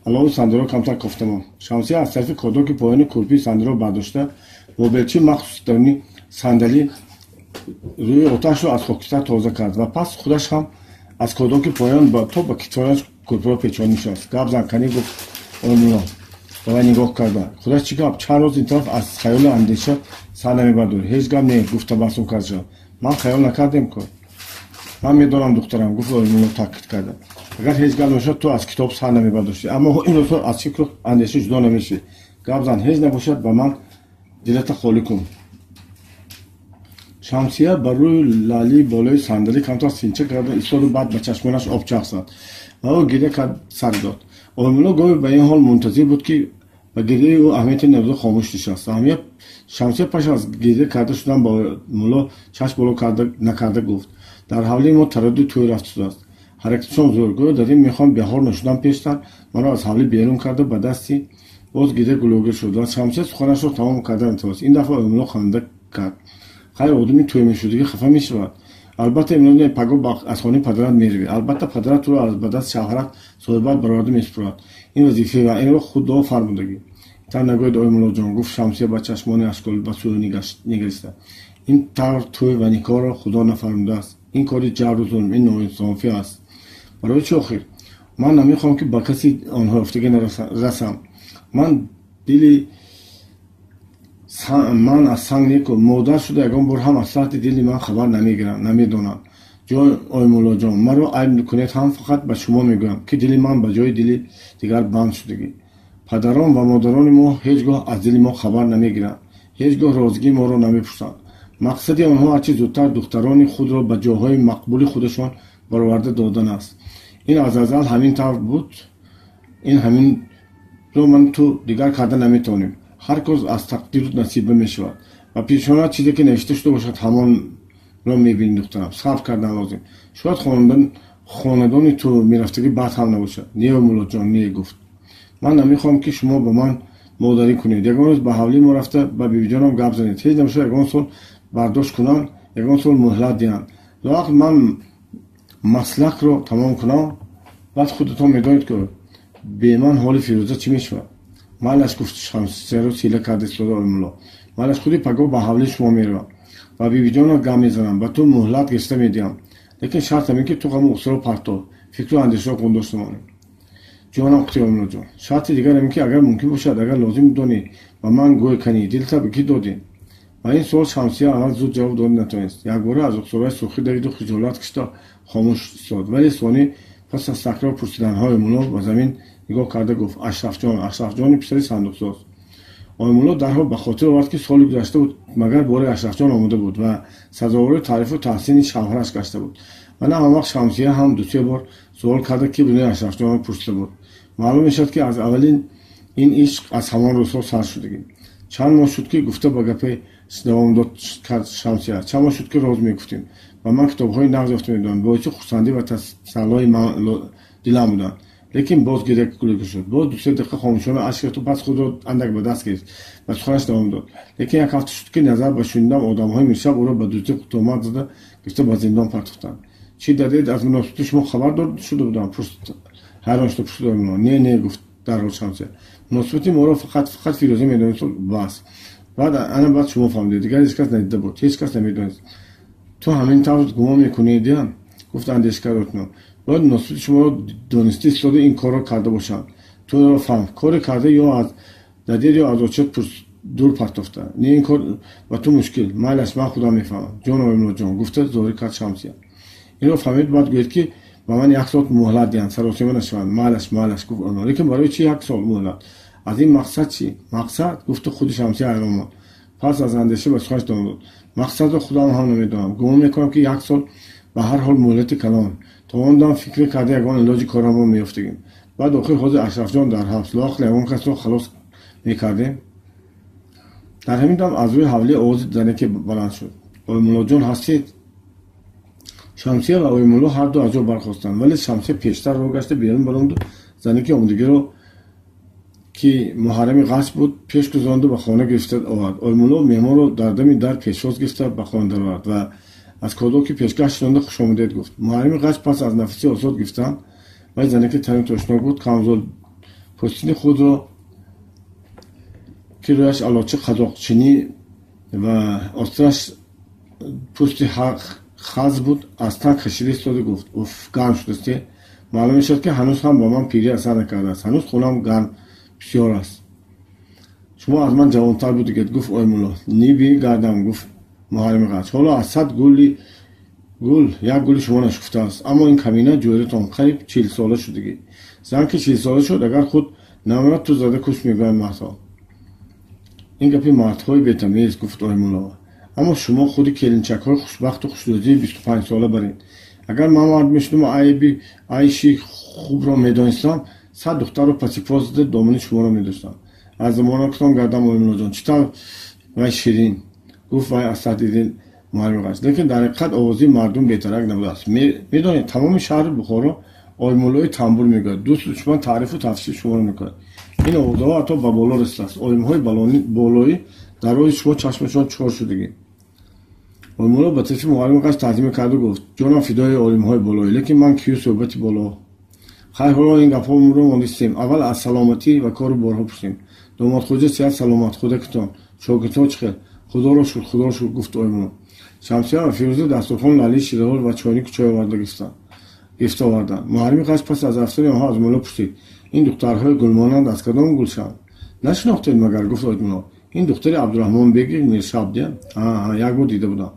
Алову сандалиро камтар кофта монд. Шамсия аз тарафи кодоки поёни кӯрпии сандалиро бардошта, бо белчи махсус даруни сандалӣ рӯи оташро аз хокистар тоза кард ва пас худаш ҳам аз кодоки поён то ба китфояш кӯрпиро печон нишаст. Гап зан, канӣ, гуфт Оймулло ба вай нигоҳ карда. Худаш чӣ гап? Чанд рӯз ин тараф аз хаёлу андеша сар намебардорӣ. Ҳеҷ гап не, гуфт табассум кард шав. Ман хаёл накардем ку. Ман медонам, духтарам, гуфт Оймулло таъкид карда. Агар ҳеҷ гап набошад, ту аз китоб сар намебардоштӣ, аммо ин рӯзҳо аз фикру андеша ҷудо намешӣ. Гап зан, ҳеҷ набошад, ба ман дилата холӣ кун. Шамсия ба рӯи лалии болои сандалӣ камтар синча карда истоду баъд ба чашмонаш об чах зад ва ӯ гиря кард сар дод. Оймулло гоҳе ба ин ҳол мунтазир буд, ки ба гиряи ӯ аҳамияте надода хомӯш нишаст. Шамсия пас аз гиря карда шудан ба мулло чашм боло накарда гуфт: дар ҳавлии мо тараддуди тӯй рафта шудааст. Ҳаракатшон зӯр. Гӯё дар ин мехоҳам беҳор нашудан пештар маро аз ҳавлӣ берун карда ба дасти. Боз гиря гулӯгир шуд ва Шамсия суханашро тамом карда натавонист. Ин дафъа Оймулло ханда кард. Хайр, одами тӯй мешудагӣ хафа мешавад. Албатта, имрӯз не, пагоҳ аз хонаи падарат меравӣ. Албатта, падарат туро аз ба даст шавҳарат соҳибат бароварда месупорад. Ин вазифа ва инро Худо фармудагӣ. Тар нагӯед, Оймуллоҷон, гуфт Шамсия ба чашмони ашколуд ба сӯи нигариста. Ин тавр тӯй ва никоҳро Худо нафармудааст. Ин кори ҷабру зулм, ин ноинсофӣ аст. Барои чӣ охир? Ман намехоҳам, ки ба каси онҳо ёфтагӣ расам. Ман дили ман аз санг неку модар шуда ягон бор ҳам аз саҳти дили ман хабар намегирам, намедонам. Ҷой, Оймуллоҷон, маро айб кунед ҳам, фақат ба шумо мегӯям, ки дили ман ба ҷои дили дигар банд шудагӣ. Падарон ва модарони мо ҳеҷ гоҳ аз дили мо хабар намегиранд, ҳеҷ гоҳ розигии моро намепурсанд. Мақсади онҳо ҳарчи зудтар духтарони худро ба ҷойҳои мақбули худашон бароварда додан аст. Ин аз азал ҳамин тавр буд. Ин ҳаминро ман ту дигар карда наметавонем. Ҳар кор аз тақдиру насиба мешавад ва пешона чизе ки навишта шуда бошад, ҳамонро мебинӣ, духтарам. Сабр кардан лозим. Шояд хонадони ту мерафтагӣ бад ҳам набошад. Не, муллоҷон, не, гуфт. Ман намехоҳам, ки шумо ба ман модарӣ кунед. Ягон рӯз ба ҳавлии мо рафта ба бибиҷонам гап занед. Ҳеҷ набошад, ягон сол бардошт кунанд, ягон сол муҳлат диҳанд. Лоақал ман маслакро тамом кунам, баъд худатон медонед, ки беман ҳоли Фирӯза чӣ мешавад. Майлаш, гуфт Шамсияро сила карда истода Оймулло. Майлаш, худи пагоҳ ба ҳавлии шумо меравам ва бибиҷонат гап мезанам, ба ту муҳлат гирифта медиҳам. Лекин шарт ҳамин, ки ту ғаму ғуссаро партов, фикру андешаро гум дошта монӣ. Ҷонам қути, Оймуллоҷон. Шарти дигар ҳамин, ки агар мумкин бошад, агар лозим донӣ, ба ман гӯй, канӣ, дилта ба кӣ додӣ? Ба ин суол Шамсия аввал зуд ҷавоб дода натавонист. Якбора аз рухсораи сурхӣ давиду хиҷолат кашида хомӯш истод. Вале сонӣ пас аз такрор пурсиданҳои Мулло ба замин нигоҳ карда гуфт: Ашрафҷон, Ашрафҷони писари сандуқсоз. Оймулло дарҳол ба хотир овард, ки соли гузашта буд, магар бораи Ашрафҷон омода буд ва сазовори таърифу таҳсини шавҳараш гашта буд. Ва на он вақт Шамсия ҳам дусе бор суол карда, ки бунаи Ашрафҷонро пурсида буд. Маълум мешавад, ки аз аввалин ин ишқ аз ҳамон рӯзҳо сар шудагӣ. Чанд моҳ шуд, ки, гуфта ба гапе давом дод кард Шамсия, чанд моҳ шуд, ки роз мегуфтем. Ба ман китобҳои нағз ёфта медоданд, боиси хурсандӣ ва тасаллои дилам буданд. Лекин боз гиря гулӯгир шуд. Боз дусе дақиқа хомӯшона ашк рехту пас худро андак ба даст гирифт ва суханаш давом дод. Лекин як ҳафта шуд, ки назар ба шунидам, одамҳои миршаб ӯро ба дуздӣ туҳмат зада гирифта ба зиндон партофтанд. Чӣ дадед, аз муносибати шумо хабар дод шуда будам? Ҳайрон шуда пурсид Оймулло. Не, не, гуфт дарҳол Шамсия. Муносибати моро фақат фақат Фирӯза медонист, бас. Баъд ана баъд шумо фаҳмидед. Дигар ҳеҷ кас надида буд, ҳеҷ кас намедонист. Ту ҳамин тавр гумон мекунӣ, диям, гуфт андешакар Отно. Бояд муносибати шуморо дониста истода ин корро карда бошанд. Ту инро фаҳм. Коре карда ё аз дадир, ё аз очат дур партофта. Не, ин кор ба ту мушкил. Майлаш, ман худам мефаҳмам. Ҷон, Оймуллоҷон, гуфта зорӣ кард Шамсия. Инро фаҳмид, бояд гӯед, ки ба ман як сол муҳлат диҳанд, саросима нашаванд. Майлаш, майлаш, гуфт Оймулло. Лекин барои чӣ як сол муҳлат? Аз ин мақсад чӣ? Мақсад, гуфту худи Шамсия ҳайрон монд. Пас аз андеша ба суханаш давом дод: мақсадро худам ҳам намедонам. Гумон мекунам, ки як сол Ба ҳар ҳол муҳлати калон. То он дам фикре карда ягон илоҷи корамро меёфтагим. Баъд охир ҳозир Ашрафҷон дар ҳабс, лоақал ягон касро халос мекардем. Дар ҳамин дам аз рӯи ҳавлӣ овози занеке баланд шуд. Оймуллоҷон ҳастед? Шамсия ва Оймулло ҳарду аз ҷо бархостанд, вале Шамсия пештар роҳ гашта берун баромаду занеки омадагиро, ки Муҳаррами Ғач буд, пеш гузаронду ба хона гирифта овард. Оймулло меҳмонро дар дами дар пешвоз гирифта ба хона даровард ва аз кодо ки пешкаш шунонда хушомадед гуфт. Муҳаррами Ғач пас аз нафаси озод гирифтан, вай занеки тану тошнок буд, камзол пӯстини худро, ки рӯяш алочи қазоқчинӣ ва остраш пӯсти хаз буд, аз тан кашида истода гуфт: «Уф, гарм шудасте. Маълум мешавад, ки ҳанӯз ҳам ба ман пирӣ асар накардааст. Ҳанӯз хунам гарм бисёр аст. Шумо аз ман ҷавонтар будигед», гуфт Оймулло. «Ниби гардам», гуфт Муҳаррами Ғач. «Ҳоло аз 100 гули гул як гули шумо нашукуфтааст. Аммо ин камина ҷӯратон қариб 40-сола шудагӣ. Зан ки 40-сола шуд, агар худ намирад, ту зада куш, мегӯянд мардҳо». «Ин гапи мардҳои бетамиз», гуфт Оймулло. «Аммо шумо худи келинчакҳои хушбахту хушрӯзии 25-сола баред. Агар ман мард мешудам, айби айши хубро медонистам, 100 духтарро пасипос зада домани шуморо медоштам». «Аз замонакатон гардам, Оймуллоҷон, чӣ тавр вай ширин», гуфт вай аз таҳти дил Муҳаррами Ғач. Лекин дар ҳақиқат овози мардум бетарак набудааст. Медонед, тамоми шаҳри Бухоро Оймуллои тамбур мегӯяд. Дӯсту душман таърифу тафсири шуморо мекунад. Ин овозаҳо ҳатто ба боло расидааст. Олимҳои болоӣ дар роҳи шумо чашмашон чор шудагӣ. Оймулло ба тарафи Муҳаррами Ғач таъзима карду гуфт: «Ҷонам фидои олимҳои болоӣ, лекин ман кию суҳбати боло? Хайр, ҳоло ин гапҳоро монистем. Аввал аз саломатӣ ва кору борҳо пурсем. Домодхоҷа сиҳат саломат, худакитон, шогирдҳо чӣ хел?» «Худоро шукр, худоро шукр», гуфт Оймулло. Шамсия ва Фирӯза дастурхон лалии шираҳор ва чойнику чой оварда гирифта оварданд. Муҳаррами Ғач пас аз рафтани онҳо аз мулло пурсид: «Ин духтарҳои гулмонанд аз кадом гулшан?» «Нашинохтед магар?» гуфт Оймулло. «Ин духтари Абдураҳмонбеги Миршабдия. Як бор дида будам,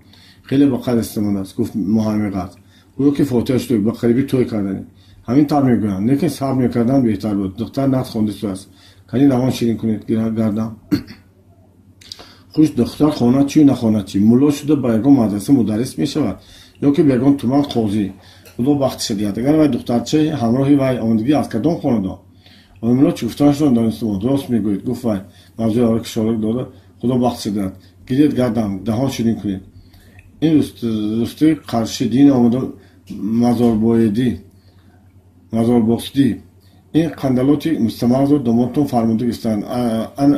хеле ба қадр истамондааст», гуфт Муҳаррами Ғач. «Гӯё ки фотиҳа шуд, ба қариби тӯй кардани. Ҳамин тавр мегӯянд, лекин сабр мекардан беҳтар буд. Духтар нағз хондисӯ аст. Кани равон ширин кунед гардам. Хуш, духтар хонад чию нахонад чӣ? Мулло шуда ба ягон мадраса мударрис мешавад ё ки ба ягон туман қозӣ. Худо бахтиша диҳад. Агар вай духтарчаи ҳамроҳи вай омадагӣ аз кадом хонадон?» Оймулло чӣ гуфтанашро донистамон. «Рост мегӯед», гуфт вай мавзӯи ора кишора дода. «Худо бахтиша диҳад. Гиред гардам, даҳон ширин кунед. Ин рустаи Қаршидин омада мазорбоедӣ, мазорбосдӣ. Ин қандалоти мустамағзро домодтон фармуда гирифтанд.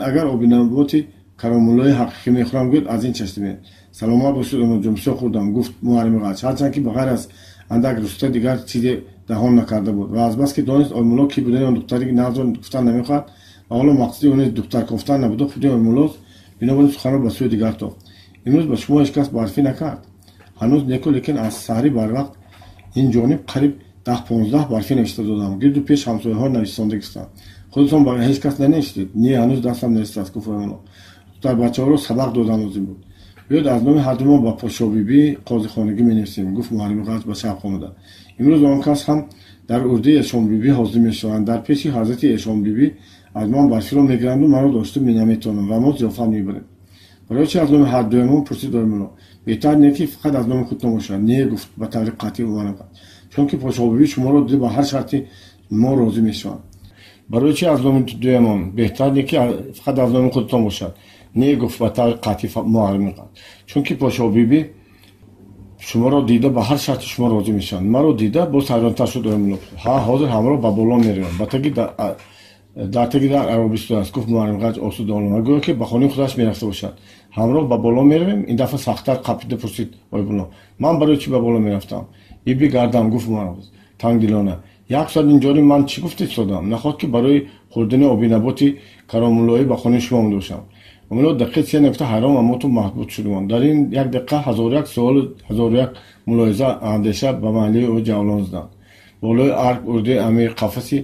Агар обинаботи Каромуллои ҳақиқӣ мехӯрам гӯяд, аз ин чашида. Саломат бошед, омодҷон, бисёр хӯрдам», гуфт Муҳаррами Ғач, ҳарчанд ки ба ғайр аз андак руста дигар чизе даҳон накарда буд. Ва азбаски донист, Оймулло ки будани он духтари нағзро гуфтан намехоҳад ва ҳоло мақсади ӯ низ духтар кофтан набуда, худи Оймуллост, бинобар ин суханро ба сӯи дигар тофт: «Имрӯз ба шумо ҳеҷ кас барфӣ накард?» «Ҳанӯз неку, лекин аз саҳрӣ барвақт ин ҷониб қариб 10-15 барфӣ навишта додам. Гирду пеш ҳамсояҳо нависонда гирифтанд. Худатон ба ҳеҷ кас нанавиштед?» «Не, ҳанӯз дастам нарасидааст», гуфт Оймулло. «Духтарбачаҳоро сабақ додан лозим буд. Биёед, аз номи ҳардумо ба Подшобибӣ қозихонагӣ менависем», гуфт Муҳаррами Ғач ба шавқ омада. «Имрӯз он кас ҳам дар урдаи Эшонбибӣ ҳозир мешаванд. Дар пеши ҳазрати Эшонбибӣ аз ман барфиро мегиранду маро дошта наметавонам ва мо зиёфат мебарем». «Барои чи аз номи ҳардуямон?» пурсид Оймулло. «Беҳтар не, ки фақат аз номи худтон бошад?» «Не», гуфт ба таври қатъӣ Муҳаррами Ғач, «чунки Подшобибӣ шуморо дида ба ҳар шарти мо розӣ мешаванд». «Барои чи аз номи дуямон? Беҳтар не, ки фақат аз номи худтон бошад?» «Не», гуфт ба таври қатъӣ Муҳаррами Ғач, «чунки Подшобибӣ шуморо дида ба ҳар шарти шумо розӣ мешаванд». «Маро дида?» боз ҳайронтар шуд Оймулло. «Ҳа, ҳозир ҳамроҳ ба боло меравам. Ба таги дар таги дар аробистон аст», гуфт Муҳаррами Ғач осудона, гӯё ки ба хонаи худаш мерафта бошад. «Ҳамроҳ ба боло меравем?» ин дафъа сахттар қапида пурсид Оймулло. «Ман барои чӣ ба боло мерафтам?» «Иби гардам», гуфт Муҳаррам тангдилона. «Як соат инҷори ман чӣ гуфта истодам? Нахоҳад ки барои хӯрдани обинаботи Каромуллоӣ ба хонаи шумо омада бошам». Омило дақиқаи се нагуфта ҳайрон ва моту маҳбут шудам. Дар ин як дақиқа ҳазору як суолу ҳазору як мулоҳиза, андеша ба маҳаллии ӯ ҷавлон заданд. Болои арк, урдаи амир, қафаси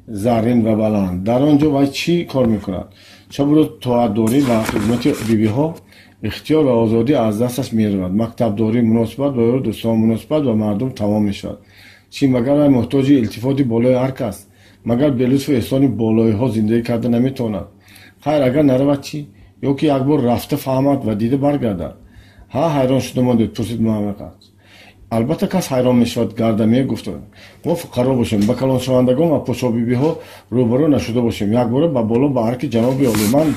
заррин ва баланд. Дар он ҷо вай чӣ кор мекунад? Шабу рӯз тоатдорӣ ва хизмати бибиҳо, ихтиёр ва озодӣ аз дасташ меравад. Мактабдорӣ, муносибат бо ёру дӯстон, муносибат ба мардум тамом мешавад. Чӣ, магар вай муҳтоҷи илтифоти болои арк аст? Магар белутфу эҳсони болоиҳо зиндагӣ карда наметавонад? Хайр, агар наравад чӣ? Ё ки як бор рафта фаҳмад ва дида баргардад? Ҳа, ҳайрон шуда мондед?» пурсид Муҳаммад. Албатта кас ҳайрон мешавад, гардамие гуфт. Мо фуқаро бошем, ба калоншавандагон ва подшоҳбибиҳо рӯбарӯ нашуда бошем. Якбора ба боло ба арки ҷаноби олӣ. Ман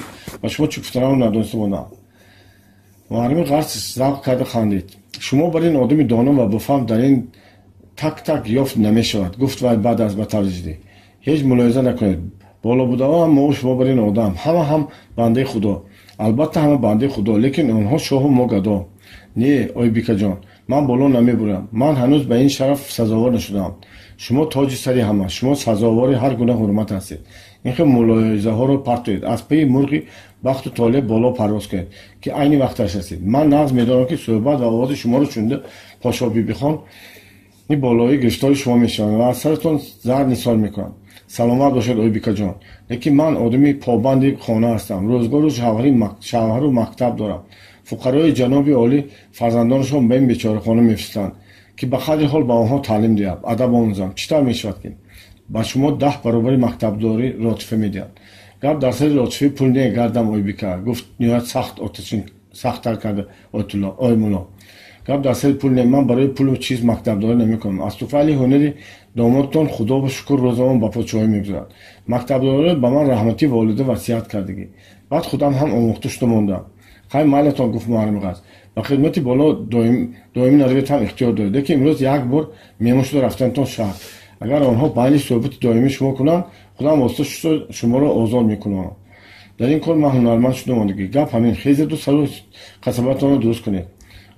ба шумо чӣ гуфтанамро надониста мондам. Муҳаррими Ғарч завқ карда хандид. Шумо бар ин одами доно ва бофаҳм дар ин так-так ёфт намешавад, гуфт вай баъд аз ба таври ҷиддӣ. Ҳеҷ мулоҳиза накунед. Боло будаҳо ҳам мову шумо бар ин одам. Ҳама ҳам бандаи Худо. Албатта ҳама бандаи Худо, лекин онҳо шоҳу мо гадо. Не, Ойбикаҷон, ман боло намебурам. Ман ҳанӯз ба ин шараф сазовор нашудаам. Шумо тоҷи сари ҳама, шумо сазовори ҳар гуна ҳурмат ҳастед. Ин хел мулоҳизаҳоро партоед. Аз пайи мурғи бахту толеъ боло парвоз кунед, ки айни вақташ расид. Ман нағз медонам, ки суҳбат ва овози шуморо шунида подшоҳбибихон болоӣ гирифтори шумо мешаванд ва аз саратон зар нисор мекунанд. Саломат бошед, Ойбикаҷон. Лекин ман одами побанди хона ҳастам. Рӯзгору шавҳару мактаб дорам. Фуқарои ҷаноби олӣ фарзандонашон ба ин бечорахона мефиристанд, ки ба қадри ҳол ба онҳо таълим диҳам, адаб омӯзам. Чӣ тавр мешавад, ки ба шумо 10 баробари мактабдорӣ ротифа медиҳанд? Гап дар сари ротифаи пул не, гардам Ойбика, гуфт ниҳоят сахт отачин сахттар карда Оймулло. Гап дар сари пул не, ман барои пулу чиз мактабдорӣ намекунам. Аз туфайли ҳунари домодтон худо ба шукр рӯзамон ба подшоҳӣ мегузарад. Мактабдориро ба ман раҳматӣ волида васият кардагӣ. Баъд худам ҳам омӯхта шуда мондам. Хай майлатон, гуфт муҳаррими Ғарч. Ба хидмати боло доимӣ наравед ҳам ихтиёр доред. Лекин имрӯз як бор меҳмон шуда рафтанатон шарт. Агар онҳо байни суҳбати доимӣ шумо кунанд, худам восита шуда шуморо озод мекунам. Дар ин кор ман ҳунарманд шуда мондагӣ. Гап ҳамин, хезеду сару қасабатонро дуруст кунед.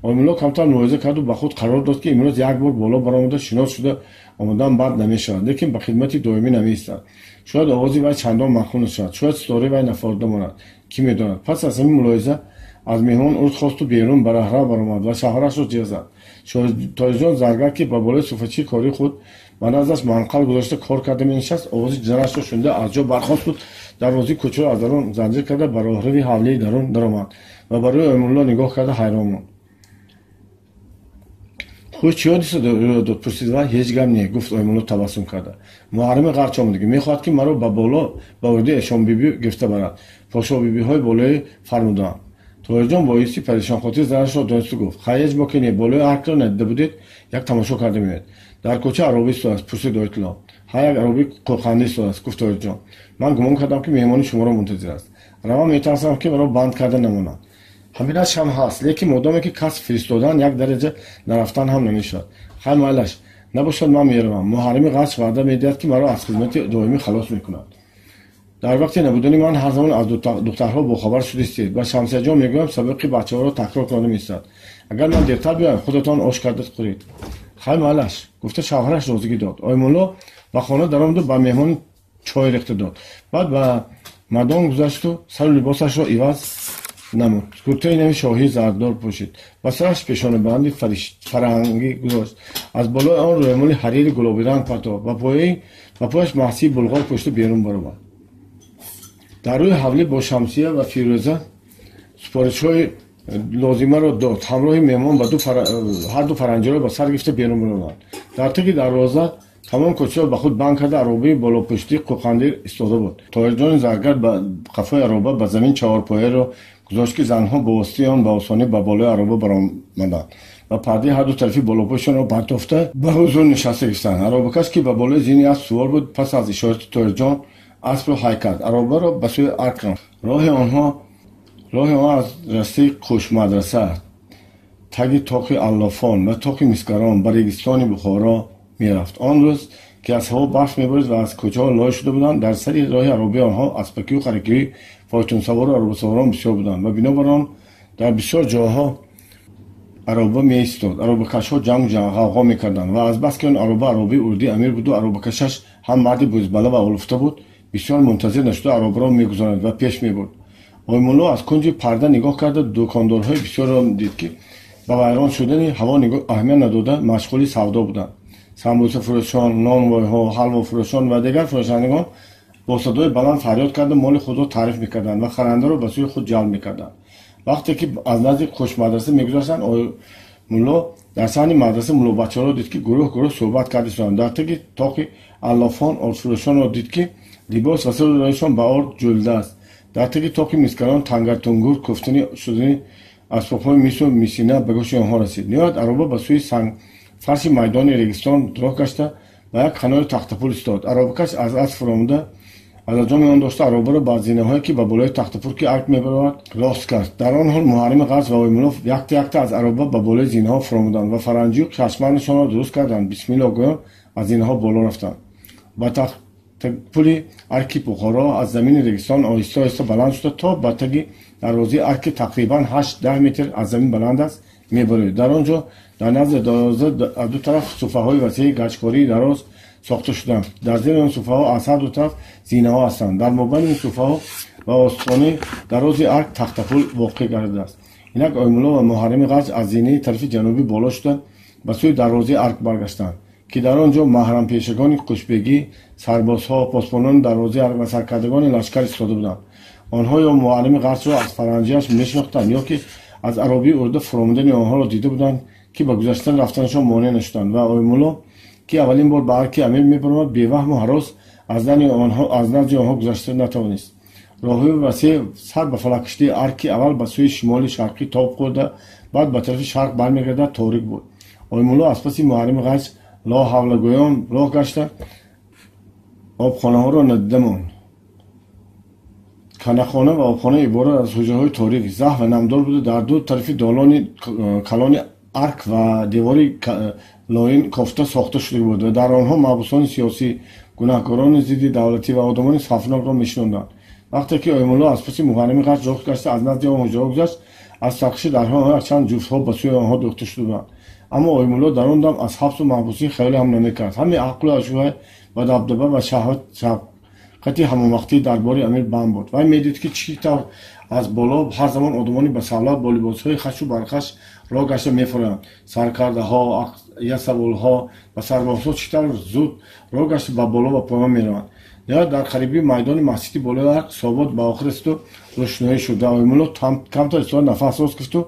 Оймулло камтар мулоҳиза карду ба худ қарор дод, ки имрӯз як бор боло баромада шинос шуда омадан бад намешавад, лекин ба хидмати доимӣ намеистад. Шояд овози вай чандон маъқул нашавад, шояд ситораи вай нафорида монад, кӣ медонад. Пас аз ҳамин мулоҳиза аз меҳмон узр хосту берун ба раҳрав баромад ва шавҳарашро ҷеғ зад. Тоҳирҷон заргар, ки ба болои суфачии кори худ ба наздаш манқал гузошта кор карда менишаст, овози занашро шунида аз ҷо бархосту дарвозаи кӯчаро аз дарун занҷир карда ба роҳрави ҳавлии дарун даромад ва ба рӯи Оймулло нигоҳ карда ҳайрон монд. Хуш чӣ ҳодиса рӯй дод? Пурсид вай. Ҳеҷ гап не, гуфт Оймулло табассум карда. Муҳаррими Ғарч омадагӣ. Мехоҳад, ки маро ба боло ба урдаи эшонбибӣ гирифта барад. Подшоҳбибиҳои болоӣ фармудаанд. Тоҳирҷон боиси парешонхотир занашро донисту гуфт: хай ҳеҷ боке не, болои аркро надида будед, як тамошо карда меоед. Дар кӯча аробӣ истодааст, пурсид Ойтулло. Ҳа, як аробии қӯқандӣ истодааст, гуфт Тоҳирҷон. Ман гумон кардам, ки меҳмони шуморо мунтазир аст. Равам, метарсам, ки маро банд карда намонад. Ҳаминаш ҳам ҳаст, лекин модоме ки кас фиристодан як дараҷа нарафтан ҳам намешавад. Хай майлаш, набошад, ман меравам. Муҳаррими Ғарч ваъда медиҳад, ки маро аз хизмати доимӣ халос мекунад. Дар вақти набудани ман ҳар замон аз духтарҳо бохабар шудистед. Ба Шамсияҷон мегӯям, сабақи бачаҳоро такрор кунада меистад. Агар ман дертар биёям, худатон ош карда хӯред. Хай майлаш, гуфта шавҳараш розигӣ дод. Оймулло ба хона даромаду ба меҳмон чой рехта дод. Баъд ба мадон гузашту сару либосашро иваз намуд. Куртаи нави шоҳии зардор пӯшид. Ба сараш пешонабанди фарангӣ гузошт. Аз болои он рӯймоли ҳарири гулобиранг партофт. Ба пояш маҳсии булғор пӯшиду берун баромад. Дар рӯи ҳавлӣ бо Шамсия ва Фирӯза супоришҳои лозимаро дод. Ҳамроҳи меҳмон ба ҳарду фаранҷиро ба сар гирифта берун баромад. Дар теги дарвоза тамом кӯчаро ба худ банд карда аробаи болопуштии қӯқандӣ истода буд. Тоҳирҷони заргар ба қафои ароба ба замин чаҳорпояро гузошт, ки занҳо бо воситаи он ба осонӣ ба болои ароба баромаданд ва пардаи ҳарду тарафи болопӯшонро партофта ба ҳузур нишаста гирифтанд. Аробакаш, ки ба болои зини асп сувор буд, пас аз ишорати Тоҳирҷон аспро ҳай кард. Аробаро ба сӯи арк ронд. Роҳи онҳо аз растаи қӯшмадраса, таги тоқи Аллофон ва тоқи Мисгарон ба регистони Бухоро мерафт. Он рӯз, ки аз ҳаво барф меборид ва аз кӯчаҳо лой шуда буданд, дар сари роҳи аробаи онҳо аспакию харакиҳои фойтунсавору аробасаворон бисёр буданд ва бинобар он дар бисёр ҷойҳо ароба меистод. Аробакашҳо ҷангу ғавғо мекарданд ва азбаски он ароба аробаи урдии амир буду аробакашаш ҳам марди бузбала ва олуфта буд, бисёр мунтазир нашуда аробаро мегузаронид ва пеш мебурд. Оймулло аз кунҷи парда нигоҳ карда дукондорҳои бисёрро дид, ки ба вайрон шудани ҳаво аҳамият надода машғули савдо буданд. Самбусафурӯшон, нонвойҳо, ҳалвофурӯшон ва дигар фурӯшандагон бо садои баланд фарёд карда моли худро таъриф мекарданд ва харандаро ба сӯи худ ҷалб мекарданд. Вақте ки аз назди қӯшмадраса мегузаштанд, Оймулло дар саҳни мадраса муллобачаҳоро дид, ки гурӯҳ гурӯҳ суҳбат карда истоданд. Дар теги тоқи Аллофон ордфурӯшонро дид, ки либос ва сару рӯяшон ба орд ҷӯлидааст. Дар теги тоқи мискарон тангартунгур куфтани шудани асбобҳои мису мисина ба гӯши онҳо расид. Ниҳоят ароба ба сӯи Фарши майдони регистон роҳ гашта ба як канори тахтапул истод. Аробакаш аз асп фуромада аз аҷоми он дошта аробаро ба зинаҳое, ки ба болои тахтапул ки арк мебаровард, рост кард. Дар он ҳол Муҳаррими Ғарч ва Оймулло якта якта аз ароба ба болои зинаҳо фуромаданд ва фаранҷию чашмандашонро дуруст карданд. Бисмилло гӯён аз зинаҳо боло рафтанд. Ба тахтапули арки Бухоро аз замини регистон оҳиста оҳиста баланд шуда то ба таги дарвозаи арк, ки тақрибан 8-10 метр аз замин баланд аст, мебарояд. Дар он ҷо дар назди дарвоза аз ду тараф суфраҳои васеи гачкории дароз сохта шуданд. Дар зери он суфраҳо аз ҳар ду тараф зинаҳо ҳастанд. Дар мобайни ин суфраҳо ва остонаи дарози арк тахтапул воқеъ гардидааст. Инак Оймулло ва Муҳаррими Ғарч аз зинаи тарафи ҷанубӣ боло шуда ба сӯи дарвозаи арк баргаштанд, ки дар он ҷо маҳрампешагони қушбегӣ, сарбозҳо, посбонони дарвозаи арк ва саркардагони лашкар истода буданд. Онҳо ё Муҳаррими Ғарчро аз фаранҷиаш мешинохтанд, ё ки аз аробии урда фуромадани онҳоро дида буданд, ки ба гузаштан рафтанашон монеъ нашуданд. Ва Оймулло, ки аввалин бор ба арки амир мебаромад, беваҳму ҳарос аз назди онҳо гузашта натавонист. Роҳҳои васеъ сар ба фалак кашидаи арки аввал ба сӯи шимоли шарқӣ тоб хӯрда, баъд ба тарафи шарқ бармегардад, торик буд. Оймулло аз паси Муҳаррими Ғарч ло ҳавлагӯён роҳ гашта обхонаҳоро надида монд. Канахона ва обхона иборат аз ҳуҷраҳои торик, заҳ ва намдор буда, дар ду тарафи долони калони арк ва девори лоин кофта сохта шуда буд ва дар онҳо маҳбусони сиёсӣ, гунаҳкорони зидди давлатӣ ва одамони сафнокро мешинонданд. Вақте ки Оймулло аз паси Муҳаррими Ғарч роҳ гашта аз назди он ҳуҷраҳо гузашт, аз саркаши дарҳо якчанд ҷуфтҳо ба сӯи онҳо дӯхта шуда буданд. Аммо Оймулло дар он дам аз ҳабсу маҳбусӣ хаёле ҳам намекард. Ҳаме ақлу ашӯҳа ва дабдаба ва шаҳват шавқати ҳамонвақтии дарбори амир банд буд. Вай медид, ки чӣ тавр аз боло ҳар замон одамони ба савлат бо либосҳои хашу бархаш роҳ гашта мефуроянд. Саркардаҳо, ясавулҳо ва сарбозҳо чӣ тавр зуд роҳ гашта ба боло ва поён мераванд. Ниҳоят дар қарибии майдони масҷиди болои арк собот ба охир расиду рӯшноӣ шуд ва Оймулло камтар истода нафас рост гирифту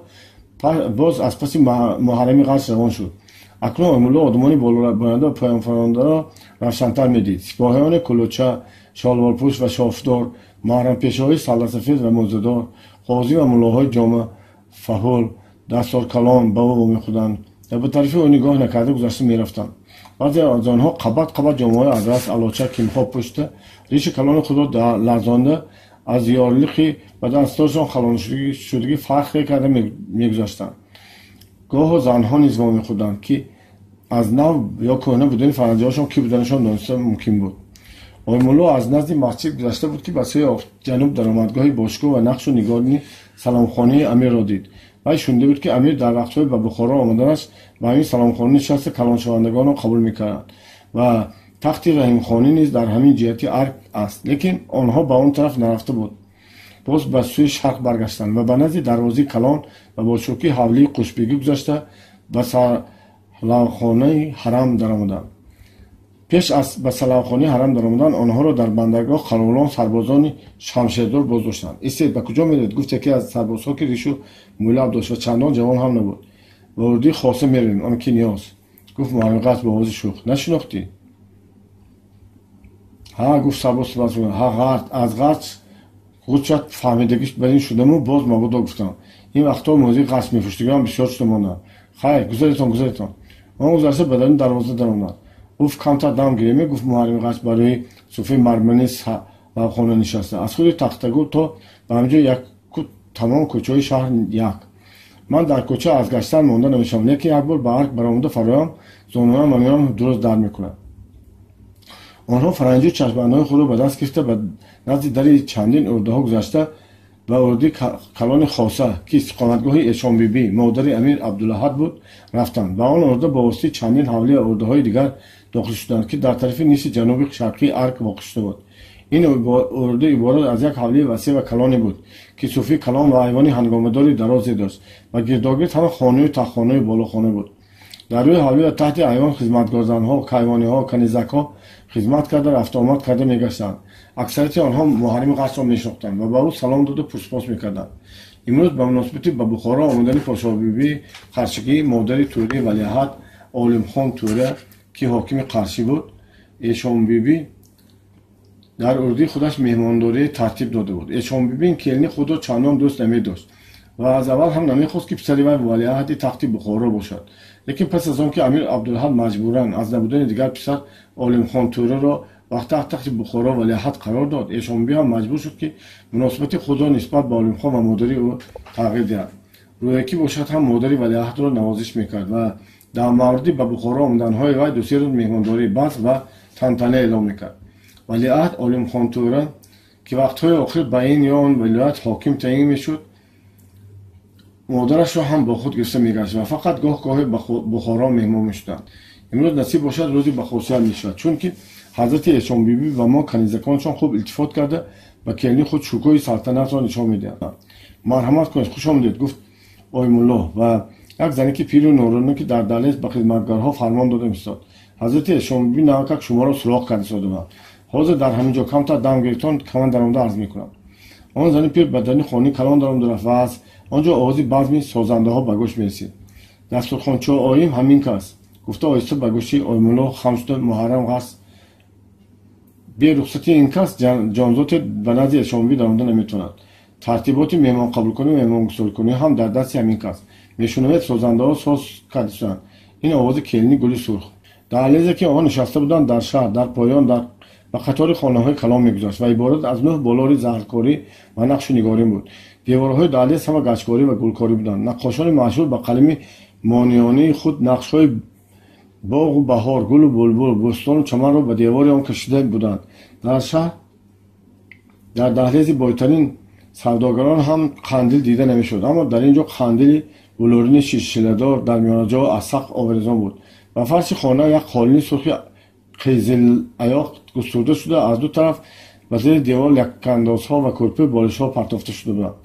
боз аз паси Муҳаррими Ғарч равон шуд. Акнун Оймулло одамони болобаянда ва поёнфарондаро равшантар медид. Сипоҳиёни кулуча, шолворпӯш ва шофдор, маҳрампешаҳои салласафед ва мӯзадор, қозӣ ва муллоҳои ҷома фаҳул, дасторкалон ба ӯ вомехӯрданд ва ба тарафи ӯ нигоҳ накарда гузашта мерафтанд. Баъзе аз онҳо қабат қабат ҷомаҳои адрас, алоча, кимхоб пӯшида, риши калони худро ларзонда, аз ёрлиқи ба дастдоршон халоншудагӣ фахре карда мегузаштанд. Гоҳо занҳо низ вомехӯрданд, ки аз нав ё кӯҳна будани фаранҷиҳошон кӣ буданашон дониста мумкин буд. Оймулло аз назди масҷид гузашта буд, ки ба сӯи ҷануб даромадгоҳи бошгоҳ ва нақшу нигори саломхонаи амирро дид. Вай шунида буд, ки амир дар вақтҳои ба Бухоро омаданаш ба ҳамин саломхона нишаста калоншавандагонро қабул мекарданд ва тахти Раҳимхонӣ низ дар ҳамин ҷиҳати арк аст, лекин онҳо ба он тараф нарафта буд. Боз ба сӯи шарқ баргаштанд ва ба назди дарвозаи калон ва бошукӯҳи ҳавлии қушбегӣ гузашта ба салавхонаи ҳарам даромаданд. Пеш аз ба салавхонаи ҳарам даромадан онҳоро дар бандаргоҳ қаровулон сарбозони шамшердор боздоштанд. Истед, ба куҷо меравед? Гуфт яке аз сарбозҳо, ки ришу мӯйлаб дошт ва чандон ҷавон ҳам набуд. Ба урдии хоса меравем, он ки ниёз. Гуфт Муҳаррими Ғарч бо овози шӯх. Нашинохтӣ? Ҳа, гуфт сарбоз. Ҳа, ғарч аз ғарч худшад фаҳмидагӣ бар ин шудаму боз мабодо гуфтам. Ин вақтҳо мӯзии ғарч мефурӯштагиам бисёр шуда монданд. Хайр, гузаретон, гузаретон. Он гузашта ба даруни дарвоза даромад. Уф, камтар дам гиреме, гуфт Муҳаррими Ғарч барои суфраи мармарини салавхона нишаста. Аз худи Тахтагул то ба ҳамин ҷо яку тамом кӯчаҳои шаҳр як. Ман дар кӯча аз гаштан монда намешавам, лекин як бор ба арк баромада фароям, зонуам ва миёнам дуруст дард мекунад. Онҳо фаранҷию чашмбандҳои худро ба даст гирифта ба назди дари чандин урдаҳо гузашта ба урдии калони хоса, ки истиқоматгоҳи Эшонбибӣ, модари амир Абдулаҳад буд, рафтанд. Ба он урда бо воситаи чандин ҳавли ва урдаҳои дигар дохил шуданд, ки дар тарафи нисфи ҷануби шарқии арк воқеъ шуда буд. Ин урда иборат аз як ҳавлии васеъ ва калоне буд, ки суфии калон ва айвони ҳангомадори дарозе дошт ва гирдогирд ҳама хонаю таххонаю болохона буд. Дар рӯи ҳавлӣ ва таҳти айвон хизматгорзанҳо, кайвониҳо, канизакҳо хизмат карда рафтуомад карда мегаштанд. Аксарияти онҳо Муҳаррими Ғарчро мешинохтанд ва ба ӯ салом доду пурсупос мекарданд. Имрӯз ба муносибати ба Бухоро омадани подшоҳбибӣ Қаршигӣ, модари Тӯраи валиаҳд Олимхон Тӯра, ки ҳокими Қаршӣ буд, Эшонбибӣ дар урдии худаш меҳмондорӣ тартиб дода буд. Эшонбибӣ ин келини худро чандон дӯст намедошт. Ва аз аввал ҳам намехост, ки писари вай валиаҳди тахти Бухоро бошад. Лекин пас аз он ки Амир Абдулҳақ маҷбуран аз набудани дигар писар Олимхон Тӯраро ба тахти Бухоро валиаҳд қарор дод, Эшонбибӣ ҳам маҷбур шуд, ки муносибати худро нисбат ба Олимхон ва модари ӯ тағйир диҳад. Рӯякӣ бошад ҳам модари валиаҳдро навозиш мекард ва дар мавриди ба Бухоро омаданҳои вай ду-се рӯз меҳмондорӣ, базм ва тантана эълом мекард. Валиаҳд Олимхон Тӯра, ки вақтҳои охир ба ин ё он вилоят ҳоким таъин мешуд, модарашро ҳам бо худ гирифта мегашт ва фақат гоҳ-гоҳе ба Бухоро меҳмон мешуданд. Имрӯз насиб бошад, рӯзи ба хусусият мешавад, чунки ҳазрати Эшонбибӣ ба мо канизаконашон хуб илтифот карда, ба келини худ шукӯҳи салтанатро нишон медиҳанд. Марҳамат кунед, хуш омадед, гуфт Оймулло ва як зане ки пиру нороне ки дар далез ба хизматгарҳо фармон дода меистод. Ҳазрати Эшонбибӣ навакак шуморо суроғ карда истодаанд. Ҳозир дар ҳамин ҷо камтар дам гирифтон, каман даромада арз мекунам. Он зани пир ба даруни хонаи калон даромада рафт ва аз он ҷо овози базми созандаҳо ба гӯш мерасид. Дастурхончо оим ҳамин кас, гуфта оҳиста ба гӯши Оймулло хам шуда Муҳаррам Ғарс. Бе рухсати ин кас ҷонзоте ба назди Эшонбибӣ даромада наметавонад. Тартиботи меҳмонқабулкунӣ ва меҳмонгусорикунӣ ҳам дар дасти ҳамин кас. Мешунавед, созандаҳо соз карда шуданд. Ин овози келини гули сурх. Даҳлезе ки онҳо нишаста буданд, дар шаҳр дар поён дар ба қатори хонаҳои калон мегузашт ва иборат аз нӯҳ болори заҳркорӣ ва нақшу нигорин буд. Деворҳои даҳлез ҳама гачкорӣ ва гулкорӣ буданд. Наққошони машҳур ба қалами монионии худ нақшҳои боғу баҳор, гулу булбул, бӯстону чаманро ба девори он кашида буданд. Дар шаҳр дар даҳлези бойтарин савдогарон ҳам қандил дида намешуд, аммо дар ин ҷо қандили булурини шишиладор дар миёнаҷо аз сақф овезон буд. Ба фарши хона як қолини сурхи қизилаёқ густурда шуда, аз ду тараф ба зери девор якандозҳо ва кӯрпаи болишҳо партофта шуда буданд.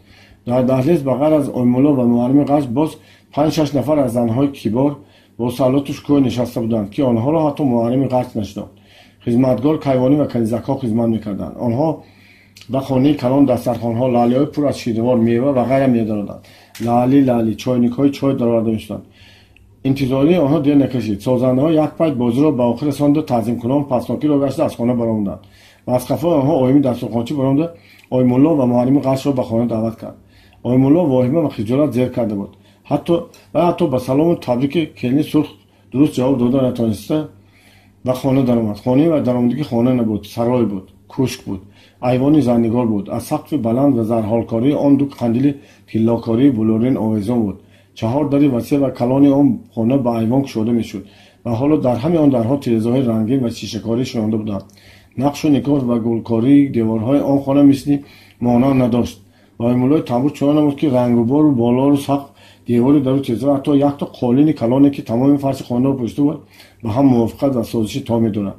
Дар даҳлез ба ғайр аз Оймулло ва Муҳаррами Ғарс боз 5-6 нафар аз занҳои кибор бо савлату шукӯҳ нишаста буданд, ки онҳоро ҳатто Муҳаррами Ғарс нашинохт. Хизматгор кайвонӣ ва канизакҳо хизмат мекарданд. Онҳо ба хонаи калон дастархонҳо, лаълиҳои пур аз ширвор, мева ва ғайра медороданд. Лаъли лаъли чойникҳои чой дароварда мешуданд. Интизории онҳо дер накашид. Созандаҳо як пайт бозиро ба охир расонда, таъзимкунон паснокиро гашта аз хона баромаданд ва аз қафои онҳо оими дастурхончӣ баромада Оймулло ва Муҳаррами Ғарсро ба хона даъват кард. Оймулло воҳима ва хиҷолат зер карда буд. Ҳатто ба салому табрики келини сурх дуруст ҷавоб дода натавониста ба хона даромад. Хонаи ва даромадагӣ хона набуд, сарой буд, кӯшк буд, айвони зарнигор буд. Аз сақфи баланд ва зарҳолкории он ду қандили тиллокории булурин овезон буд. Чаҳор дари васеъ ва калони он хона ба айвон кушода мешуд ва ҳоло дар ҳамаи он дарҳо тирезаҳои рангин ва шишакорӣ шинонда буданд. Нақшу нигор ва гулкории деворҳои он хона мисли монанд надошт. Ва Оймуллои тамбур чунон намуд, ки рангубору болору сақф, девору дару тиреза ва ҳатто якто қолини калоне, ки тамоми фарши хонаро пӯшида буд, ба ҳам мувофиқат ва созиши то медорад.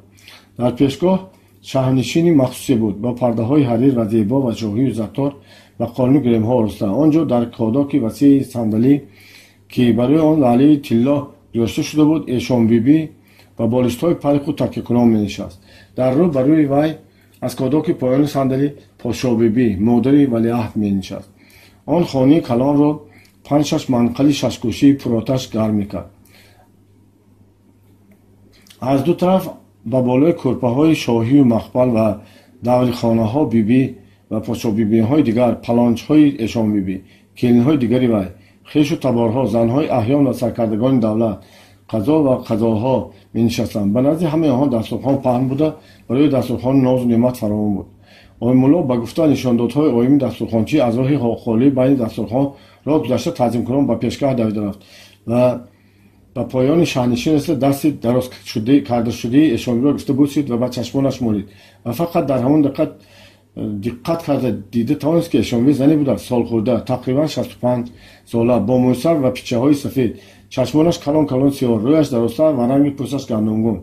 Дар пешгоҳ шаҳрнишини махсусе буд бо пардаҳои ҳарир ва зебо ва шоҳию заттор ва қолину гилемҳо ороста. Он ҷо дар кодоки васеи сандалӣ, ки барои он лаълии тилло гузошта шуда буд, Эшонбибӣ ба болиштҳои пари худ такякунон менишаст. Дар рӯ ба рӯи вай аз кодоки поёни сандалӣ Подшоҳбибӣ, модари валиаҳд, менишаст. Он хонаи калонро 5-6 манқали шашгӯшии пуроташ гарм мекард. Аз ду тараф ба болои кӯрпаҳои шоҳию махбал ва даврихонаҳо бибӣ ва подшоҳбибиҳои дигар, палончҳои Эшонбибӣ, келинҳои дигари вай, хешу таборҳо, занҳои аҳён ва саркардагони давлат, қазо ва қазоҳо менишастанд. Ба назди ҳамаи онҳо дастурхон паҳн буда, барои дастурхони нозу неъмат фаровон буд. Оймулло ба гуфта нишондодҳои оими дастурхончӣ аз роҳи холӣ байни дастурхон роҳ гузашта таъзимкунон ба пешгоҳ давида рафт ва ба поёни шаҳрнишин расида дасти дароз кардашудаи Эшонбибиро гирифта бусид ва ба чашмонаш молид ва фақат дар ҳамон диққат карда дида тавонист, ки Эшонбибӣ зане будааст солхӯрда, тақрибан 65 сола, бо мӯйсар ва пичаҳои сафед, чашмонаш калон калон сиёҳ, рӯяш дарозтар ва ранги пӯсташ гандумгун.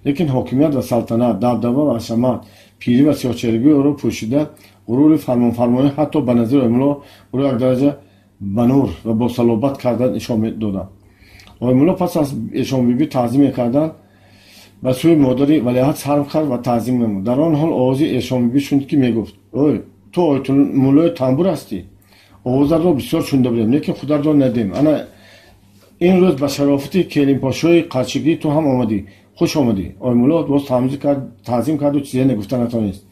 Лекин ҳокимият ва салтанат, дабдаба ва ҳашамат, пирӣ ва сиёҳчеҳрагии ӯро пӯшида, ғурури фармонфармоӣ ҳатто ба назари Оймулло ӯро як дараҷа ба нур ва бо салобат карда нишон медоданд. Оймулло пас аз Эшонбибӣ таъзим мекарданд, ба сӯи модари валиаҳд сарф кард ва таъзим намуд. Дар он ҳол овози Эшонбибӣ шунид, ки мегуфт: ой, ту Ойтулмуллои тамбур ҳастӣ? Овозатро бисёр шунида будем, лекин худатро надидем. Ана ин рӯз ба шарофати келинпошои қарчигӣ ту ҳам омадӣ. Хуш омадӣ. Оймулло боз таъзим карду чизе нагуфта натавонист.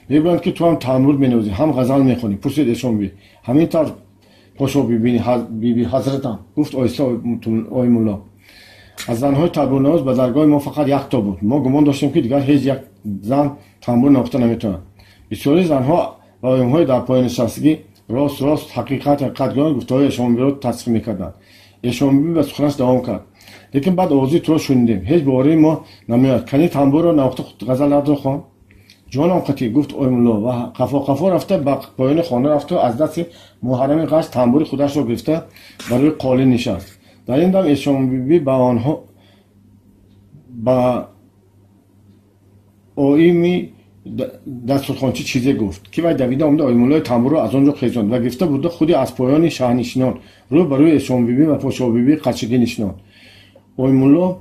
Мегӯянд, ки ту ҳам тамбур менавозӣ, ҳам ғазал мехонӣ, пурсид Эшонбибӣ. Ҳамин тавр Пошо биби ҳазратам, гуфт оҳиста Оймулло. Аз занҳои тамбурнавоз ба даргоҳи мо фақат якто буд. Мо гумон доштем, ки дигар ҳеҷ як зан тамбур навохта наметавонад. Бисёри занҳо ва оимҳои дар поённишастагӣ рост рост, ҳақиқат ҳақиқат гӯён гуфтаҳои Эшонбибиро тасдиқ мекарданд. Эшонбиби ба суханаш давом кард. Лекин баъд овози туро шунидем. Ҳеҷ боварии мо намеояд. Кани тамбурро навохта ғазалатро хон. Ҷонам қатӣ, гуфт Оймулло ва қафо қафо рафта ба поёни хона рафту аз дасти муҳаррами ғашт тамбури худашро гирифта ба рӯи қолин нишаст. Дар ин дам Эшонбибӣ ба онҳо ба оими дастурхончӣ чизе гуфт, ки вай давида омада Оймуллои тамбурро аз он ҷо хезонд ва гирифта бурда худи аз поёни шаҳрнишинон рӯ ба рӯи Эшонбибӣ ва Подшоҳбибии қачигӣ нишинонд. Оймулло,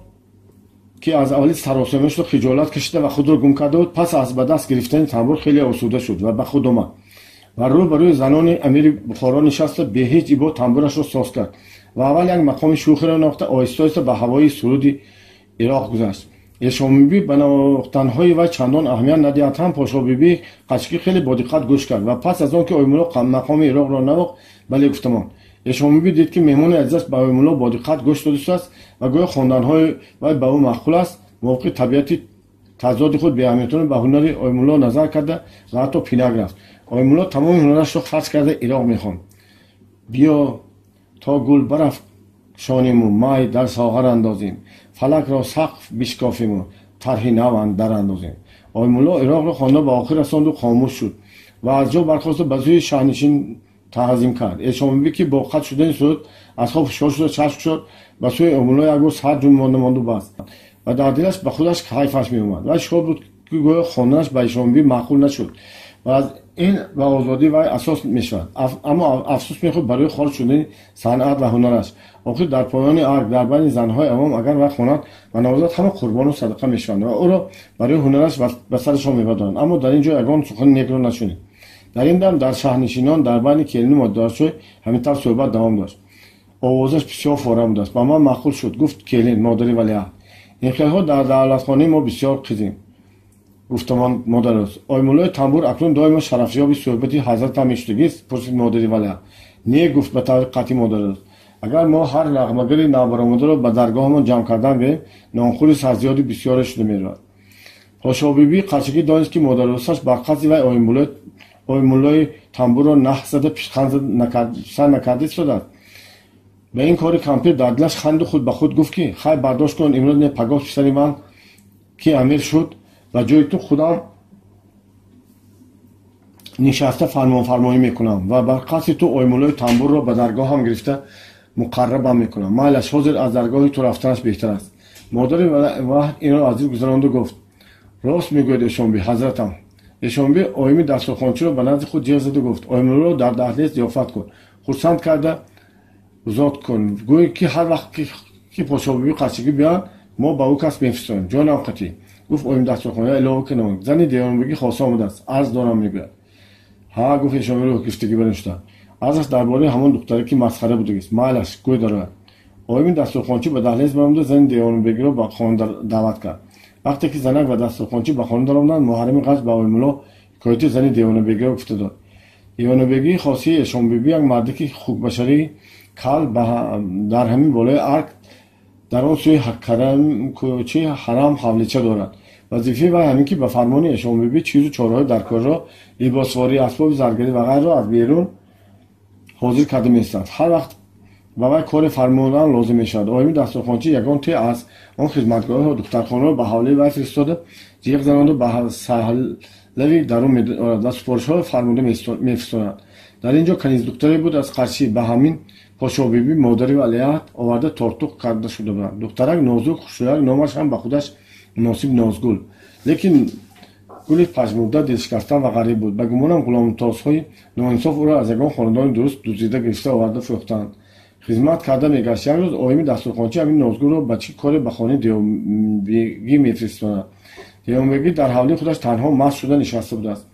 ки аз аввали саросема шуда хиҷолат кашида ва худро гум карда буд, пас аз ба даст гирифтани тамбур хеле осуда шуд ва ба худ омад ва рӯ ба рӯи занони амири Бухоро нишаста бе ҳеҷ ибо тамбурашро соз кард ва аввал як мақоми шӯхиро навохта оҳиста оҳиста ба ҳавои суруди Ироқ гузашт. Эшонбибӣ ба навохтанҳои вай чандон аҳамият надиҳад ҳам, Подшоҳбибии қачикӣ хеле бодиққат гӯш кард ва пас аз он ки Оймулло мақоми Ироқро навохт, бале гуфтамон. Эшонбибӣ дид, ки меҳмони азизаш ба Оймулло бодиққат гӯш додистааст ва гӯё хонданҳои вай ба ӯ маъқул аст, мувофиқи табиати тазоди худ беаҳамиятона ба ҳунари Оймулло назар карда ва ҳатто пинак рафт. Оймулло тамоми ҳунарашро харҷ карда Ироқ мехонд. Биё то гул барафшониму май дар соғар андозем, фалакро сақф бишкофиму тарҳи нав дар андозем. Оймулло Ироқро хонда ба охир расонду хомӯш шуд ва аз ҷо бархоста ба сӯи шаҳрнишин таъзим кард. Эшонбибӣ, ки бо қатъ шудани суруд аз хоб ҳушёр шуда чашм кушод, ба сӯи Оймулло як бор сар ҷунбонда монду баст ва дар дилаш ба худаш ҳайфаш меомад. Вай шод буд, ки гӯё хонданаш ба Эшонбибӣ маъқул нашуд ва аз ин ба озодии вай асос мешавад, аммо афсӯс мехӯрд барои хор шудани санъат ва ҳунараш. Охир дар поёни арг дар байни занҳои авом агар вай хонад ва навозад, ҳама қурбону садақа мешаванд ва ӯро барои ҳунараш ба сарашон мебардоранд. Аммо дар ин ҷо ягон сухани некро нашунид. Дар ин дам дар шаҳрнишинон дар байни келину модарчӯй ҳамин тавр суҳбат давом дошт. Овозаш бисёр форам будааст, ба ман маъқул шуд, гуфт келин, модари валиаҳд. Ин хелҳо дар давлатхонаи мо бисёр қизим, гуфтамон модароз. Оймуллои тамбур акнун доимо шарафёби суҳбати ҳазратам мешудагист? Пурсид модари валиаҳд. Не, гуфт ба таври қатъӣ модароз. Агар мо ҳар нағмагари навбаромадаро ба даргоҳамон ҷамъ кардан гирем, нонхӯри сарзиёди бисёре шуда меравад. Подшоҳбибӣ қачигӣ донист, ки модарозаш бар қасди вай Оймуллои тамбурро наҳ зада пишханд сар накарда истодааст. Ба ин кори кампир дар дилаш ханду худ ба худ гуфт, ки хай бардошт кун, имрӯз не пагоҳ писари ман ки амир шуд, ба ҷои ту худам нишаста фармонфармоӣ мекунам ва бар қасди ту Оймуллои тамбурро ба даргоҳам гирифта муқаррабам мекунам. Майлаш, ҳозир аз даргоҳи ту рафтанаш беҳтар аст. Модари ваҳд инро аз дил гузаронду гуфт: рост мегӯяд Эшонбӣ, ҳазратам. Эшонбӣ оими дастурхончиро ба назди худ ҷеғ заду гуфт: Оймуллоро дар даҳлез зиёфат кун, хурсанд карда зод кун, гӯй ки ҳар вақт ки подшоҳбибӣ қачигӣ биёянд, мо ба ӯ кас мефиристонем. Ҷонам қатӣ, гуфт оим дастурхона, илова кунам, зани девонбегӣ хоса омадааст, арз дорам мегӯяд. Ҳа, гуфт Эшонбӣ рӯҳ гирифтагӣ барништа. Арзаш дар бораи ҳамон духтаре, ки масхара будагист. Майлаш, гӯй дарояд. Оими дастурхончӣ ба даҳлез баромада зани девонбегиро ба хона даъват кард. Вақте ки занак ва дастурхончӣ ба хона даромаданд, муҳаррами ғашт ба Оймулло ҳикояти зани девонабегиро гуфта дод. Девонабегии хосии Эшонбибӣ як мардаки хукбашарии кал дар ҳамин болои арг дар он сӯи кӯчаи ҳарам ҳавлича дорад. Вазифаи вай ҳамин, ки ба фармони Эшонбибӣ чизу чораҳои даркорро, либосворӣ, асбоби заргарӣ ва ғайрро аз берун ҳозир карда меистад. Ҳар вақт ба вай кори фармодан лозим мешавад, оими дастурхончӣ ягон те аз он хизматгоҳҳо духтархонаро ба ҳавлии вай фиристода, ҷиғ занонду ба саҳлави дарун меорад ва супоришҳоро фармуда мефиристонад. Дар ин ҷо каниздухтаре буд, аз қаршӣ ба ҳамин подшоҳбибӣ, модари валиаҳд, оварда тортуқ карда шуда буданд. Духтарак нозук, хушрӯяк, номаш ҳам ба худаш муносиб Нозгул. Лекин гули пажмурда, дилшикаста ва ғариб буд. Ба гумонам, ғуломтозҳои ноинсоф ӯро аз ягон хонадони дуруст дуздида гирифта оварда фурӯхтаанд. Хизмат карда мегашт. Як рӯз оими дастурхончӣ ҳамин Нозгулро ба чӣ коре ба хонаи девонбегӣ мефиристонад. Девонбегӣ дар ҳавлии худаш танҳо маст шуда нишаста будааст.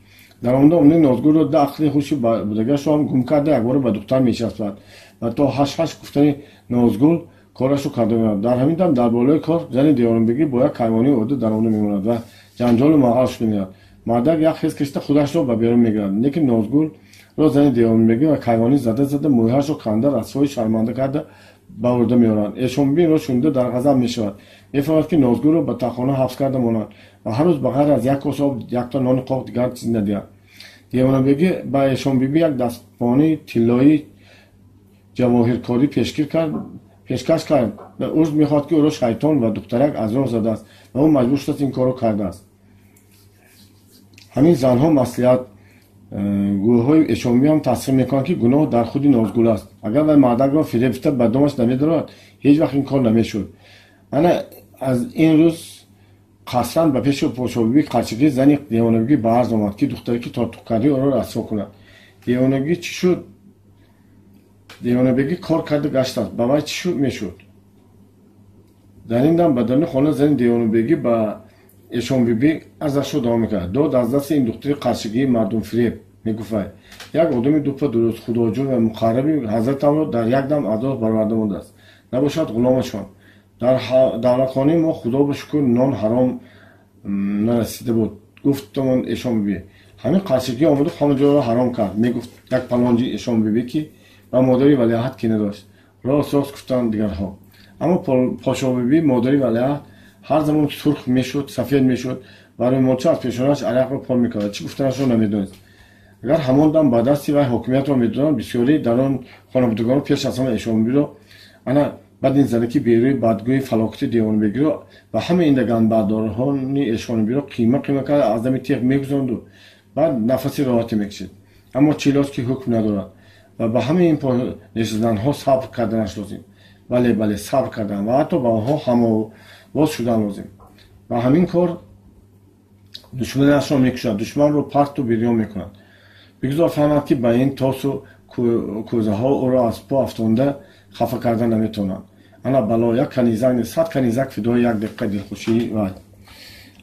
Дар омада омадаи Нозгулро да ақли хуши будагиашро ҳам гум карда якбора ба духтар мечаспад ва то ҳаш-ҳаш гуфтани Нозгул корашро карда меояд. Дар ҳамин дам дар болои кор зани девонбегӣ бо як кайвонии ода даромада мемонад ва ҷанҷолу мағал шуда меояд. Мардак як хез кашида худашро ба берун мегирад, лекин Нозгул Ро зани девонабегӣ ва кайвонӣ зада зада мӯйҳашро канда расвои шарманда карда ба урда меоранд. Эшонбибӣ инро шунида дар ғазаб мешавад. Мефаҳмад, ки Нозгулро ба тахона ҳабс карда монанд ва ҳар рӯз ба ғайр аз як коса об якта нони қоқ дигар чиз надиҳанд. Девонабегӣ ба Эшонбибӣ як дастпони тиллоии ҷавоҳиркорӣ пешкаш кард ва узр мехоҳад, ки ӯро шайтон ва духтарак аз роҳ задааст ва ӯ маҷбур шудааст ин корро кардааст. Ҳамин занҳо маслиҳат гӯҳҳои Эшонбибӣ ҳам тасдиқ мекунанд, ки гуноҳ дар худи Нозгул аст. Агар вай мардакро фиреб фита ба домаш намедорад, ҳеҷ вақт ин кор намешуд. Ана аз ин рӯз қасран ба пеши подшоҳбибӣ Қарчигӣ зани девонабегӣ ба арз омад, ки духтараки тортуқкардаи ӯро расво кунад. Девонабегӣ чӣ шуд? Девонабегӣ кор карда гаштааст, ба вай чӣ мешуд? Дар ин дам ба даруни хона зани девонабегӣ ба Эшонбибӣ арзашро давом мекард. Дод аз дасти ин духтари қаршигии мардумфиреб, мегуфт вай. Як одами дупа дуруст, худоҷӯй ва муқарраби ҳазратамро дар як дам аз роҳ бароварда мондааст. Набошад ғуломашон. Дар давлатхонаи мо худо ба шукр нон ҳаром нарасида буд, гуфтамон Эшонбибӣ. Ҳамин қаршигӣ омаду ҳама ҷоро ҳаром кард, мегуфт як палонҷи Эшонбибӣ, ки ба модари валиаҳд кина дошт. Рост рост гуфтанд дигарҳо. Аммо подшоҳбибӣ модари валиаҳд ҳар замон сурх мешуд, сафед мешуд ва рӯймолча аз пешонааш арақро пок мекард. Чӣ гуфтанашро намедонист. Агар ҳамон дам ба дасти вай ҳокимиятро медоданд, бисёрӣ дар он хонабудагонро пеш аз ҳама Эшонбибиро ана баъд ин занаки берӯи бадгӯи фалокати девонабегиро ва ҳама ин даганбардорони Эшонбибиро қима қима карда аз дами теғ мегузаронду баъд нафаси роҳате мекашид. Аммо чӣ лоз ки ҳукм надорад ва ба ҳамаи ин нешзанҳо сабр карданаш лозим. Бале, бале, сабр кардан ва ҳатто ба онҳо ҳамовоз шудан лозим. Ба ҳамин кор душманашро мекушад, душманро парту бирён мекунад. Бигзор фаҳмад, ки ба ин тосу кӯзаҳо ӯро аз по афтонда хафа карда наметавонанд. Ана бало, як канизак не, 100 канизак фидои як дақиқа дилхушии вай.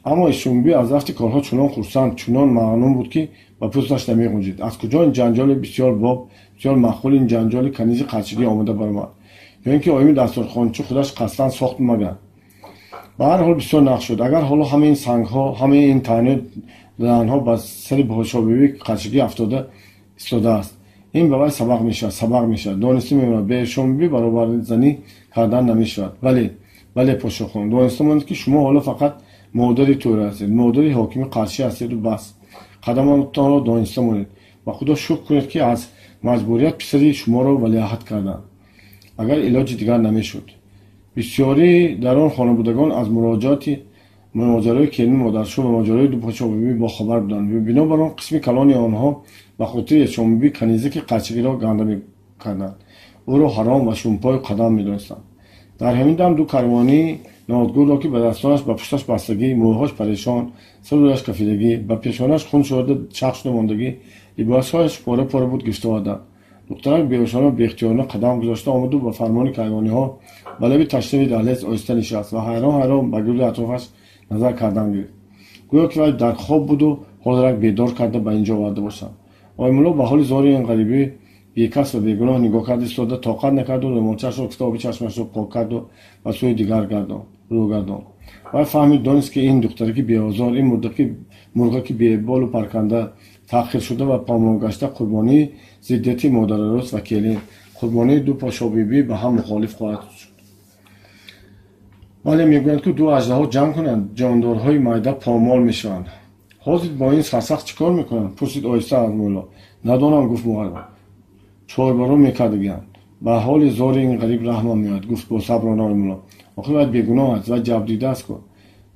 Аммо Эшонбибӣ аз рафти корҳо чунон хурсанд, чунон мағнун буд, ки ба пӯсташ намеғунҷид. Аз куҷо ин ҷанҷоли бисёр боб, бисёр маъқул ин ҷанҷоли канизи қарчигӣ омода баромад? Ё ин ки оими дастурхончӣ худаш қасдан сохт магар? Ба ҳар ҳол бисёр нақш шуд. Агар ҳоло ҳамаи ин сангҳо, ҳамаи ин таънию лаънҳо ба сари подшоҳбибӣ қарчигӣ афтода истодааст, ин ба вай сабақ мешавад, сабақ мешавад. Дониста мемонад, бе Эшонбибӣ баробарзанӣ кардан намешавад. Бале, бале, подшоҳхон, дониста монед, ки шумо ҳоло фақат модари тӯра ҳастед, модари ҳокими қаршӣ ҳастеду бас. Қадаматонро дониста монед. Ба худо шукр кунед, ки аз маҷбурият писари шуморо валиаҳд карданд. Агар илоҷи дигар намешуд. Бисёрӣ дар он хонабудагон аз муроҷиати моҷарои келини модаршӯ ва моҷарои ду подшоҳбибӣ бохабар буданд. Бинобар он қисми калони онҳо ба хотири Эшонбибӣ канизаки қарчигиро ганда мекарданд. Ӯро ҳаром ва шумпою қадам медонистанд. Дар ҳамин дам ду карвонии Нозгулро, ки ба дастонаш ба пушташ бастагӣ, мӯйҳош парешон, сару рӯяш кафидагӣ, ба пешонаш хун шуда чахш шуда мондагӣ, либосҳояш пора пора буд, гирифта оварданд. Духтарак беҳушона беихтиёрона қадам гузошта омаду ба фармони кайвониҳо ба лаби таштави даҳлез оҳиста нишаст ва ҳайрон ҳайрон ба гирду атрофаш назар кардан гирифт. Гӯё ки вай дар хоб буду ҳозирак бедор карда ба инҷо оварда бошанд. Оймулло ба ҳоли зори ин ғарибӣ бекас ва бегуноҳ нигоҳ карда истода тоқат накарду рӯмолчаашро кифта оби чашмашро пок карду ба сӯи дигар рӯ гардонд. Вай фаҳмид, донист, ки ин духтараки беозор, ин мурғаки беболу парканда, таҳқиршуда ва помолгашта қурбонии зиддияти модарарӯз ва келин, қурбонии ду подшоҳбибӣ ба ҳам мухолиф хоҳад шуд. Вале мегӯянд, ки ду аждаҳо ҷанг кунанд, ҷондорҳои майда помол мешаванд. Ҳозир бо ин сарсахт чӣ кор мекунанд? Пурсид оҳиста аз мулло. Надонам, гуфт муғарриб. Чорбаро мекардагианд. Ба ҳоли зори ин ғариб раҳмам меояд, гуфт бо саброна мулло. Охир вай бегуноҳ аст, вай ҷабрдида аст ку.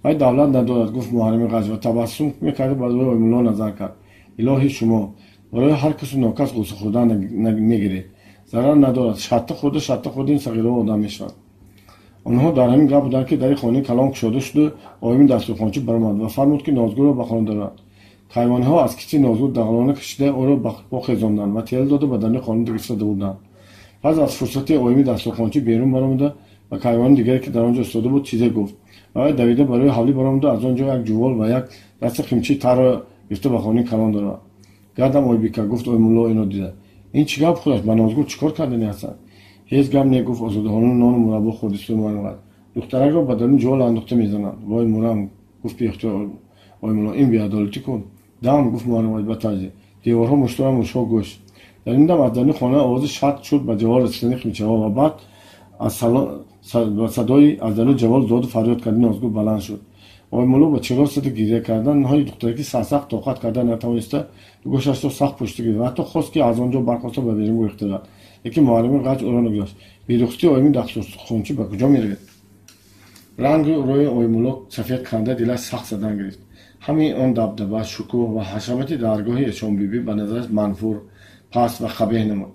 Вай давлат надорад, гуфт муҳаррими ғаҷ ва табассум мекарда ба рӯи мулло назар кард. Илоҳи шумо барои ҳар касу нокас ғусса хӯрдан мегиред. Зарар надорад, шатта хӯрда шатта хӯрда ин сағираҳо одам мешавад. Онҳо дар ҳамин гап буданд, ки дари хонаи калон кушода шуду оими дастурхончӣ баромад ва фармуд, ки Нозгулро ба хона дарорад. Кайвониҳо аз китфи Нозгул дағалона кашида ӯро ба хезонданд ва тела дода ба даруни хона гирифта бурданд. Пас аз фурсате оими дастурхончӣ берун баромада ба кайвони дигаре, ки дар он ҷо истода буд, чизе гуфт. Ва вай давида ба рӯи ҳавлӣ баромаду аз он ҷо як ҷувол ва як дасти қимчии тарро гирифта ба хонаи калон даровард. Гардам Ойбика, гуфт Оймулло инро дида. Ин чӣ гап худаш? Ба Нозгул чӣ кор кардани ҳастанд? Ҳеҷ гап не, гуфт озодаҳону нону мураббо хӯрдисӯи муайян. Духтаракро ба даруни ҷувол андохта мезананд. Вой мурам, гуфт беихтиёр Оймулло, ин беадолатӣ кун. Дам, гуфт муайян ба тарзи. Деворҳо муштора мушҳо гӯшт. Дар ин дам аз даруни хона овози шарт шуд ба ҷавол расидани химчаҳо ва баъд аз садои аз даруни ҷавол доду фарёд карди Нозгул баланд шуд. Оймулло ба чироғ зада гиря карданҳои духтараки сарсахт тоқат карда натавониста гӯшашро сахт пушта гирифт ва ҳатто хост, ки аз он ҷо бархоста ба берун гурехта равад. Лекин муаллими ғаҷ ӯро нагузошт. Берухсатии оими дастурхончӣ ба куҷо меравед? Ранги рӯи Оймулло сафед канда дилаш сахт задан гирифт. Ҳамин он дабдаба, шукӯҳ ва ҳашамати даргоҳи Эшонбибӣ ба назараш манфур, паст ва қабеҳ намуд.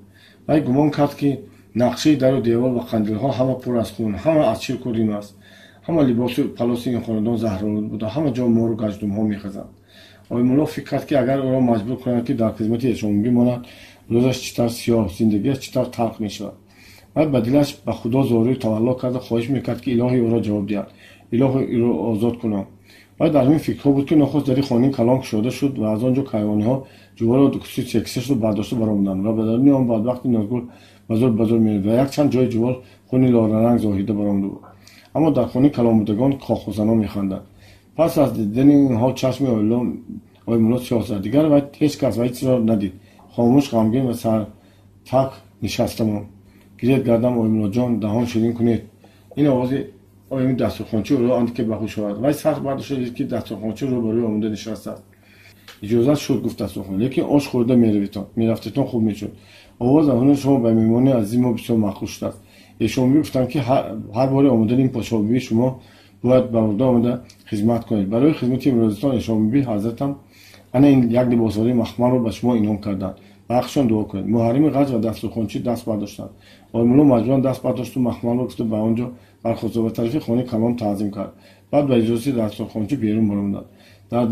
Вай гумон кард, ки нақшаи дару девор ва қандилҳо ҳама пур аз хун, ҳама аз чирку рим аст. Ҳама либосу палоси ин хонадон заҳролуд буда, ҳама ҷо мору гаҷдумҳо мехазанд. Оймулло фикр кард, ки агар ӯро маҷбур кунанд, ки дар хизмати Эшонбибӣ монад, рӯзаш чӣ тавр сиёҳ, зиндагиаш чӣ тавр талх мешавад. Вай ба дилаш ба Худо зорию тавалло карда хоҳиш мекард, ки илоҳи ӯро ҷавоб диҳад, илоҳи ӯро озод кунам. Вай дар ҳамин фикрҳо буд, ки нохост дари хонаи калон кушода шуд ва аз он ҷо кайвониҳо ҷуворро дукусӣ секисашро бардошта баромаданд ва ба даруни он бадбахти Нозгул ба зур ба зур меояд ва якчанд ҷои ҷувол хуни лоларанг зоҳида баромада буд. Аммо дар хонаи калонбудагон қоқузанон механданд. Пас аз дидани ин ҳол чашми Оймулло сиёҳ зад. Дигар вай ҳеҷ кас ва ҳеҷ чизро надид. Хомӯш, ғамгин ва сартак нишаста монд. Гиред гардам, Оймуллоҷон, даҳон ширин кунед. Ин овози оими дастурхончӣ ӯро андаке ба ҳуш овард. Вай сахт бардошта дид, ки дастурхончӣ рӯбарӯи омода нишастааст. Иҷозат шуд, гуфт дастурхон, лекин ош хӯрда мерафтетон хуб мешуд. Овоз аз ҳунари шумо ба меҳмони азизи мо бисёр маъқул шудааст. Эшонбибӣ гуфтанд, ки ҳар бори омадани ин подшоҳбибӣ шумо бояд ба урда омада хизмат кунед. Барои хизмати имрӯзатон Эшонбибӣ ҳазратам ана ин як либосвораи махмалро ба шумо инъом карданд. Ба ҳаққшон дуо кунед. Муҳаррими ғаҷ ва дастурхончӣ даст бардоштанд. Оймулло маҷбуран даст бардошту махмалро гуфта ба он ҷо бархоста ба тарафи хонаи калон таъзим кард. Баъд ба иҷозати дастурхончӣ берун баромаданд. Дар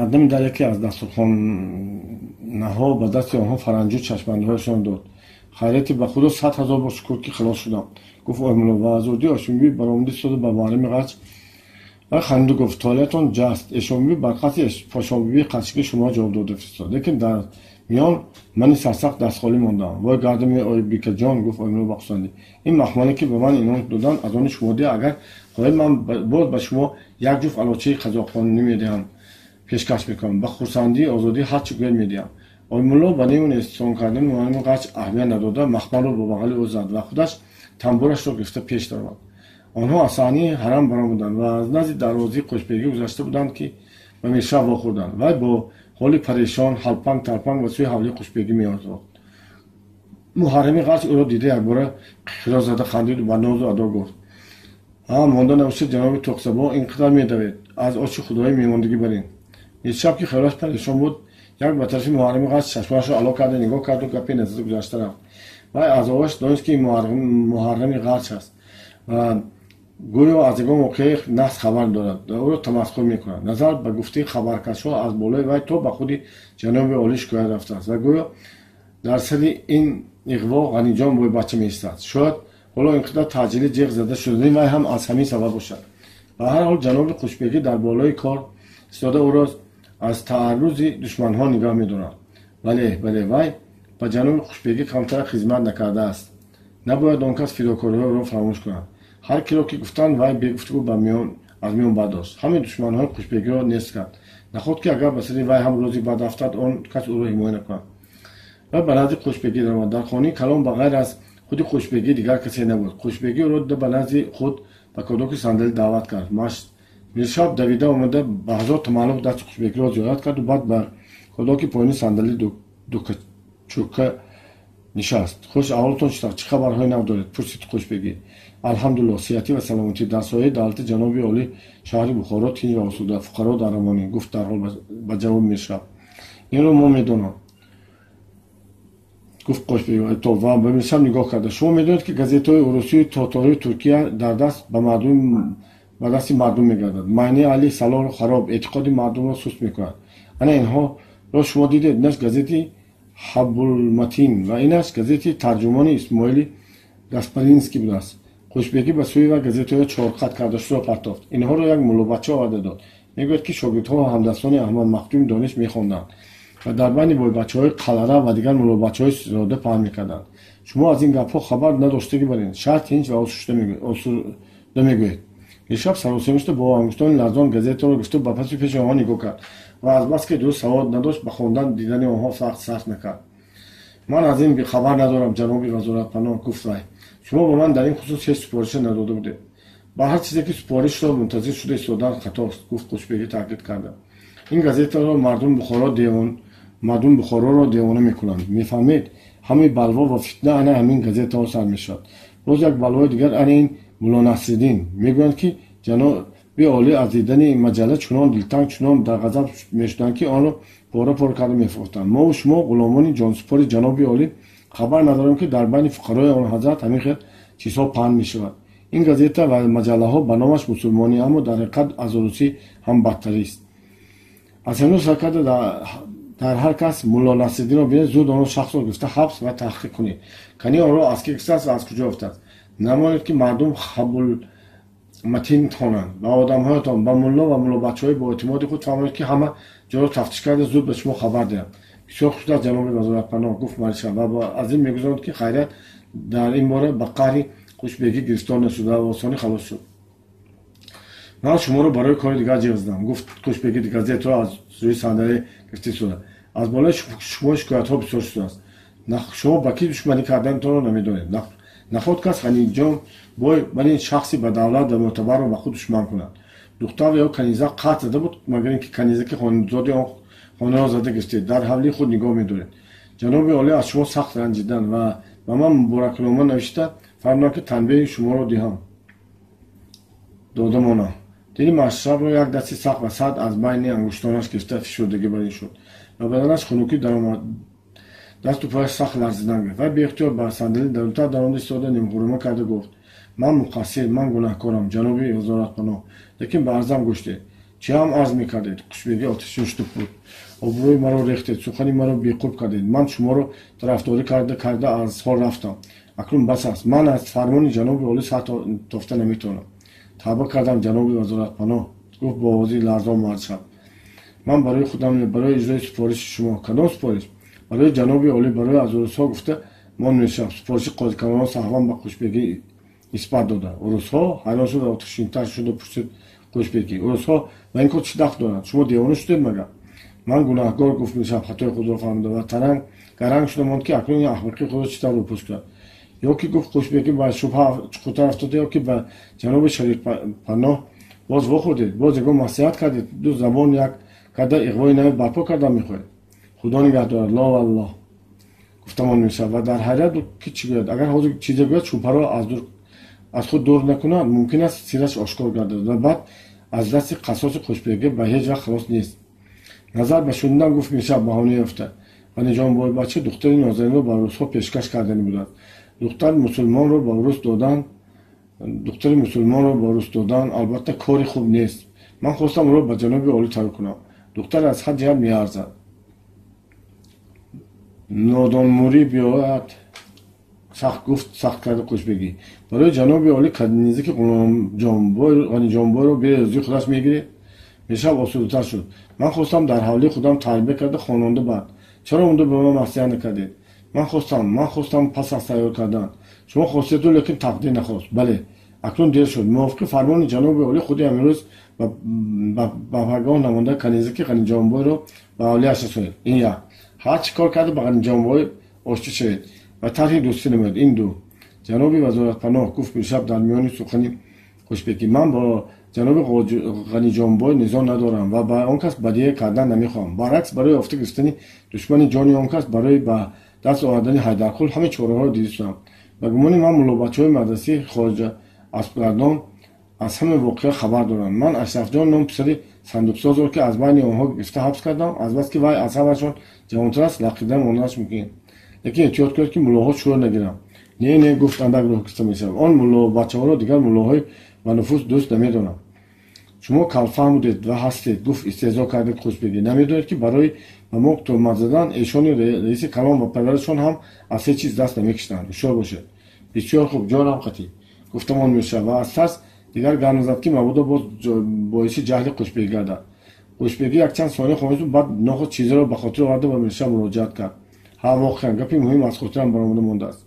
дами дар яке аз дастурхонаҳо ба дасти онҳо фаранҷу чашмандиҳояшон дод. Хайрияти ба Худо 100 000 бор шукр, ки халос шудам, гуфт Оймулло ва аз урдии Ошонбибӣ баромада истода ба муаллими ғаҷ ва ханду гуфт: толеатон ҷаст. Эшонбибӣ бар қасди подшоҳбибии қашқи шумо ҷавоб дода фиристод. Лекин дар миён мани сарсахт дастхолӣ мондам. Вой гардами Ойбикаҷон, гуфт Оймулло ба хусандӣ. Ин махмале, ки ба ман инъом доданд, аз они шумо дия. Агар хоҳед, ман боз ба шумо як ҷуфт алочаи қазоқхонӣ медиҳам, пешкаш мекунам. Ба хурсандии озодӣ ҳар чӣ гӯяд медиҳам. Оймулло ба нему нестон кардани муаллими ғаҷ аҳамият надода, махмалро бо бағали ӯ зад ва худаш тамбурашро гирифта пеш даромад. Онҳо аз саҳнии ҳарам баромаданд ва аз назди дарвозаи Қӯшбегӣ гузашта буданд, ки ба Миршаб вохӯрданд. Вай бо ҳоли парешон ҳалпанг талпанг ба сӯи ҳавлии Қӯшбегӣ меозохт. Муҳаррими ғаҷ ӯро дида якбора қиқиро зада хандиду ба нозу адо гуфт: ҳа, монда набошед, ҷаноби Тоқсабо, ин қадар медавед, аз оши худоӣ мемондагӣ барин. Миршаб, ки хаёлаш парешон буд, як ба тарафи муҳаррими ғаҷ чашмашро ало карда нигоҳ карду гапе назада гузашта рафт. Вай аз овозаш донист, ки муҳаррими ғаҷ аст ва гӯё аз ягон воқеаи нахс хабар дорад ва ӯро тамасхур мекунад. Назар ба гуфтаи хабаркашҳо аз болои вай то ба худи ҷаноби олӣ шикоят рафтааст ва гӯё дар сари ин иғво Ғаниҷон бойбача меистад. Шояд ҳоло ин қадар таъҷилӣ ҷеғ зада шудани вай ҳам аз ҳамин сабаб бошад. Ба ҳар ҳол ҷаноби Қӯшбегӣ дар болои кор истода ӯро аз тааррузи душманҳо нигоҳ медорад. Бале, бале, вай ба ҷаноби Қӯшбегӣ камтар хизмат накардааст. Набояд он кас фидокориҳои ӯро фаромӯш кунад. Ҳар киро ки гуфтанд, вай бегуфтугӯ аз миён бардошт. Ҳамаи душманҳои Қӯшбегиро нест кард. Наход ки агар ба сари вай ҳам рӯзи бад афтад, он кас ӯро ҳимоя накунад. Вай ба назди Қӯшбегӣ даромад. Дар хонаи калон ба ғайр аз худи Қӯшбегӣ дигар касе набуд. Қӯшбегӣ ӯро дида ба назди худ ба кодоки сандалӣ даъват кард. Миршаб давида омада ба ҳазор тамаллуқ дасти Қӯшбегиро зиёрат карду баъд ба кодоки поёни сандалӣ дукачӯка нишаст. Хуш аҳволатон чӣ тавр? Чӣ хабарҳои нав доред? Пурсид Қӯшбегӣ. Алҳамдулиллоҳ, сиҳатӣ ва саломатӣ. Дар сояи давлати ҷаноби олӣ шаҳри Бухоро тинҷ ва осуда, фуқаро дар амонӣ, гуфт дарҳол ба ҷавоби Миршаб. Инро мо медонам, гуфт Қӯшбегӣ то ва ба Миршаб нигоҳ карда. Шумо медонед, ки газетаҳои урусию тоторию Туркия дар даст ба мардум ба дасти мардум мегардад. Маънии аҳли салоҳу хароб, эътиқоди мардумро суст мекунад. Ана инҳоро шумо дидед. Инаш газети Ҳабулматин ва инаш газети тарҷумони Исмоили Гаспаринский будааст. Қӯшбегӣ ба сӯи вай газетаҳои чорқат кардашударо партофт. Инҳоро як муллобача оварда дод. Мегӯяд, ки шогирдҳо ва ҳамдастони Аҳмад Махдуми Дониш мехонданд ва дар байни бойбачаҳои қалара ва дигар муллобачаҳои зода паҳн мекарданд. Шумо аз ин гапҳо хабар надоштагӣ барин, шаҳр тинҷ ва осуда мегӯед. Миршаб саросема шуда бо ангуштони ларзон газетаро гирифту ба пасу пеши онҳо нигоҳ кард. ва азбаски дуруст савод надошт, ба хондан дидани онҳо сахт сарф накард. Ман аз ин хабар надорам, ҷаноби вазоратпаноҳ, гуфт вай. Шумо ба ман дар ин хусус ҳеҷ супорише надода будед. Ба ҳар чизе ки супоришро мунтазир шуда истодан хатост, гуфт Қушбегӣ таъкид карда. Ин газетаро мардуми Бухороро девона мекунанд. Мефаҳмед, ҳамаи балво ва фитна ана ҳамин газетаҳо сар мешавад. Боз як балвои дигар ана ин Мулло Насриддин. Мегӯянд, ки ҷаноби олӣ аз дидани маҷалла чунон дилтанг, чунон дар ғазаб мешуданд, ки онро пора пора карда мефурӯхтанд. Мову шумо, ғуломони ҷонсупори ҷаноби олӣ, хабар надорем, ки дар байни фуқарои он ҳазрат ҳамин хел чизҳо паҳн мешавад. Ин газета ва маҷаллаҳо ба номаш мусулмонӣ, аммо дар ҳақиқат аз русӣ ҳам бадтарист. Аз ҳамин сар карда дар ҳар кас Мулло Насриддинро бинед, зуд онро шахсро гирифта ҳабс ва таҳқиқ кунед. Кани онро аз ки гирифтааст ва аз куҷо ёфтааст. Намонед, ки мардум хабулматин хонанд. Ба одамҳоятон, ба мулло ва муллобачаҳои боэътимоди худ фаҳмонед, ки ҳама ҷоро тафтиш карда зуд ба шумо хабар диҳанд. Бисёр хушд аст, ҷаноби вазоратпаноҳ, гуфт Маришав ва аз ин мегузаронд, ки хайрият дар ин бора ба қаҳри Хушбегӣ гирифтор нашуд ва осонӣ халос шуд. Ман шуморо барои кори дигар ҷиғ задам, гуфт Хушбегӣ газетаро аз рӯи сандалӣ гирифта истода. Аз болои шумо шикоятҳо бисёр шудааст. Шумо ба кӣ душманӣ карданатонро намедонед. Наход кас Ғаниҷон бой вале шахси ба давлат ва мӯътабарро ба худ душман кунад. Духтар ё каниза қатл зада буд, магар ин ки каниза ки хонзоди он хонаро зада гирифтед, дар ҳавлии худ нигоҳ медоред. Ҷаноби олӣ аз шумо сахт ранҷиданд ва ба ман муборакнома навишта фармуданд, ки танбеҳи шуморо диҳам дода монам. Дили Машрабро як дасти сахт ва сард аз байни ангуштонаш гирифта фишурдагӣ бар ин шуд ва баданаш хунукӣ даромад, дасту пояш сахт ларзидан гирифт. Вай беихтиёр ба сандалӣ дарунтар даромада истода нимғурума карда гуфт: ман муқассир, ман гунаҳкорам, ҷаноби вазоратпаноҳ, лекин ба арзам гӯш диҳед. Чӣ ҳам арз мекардед? Хушбегӣ оташин шуда буд. Обрӯи маро рехтед, сухани маро беқурб кардед. Ман шуморо тарафдорӣ карда карда аз ҳол рафтам. Акнун бас аст. Ман аз фармони ҷаноби олӣ сар тофта наметавонам. Тавба кардам, ҷаноби вазоратпаноҳ, гуфт бо овози ларзон Маршаб. Ман барои худам, барои иҷрои супориши шумо. Кадом супориш? Барои ҷаноби олӣ, барои аз урусҳо, гуфта мон мешавад. Супориши қозикалонро саҳван ба Хушбегӣ нисбат дода. Урусҳо? Ҳайрон шуд ва оташинтар шуда пурсид Хушбегӣ. Урусҳо ба ин кор чӣ дахл доранд? Шумо девона шудед магар? Ман гунаҳгор, гуфт Миршаб хатои худро фаҳмида ва таранг гаранг шуда монд, ки акнун ин аҳмақии худро чӣ тавр рӯпӯш кунад. Ё ки, гуфт Хушбегӣ ба шубҳа чуқуртар афтода, ё ки ба ҷаноби Шарифпаноҳ боз вохӯрдед, боз ягон маслиҳат кардед, ду забон як карда иғвои нави барпо карда мехоҳед. Худо нигаҳ дорад, ло валлоҳ, гуфтамон мешавад ва дар ҳайрат буд, ки чӣ гӯяд. Агар ҳозир чизе гӯяд, шубҳаро аз худ дур накунад, мумкин аст сираш ошкор гардад ва баъд аз дасти қассоси Хушбегӣ ба ҳеҷ вақт халос нест. Назар ба шунидан, гуфт Миршаб баҳона ёфта, Ғаниҷонбойбача духтари нозанинро ба русҳо пешкаш кардани будааст. Духтари мусулмонро ба рус додан, духтари мусулмонро ба рус додан албатта кори хуб нест. Ман хостам ӯро ба ҷаноби олӣ тайёр кунам. Духтар аз ҳар ҷиҳат меарзад. Нодонмурӣ биёяд, сахт гуфт сахт карда Хушбегӣ. Барои ҷаноби олӣ канизаки Ғаниҷонбойро берозии худаш мегиред? Миршаб осудатар шуд. Ман хостам дар ҳавлии худам тарбия карда хононда баъд. Чаро онда ба ман маслиҳат накардед? Ман хостам, ман хостам пас аз тайёр кардан. Шумо хостеду, лекин тақдир нахост. Бале, акнун дер шуд. Мувофиқи фармони ҷаноби олӣ худи ҳамин рӯз ба пагоҳ намонда канизаки Ғаниҷонбойро ба ҳавлиаш расонед. Ин як. Ҳар чӣ кор карда ба Ғаниҷонбой оштӣ шавед ва тарҳи дӯстӣ намоед. Ин ду. Ҷаноби вазоратпаноҳ, гуфт Миршаб дар миёни сухани Хушбекӣ, ман бо ҷаноби Ғаниҷонбой низоъ надорам ва ба он кас бадие кардан намехоҳам. Баръакс, барои ёфта гирифтани душмани ҷони он кас, барои ба даст овардани Ҳайдарқул ҳамаи чораҳоро дидистам. Ба гумони ман, муллобачаҳои мадрасаи хоҷа аспгардон аз ҳама воқеа хабар доранд. Ман Ашрафҷон ном писари сандуқсозро, ки аз байни онҳо гирифта ҳабс кардам, азбаски вай аз ҳамашон ҷавонтар аст, лақидан монданаш мумкин. Лекин эҳтиёт кунед, ки муллоҳо шӯр нагиранд. Не, не, гуфт андак роҳ гирифта мешавад. Он муллобачаҳоро дигар муллоҳои ба нуфуз дӯст намедорам. Шумо калфаҳм будед ва ҳастед, гуфт истеҳзо кардед Хушбегӣ. Намедонед, ки барои ба мо туҳмат задан эшони раиси калон ва падарашон ҳам аз ҳеҷ чиз даст намекашиданд. Ҳушёр бошед. Бисёр хуб, ҷонам қатӣ, гуфтамон мешавад ва аз тарс дигар гап назад, ки мабодо боз боиси ҷаҳли Хушбегӣ гардад. Хушбегӣ якчанд сония хомӯш буд, баъд нохост чизеро ба хотир оварда ба Миршаб муроҷиат кард. Ҳа, воқеан гапи муҳим аз хотирам баромада мондааст.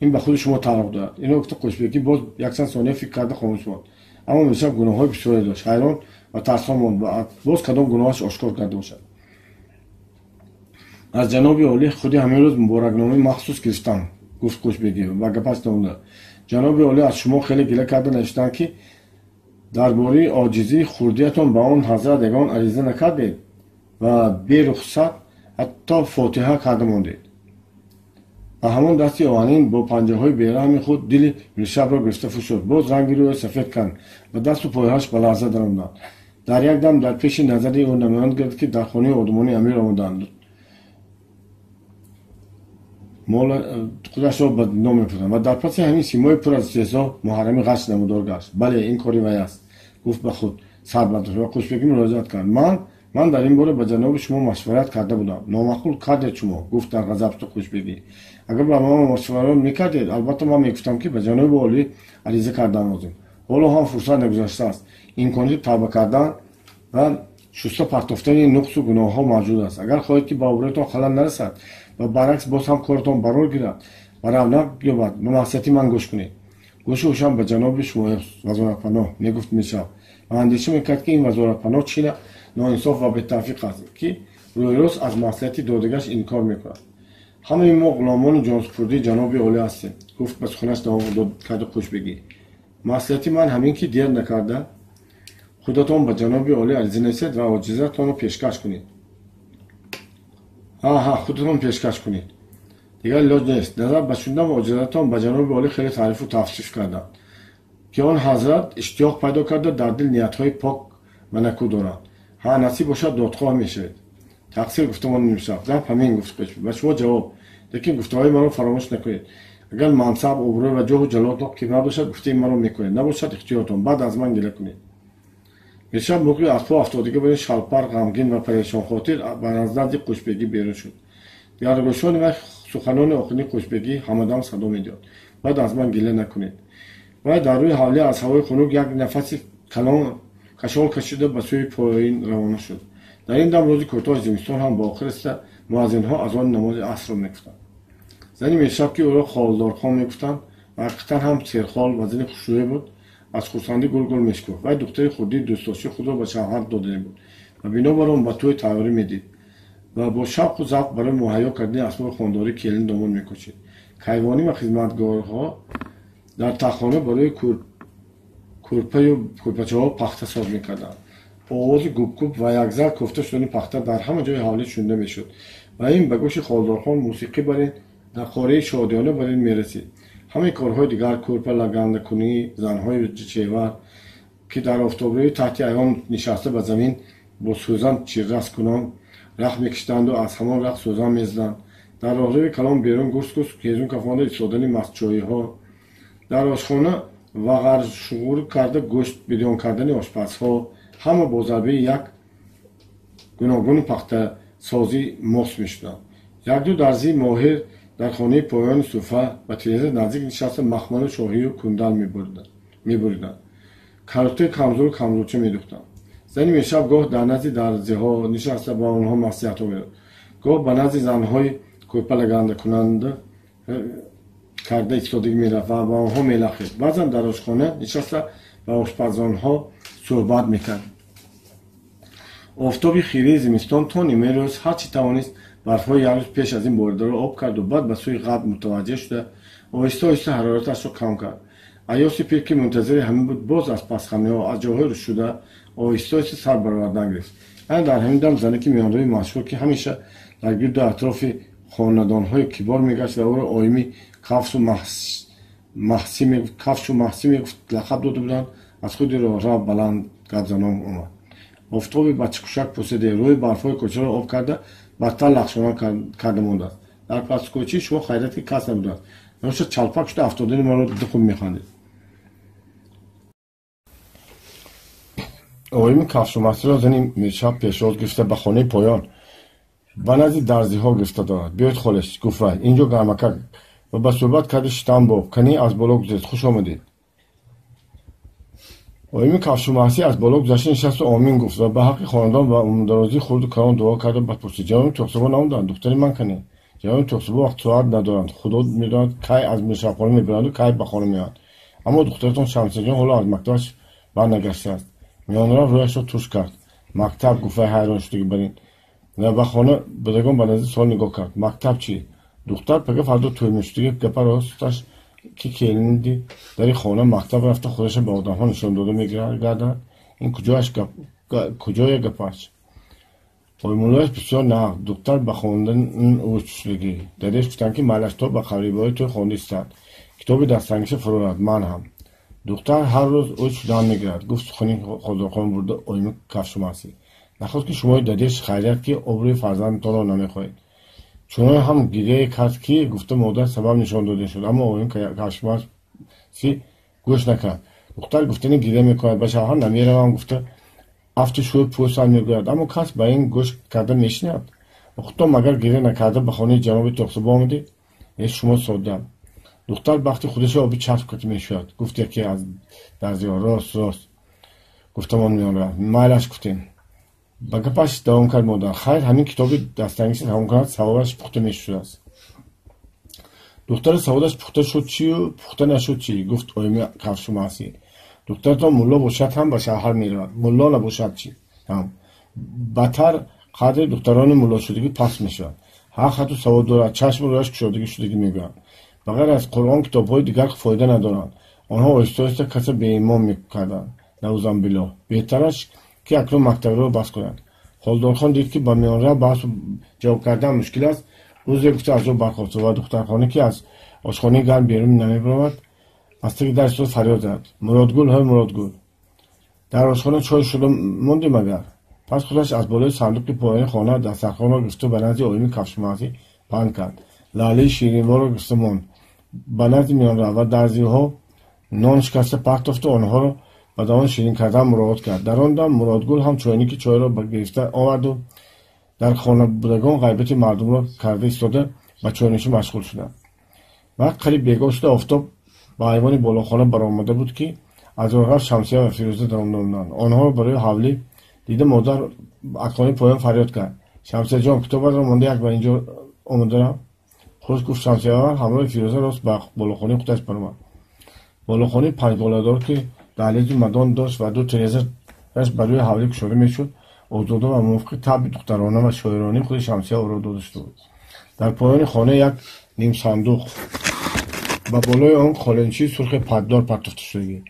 Ин ба худи шумо тааллуқ дорад. Инро гуфта Хушбегӣ боз якчанд сония фикр карда хомӯш монд. Аммо Миршаб гуноҳҳои бисёре дошт. Ҳайрон ва тарсон монд, боз кадом гуноҳаш ошкор карда бошад. Аз ҷаноби олӣ худи ҳамин рӯз муборакномаи махсус гирифтам, гуфт Қӯшбегӣ ва гапаш давом дод. Ҷаноби олӣ аз шумо хеле гила карда навиштанд, ки дар бораи оҷизии хурдиятон ба он ҳазрат ягон ариза накардед ва берухсат ҳатто фотиҳа карда мондед. Ба ҳамон дасти оҳанин бо панҷаҳои бераҳми худ дили Миршабро гирифта фушурд. Боз ранги рӯя сафед кард ва дасту пойҳояш ба ларза даромаданд. Дар як дам дар пеши назари ӯ намоён гардид, ки дар хонаи одамони амир омаданд. Худашро ба ном мепурсанд ва дар паси ҳамин симои пур аз истеҳзо муҳаррами ғашм намудор гашт. Бале, ин кори вай аст, гуфт ба худ сар бардошт ва Қӯшбегӣ муроҷиат кард. Ман дар ин бора ба ҷаноби шумо машварат карда будам. Номаъқул кардед шумо, гуфт дар ғазаб Қӯшбегӣ. Агар ба ман машварат мекардед, албатта ман мегуфтам, ки ба ҷаноби олӣ ариза кардан лозим. Ҳоло ҳам фурсат нагузаштааст. Имконияти тавба кардан ва шуста партофтани нуқсу гуноҳҳо мавҷуд аст. Агар хоҳед, ки ба обрӯятон халал нарасад ва баръакс боз ҳам коратон барор гирад ва равнақ ёбад, ба маслиҳати ман гӯш кунед. Гӯшу ҳушам ба ҷаноби шумо вазоратпаноҳ, мегуфт Миршаб ва андеша мекард, ки ин вазоратпаноҳ чӣ ноинсоф ва бетавфиқ аст, ки рӯйрост аз маслиҳати додагаш инкор мекунад. Ҳамаи мо ғуломони ҷонсупурдии ҷаноби олӣ ҳастем, гуфт ба суханаш давом кард Қӯшбегӣ. Маслиҳати ман ҳамин, ки дер накарда худатон ба ҷаноби олӣ ариза нависед ва оҷизатонро пешкаш кунед. Ҳа, худатон пешкаш кунед. Дигар илоҷ нест. Назар ба шунидам оҷизатон ба ҷаноби олӣ хеле таърифу тавсиф карданд, ки он ҳазрат иштиёқ пайдо карда дар дил ниятҳои пок ва накӯ доранд. Ҳа, насиб бошад, додхоҳ мешавед. Тақсир гуфтамон Миршаб. Гап ҳамин, гуфт Қӯшбегӣ. Ба шумо ҷавоб. Лекин гуфтаҳои маро фаромӯш накунед. Агар мансаб, обрӯ ва ҷоҳу ҷалолро қимат бошад, гуфтаи маро мекунед. Набошад, ихтиёртон. Баъд аз ман гила кунед. Миршаб муқи аз по афтодагӣ барои шалпар, ғамгин ва парешонхотир аз назди Қӯшбегӣ берун шуд. Дар гӯшони вай суханони охирини Қӯшбегӣ ҳамадам садо медиҳад. Баъд аз ман гила накунед. Вай дар рӯи ҳавлӣ аз ҳавои хунук як нафаси калон кашол кашида ба сӯи поёин равона шуд. Дар ин дам рӯзи кӯтоҳи зимистон ҳам ба охир расида, муаззинҳо азони намози асрро мегуфтанд. Зани Миршаб, ки ӯро холдорхон мегуфтанд ва ҳақиқатан ҳам серхол ва зани хушрӯе буд, аз хурсандӣ гулгул мешукуфт. Вай духтари хурдии дӯстдоштии худро ба шавҳар додане буд ва бинобар он ба тӯй тайёрӣ медид ва бо шавқу завқ барои муҳайё кардани асбоби хондорӣ келин домон мекӯшид. Кайвонӣ ва хизматгорҳо дар таххона барои кӯрпаю кӯрпачаҳо пахта соз мекарданд. Овози губгуб ва якзар кӯфта шудани пахта дар ҳама ҷои ҳавлӣ шунида мешуд ва ин ба гӯши холдорхон мусиқӣ барин нақораи шодиёна барин мерасид. Ҳамаи корҳои дигар, кӯрпа лагандакунӣ, занҳои чевар, ки дар офтобрӯи таҳти айвон нишаста ба замин бо сӯзан чиррас кунон рах мекашиданду аз ҳамон рах сӯзан мезаданд, дар роҳрави калон берун гурс-гурс ҳезум кафонда истодани мастчоиҳо, дар ошхона вағаршуғур карда гӯшт бирён кардани ошпазҳо, ҳама бо зарбаи як гуногуни пахтасозӣ мос мешуданд. Якду дарзии моҳир дар хонаи поёни суфа ба тиреза наздик нишаста махмалу шоҳию кундал мебуриданд. Каротаи камзуру камзурча медухтанд. Зани Миршаб гоҳ дар назди дарзиҳо нишаста ба онҳо маслиҳатҳо медод, гоҳ ба назди занҳои кӯрпа лагандакунанда карда истодагӣ мерафт ва ба онҳо мелахид. Баъзан дар ошхона нишаста ба ошпазонҳо суҳбат мекард. Офтоби хираи зимистон то нимаи рӯз ҳарчи тавонист барфҳои як рӯз пеш аз ин боридаро об карду баъд ба сӯи ғарб мутаваҷҷеҳ шуда оҳиста оҳиста ҳарораташро кам кард. Аёси пир, ки мунтазири ҳамин буд, боз аз пасхамиҳо аз ҷойҳои рӯшшуда оҳиста оҳиста сар баровардан гирифт. Ана дар ҳамин дам занаки миёнрави машҳур, ки ҳамеша дар гирду атрофи хонадонҳои кибор мегашт ва ӯро оими кафшу маҳсӣ мегуфт лақаб дода буданд, аз худи роҳрав баланд гапзанон омад. Офтоби бачакушак пӯсиде рӯи барфҳои кӯчаро об карда бадтар лахшонон карда мондааст. Дар пасткӯчии шумо хайрат, ки кас набудааст. Набошад, чалпак шуда афтодани маро духум механдед. Оими кафшумастиро зани Миршаб пешвоз гирифта ба хонаи поён ба назди дарзиҳо гирифта дорад. Биёед, холеш, гуфт вай, инҷо гармакак, ва ба суҳбат карда шитам боб. Канӣ аз боло гузаред, хуш омадед. Оими кафшумаҳсӣ аз боло гузашта нишасту омин гуфт ва ба ҳаққи хонадон ва умрдарозии хурду калон дуо карда баъд пурсид: ҷаноби Тӯхсубо наомаданд? Духтари ман канӣ? Ҷаноби Тӯхсубо вақт соат надоранд. Худо медонад, кай аз миршабхона мебаранду кай ба хона меоянд. Аммо духтаратон Шамсиҷон ҳоло аз мактабаш барнагаштааст. Миёнрав рӯяшро туш кард. Мактаб, гуфт вай ҳайрон шудагӣ бар ин ва ба хона будагон ба назди суол нигоҳ кард. Мактаб чӣ? Духтар пага фардо тӯй мешудагӣ, гапа росташ ки келинди дари хона мактаб рафта худаша ба одамҳо нишон дода мегардад. Ин куҷоя гапаш? Оймуллояш бисёр нағз, духтар ба хондан ӯ шудагӣ. Дадеш гуфтанд, ки майлаш то ба қарибои тӯй хонда истад. Китоби дастангиша фурорад, ман ҳам. Духтар ҳар рӯз ӯ шудан мегирад, гуфт сухани Холдорхон бурда ойми кафшумасӣ. Нахост ки шумои дадеш хайрият, ки обрӯи фарзандатонро намехоҳед. Чунон ҳам гиряе кард, ки гуфта модар сабаб нишон дода шуд, аммо ойми кафшумасӣ гӯш накард. Духтар гуфтани гиря мекунад, ба шавҳар намеравам гуфта афту шӯр пӯсад мегӯяд, аммо кас ба ин гӯш карда мешинад. Худто магар гиря накарда ба хонаи ҷаноби Тоқсубо омадед? Э, шумо содда. Духтар бахти худаша оби чашм кати мешӯяд, гуфт яке аз дарзиҳо. Рост, рост, гуфтамон миёнрав. Майлаш, гуфтем. Ба гапаш давом кард модар. Хайр, ҳамин китоби дастангиша тамом кунад, савобаш пухта мешудааст. Духтари саводаш пухта шуд чию, пухта нашуд чӣ? Гуфт ойми кафшумасӣ. Духтаратон мулло бошад ҳам ба шавҳар меравад, мулло набошад чӣ ҳам. Батар қадри духтарони муллошудагӣ паст мешавад. Ҳар хату савод дорад, чашму рӯяш кушодагӣ шудагӣ мегӯянд. Ба ғайр аз Қуръон китобҳои дигар фоида надоранд. Онҳо оҳиста оҳиста каса беимон мекарданд. Наузанбиллоҳ. Беҳтараш ки акнун мактабро бас кунад. Холдорхон дид, ки ба миёнрав баҳсу ҷавоб кардан мушкил аст. Рӯзе гуфта аз ҷо бархост ва духтархона, ки аз ошхонаи гарм берун намебаромад, аз таги дар истода фарёд зад: Муродгул, ҳой Муродгул! Дар ошхона чой шуда монди магар? Пас худаш аз болои сандуқи поёни хона дастархонро гирифту ба назди оими кафшумасӣ паҳн кард. Лаълии ширинворо гирифта монд. Ба назди миёнрав ва дарзиҳо нон шикаста партофту онҳоро ба даҳон ширин кардан муроот кард. Дар он дам Муродгул ҳам чойники чойро гирифта оварду дар хонабудагон ғайбати мардумро карда истода ба чойнӯшӣ машғул шуданд. Вақт қариб бегоҳ шуда, офтоб ба айвони болохона баромада буд, ки аз роҳрав Шамсия ва Фирӯза даромада омаданд. Онҳоро барои ҳавлӣ дида модар аз хонаи поён фарёд кард: Шамсияҷон, китобатро монда як ба инҷо омадарам. Хуш, гуфт Шамсия ва ҳамроҳи Фирӯза рост ба болохонаи худаш баромад. Болохонаи панҷболадор, ки даҳлезу мадон дошт ва ду тирезааш ба рӯи ҳавлӣ кушода мешуд, озода ва мувофиқи табъи духтарона ва шоиронии худи Шамсия оро дода шуда буд. Дар поёни хона як нимсандуқ, ба болои он қолинчии сурхи паддор партофта шудагӣ.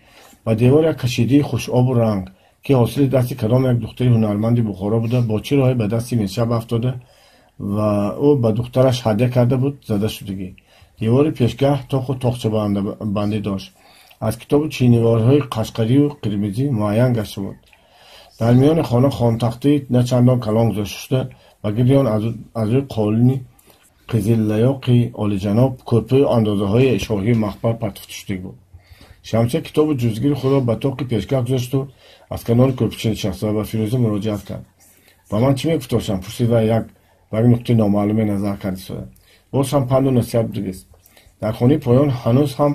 Ба девор як кашидии хушобу ранг, ки ҳосили дасти кадом як духтари ҳунарманди Бухоро буда, бо чӣ роҳе ба дасти Миршаб афтода ва ӯ ба духтараш ҳадя карда буд, зада шудагӣ. Девори пешгаҳ тоқу тоқчабандӣ дошт. Аз китобу чиниворҳои қашқарию қирмизӣ муайян гашта буд. Дар миёни хона хонтахтаи на чандон калон гузошта шуда, ба гирди он аз рӯи қолини қизиллаёқи олиҷаноб кӯрпаю андозаҳои шоҳии махмал партофта шудагӣ буд. Шамсия китобу ҷузгири худро ба тоқи пешгаҳ гузошту аз канори кӯрпича нишаста ва ба Фирӯза муроҷиат кард. Ба ман чӣ мегуфтошам? Пурсид ва як ба як нуқтаи номаълуме назар кард истода. Боз ҳам панду насиҳат будагист. Дар хонаи поён ҳанӯз ҳам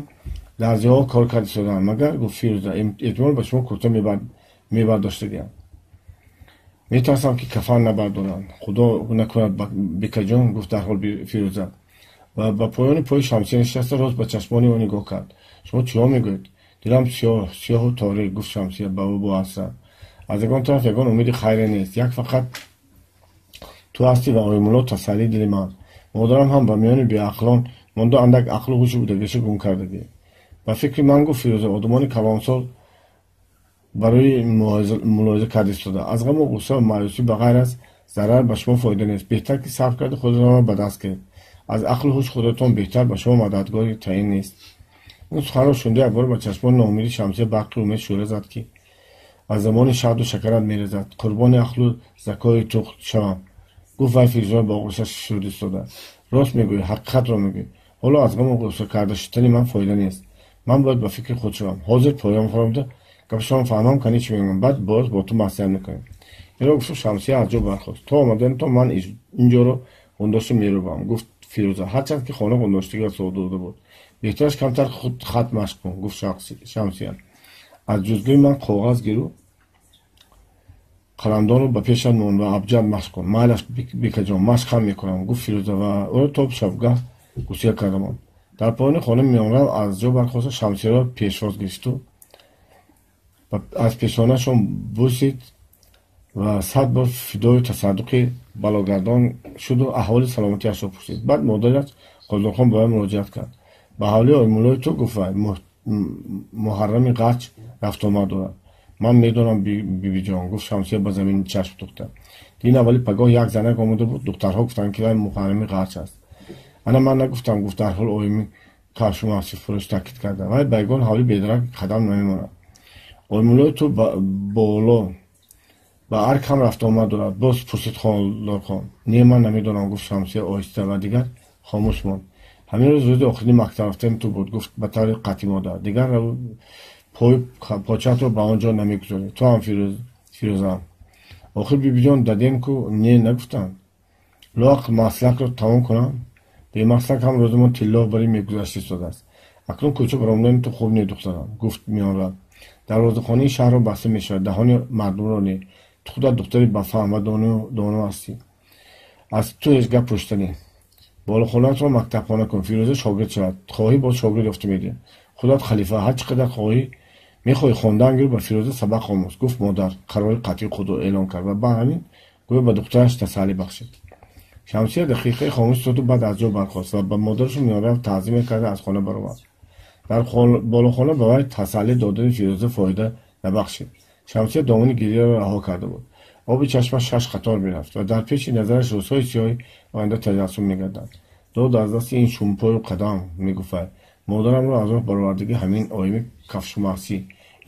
дарзиҳо кор карда истодаанд, магар, гуфт Фирӯза, эҳтимол ба шумо курта мебардоштагиам. Метарсам, ки кафан набардоранд. Худо накунад, бекаҷон, гуфт дарҳол Фирӯза ва ба поёни пои Шамсия нишаста рост ба чашмони ӯ нигоҳ кард. Шумо чиҳо мегӯед? Дилам сиёҳ, сиёҳу торик, гуфт Шамсия ба ӯ бо ҳасрат. Аз ягон тараф ягон умеди хайре нест. Як фақат ту ҳастӣ ва Оймулло тасаллии дили ман. Модарам ҳам ба миёни беақлон монда андак ақлу ҳушу будагиша гум кардагӣ. Ба фикри ман, гуфт Фирӯза, одамони калонсол барои мулоҳиза карда истода. Аз ғаму ғусса ва маъюсӣ ба ғайр аз зарар ба шумо фоида нест. Беҳтар ки сабр карда худатонро ба даст гиред. Аз ақлу ҳуш худатон беҳтар ба шумо мададгори таъин нест. Ин суханро шунида якбора ба чашмони ноумеди Шамсия барқи умед шӯъла зад, ки аз замони шаҳду шакарат мерезад. Қурбони ақлу закои ту шавам, гуфт вай Фирӯзаро ба оғӯшаш фишурда истода. Рост мегӯӣ, ҳақиқатро мегӯӣ. Ҳоло аз ғаму ғусса карда шудани ман фоида нест. Ман бояд ба фикри худ шавам. Ҳозир поён фаромада гапашонро фаҳмам, кани чӣ мегӯям, баъд боз бо ту маслиҳат мекунем. Инро гуфту Шамсия аз ҷо бархост. То омаданатон ман инҷоро ғундошта мерӯбам, гуфт Фирӯза, ҳарчанд ки хона ғундоштагӣ ва содода буд. Беҳтараш камтар худ хат машқ кун, гуфт Шамсия. Аз ҷузгири ман коғаз гиру қаламдонро ба пешат мон ва абҷад машқ кун. Майлаш, бекаҷон, машқ ҳам мекунам, гуфт Фирӯза ва ӯро то шабгаҳ гусия карда монд. Дар поёни хона миёнрав аз ҷо бархоста Шамсияро пешвоз гирифту ба Аз пешонашон бусид ва 100 бор фидою тасаддуқи балогардон шуду аҳволи саломатиашро пурсид. Баъд модараш Қозонхон ба вай муроҷиат кард. Ба ҳавлии Оймуллои ту, гуфт вай, Муҳаррами Ғач рафтуомад дорад. Ман медонам, бибиҷон, гуфт Шамсия ба замин чашм духта. Дин аввали пагоҳ як занак омода буд, духтарҳо гуфтанд, ки вай Муҳаррами Ғач аст. Ана ман нагуфтам, гуфт дарҳол оими кавшу маҳсифурӯш таъкид карда. Вай ба ягон ҳавли бедарак қадам намемонад. Оймуллои ту боло ба арк ҳам рафтуомад дорад, боз пурсид Холдорхон. Не, ман намедонам, гуфт Шамсия оҳиста ва дигар хомӯш монд. Ҳамин рӯз рӯзи охирини мактаб рафтани ту буд, гуфт ба таври қатъӣ модар. Дигар пои почаатро ба он ҷо намегузорӣ. Ту ҳам, Фирӯзаам. Охир бибиҷон, дадем ку не нагуфтанд. Лоақал маслакро тамом кунам. Бемаслак ҳам рӯзамон тилло барӣ мегузашт истодааст. Акнун кӯча баромадани ту хуб не, духтарам, гуфт миёнрав. Дарвозахонаи шаҳрро баста мешавад, даҳони мардумро не. Ту худат духтари бафаҳм ва доно ҳастӣ. Аз ту ҳеҷ гап пӯшида не. Болохонаатро мактабхона кун, Фирӯза шогирд шавад. Хоҳӣ боз шогирд ёфта медиҳем. Худат халифа, ҳар чӣ қадар хоҳӣ мехоҳӣ хондан гир, ба Фирӯза сабақ омӯз, гуфт модар, қарори қатъии худро эълон кард ва ба ҳамин гӯё ба духтараш тасаллӣ бахшид. Шамсия дақиқаи хомӯш истоду баъд аз ҷо бархост ва ба модарашу миёнрав таъзиме карда аз хона баромад. Дар болохона ба вай тасаллӣ додани Фирӯза фоида набахшид. Шамсия домани гирияро раҳо карда буд. Оби чашмаш 6 қатор мерафт ва дар пеши назараш рӯзҳои сиёҳи оянда таҷассум мегардад. Дод аз дасти ин шумпою қадам, мегуфт вай. Модарамро аз роҳ баровардагӣ ҳамин оими кафшумахсӣ.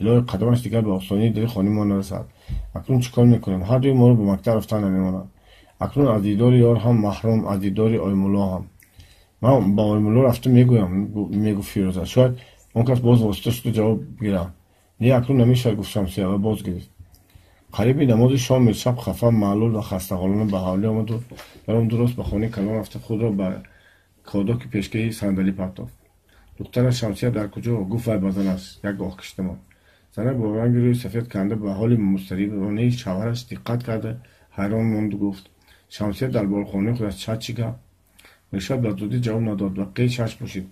Илоҳи қадамаш дигар ба осонии дари хонаи мо нарасад. Акнун чӣ кор мекунем? Ҳар дуи моро ба мактаб рафтан намемонад. Акнун аз дидори ёр ҳам маҳрум, аз дидори Оймулло ҳам. Ман ба Оймулло рафта мегӯям, мегуфт Фирӯза. Шояд он кас боз восита шуда ҷавоб гирам. Не, акнун намешавад, гуфт Шамсия ва боз гирифт. Қариби намози шом Миршаб хафа, маълул ва хастаҳолона ба ҳавлӣ омаду дар он дурост ба хонаи калон рафта худро ба кодоки пешгаҳи сандалӣ партофт. Духтараш Шамсия дар куҷо? Гуфт вай ба занаш, як оҳ кашида монд. Занак бо ранги рӯи сафед канда ба ҳоли мустарибонаи шавҳараш диққат карда ҳайрон монду гуфт: Шамсия дар болхонаи худаш, ча чӣ гап? Миршаб ба зудӣ ҷавоб надод ва қии чашм пӯшид.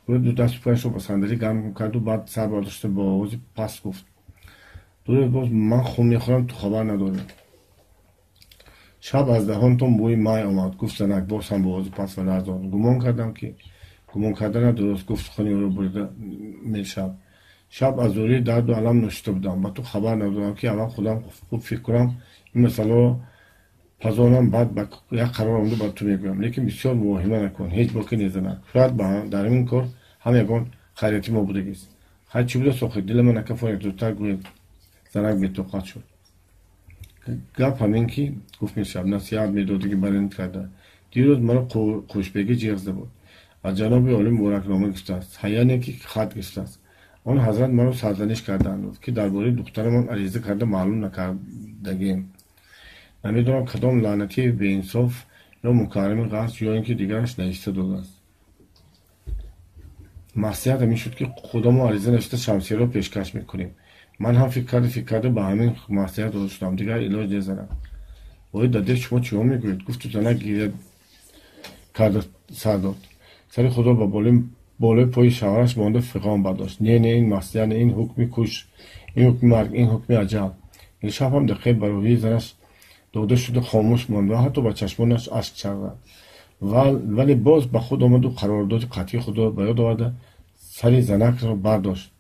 Гӯё ду дасту пояшро ба сандалӣ гарм карду баъд сар бардошта бо овози паст гуфт: Ду рӯз боз ман хун мехӯрам, ту хабар надорӣ. Шаб аз даҳонтон бӯи май омад, гуфт занак боз ҳам бо овози паст ва ларзон. Гумон кардам ки гумон кардана дуруст, гуфт сухани ӯро бурида Миршаб. Шаб аз зӯрии дарду алам нӯшида будам, ба ту хабар надодам, ки аввал худам хуб фикр кунам, ин масъаларо пазонам, баъд ба як қарор омада ба ту мегӯям. Лекин бисёр мувоҳима накун, ҳеҷ боке незанад. Шояд дар ин кор ҳам ягон хайрияти мо будагист. Хайр, чӣ будааст охир? Дилама накафонед, зудтар гӯед. Занак бетоқат шуд. Гап ҳамин ки, гуфт Миршаб, насиҳат медодагӣ бар ин карда. Дирӯз маро Қӯшбегӣ ҷиғ зада буд. Аз ҷаноби олӣ муборакнома гирифтааст, ҳаяне ки хат гирифтааст. Он ҳазрат маро сарзаниш карданд, ки дар бораи духтарамон ариза карда маълум накардагием. Намедонам кадом лаънатии беинсоф ё мукаррами ғарч ё ин ки дигараш навишта додааст. Маслиҳат ҳамин шуд, ки худамо ариза навишта Шамсияро пешкаш мекунем. Ман ҳам фикр карда, фикр карда ба ҳамин маслиҳат розӣ шудам. Дигар илоҷ незанам. Вой даде, шумо чиҳо мегӯед? Гуфту занак гиря карда сар дод. Сари худро ба болои пои шавҳараш монда фиғон бардошт. Не, не, ин маслиҳат не, ин ҳукми куш, ин ҳукми марг, ин ҳукми аҷал. Миршаб ҳам дақиқаи ба рӯҳияи занаш дода шуда хомӯш монд ва ҳатто ба чашмонаш ашк чарзад. Вале боз ба худ омаду қарордоди қатъии худро ба ёд оварда сари занакро бардошт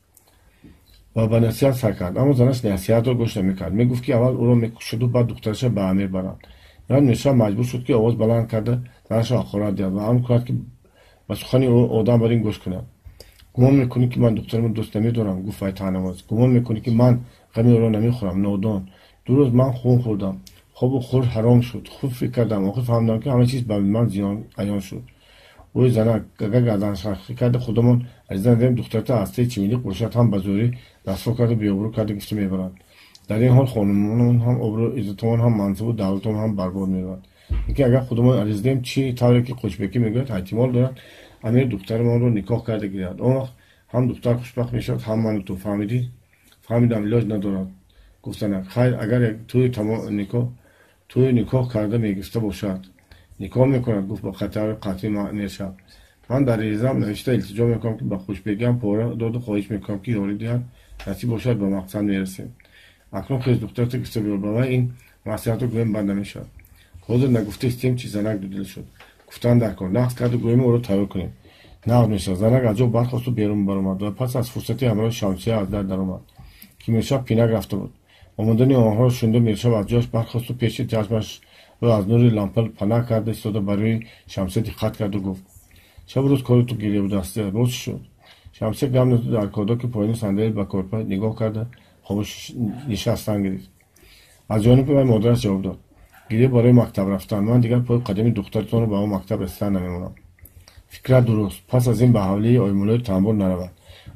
ва ба насиҳат сар кард. Аммо занаш насиҳатро гӯш намекард. Мегуфт, ки аввал ӯро мекушаду баъд духтараша ба амир баранд. Баъд Миршаб маҷбур шуд, ки овоз баланд карда занашро ҳақорат диҳад ва амр кунад, ки ба сухани ӯ одам бар ин гӯш кунад. Гумон мекунӣ, ки ман духтарамро дӯст намедорам? Гуфт вай таънавоз. Гумон мекунӣ, ки ман ғами ӯро намехӯрам? Нодон! Ду рӯз ман хун хӯрдам. Хобу хур ҳаром шуд. Хуб фикр кардам, охир фаҳмидам, ки ҳама чиз ба ман зиён аён шуд. Ӯи занак, агар гарданшахӣ карда худамон ариза надиҳем, духтарата аз таи чимилиқ бошад ҳам ба зӯрӣ дастфо карда беобрӯ карда гирифта мебаранд. Дар ин ҳол хонумонамон ҳам обрӯ, иззатамон ҳам, мансабу давлатамон ҳам барбод меравад. Лекин агар худамон ариза диҳем, чӣ тавре ки Қӯшбекӣ мегӯяд, эҳтимол дорад амир духтарамонро никоҳ карда гирад. Он вақт ҳам духтар хушбахт мешавад, ҳам ману ту. Фаҳмидӣ? Фаҳмидам, илоҷ надорад, гуфт занак. Хайр, агар тӯи никоҳ карда мегирифта бошад. Никоҳ мекунад, гуфт ба қатъи Миршаб. Ман дар резам навишта илтиҷо мекунам, ки ба Хушбегиам пора доду хоҳиш мекунам, ки ёрӣ диҳад. Насиб бошад, ба мақсад мерасем. Акнун хез, духтарата гирифта биёр. Ба вай ин маслиҳатро гӯем, бад намешавад. Ҳозир нагуфта истем, чи занак дудил шуд. Гуфтан дар кор. Нақз карду гӯем, ӯро тайёр кунем. Нағз мешавад. Занак аз ҷо бархосту берун баромад ва пас аз фурсати ҳамроҳи Шамсия аз дар даромад, ки Миршаб пинак рафта буд. Омадани онҳоро шунида, Миршаб аз ҷояш бархосту пеши чашмашро аз нури лампа панаҳ карда истода, ба рӯи Шамсия диққат карду гуфт: «Шабу рӯз кори ту гиря будааст, боз чӣ шуд?» Шамсия гап назаду дар кордоки поёни сандалӣ ба корпа нигоҳ карда, хомӯш нишастан гирифт. Аз ҷониби вай модараш ҷавоб дод: «Гиря барои мактаб рафтан. Ман дигар пои қадами духтаратонро ба он мактаб расидан намемонам». Фикрат дуруст. Пас аз ин ба ҳавлии оймуллои тамбур наравад.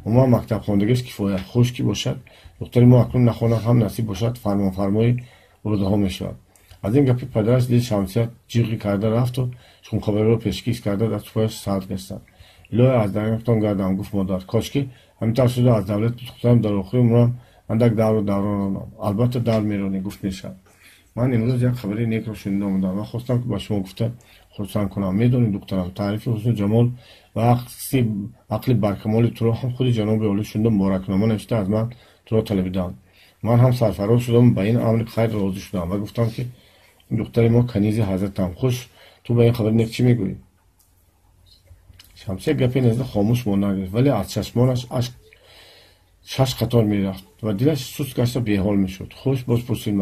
Умуман мактабхондагиш кифоя. Хуш ки бошад, духтари мо акнун нахонад ҳам, насиб бошад, фармонфармои урдаҳо мешавад. Аз ин гапи падараш дили Шамсия ҷиғӣ карда рафту шумхабариро пешкиш карда, дасту пояш сард гаштанд. «Илоҳе, аз даргоҳтон гардам», гуфт модар. «Кошки ҳамин шуда аз давлати духтарам дар охири умрам андак давру даврон ронам». «Албатта, давр меронӣ», гуфт Миршаб. «Ман имрӯз як хабари некро шунида омадам ва хостам, ки ба шумо гуфта хурсанд кунам. Медонӣ, духтарам, таърифи ҳусну ҷамол ва ақли баркамоли туро ҳам худи ҷаноби олӣ шунида, муборакнома навишта аз ман туро талабидаанд. Ман ҳам сарфароз шудам, ба ин амри хайр розӣ шудам ва гуфтам, ки духтари мо канизи ҳазратам. Хуш, ту ба ин хабари нек чӣ мегӯӣ?» Шамсия гапе назда хомӯш монда гирифт, вале аз чашмонаш ашк шаш қатор мерафт ва дилаш суст гашта беҳол мешуд. «Хуш?» боз пурсид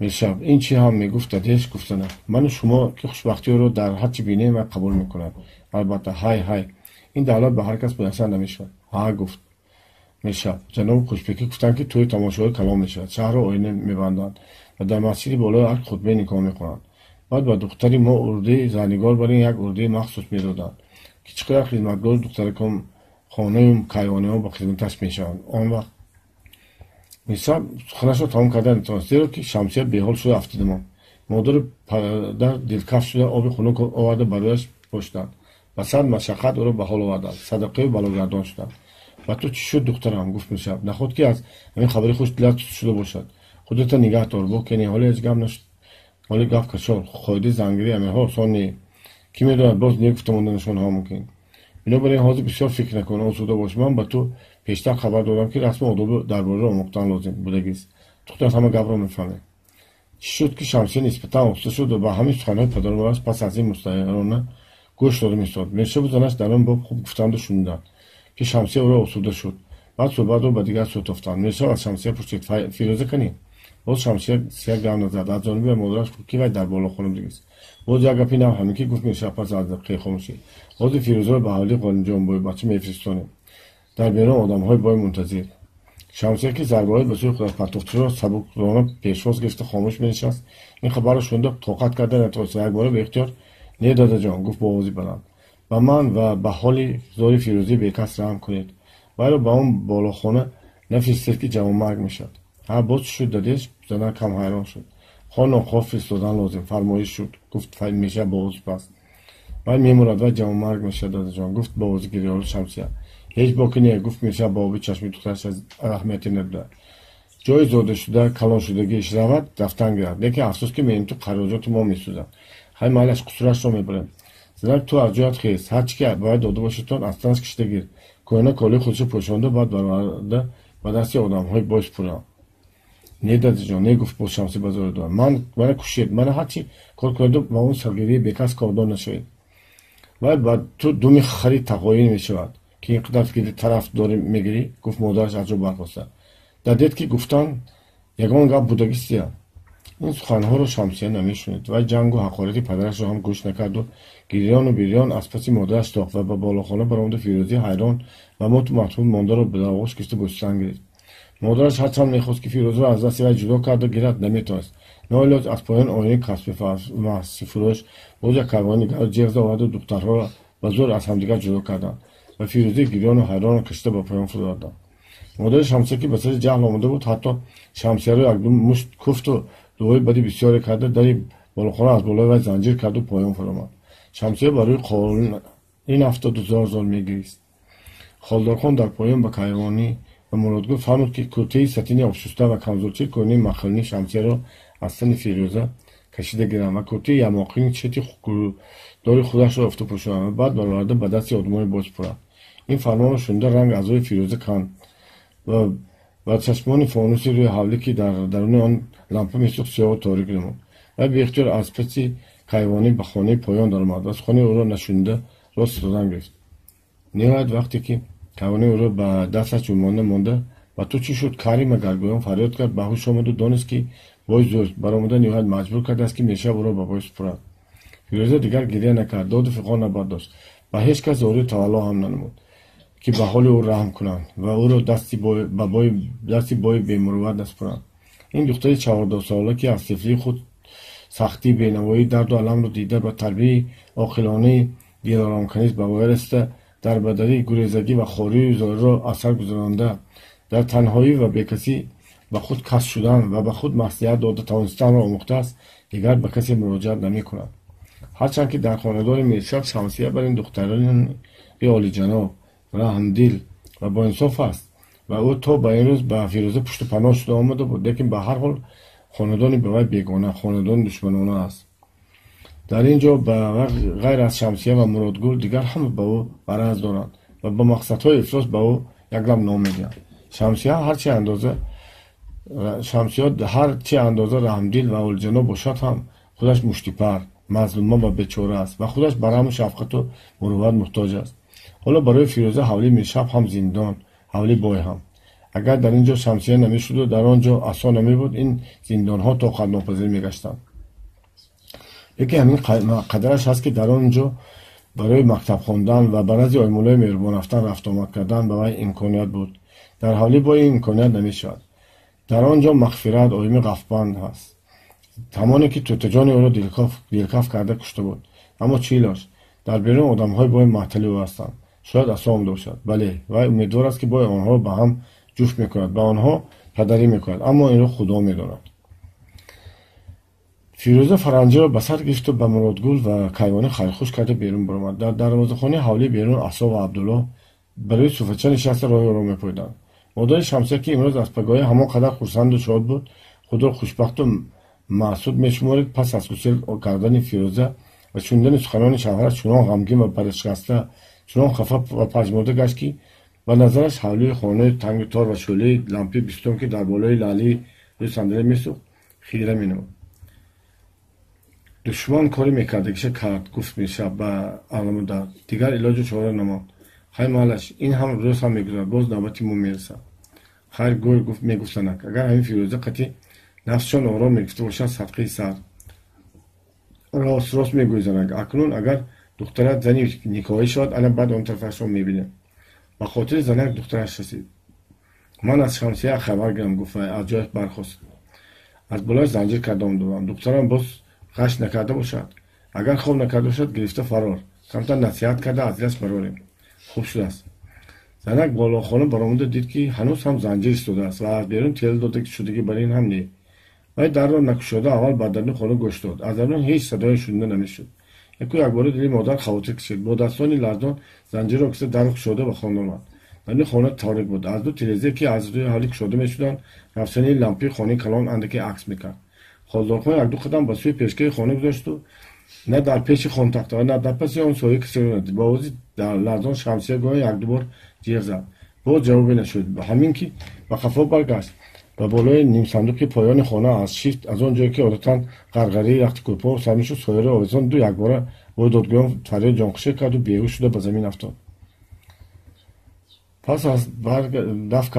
Миршаб. «Ин чӣ ҳам мегуфт, дадеш гуфтана. Ману шумо ки хушбахтиёро дар ҳарчи бинем, вай қабул мекунад, албатта. Ҳай, ҳай, ин давлат ба ҳар кас муяссар намешавад». «Ҳа», гуфт Миршаб, «ҷаноби Хушбекӣ гуфтанд, ки тӯи тамошоҳои калон мешавад, шаҳрро оина мебанданд ва дар масҷиди болои арк хутбаи никоҳ мехонанд. Баъд ба духтари мо урдаи зарнигор бар ин як урдаи махсус медоданд, ки чӣ қадар хизматгору духтаракон хонаю кайвониҳо ба хизматаш мешаванд. Он вақт...» Миршаб суханашро тамом карда натавонист, зеро ки Шамсия беҳол шуда афтида монд. Модару падар дилкаф шуда, оби хунук оварда ба рӯяш пошиданд. Ба сад машаққат ӯро ба ҳол оварданд, садақаю балогардон шуданд. «Ба ту чӣ шуд, духтарам?» гуфт Миршаб. «Наход ки аз ҳамин хабари хуш дилат суст шуда бошад. Худата нигаҳ дор, бо кени ҳоле ҳеҷ гап нашуд, ҳоли гап кашол. Қоидаи зангирии амирҳо осон не. Кӣ медонад, боз не гуфта монданашонҳо мумкин. Бинобар ин ҳозир бисёр фикр накун, осуда бош. Ман ба ту пештар хабар додам, ки расму одоби дарбориро омӯхтан лозим будагист. Ту худат ҳама гапро мефаҳмӣ». Чӣ шуд, ки Шамсия нисбатан осуда шуд ва ба ҳамин суханҳои падару модараш пас аз ин мустаҳирона гӯш дода меистод. Миршабу занаш дар он боб хуб гуфтанду шуниданд, ки Шамсия ӯро осуда шуд. Баъд суҳбатро ба дигар сӯ тофтанд. Миршаб аз Шамсия пурсид: «Фирӯза канӣ?» Боз Шамсия гап назад. Аз ҷониби модараш гуфт, ки вай дар болохона будагист. «Боз як гапи нав ҳамин ки», гуфт Миршаб пас аз дақиқаи хомӯшӣ, «ҳозир Фирӯзаро ба ҳавлии Ғолимҷонбои бача мефиристонем. Дар берун одамҳои бой мунтазир». Шамсия, ки зарбаҳои ба сӯи худаш партофташударо сабукрона пешвоз гирифта хомӯш менишаст, ин хабарро шунида тоқат карда натавонист. Якбора беихтиёр: «Не, дадаҷон», гуфт бо овози баланд, «ба ман ва ба ҳоли зори Фирӯзии бекас раҳм кунед. Вайро ба он болохона нафиристед, ки ҷавонмарг мешавад». «Ҳа, боз чӣ шуд, дадеш?» Занак кам ҳайрон шуд. «Хоҳ нохоҳ фиристодан лозим фармоиш шуд», гуфт Миршаб бо овози паст. «Вай мемурад, вай ҷавонмарг мешавад, дадаҷон», гуфт бо овози гирёолуд Шамсия. «Ҳеҷ боке не», гуфт Миршаб бо оби чашми духтараш аз аҳамияте надода. «Ҷои зода шуда, калоншудагиш равад, рафтан гирад. Лекин афсӯс, ки меҳнату хароҷоти мо месӯзад. Хай, майлаш, қусурашро мебарем. Занак, ту аз ҷоят хез, ҳарчи ки бояд дода бошедтон, аз танаш кашида гир. Кӯҳна колии худашо пӯшонда, баъд бароварда ба дасти одамҳои бой супурам». «Не, дадаҷон, не», гуфт боз Шамси ба зори дуо. «Ман мана кушед, мана ҳарчи кор кунеду ба он саргирии бекас кордор нашавед. Вай ба ту думи хари тағоӣ мешавад, ки ин қадар фикри тараф дорӣ мегирӣ», гуфт модараш аз ҷо бархоста. «Дадед, ки гуфтан ягон гап будагистия». Ин суханҳоро Шамсия намешунид. Вай ҷангу ҳақорати падарашро ҳам гӯш накарду гирёну бирён аз паси модараш тохт ва ба болохона баромада, Фирӯзии ҳайрон ва моту маҳтум мондаро дар оғӯш гирифта бӯсидан гирифт. Модараш ҳарчанд мехост, ки Фирӯзаро аз дасти вай ҷудо карда гирад, наметавонист. Ноилоҷ аз поён оинаи касбифурӯш боз як карвони дигарро ҷеғ зад, оварду духтарҳоро ба зӯр аз ҳамдигар ҷудо карданд ва Фирӯзии гирёну ҳайронро кашида ба поён фурӯдоданд. Модари Шамсия, ки ба сари ҷаҳл омода буд, ҳатто Шамсияро якду мушт куфту дуои бади бисёре карда, дари болохона аз болои вай занҷир карду поён фуромад. Шамсия ба рӯи қолин афтоду зор зор мегирист. Холдорхон дар поён ба кайвонӣ ва Муродгул фармуд, ки куртаи сатини обшуста ва камзулчаи кӯҳнаи махилни Шамсияро аз тани Фирӯза кашида гиранд ва куртаи ямоқини чети Дори худашро ёфта пӯшонад ва баъд бароварда ба дасти одамони бой супорад. Ин фармонро шунида ранг аз рӯи Фирӯза канд ва чашмони фонуси рӯи ҳавлӣ, ки дар даруни он лампа месӯхт, сиёҳу торик намуд. Вай беихтиёр аз паси кайвонӣ ба хонаи поён даромад ва сухани ӯро нашунида рост истодан гирифт. Ниҳоят вақте ки кайвонӣ ӯро ба дасташ ҷунбонда монда, ба ту чӣ шуд, карӣ магар, гӯён фарёд кард, ба ҳуш омаду донист, ки бой зӯр баромада ниҳоят маҷбур кардааст, ки Миршаб ӯро ба бой супорад. Фирӯза дигар гиря накард, доду фиғон набардошт, ба ҳеҷ кас зорию тавалло ҳам нанамуд, ки ба ҳоли ӯ раҳм кунанд ва ӯро дасти бои бемурувват насупоранд. Ин духтари 14сола, ки аз тифлии худ сахтӣ, бенавоӣ, дарду аламро дида, ба тарбияи оқилонаи дилоромканиз ба воя расида, дар бадарӣ, гурезагӣ ва хорию зориро аз сар гузаронда, дар танҳоӣ ва бекасӣ ба худ кас шудан ва ба худ маслиҳат дода тавонистанро омӯхтааст, дигар ба касе муроҷиат намекунад. Ҳарчанд ки дар хонадони Миршаб Шамсия бар ин духтарони олиҷаноб, раҳмдил ва боинсоф аст ва ӯ то ба ин рӯз ба Фирӯза пушту паноҳ шуда омада буд, лекин ба ҳар ҳол хонадони ба вай бегона, хонадони душманона аст. Дар ин ҷо ба ғайр аз Шамсия ва Муродгул дигар ҳама ба ӯ ғараз доранд ва ба мақсадҳои ифлос ба ӯ як лаб ном медиҳанд. Шамсия ҳар чи андоза раҳмдил ва олиҷаноб бошад ҳам, худаш муштипар, мазлума ва бечора аст ва худаш ба раҳму шафқату мурувват муҳтоҷ аст. Ҳоло барои Фирӯза ҳавлии Миршаб ҳам зиндон, ҳавлии бой ҳам. Агар дар ин ҷо Шамсия намешуду дар он ҷо асо намебуд, ин зиндонҳо тоқатнопазир мегаштанд. Лекин ҳамин қадараш ҳаст, ки дар он ҷо барои мактаб хондан ва ба назди оймуллои меҳрубон рафтан, рафтуомад кардан ба вай имконият буд. Дар ҳавлии бой ин имконият намешавад. Дар он ҷо Мағфират, оими ғафбанд ҳаст, ҳамоне ки тӯтаҷони ӯро дилкаф карда кушта буд. Аммо чӣ илоҷ? Дар берун одамҳои бой маътали ӯ ҳастанд. Шояд асо омада бошад. Бале, вай умедвор аст, ки бой онҳоро ба ҳам ҷуфт мекунад, ба онҳо падарӣ мекунад, аммо инро Худо медонад. Фирӯза фаранҷиро ба сар гирифту ба Муродгул ва кайвонӣ хайрхуш карда берун баромад. Дар дарвозахонаи ҳавлии берун Асо ва Абдуллоҳ барои суфача нишаста роҳи ӯро мепоиданд. Модари Шамсия, ки имрӯз аз пагоҳӣ ҳамон қадар хурсанду шод буд, худро хушбахту маъсуд мешуморид, пас аз гусел кардани Фирӯза ва шунидани суханони шавҳараш чунон ғамгин ва парешкаста, чунон хафа ва пажмурда гашт, ки ба назараш ҳавлии хонаи тангу тор ва шӯълаи лампи бистум, ки дар болои лаълии рӯи сандалӣ месӯхт, хира менамуд. Душман коре мекардагиша кард, гуфт Миршаб ба аламудард. Дигар илоҷу чора намонд. Хай маълаш, ин ҳам рӯз ҳам мегузарад, боз навбати мо мерасад. Хайр гӯй, гуфт, мегуфт занак, агар ҳамин Фирӯза қатъи нафсшон ором мегирифта бошад, садқаи сар. Рост рост мегӯй занак, акнун агар духтарат зани никоҳӣ шавад, ана баъд он тарафашро мебинем. Ба хотири занак духтараш расид. Ман аз Шамсия хабар гирам, гуфт вай, аз ҷояш бархост. Аз болояш занҷир карда омадам. Духтарам боз ғаш накарда бошад. Агар хоб накарда бошад, гирифта фарор. Камтар насиҳат карда аз дилаш барорем. Хуб шудааст. Занак болохона баромада дид, ки ҳанӯз ҳам занҷир истодааст ва аз берун тела дода шудагӣ бар ин ҳам не. Вай дарро накушода аввал ба даруни хона гӯш дод. Аз дарун ҳеҷ садое шунида намешуд. Яку якбора дили модар хавотир кашид. Бо дастони ларзон занҷирро киса дарро кушода ба хона омад. Даруни хона торик буд. Аз ду тиреза, ки аз рӯи ҳавлӣ кушода мешуданд, равшании лампии хонаи калон андаке акс мекард. Холдорхон якду қадам ба сӯи пешгаҳи хона гузошту на дар пеши хонтахта ва на дар паси он соя касеро надид. Бо овози ларзон Шамсия гоҳе якду бор ҷиғ зад. Боз ҷавобе нашуд. Ҳамин ки ба қафо баргашт, ба болои нимсандуқи поёни хона аз шифт, аз он ҷое ки одатан ғарғарии рахти кӯрпаҳо сар мешуд, сояро овезон ду якбора бо додгӯён фарёд ҷонкушӣ карду беҳуш шуда ба замин афтод. Пас аз дафт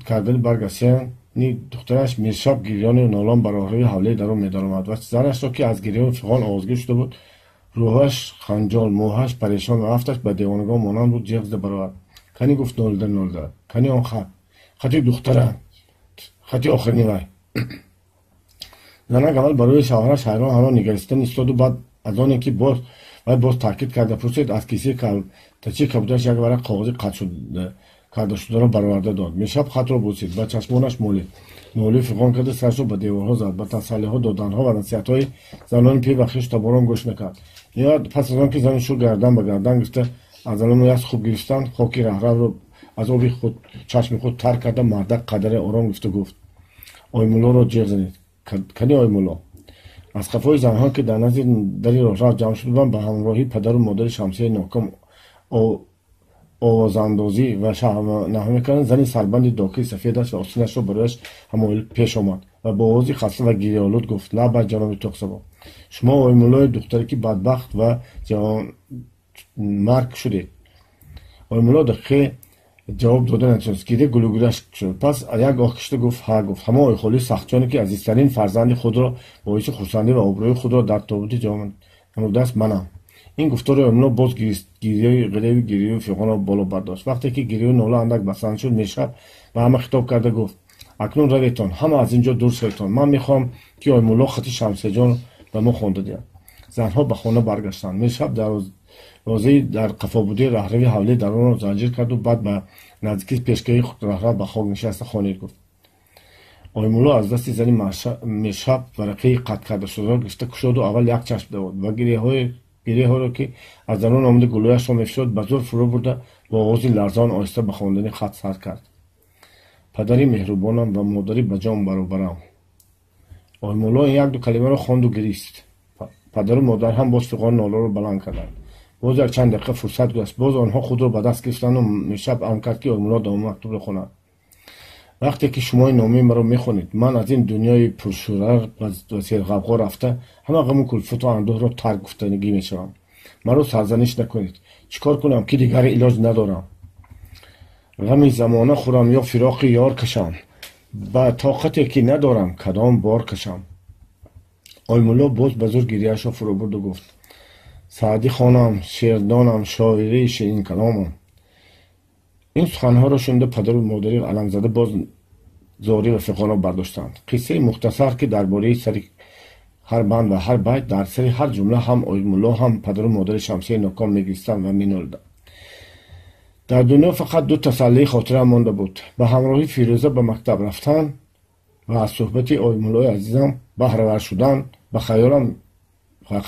кардани баргаштани духтараш, Миршаб гирёну нолон ба роҳрави ҳавлии дарун медаромад ва занашро, ки аз гирёну фиғон овозгир шуда буд, рӯҳаш ханҷол, мӯҳаш парешон ва афташ ба девонагон монанд буд, ҷиғ зада баровард. Кани, гуфт нолида нолида, кани он хат, хати духтара, хати охирини вай. Занак аввал барои шавҳараш ҳайрон ҳайрон нигариста истоду баъд аз оне ки боз вай боз таъкид карда пурсид, аз кисаи калтачи кабудаш як варақ коғози қатшуда карда шударо бароварда дод. Миршаб хатро бусид, ба чашмонаш молид. Нолӣ фиғон карда сарашро ба деворҳо зад, ба тасаллиҳо доданҳо ва насиҳатҳои занони пир ва хешу таборон гӯш накард. Ниҳоят пас аз он ки зану шӯр гардан ба гардан гирифта аз алому яс хуб гирифтанд, хоки раҳравро аз оби худ чашми худ тар карда мардак қадаре ором гирифта гуфт: Оймуллоро ҷиғ занед. Кани оймулло? Аз қафои занҳо, ки дар назди дари роҳрав ҷамъ шуда буданд, ба ҳамроҳии падару модари Шамсияи ноком овозандозӣ ва шаҳнаҳо мекарданд, зани сарбанди докии сафедаш ва остинашро барояш ҳамоил пеш омад ва бо овози хаста ва гирёолуд гуфт: лабай, ҷаноби Тоқсабо, шумо Оймуллои духтаре ки бадбахт ва ҷавонмарг шудед. Оймулло дақиқе ҷавоб дода натавонист, гиря гулӯгираш шуд. Пас як оҳ кашида гуфт: ҳа, гуфт, ҳамон ойхолии сахтҷоне, ки азизтарин фарзанди худро, боиси хурсандӣ ва обрӯи худро дар тобути ҷавон намудааст, манам. Ин гуфтори Оймулло боз гирёи гирёю фиғонро боло бардошт. Вақте ки гирёю нола андак басанд шуд, Миршаб ба ҳама хитоб карда гуфт: акнун раветон, ҳама аз ин ҷо дур шаветон. Ман мехоҳам, ки Оймулло хати Шамсияҷон ба мо хонда диҳад. Занҳо ба хона баргаштанд. Миршаб дарвозаи дар қафобудии раҳрави ҳавлии даронро занҷир карду баъд ба наздикии пешгоҳи раҳрав ба хок нишаста хонид гуфт. Оймулло аз дасти зани Миршаб варақаи қатъ кардашударо гирифта кушоду аввал як чашм давод ва гирёҳоро, ки аз дарун омада гулӯяшро мефишорд, ба зӯр фурӯ бурда бо овози ларзон оҳиста ба хондани хат сар кард. Падари меҳрубонам ва модари ба ҷон баробарам. Оймулло ин якду калимаро хонду гирист. Падару модар ҳам боз фиғону ноларо баланд карданд. Боз якчанд дақиқа фурсат гузашт. Боз онҳо худро ба даст гирифтанду Миршаб амр кард, ки Оймулло давоми мактубро хонад. Вақте ки шумои номаи маро мехонед, ман аз ин дунёи пуршӯрар ва серғавғо рафта, ҳама ғаму кулфату андӯҳро тарк гуфтагӣ мешавам. Маро сарзаниш накунед. Чӣ кор кунам, ки дигар илоҷ надорам? Ғами замона хӯрам ё фироқи ёр кашам? Ба тоқате ки надорам, кадом бор кашам? Оймулло боз ба зӯр гиряашро фурӯ бурду гуфт: Саъдӣ хонам, шеърдонам, шоираи ширинкаломам. Ин суханҳоро шунида падару модари аламзада боз зорӣ ва фиғонро бардоштанд. Қиссаи мухтасар, ки дар бораи сари ҳар банд ва ҳар байт, дар сари ҳар ҷумла ҳам Оймулло, ҳам падару модари Шамсияи ноком мегиристанд ва менолиданд. Дар дунё фақат ду тасаллии хотираам монда буд: ба ҳамроҳи Фирӯза ба мактаб рафтан ва аз суҳбати Оймуллои азизам баҳравар шудан, ба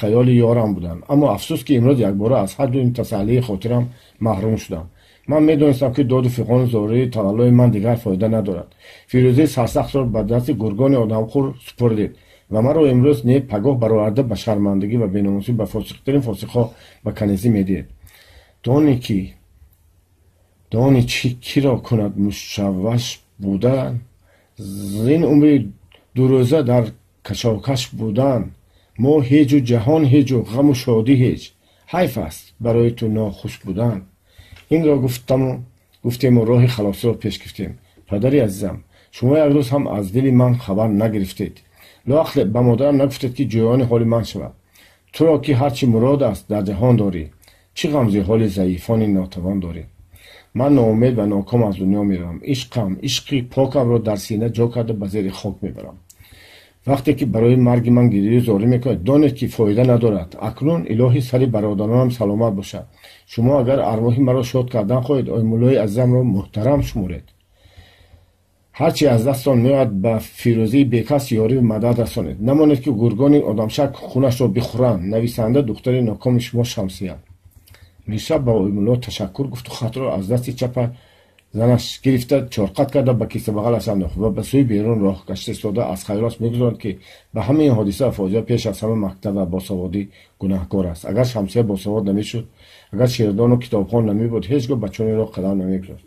хаёли ёрам будан. Аммо афсӯс, ки имрӯз якбора аз ҳар ду ин тасаллии хотирам маҳрум шудам. Ман медонистам, ки доду фиғону зории таваллои ман дигар фоида надорад. Фирӯзаи сарсахтро ба дасти гургони одамхӯр супурдед ва маро имрӯз не пагоҳ бароварда ба шармандагӣ ва беномусӣ ба фосиқтарин фосиқҳо ба канизӣ медиҳед. Дони чӣ киро кунад мушавваш будан, зин умри дурӯза дар кашокаш будан, мо ҳеҷу ҷаҳон ҳеҷу ғаму шодӣ ҳеҷ, ҳайф аст барои ту нохуш будан. Инро гуфтему роҳи халосиро пеш гирифтем. Падари азизам, шумо як рӯз ҳам аз дили ман хабар нагирифтед. Лоақл ба модарам нагуфтед, ки ҷӯёни ҳоли ман шавад. Туро ки ҳарчи мурод аст дар ҷаҳон дорӣ, чӣ ғамзи ҳоли заифони нотавон дорӣ? Ман ноумед ва ноком аз дунё меравам. Ишқам, ишқи покамро дар сина ҷо карда ба зери хок мебарам. Вақте ки барои марги ман гирию зорӣ мекунед, донед, ки фоида надорад. Акнун илоҳи сари бародаронам саломат бошад. Шумо агар арвоҳи маро шод кардан хоҳед, Оймуллои азизамро муҳтарам шуморед. Ҳарчи аз дастон меояд, ба Фирӯзии бекас ёриву мадад расонед. Намонед, ки гургони одамшак хунашро бихӯранд. Нависанда духтари нокоми шумо Шамсия. Миршаб ба Оймулло ташаккур гуфту хатро аз дасти чапа занаш гирифта чорқат карда ба кисабағалаш андохт ва ба сӯи берун роҳ гашта истода аз хаёлаш мегузорад, ки ба ҳамаи ин ҳодиса ва фоҷиа пеш аз ҳама мактаб ва босаводӣ гунаҳкор аст. Агар Шамсия босавод намешуд, агар шеърдону китобхон намебуд, ҳеҷ гоҳ ба чунин роҳ қадам намегузошт.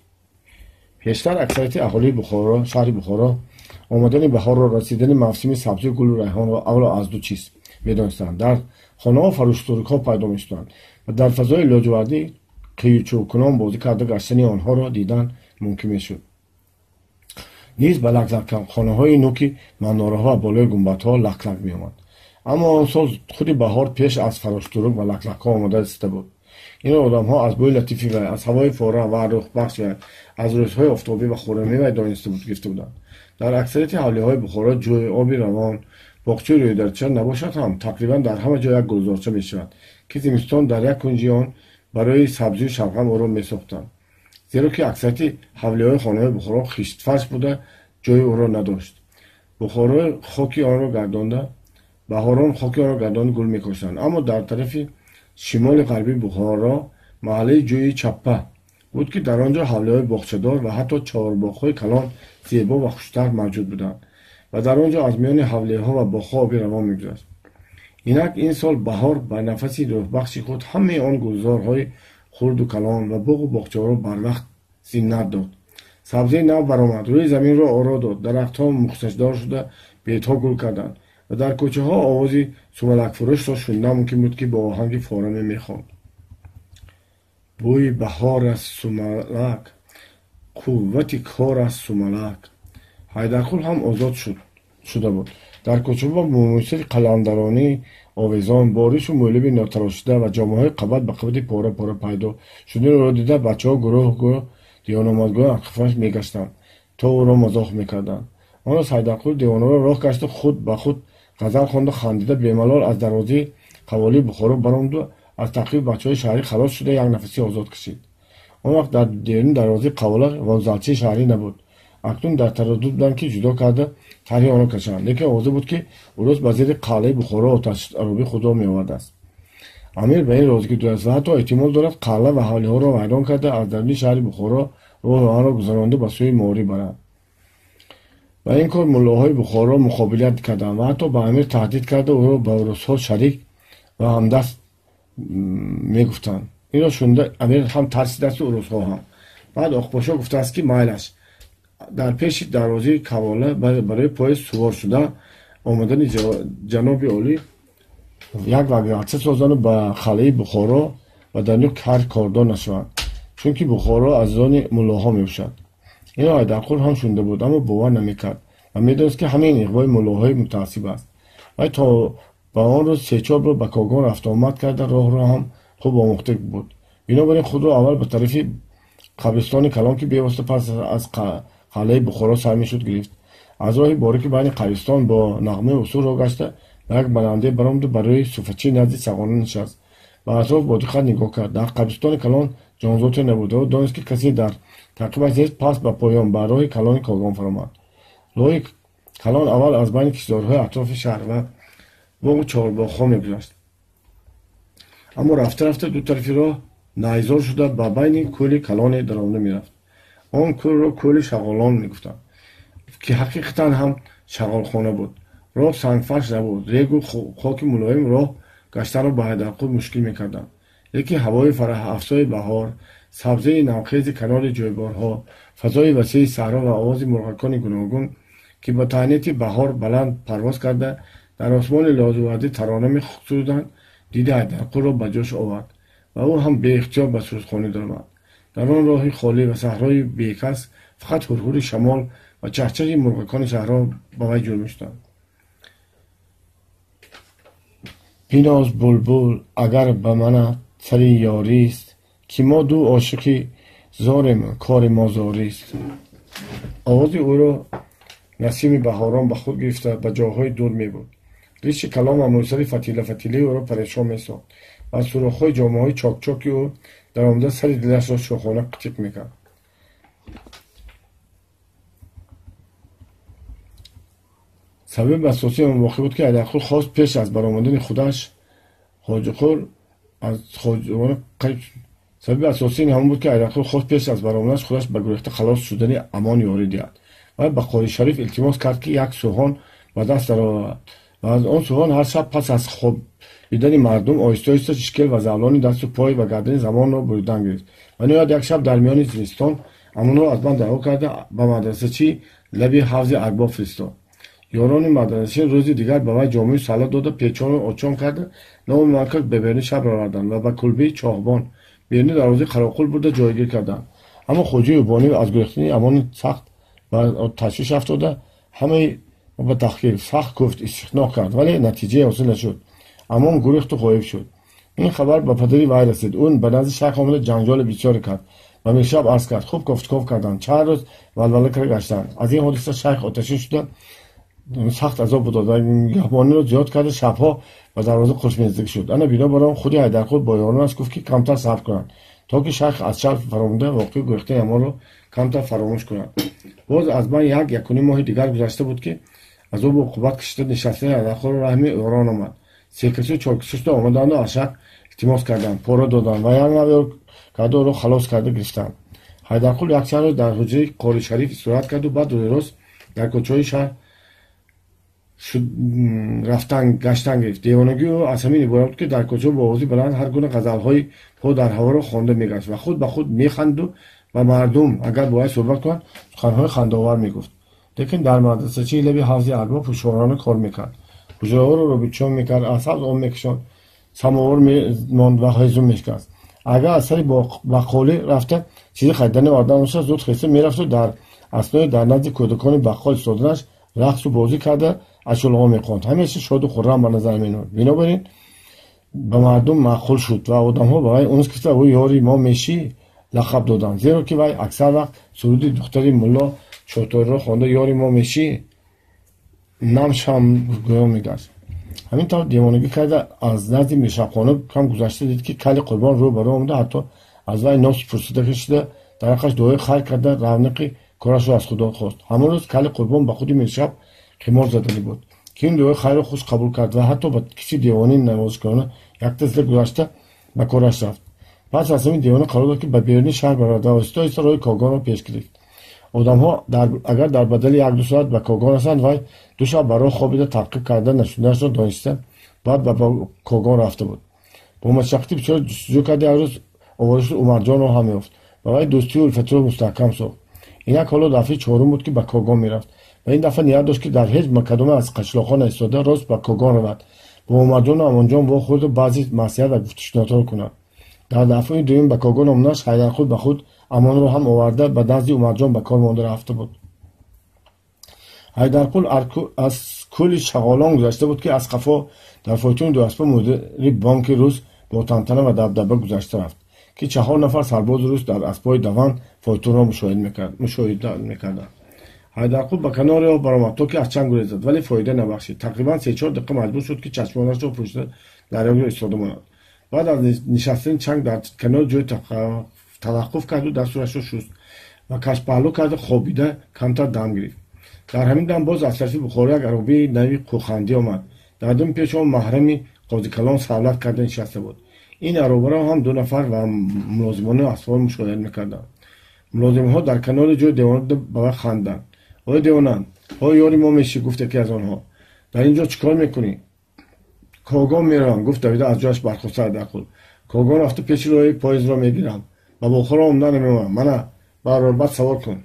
Пештар аксарияти аҳолии Бухоро, шаҳри Бухоро, омадани баҳорро, расидани мавсими сабзию гулу райҳонро аввало аз ду чиз медонистанд. Дар хонаҳо фароштурикҳо пайдо мешуданд ва дар фазои лоҷувардӣ қиючӯкунон бозӣ карда гаштани онҳоро дидан мумкин мешуд. Низ ба лаклакхонаҳои нуки манораҳо ва болои гумбадҳо лаклак меомад. Аммо он сол худи баҳор пеш аз фароштурук ва лаклакҳо омода расида буд. Ин одамҳо аз бӯи латифи вай, аз ҳавои форам ва рӯҳбахши вай, аз рӯзҳои офтобӣ ва хуррамии вай дониста гирифта буданд. Дар аксарияти ҳавлиҳои Бухоро ҷӯи оби равон, боғчаи рӯйдарча набошад ҳам, тақрибан дар ҳама ҷо як гулзорча мешавад, ки зимистон дар як кунҷи он барои сабзию шалғам ором месохтанд. Зеро ки аксарияти ҳавлиҳои хонаҳои Бухоро хиштфарш буда, ҷои ӯро надошт. Бухоро хоки онро гардонда, баҳорон хоки онро гардонда гул мекоштанд. Аммо дар тарафи шимоли ғарбии Бухоро маҳаллаи ҷӯи Чаппа буд, ки дар он ҷо ҳавлиҳои боғчадор ва ҳатто чорбоғҳои калон, зебо ва хуштар мавҷуд буданд ва дар он ҷо аз миёни ҳавлиҳо ва боғҳо оби равон мегузашт. Инак ин сол баҳор ба нафаси рӯҳбахши худ ҳамаи он гулзорҳои хурду калон ва боғу боғчаҳоро барвақт зинат дод. Сабзаи нав баромад, рӯи заминро оро дод, дарахтҳо мухташдор шуда бедҳо гул карданд ва дар кӯчаҳо овози сумалакфурӯшро шунидан мумкин буд, ки бо оҳанги фораме мехонд. Бӯи баҳор аст сумалак, қуввати кор аст сумалак. Ҳайдарқул ҳам озод шуда буд. Дар кӯчаҳо бо мӯйсари қаландаронӣ овезон, боришу мӯлиби нотарошида ва ҷомаҳои қабат ба қабати пора-пора пайдо шуданиро дида, бачаҳо гурӯҳ-гурӯҳ девономадгоҳ ақифаш мегаштанд, то ӯро мазоқ мекарданд. Он рӯз Ҳайдарқул девонаро роҳ гашта, худ ба худ ғазал хонда, хандида, бемалол аз дарвозаи қаволии Бухоро баромаду аз таъқиби бачаҳои шаҳрӣ халос шуда, як нафаси озод кашид. Он вақт дар беруни дарвозаи қавола вокзалчаи шаҳрӣ набуд. Акнун дар тараддуд буданд, ки ҷудо карда тарҳи онро кашанд, лекин овоза буд, ки урус ба зери қалъаи Бухоро оташаробии худро меовардааст. Амир ба ин розигӣ додааст ва ҳатто эҳтимол дорад қалъа ва ҳавлиҳоро вайрон карда, аз даруни шаҳри Бухоро роҳи оҳанро гузаронда ба сӯи Морӣ барад. Ба ин кор муллоҳои Бухоро муқобилат карданд ва ҳатто ба амир таҳдид карда, ӯро ба урусҳо шарик ва ҳамдаст мегуфтанд. Инро шунида амир ҳам тарсидасту урусҳо ҳам. Баъд Оқпошо гуфтааст, ки майлаш дар пеши дарвозаи кавола барои поезд сувор шуда омадани ҷаноби олӣ як вагонча созанду ба қалъаи Бухоро ва дар нук ҳар кордор нашаванд, чунки Бухоро аз они муллоҳо мебошад. Инро Ҳайдарқул ҳам шунида буд, аммо бовар намекард ва медонист, ки ҳамаи ин иғвои муллоҳои мутаассиб аст. Вай то ба он рӯз се-чор бор ба Когон рафтуомад карда, роҳро ҳам хуб омӯхта буд. Бинобар ин худро аввал ба тарафи қабристони калон, ки бевосита пас аз қалъаи Бухоро сар мешуд, гирифт. Аз роҳи борики байни қабристон бо нағмаи усул роҳ гашта, ба як баландӣ баромаду барои суфачӣ назди сағона нишаст. Ба атроф бо диққат нигоҳ кард. Дар қабристони калон ҷонзоте набуд ва донист, ки касе дар таъқибаш нест. Пас ба поён ба роҳи калони Когон фаромад. Роҳи калон аввал аз байни киштзорҳои атрофи шаҳр ва боғу чорбоғҳо мегузашт, аммо рафта-рафта ду тарафи роҳ найзор шуда, ба байни кӯли калоне даромада мерафт. Он кӯлро кӯли шағолон мегуфтанд, ки ҳақиқатан ҳам шағолхона буд. Роҳ сангфарш набуд, регу хоки мулоим роҳ гаштанро ба Ҳайдарқул мушкил мекарданд. Лекин ҳавои фараҳафзои баҳор, сабзаи навхези канори ҷойборҳо, фазои васеи саҳро ва овози мурғакони гуногун, ки ба таҳнияти баҳор баланд парвоз карда, дар осмони лоҷувардӣ тарона месуруданд, диди Ҳайдарқулро ба ҷӯш овард ва ӯ ҳам беихтиёр ба сурудхонӣ даромад. Дар он роҳи холӣ ва саҳрои бекас фақат ҳурҳури шамол ва чахчахи мурғакони саҳро ба вай ҷӯр мешуданд. Биноз булбул, агар ба манат сари ёрист, ки мо ду ошиқи зорем, кори мо зорист. Овози ӯро насими баҳорон ба худ гирифта, ба ҷойҳои дур мебурд. Риши калон ва мӯйсари фатила-фатилаи ӯро парешон месохт ва аз сурохҳои ҷомаҳои чок-чоки ӯ даромада сари дилашро шӯхона қитиқ мекард. Сабаби асосии он воқеа буд, ки Ҳайдарқул хост пеш аз баромадани худаш Хоҷиқул аз сабаби асосии ин ҳамон буд, ки Ҳайдарқул хост пеш аз баромаданаш худаш ба гурехта халос шудани Амон ёрӣ диҳад. Вай ба Қори Шариф илтимос кард, ки як сӯҳон ба даст дароварад ва аз он сӯҳон ҳар шаб пас аз хобидани мардум оҳиста-оҳиста шикел ва завлони дасту пой ва гардани замонро буридан гирифт. Ва ниҳоят як шаб дар миёни зимистон Амонро аз банд раҳо карда, ба мадрасачии лаби ҳавзи Арбоб фиристод. Ёрони мадрасачӣ рӯзи дигар ба вай ҷомаю салла дода, печону очом карда, номи марказ ба беруни шаб раварданд ва ба кулбаи чоҳбон беруни дарвозаи Қароқул бурда ҷойгир карданд. Аммо хоҷаи убонӣ аз гурехтани Амони сахт ба ташвиш афтода, ҳамаи ба таҳқир сахт гуфт, истиқноқ кард, вале натиҷае ҳосил нашуд. Амон гурехту ғоиб шуд. Ин хабар ба падари вай расид. Ӯ ба назди шайх омада ҷанҷоли бисёре кард ва миршаб арз кард. Хуб кофтуков карданд, чанд рӯз валвала карда гаштанд. Аз ин ҳодиса шайх оташин шуда, сахт азоб дод ва нигаҳбониро зиёд карда, шабҳо ба дарвоза қулф мезадагӣ шуд. Ана бинобар он худи Ҳайдарқул бо ёронаш гуфт, ки камтар сабр кунанд, то ки шайх аз шаҳр фаромуда воқеи гурехтани Амонро камтар фаромӯш кунад. Боз аз ман як якуним моҳи дигар гузашта буд, ки азобу уқубат кашида нишастани Ҳайдарқулро раҳми ёрон омад. Се касу чор касу шуда омаданду аз шаҳр илтимос карданд, пора доданд ва як навъ карда ӯро халос карда гирифтанд. Ҳайдарқул якчанд рӯз дар ҳуҷраи Қори Шариф истироҳат карду баъд рӯйрост дар кӯчаҳои шаҳр Рафтан гаштан гирифт. Девонагии ӯ аз ҳамин иборат буд, ки дар кӯчаҳо бо овози баланд ҳар гуна ғазалҳои по дар ҳаворо хонда мегашт ва худ ба худ механду ва мардум агар бо вай суҳбат кунанд, суханҳои хандаовар мегуфт. Лекин дар мадрасачаи лаби ҳавзи Арбо ҳушёрона кор мекард. Ҳуҷраҳоро робитчон мекард, аз ҳавз об мекашонд, самовар мемонд ва ҳезум мешикаст. Агар аз сари баққолӣ рафта чизе харидани овардан бошад, зуд хеста мерафту дар аснои дар назди кӯдакони баққол истоданаш рақсу бозӣ карда ашъолҳо мехонд. Ҳамеша шоду хуррам ба назар меномад. Бинобар ин ба мардум маъқул шуд ва одамҳо ба вай унс гирифта ӯ ёри мо мешӣ лақаб доданд, зеро ки вай аксар вақт суруди духтари мулло Чоториро хонда ёри мо мешӣ намшам гӯё мегашт. Ҳамин тавр девонагӣ карда аз назди миршабхона кам гузашта дид, ки кали Қурбон рӯ ба рӯ омада, ҳатто аз вай нос пурсида шуда, дар ҳаққаш дуои хайр карда, равнақи корашро аз Худо хост. Ҳамон рӯз кали Қурбон ба худи миршаб қимор заданӣ буд, ки ин дуои хайрро хуш қабул кард ва ҳатто ба киси девонаи навозишкорона якта зада гузашта ба кораш рафт. Пас аз ҳамин девона қарор дод, ки ба беруни шаҳр барояд ва оҳиста оҳиста роҳи Когонро пеш гирифт. Одамҳо агар дар бадали як-ду соат ба Когон расанд, вай ду шаб ба роҳ хобида таъқиб карда нашуданашро дониста, баъд ба Когон рафта буд. Бо машаққати бисёр ҷустуҷӯ карда як рӯз овора шуд, Умарҷонро ҳам ёфт. Ба вай дӯстию улфатиро мустаҳкам сохт. Инак ҳоло дафъаи чорум буд, ки ба Когон мерафт ва ин дафъа ният дошт, ки дар ҳеҷ кадоме аз қишлоқҳо наистода рост ба Когон равад, бо Умарҷону Амонҷон вохӯрду баъзе маслиҳат ва гуфтушунодҳоро кунад. Дар дафъаи дуюм ба Когон омаданаш Ҳайдарқул ба худ Амонро ҳам оварда ба назди Умарҷон ба кор монда рафта буд. Ҳайдарқул аз кӯли Шағолон гузашта буд, ки аз қафо дар фойтуни дуаспа мудири бонки рус бо тантана ва дабдаба гузашта рафт, ки 4 нафар сарбози рус дар аспҳои даванд фойтунро мушоҳида мекарданд. Ҳайдарқул ба канори об баромад, то ки аз чанг гурезад, вале фоида набахшид. Тақрибан 3-4 дақиқа маҷбур шуд, ки чашмонашро пӯшида дар ёк истода монад. Баъд аз нишастани чанг дар канори ҷои таваққуф карду дастурашро шуст ва кашпаҳлӯ карда хобида камтар дам гирифт. Дар ҳамин дам боз аз тарафи Бухоро як аробаи нави қӯхандӣ омад. Дар думи пеши он маҳрами қозикалон савлат карда нишаста буд. Ин аробаро ҳам 2 нафар ва мулозимони аспҳо мушоҳида мекарданд. Мулозимҳо дар канори ҷои девона ба вай ханданд. Ой девона, ой ёри мо мешӣ, гуфт яке аз онҳо. Дар ин ҷо чӣ кор мекунӣ? Когон меравам, гуфт давида аз ҷояш бархоста Ҳайдарқул. Когон рафта пеши роҳи поездро мегирам. Ба Бухоро омада намемонам. Мана ба аробат савор кун.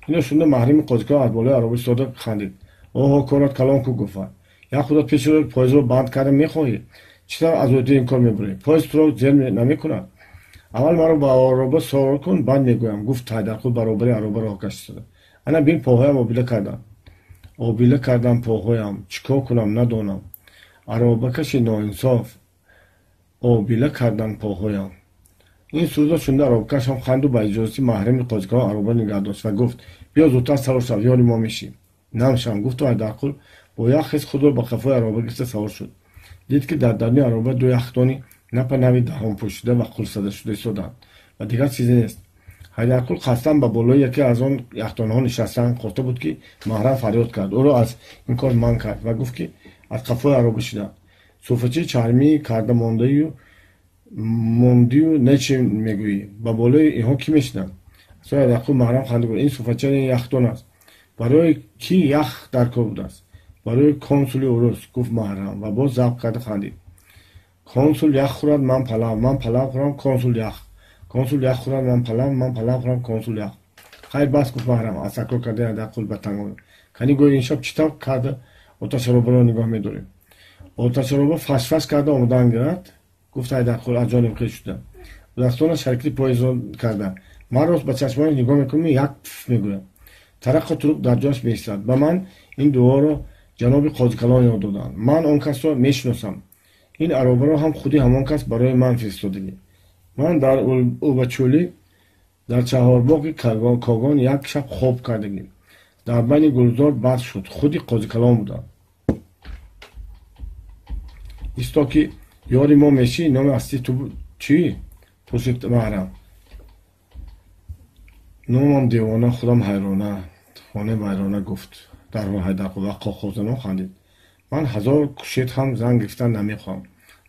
Ино шунда маҳрими қозикалон аз болои ароба истода хандид. Оҳо, корат калон ку, гуфт вай. Як худат пеши роҳи поездро банд карда мехоҳӣ? Чӣ тавр аз ӯҳдаи ин кор мебурӣ? Поезд туро зер намекунад. Аввал маро ба ароба савор кун, баъд мегӯям, гуфт Ҳайдарқул баробари ароба роҳ кашида. Ана бин, поҳоям обила кардам. Обила кардам поҳоям, чӣ кор кунам надонам. Аробакаши ноинсоф, обила кардан поҳоям. Ин сурудро шунда аробакаш ҳам ханду ба иҷозати маҳрами қозикалон ароба нигаҳ дошт ва гуфт: биё зудтар савор шав, ёри мо мешӣ. Намшавам, гуфту Ҳайдарқул бо як хис худро ба қафои ароба гирифта савор шуд. Дид, ки дар даруни ароба ду яхдони напа нави даҳон пӯшида ва қулф зада шуда истоданд ва дигар чизе нест. Ҳайдарқул қасдан ба болои яке аз он яхдонҳо нишастан хоста буд, ки маҳрам фарёд кард. Ӯро аз ин кор манъ кард ва гуфт, ки аз қафои ароба шиданд. Суфачаи чармӣ карда мондию не чӣ мегӯӣ? Ба болои инҳо кӣ мешинад? Ҳайдарқул маҳрам ханда гуфт: ин суфача яхдон аст. Барои кӣ ях дар кор будааст? Барои консули урус, гуфт маҳрам ва боз завқ карда хандид. Консул ях хӯрад, ман палав, ман палав хӯрам, консул ях. Консул ях хӯрад, ман палав, ман палав хӯрам, консул ях. Хайр, бас, гуфт маҳрам аз такрор кардани Ҳайдарқул ба танг омад. Кани гӯё ин шаб чӣ тавр карда оташаробаро нигоҳ медорем? Оташароба фашфаш карда омодан гирад, гуфт Ҳайдарқул аз ҷониби хеш шуда. Дастонаш ҳаракати поездро карда. Ман рост ба чашмонаш нигоҳ мекунам, як пф мегӯям. Тараққу туруқ дар ҷояш меистад. Ба ман ин дуоро ҷаноби қозикалон ёд доданд. Ман он касро мешиносам. Ин аробаро ҳам худи ҳамон кас барои ман фиристодагӣ. Ман дар Убачӯлӣ дар чаҳорбоғи Когон як шаб хоб кардагим. Дар байни гулзор баҳс шуд. Худи қозикалон буданд. Исто ки ёри мо мешӣ, номи аслии ту чӣ? Пурсид маҳрам. Номам девона, худам ҳайрона, хонаи вайрона, гуфт дарҳол Ҳайдарқул ва қоқозанон хандид. Ман 1000 кушет ҳам зан гирифтан намехоҳам.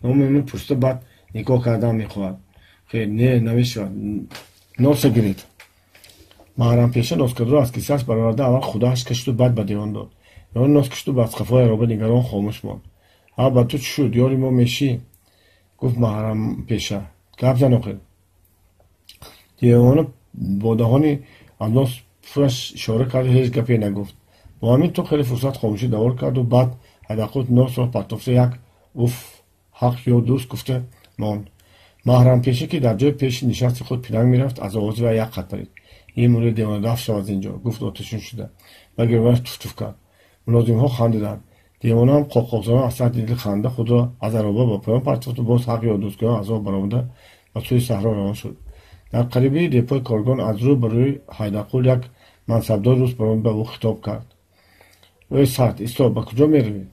Номи ман пурсида баъд никоҳ кардан мехоҳад. Хейр, не, намешавад. Носа гиред. Маҳрампеша носкадро аз кисааш бароварда аввал худаш кашиду баъд ба девон дод. Ёр нос кишту ба аз қафои ароба нигарон хомӯш монд. Ҳа, ба ту чӣ шуд? Ёри мо мешӣ? Гуфт маҳрам пеша. Гап зан охир. Девона бо даҳони аз нос пураш ишора кард, ҳеҷ гапе нагуфт. Бо ҳамин то хеле фурсат хомӯшӣ давор карду баъд Ҳайдарқул носро партофта як уф ҳақ ё дӯст гуфта монд. Маҳрампеша, ки дар ҷои пеши нишасти худ пиранг мерафт, аз овози вай як қат парид. Ин мури девона дафт шав аз ин ҷо, гуфт оташин шуда ва гиребонаш туфтуф кард. Мулозимҳо хандиданд. Девонаам қоққоқзанон аз сатҳи дили ханда худро аз ароба ба поён партофту боз ҳақ ё дӯстгӯён аз об баромада ба сӯи саҳро равон шуд. Дар қарибии депои Коргон аз рӯ ба рӯи Ҳайдарқул як мансабдори рус баромад, ба ӯ хитоб кард. Эй сард, исто, ба куҷо меравӣ?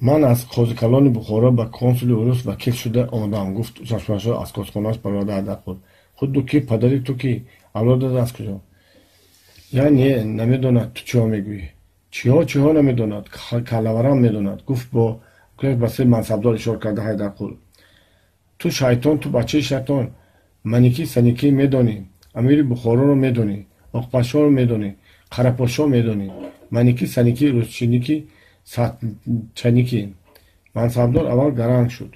Ман аз қозикалони Бухоро ба консули урус вакил шуда омадаам, гуфт чашмашро аз косхонааш бароварда Ҳайдарқул. Худду ки падари ту ки? Авлодат аз куҷо? Я не, намедонад ту чиҳо мегӯӣ. Чиҳо чиҳо намедонад, каллаварам медонад, гуфт бо ба сӯи мансабдор ишора карда Ҳайдарқул. Ту шайтон, ту бачаи шайтон, маники саники медонӣ, амири Бухороро медонӣ, Оқпашоро медонӣ, Қарапошо медонӣ, маники саники русчиники сатчаники. Мансабдор аввал гаранг шуд.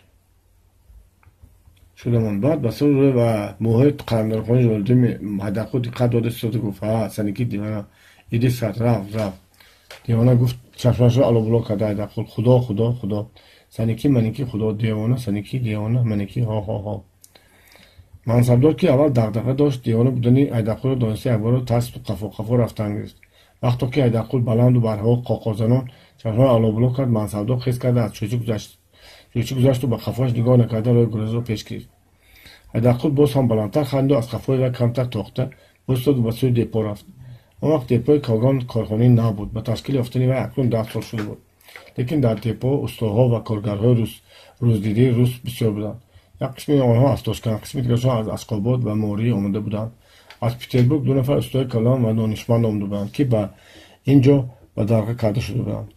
Шуда монд. Баъд ба сӯи рӯй ва мӯҳои қаландархони Ҷалолиддини Ҳайдарқул диққат дода истода гуфт: ҳа, саники девона, иди сад, рафт, рафт. Девона, гуфт чашмашро алобуло карда Ҳайдарқул. Худо, худо, худо. Саники маники худо, девона, саники девона, маники ҳо ҳо ҳо. Мансабдор, ки аввал дағдаға дошт, девона будани Ҳайдарқулро дониста якбора тарсиду қафо қафо рафтан гирифт. Вақто ки Ҳайдарқул баланду барҳаво қоқозанон чашмҳоро алобуло кард, мансабдор хез карда аз чӯчӣ гузашту ба қафояш нигоҳ накарда роҳи гурезро пеш гирифт. Ҳайдарқул боз ҳам баландтар ханду аз қафои вай камтар тохта бостоду ба сӯи депо рафт. Он вақт депои Когон корхонаи нав буд. Ба ташкил ёфтани вай акнун 10 сол шуда буд. Лекин дар депо устоҳо ва коргарҳои рӯздидии рус бисёр буданд. Як қисми онҳо аз Тошканд, қисми дигарашон аз Ашқобод ва Морӣ омада буданд. Аз Петербург 2 нафар устои калон ва донишманд омада буданд, ки ба ин ҷо ба дарға карда шуда буданд.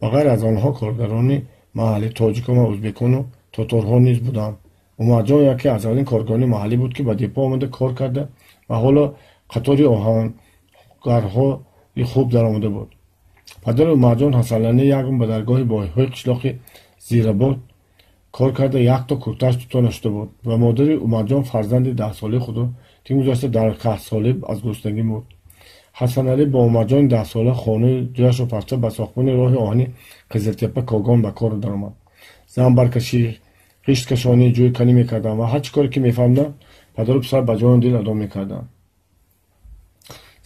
Ба ғайр аз онҳо коргарони маҳаллӣ тоҷикон ва ӯзбекону тоторҳо низ буданд. Умарҷон яке аз аввалин коргарони маҳаллӣ буд, ки ба депо омада кор карда ва ҳоло қатори оҳангарҳои хуб даромада буд. Падари Умарҷон Ҳасаналӣ якум ба даргоҳи бойҳои қишлоқи Зирабод кор карда якто куртааш дуто нашуда буд ва модари Умарҷон фарзанди 10-солаи худро тин гузашта дар 10-солӣ аз гуруснагӣ мурд. Ҳасаналӣ бо Умарҷони 10-сола хонаи ҷояшро партофта ба сохтмони роҳи оҳани Қизилтепа Когон ба кор даромад. Занбаркашӣ, ғишткашонӣ, ҷӯйканӣ мекарданд ва ҳар чӣ коре ки мефаҳмиданд, падару писар ба ҷону дил адо мекарданд.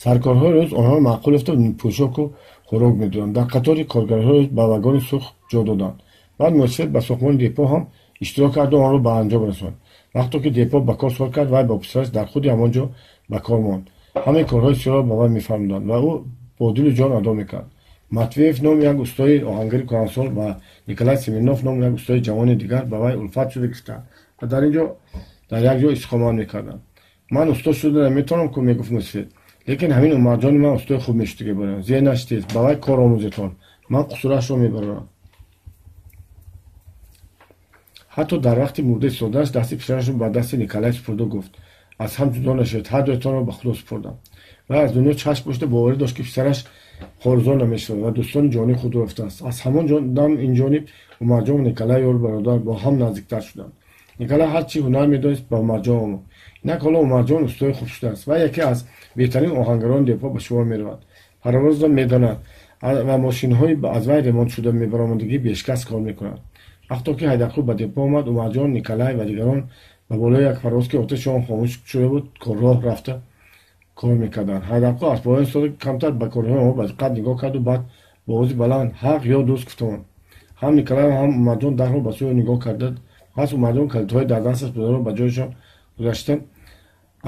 Саркорҳои рӯз онҳоро маъқул ёфта пӯшоку хӯрок медоданд. Дар қатори коргарҳои рӯз ба вагони сурх ҷо доданд. Баъд муассисат ба сохтмони депо ҳам иштирок карду онро ба анҷом расонд. Вақто ки депо ба кор сор кард, вай бо писараш дар худи ҳамон ҷо ба кор монд. Ҳамаи корҳои сиёҳро ба вай мефаҳмиданд ва ӯ бо дилу ҷон адо мекард. Матвеев номи як устои оҳангари кӯҳансол ва Николай Семенов номи як устои ҷавони дигар ба вай улфат шуда гирифтанд ва дар ин ҷо дар як ҷо истиқомат мекарданд. Ман усто шуда наметавонам ку, мегуфт мусфид, лекин ҳамин Умарҷони ман устои хуб мешудагӣ бароям. Зе наштед, ба вай кор омӯзетон, ман қусурашро мебарорам. Ҳатто дар вақти мурда истоданаш дасти писарашро ба дасти Николай супурда гуфт: аз ҳам ҷудо нашавед, ҳар дуятонро ба Худо супурдам. Вай аз дунё чашм пӯшида боварӣ дошт, ки писараш хорзор намешавад ва дӯстони ҷонии худро ёфтааст. Аз ҳамон дам ин ҷониб Умарҷон ва Николай ёру бародар бо ҳам наздиктар шуданд. Николай ҳар чӣ ҳунар медонист, ба Умарҷон омӯхт. Инак ҳоло Умарҷон устои хуб шудааст ва яке аз беҳтарин оҳангарони депо ба шумор меравад. Паровозро медонад ва мошинҳои аз вай ремонт шуда мебаромадагӣ бешикаст кор мекунад. Вақто ки Ҳайдарқул ба депо омад, Умарҷон, Николай ва дигарон ба болои як парвоз, ки оташи он хомӯш шуда буд, роҳ рафта кор мекарданд. Ҳайдарқул аз поён истода камтар ба корҳои онҳо ба диққат нигоҳ карду баъд бо овози баланд ҳақ ё дӯст гуфтамон. Ҳам Николай ҳам Умарҷон дарҳол ба сӯи ӯ нигоҳ карда, пас Умарҷон калидҳои дар дасташ бударо ба ҷояшон гузашта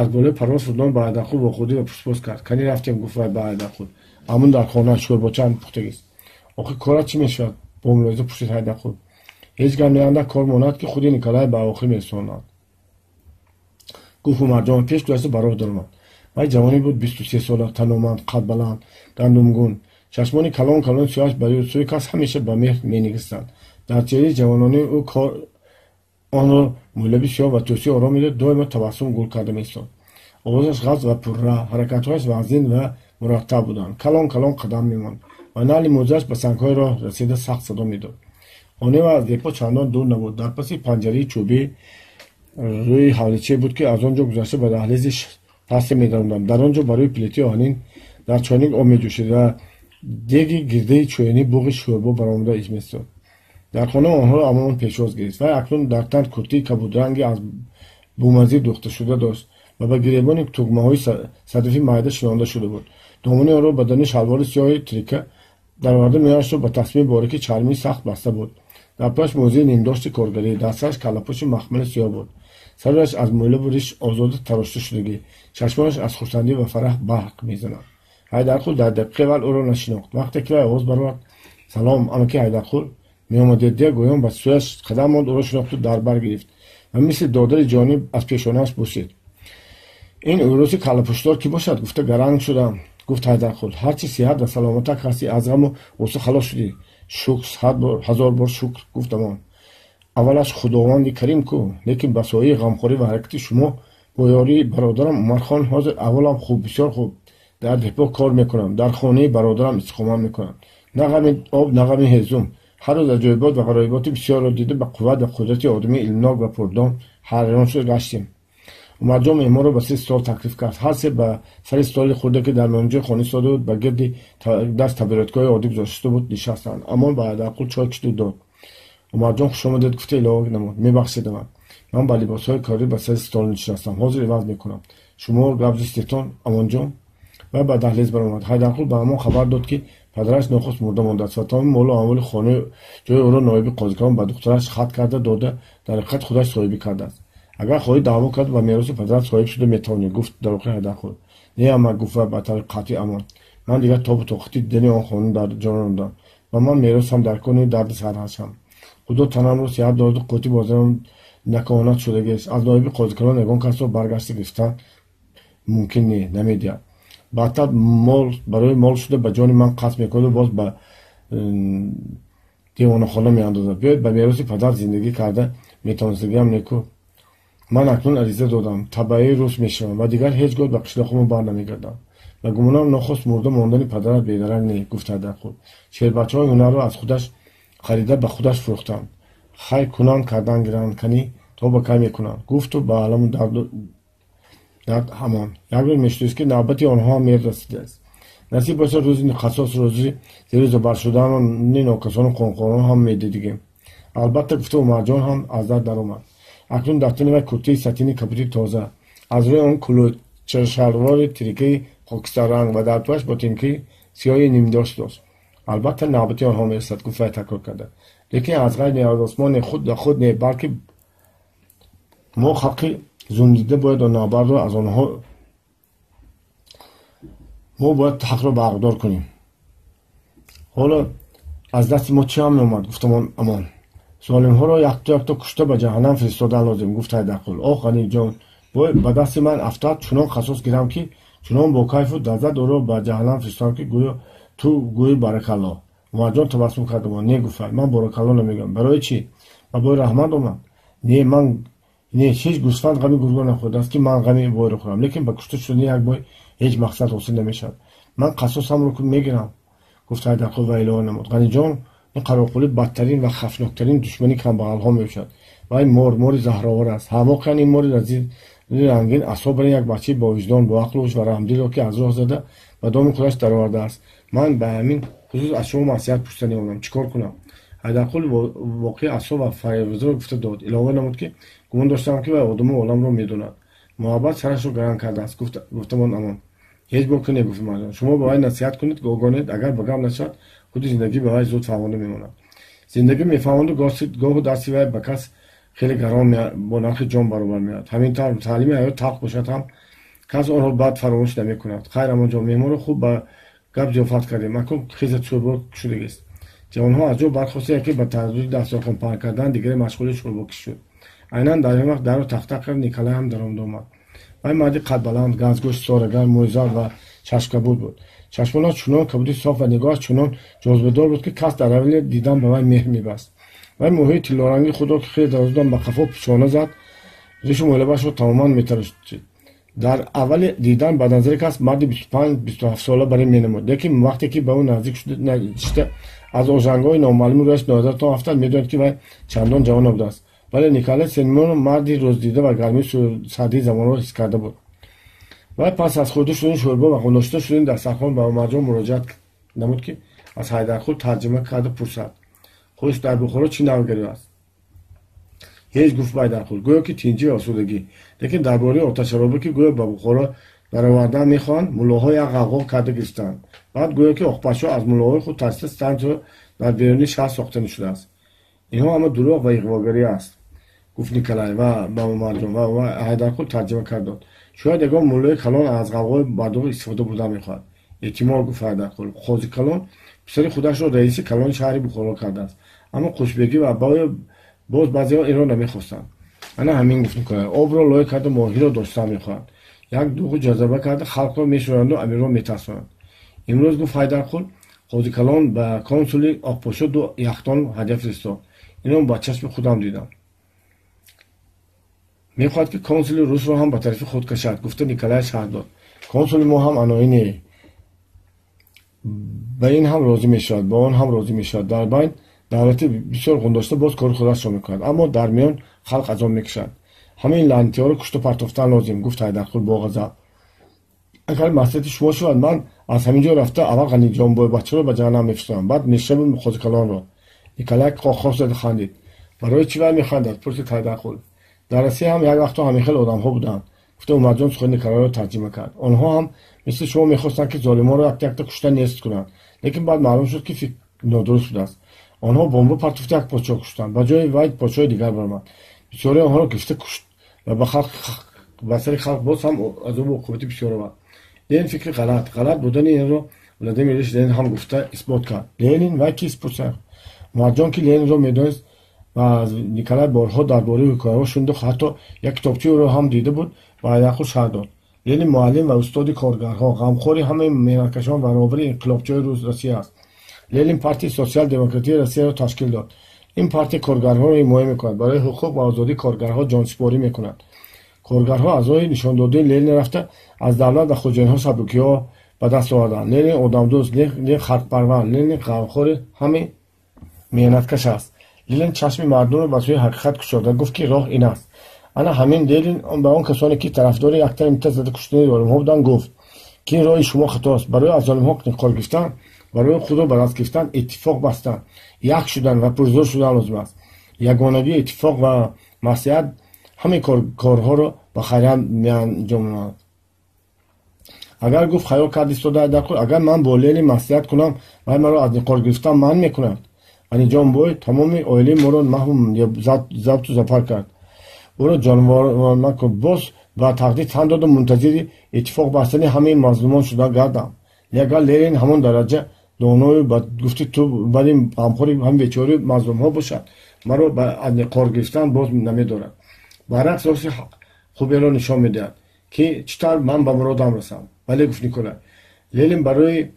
аз болои парвоз фурудон ба Ҳайдарқул вохӯрдӣ ва пурсупос кард. Кани рафтем, гуфт вай ба Ҳайдарқул. Амун дар хона шӯрбочаам пухтагист. Охир корат чӣ мешавад? Бо мулоҳиза пурсид Ҳайдарқул. Ҳеҷ гап не, кор монад, ки худи Николай ба охир мерасонад, гуфт Умарҷон, пеш гузашта ба роҳ даромад. Вай ҷавоне буд 23 сола, таноманд, қадбаланд, гандумгун. Чашмони калон калони сиёҳаш ба сӯи кас ҳамеша ба меҳр менигаристанд. Дар чеҳраи ҷавононаи ӯ кор онро мӯйлаби сиёҳ ва тӯсии ором медод, доимо табассум гул карда меистод. Овозаш ғафз ва пурра, ҳаракатҳояш вазнин ва Мураттаб буданд. Калон калон қадам мемонд ва нали мӯзааш ба сангҳои роҳ расида сахт садо медод. Хонаи вай аз депо чандон дур набуд. Дар паси панҷараи чӯбӣ рӯи ҳавличае буд, ки аз он ҷо гузашта ба даҳлези пасте медаромадам. Дар он ҷо ба рӯи плитаи оҳанин дар чойник об меҷӯшид ва деги гирдаи чӯянӣ буғи шӯрбо баромада меистод. Дар хона онҳоро Амон пешвоз гирифт. Вай акнун дар тан куртии кабудранге аз бумазӣ дӯхташуда дошт ва ба гиребони тугмаҳои садафи майда шинонда шуда буд. Домани онро ба даруни шалвори сиёҳи трика дароварда, миёнашро ба тасмаи борики чармии сахт баста буд. Дар пояш мӯзаи нимдошти коргарӣ, дар сараш каллапӯши махмали сиёҳ буд. Сараш аз мӯйлабу риш озода тарошта шудагӣ, чашмонаш аз хурсандӣ ва фараҳ барқ мезанад. Ҳайдарқул дар дақиқаи аввал ӯро нашинохт. Вақте ки вай овоз баровард: «Салом, амаки Ҳайдарқул, меомадед?» дия гӯён ба сӯяш қадам монд, ӯро шинохту дар бар гирифт ва мисли додари ҷонӣ аз пешонааш бусид. «Ин ӯруси каллапӯшдор кӣ бошад?» гуфта гаранг шудам, гуфт Ҳайдарқул. «Ҳарчи сиҳат ва саломатак ҳастӣ, аз ғаму ғусса халос шудӣ. Шукр, ҳазор бор шукр», гуфт Амон. «Аввалаш Худованди Карим ку, лекин ба сояи ғамхорӣ ва ҳаракати шумо бо ёрии бародарам Умархон ҳозир аҳволам хуб, бисёр хуб. Дар депо кор мекунам, дар хонаи бародарам истиқомат мекунам. На ғами об, на ғами ҳезум. Ҳар рӯз аҷоибот ва ғароиботи бисёрро дида, ба қувват ва қудрати одамии илмнок ва пурдон ҳайрон шуда гаштем». Умарҷон меҳмонро ба се стол таклиф кард. Ҳар се ба сари столи хурде, ки дар миёнҷои хона истода буд, ба гирди даст табуреткаҳои оддӣ гузошта буд, нишастанд. Амон ба Ҳайдарқул чой кишиду дод. Умарҷон хушомадед гуфта илова намуд: «Мебахшед, амак, ман ба либосҳои корӣ ба сари стол нишастам, ҳозир иваз мекунам. Шумо гап зистетон, Амонҷон?» Вай ба даҳлез баромад. Ҳайдарқул ба Амон хабар дод, ки падараш нохуст мурда мондааст ва тамоми молу амволи хонаи ҷои ӯро ноиби қозикалон ба духтараш хат карда дода, дар ҳақиқат худаш соҳибӣ кардааст. «Агар хоҳӣ, даъво кард ба мероси падарат соҳиб шуда метавонӣ», гуфт дар охир Ҳайдарқул. «Не, амак», гуфт ба таври қатъӣ Амон, «ман дигар тобу тоқати дидани он хона дар ҷонам дорам ва ман меросам дар кони дарди сарҳашам. Худо танамро сиҳат доду қуввати бозорам накоҳонат шудагист. Аз ноиби қозикалон ягон касро баргашта гирифтан мумкин не, намедиҳад. Баъдтар мол барои мол шуда ба ҷони ман қасд мекунаду боз ба девонахона меандозад. Биёед, ба мероси падар зиндагӣ карда метавонистагиам неку. Ман акнун ариза додам, табаъи рус мешавам ва дигар ҳеҷ гоҳ ба қишлоқамон бар намегардам». «Ба гумонам, нохуст мурда мондани падарат бедарак не», гуфт Ҳайдарқул. «Шербачаҳои ҳунарро аз худаш харида ба худаш фурӯхтанд. Хай кунанд, кардан гиранд, канӣ то ба кай мекунанд», гуфту ба аламу дарду дард ҳамон. Як рӯз мешудист, ки навбати онҳо ҳам мерасидааст. Насиб бошад, рӯзи қасос, рӯзи зери забар шудани нокасону қонқорон ҳам медидигем. Албатта, гуфта Умарҷон ҳам аз дар даромад. Акнун дар тани вай куртаи сатини кабуди тоза, аз рӯи он кулӯчашалвори трикаи хокистарранг ва дар пояш ботинкаи сиёҳи нимдошт дошт. «Албатта, навбати онҳо мерасад», гуфт вай такрор карда. «Лекин аз ғайр не, аз осмон не, худ худ не, балки мо, халқи зулмдида, бояд он навбатро аз онҳо, мо бояд ҳақро барқдор кунем. Ҳоло аз дасти мо чӣ ҳам меомад?» гуфтамон Амон. «Золимҳоро якто якто кушта ба ҷаҳаннам фиристодан лозим», гуфт Ҳайдарқул. «Оҳ, Ғаниҷон, бой ба дасти ман афтад, чунон қасос гирам, ки чунон бо кайфу лаззат ӯро ба ҷаҳаннам фиристодам, ки гӯё ту гӯи баракалло». Умарҷон табассум кард. «Не», гуфт, «ман баракалло намегӯям». «Барои чӣ? Ба бои раҳмат омад?» «Не, ман не, ҳеҷ гӯсфанд ғами гургро нахӯрдааст, ки ман ғами бойро хӯрам. Лекин ба кушта шудани як бой ҳеҷ мақсад ҳосил намешавад. Ман қасосамро мегирам», гуфт Ҳайдарқул ва илова намуд: «Ғаниҷон, ин қароқулӣ бадтарин ва хафноктарин душмани камбағалҳо мебошад. Вай мор, мори заҳровар аст. Ҳа, воқеан ин мори разили рангин асобари як бачаи бовиҷдон, боақлу ҳуш ва раҳмдилро, ки аз роҳ зада ба доми худаш даровардааст. Ман ба ҳамин хусус аз шумо маслиҳат пурсида меомадам. Чӣ кор кунам?» Ҳайдарқул воқеи асо ва файрӯзаро гуфта дод. Илова намуд, ки гумон доштам, ки вай одаму оламро медонад. «Муҳаббат сарашро гаран кардааст», гуфтамон Амон. «Ҳеҷ боке не», гуфт Умарҷон. «Шумо ба вай насиҳат кунед, огонед, агар ба гап нашавад, худи зиндагӣ ба вай зуд фаҳмонда мемонад. Зиндагӣ мефаҳмонду гоҳу дасти вай ба кас хеле гарон бо нархи ҷон баробар меояд. Ҳамин тавр таълими ҳаёт талх бошад ҳам, кас онро баъд фаромӯш намекунад. Хайр, Амонҷон, меҳмонро хуб ба гап зиёфат кардем. Акнун хезат, шӯрбо шудагист». Ҷавонҳо аз ҷо бархоста, яке ба тараддуди дастархон паҳн кардан, дигаре машғули шӯрбокишӣ шуд. Айнан дар ин вақт дарро тақтақ кард, Николай ҳам даромада омад. Вай марди қадбаланд, ганзгӯшт, сорагар, мӯйзар ва чашмкабуд буд. Чашмонаш чунон кабуди соф ва нигоҳаш чунон ҷозибадор буд, ки кас дар аввали дидан ба вай меҳр мебаст. Вай мӯҳои тиллоранги худро, ки хеле дароз буданд, ба қафо пӯшона зад, ришу мӯйлабашро тамоман метарошид. Дар аввали дидан ба назари кас марди 25-27 сола бар ин менамуд, лекин вақте ки ба ӯ наздик шуда аз ожангҳои номаълуми рӯяш назартон афтад, медонед, ки вай чандон ҷавон набудааст. Вале Николай Семенов марди рӯздида ва гармии сардии замонро ҳис карда буд. Вай пас аз хӯрда шудани шӯрбо ва ғундошта шудани дастархон ба Умарҷон муроҷиат намуд, ки аз Ҳайдарқул тарҷима карда пурсад: «Хуш, дар Бухоро чӣ навгарӣ аст?» «Ҳеҷ», гуфт Ҳайдарқул, гӯё ки тинҷӣ ва осудагӣ. Лекин дар бораи оташаробе, ки гӯё ба Бухоро даровардан мехоҳанд, муллоҳо як ғавғо карда гирифтаанд. Баъд гӯё ки Оқпатшо аз муллоҳои худ тарсида стансия дар берунии шаҳр сохта шудааст. «Инҳо ҳама дурӯғ ва иғвогарӣ аст», гуфт Николай ва ба Умарҷон ва Ҳайдарқул тарҷима кард дод. «Шояд ягон муллои калон аз ғавғои мардум истифода бурдан мехоҳад». «Эҳтимол», гуфт Ҳайдарқул. «Қози калон писари худашро раиси калони шаҳри Бухоро кардааст, аммо Қушбегӣ ва боз баъзеҳо инро намехостанд». «Ана ҳамин», гуфт Николай. «Обро лой карда, моҳиро доштан мехоҳанд. Як дуғу ҷазаба карда, халқро мешӯранду амирро метарсонанд». «Имрӯз», гуфт Ҳайдарқул, «қози калон ба консули Оқпошо ду яхдон ҳадя фиристод. Инро ба чашми худам дидам. Мехоҳад, ки консули русро ҳам ба тарафи худ кашад», гуфта Николай шарҳ дод. «Консули мо ҳам аноӣ не, ба ин ҳам розӣ мешавад, ба он ҳам розӣ мешавад. Дар байн давлати бисёр ғундошта боз кори худашро мекунад, аммо дар миён халқ азоб мекашад. Ҳамаи ин лаънатиҳоро кушта партофтан лозим», гуфт Ҳайдарқул бо ғазаб. «Агар маслиҳати шумо шавад, ман аз ҳамин ҷо рафта аввал Ғаниҷонбойбачаро ба ҷаҳаннам мефиристонам, баъд Мешрабу Қозикалонро». Николай қоҳқоҳ зада хандид. «Барои чӣ вай механдад?» пурсид Ҳайдарқул. «Дар Россия ҳам як вақтҳо ҳамин хел одамҳо буданд», гуфта Умарҷон сухани Николайро тарҷима кард. «Онҳо ҳам мисли шумо мехостанд, ки золимонро якта якта кушта нест кунанд, лекин баъд маълум шуд, ки фикр нодуруст будааст. Онҳо бомба партофта як подшоҳ куштанд, ба ҷои вай подшоҳи дигар баромад, бисёрии онҳоро гирифта кушт ва ба сари халқ боз ҳам азобу уқубати бисёр овард. Ленин фикри ғалат, ғалат будани инро Владимир Ильич Ленин ҳам гуфта исбот кард». «Ленин вай кист?» пурсид Умарҷон, ки Ленинро медонист ва аз Николай борҳо дар бораи ҳикояҳо шунида, ҳатто як китобчаи ӯро ҳам дида буд. Ва Ҳайдарқул шарҳ дод: «Ленин муаллим ва устоди коргарҳо, ғамхори ҳамаи меҳнаткашон ва роҳбари инқилобчиҳои Россия аст. Ленин партияи сотсиал-демократии Россияро ташкил дод. Ин партия коргарҳоро ҳимоя мекунад, барои ҳуқуқ ва озодии коргарҳо ҷонсипорӣ мекунад. Коргарҳо аз роҳи нишондодаи Ленин рафта, аз давлат ва хоҷаинҳо сабукиҳо ба даст оварданд. Ленин одамдӯст, Ленин халқпарвар, Ленин ғамхори ҳамаи меҳнаткаш аст. Ленин чашми мардумро ба сӯи ҳақиқат кушода, гуфт, ки роҳ ин аст. Ана ҳамин Ленин ба он касоне, ки тарафдори яктаимта зада куштани золимҳо буданд, гуфт, ки ин роҳи шумо хатост. Барои аз золимҳо интиқом гирифтан, барои худро ба даст гирифтан иттифоқ бастан, як шудан ва пурзӯр шудан лозим аст. Ягонагӣ, иттифоқ ва маслиҳат ҳамаи корҳоро ба хайрият меанҷомонад». «Агар», гуфт хаёл кард истода Ҳайдарқул, «агар ман бо Ленин маслиҳат кунам, вай маро аз интиқом гирифтан манъ мекунад. Ғаниҷонбой тамоми оилаи моро маҳву забту зафар кард. Ӯро ҷонвор накун. Боз ба тақдир тан доду мунтазири иттифоқ бастани ҳамаи мазлумон шуда гардам. Агар Ленин ҳамон дараҷа доною ба гуфти ту бари ғамхори ҳам бечори мазлумҳо бошад, маро аз интиқом гирифтан боз намедорад. Баръакс, роҳи хуберо нишон медиҳад, ки чӣ тавр ман ба муродам расам». «Бале», гуфт Николай, «Ленин барои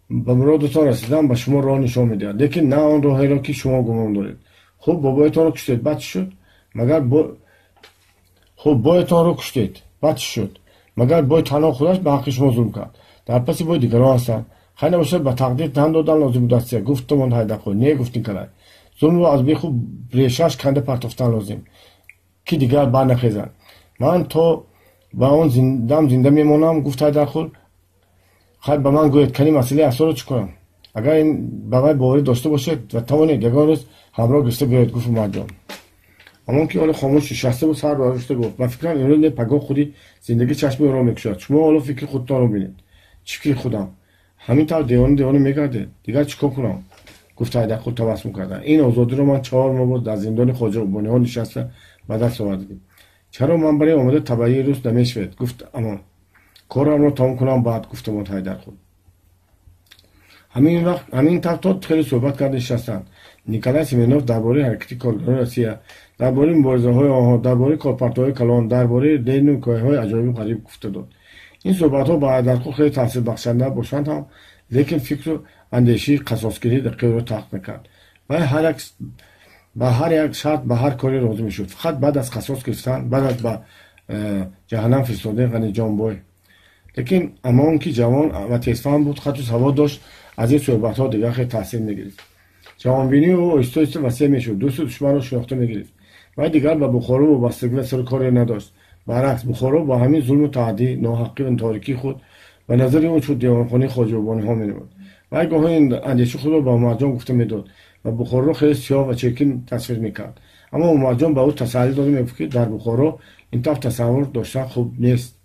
ба муродатон расидан ба шумо роҳ нишон медиҳад, лекин на он роҳеро, ки шумо гумон доред. Хуб, бобоятонро куштед, баъд чӣ шуд? Магар хуб, боятонро куштед, баъд чӣ шуд? Магар бой танҳо худаш ба ҳаққи шумо зулм кард? Дар паси бой дигарон ҳастанд. Хай, набошад, ба тақдир тан додан лозим будааст», гуфтамон Ҳайдарқул. «Не», гуфт Николай, «зулмро аз беху решааш канда партофтан лозим, ки дигар барнахезад. Ман то ба он дам зинда мемонам», гуфт Ҳайдарқул. «Хай, ба ман гӯед, кани масъалаи асоро чӣ кунам?» «Агар ин ба вай боварӣ дошта бошед ва тавонед, ягон рӯз ҳамроҳ гирифта биёед», гуфт Умарҷон. Амон, ки ҳоло хомӯш нишаста буд, сар бардошта гуфт: «Ба фикрам, имрӯз не, пагоҳ худи зиндагӣ чашми ӯро мекушояд. Шумо ҳоло фикри худтонро бинед». «Чӣ фикри худам? Ҳамин тавр девона девона мегардед? Дигар чӣ кор кунам?» гуфт Ҳайдарқул табассум карда. «Ин озодиро ман 4 моҳ боз дар зиндони хоҷабониҳо нишаста ба даст овардем. Чаро ман барои омода табаии рус намешавед?» гуфт Амон. «Корамро тамом кунам, баъд», гуфтамон Ҳайдарқул. Ҳамин вақт ҳамин тавр то хеле суҳбат карда нишастанд. Николай Семенов дар бораи ҳаракати коргарони Россия, дар бораи муборизаҳои онҳо, дар бораи корпартоҳои калон, дар бораи Ленину ҳикояҳои аҷоибу ғариб гуфта дод. Ин суҳбатҳо ба Ҳайдарқул хеле таъсирбахшанда бошанд ҳам, лекин фикру андешии қасосгирии дақиқро талх мекард. Вай ба ҳар як шарт ба ҳар коре розӣ мешуд, фақат баъд аз қасос гирифтан, баъд аз ба ҷаҳаннам фиристодаи Ғаниҷонбой. Лекин аммо он ки ҷавон ва тезфаҳм буд, хату савод дошт, аз ин суҳбатҳо дигар хел таъсир мегирифт. Ҷавонбинии ӯ оҳиста оҳиста васеъ мешуд, дӯсту душманро шинохта мегирифт. Вай дигар ба Бухоро вобастагӣ ва сару коре надошт. Баръакс, Бухоро бо ҳамин зулму таъдӣ, ноҳаққӣ ва торикии худ ба назари ӯ чун девонхонаи хоҷабониҳо менамуд. Вай гоҳе андешаи худро ба Умарҷон гуфта медод ва Бухороро хеле сиёҳ ва чиркин тасвир мекард. Аммо Умарҷон ба ӯ тасаллӣ дода мегуфт, ки дар Бухоро ин тавр тасаввур доштан хуб нест.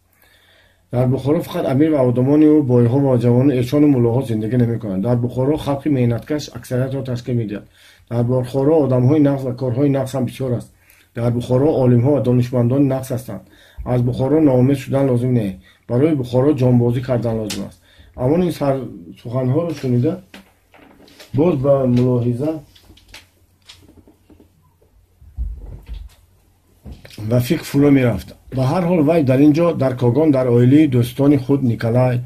Дар Бухоро фақат амир ва одамони ӯ, бойҳо ва ҷавону эшону муллоҳо зиндагӣ намекунанд. Дар Бухоро халқи меҳнаткаш аксариятро ташкил медиҳад. Дар Бухоро одамҳои нағз ва корҳои нағз ҳам бисёр аст. Дар Бухоро олимҳо ва донишмандони нағз ҳастанд. Аз Бухоро ноумед шудан лозим не, барои Бухоро ҷонбозӣ кардан лозим аст. Амон ин суханҳоро шунида боз ба мулоҳиза ва фикр фурӯ мерафт. Ба ҳар ҳол вай дар ин ҷо, дар Когон, дар оилаи дӯстони худ Николай,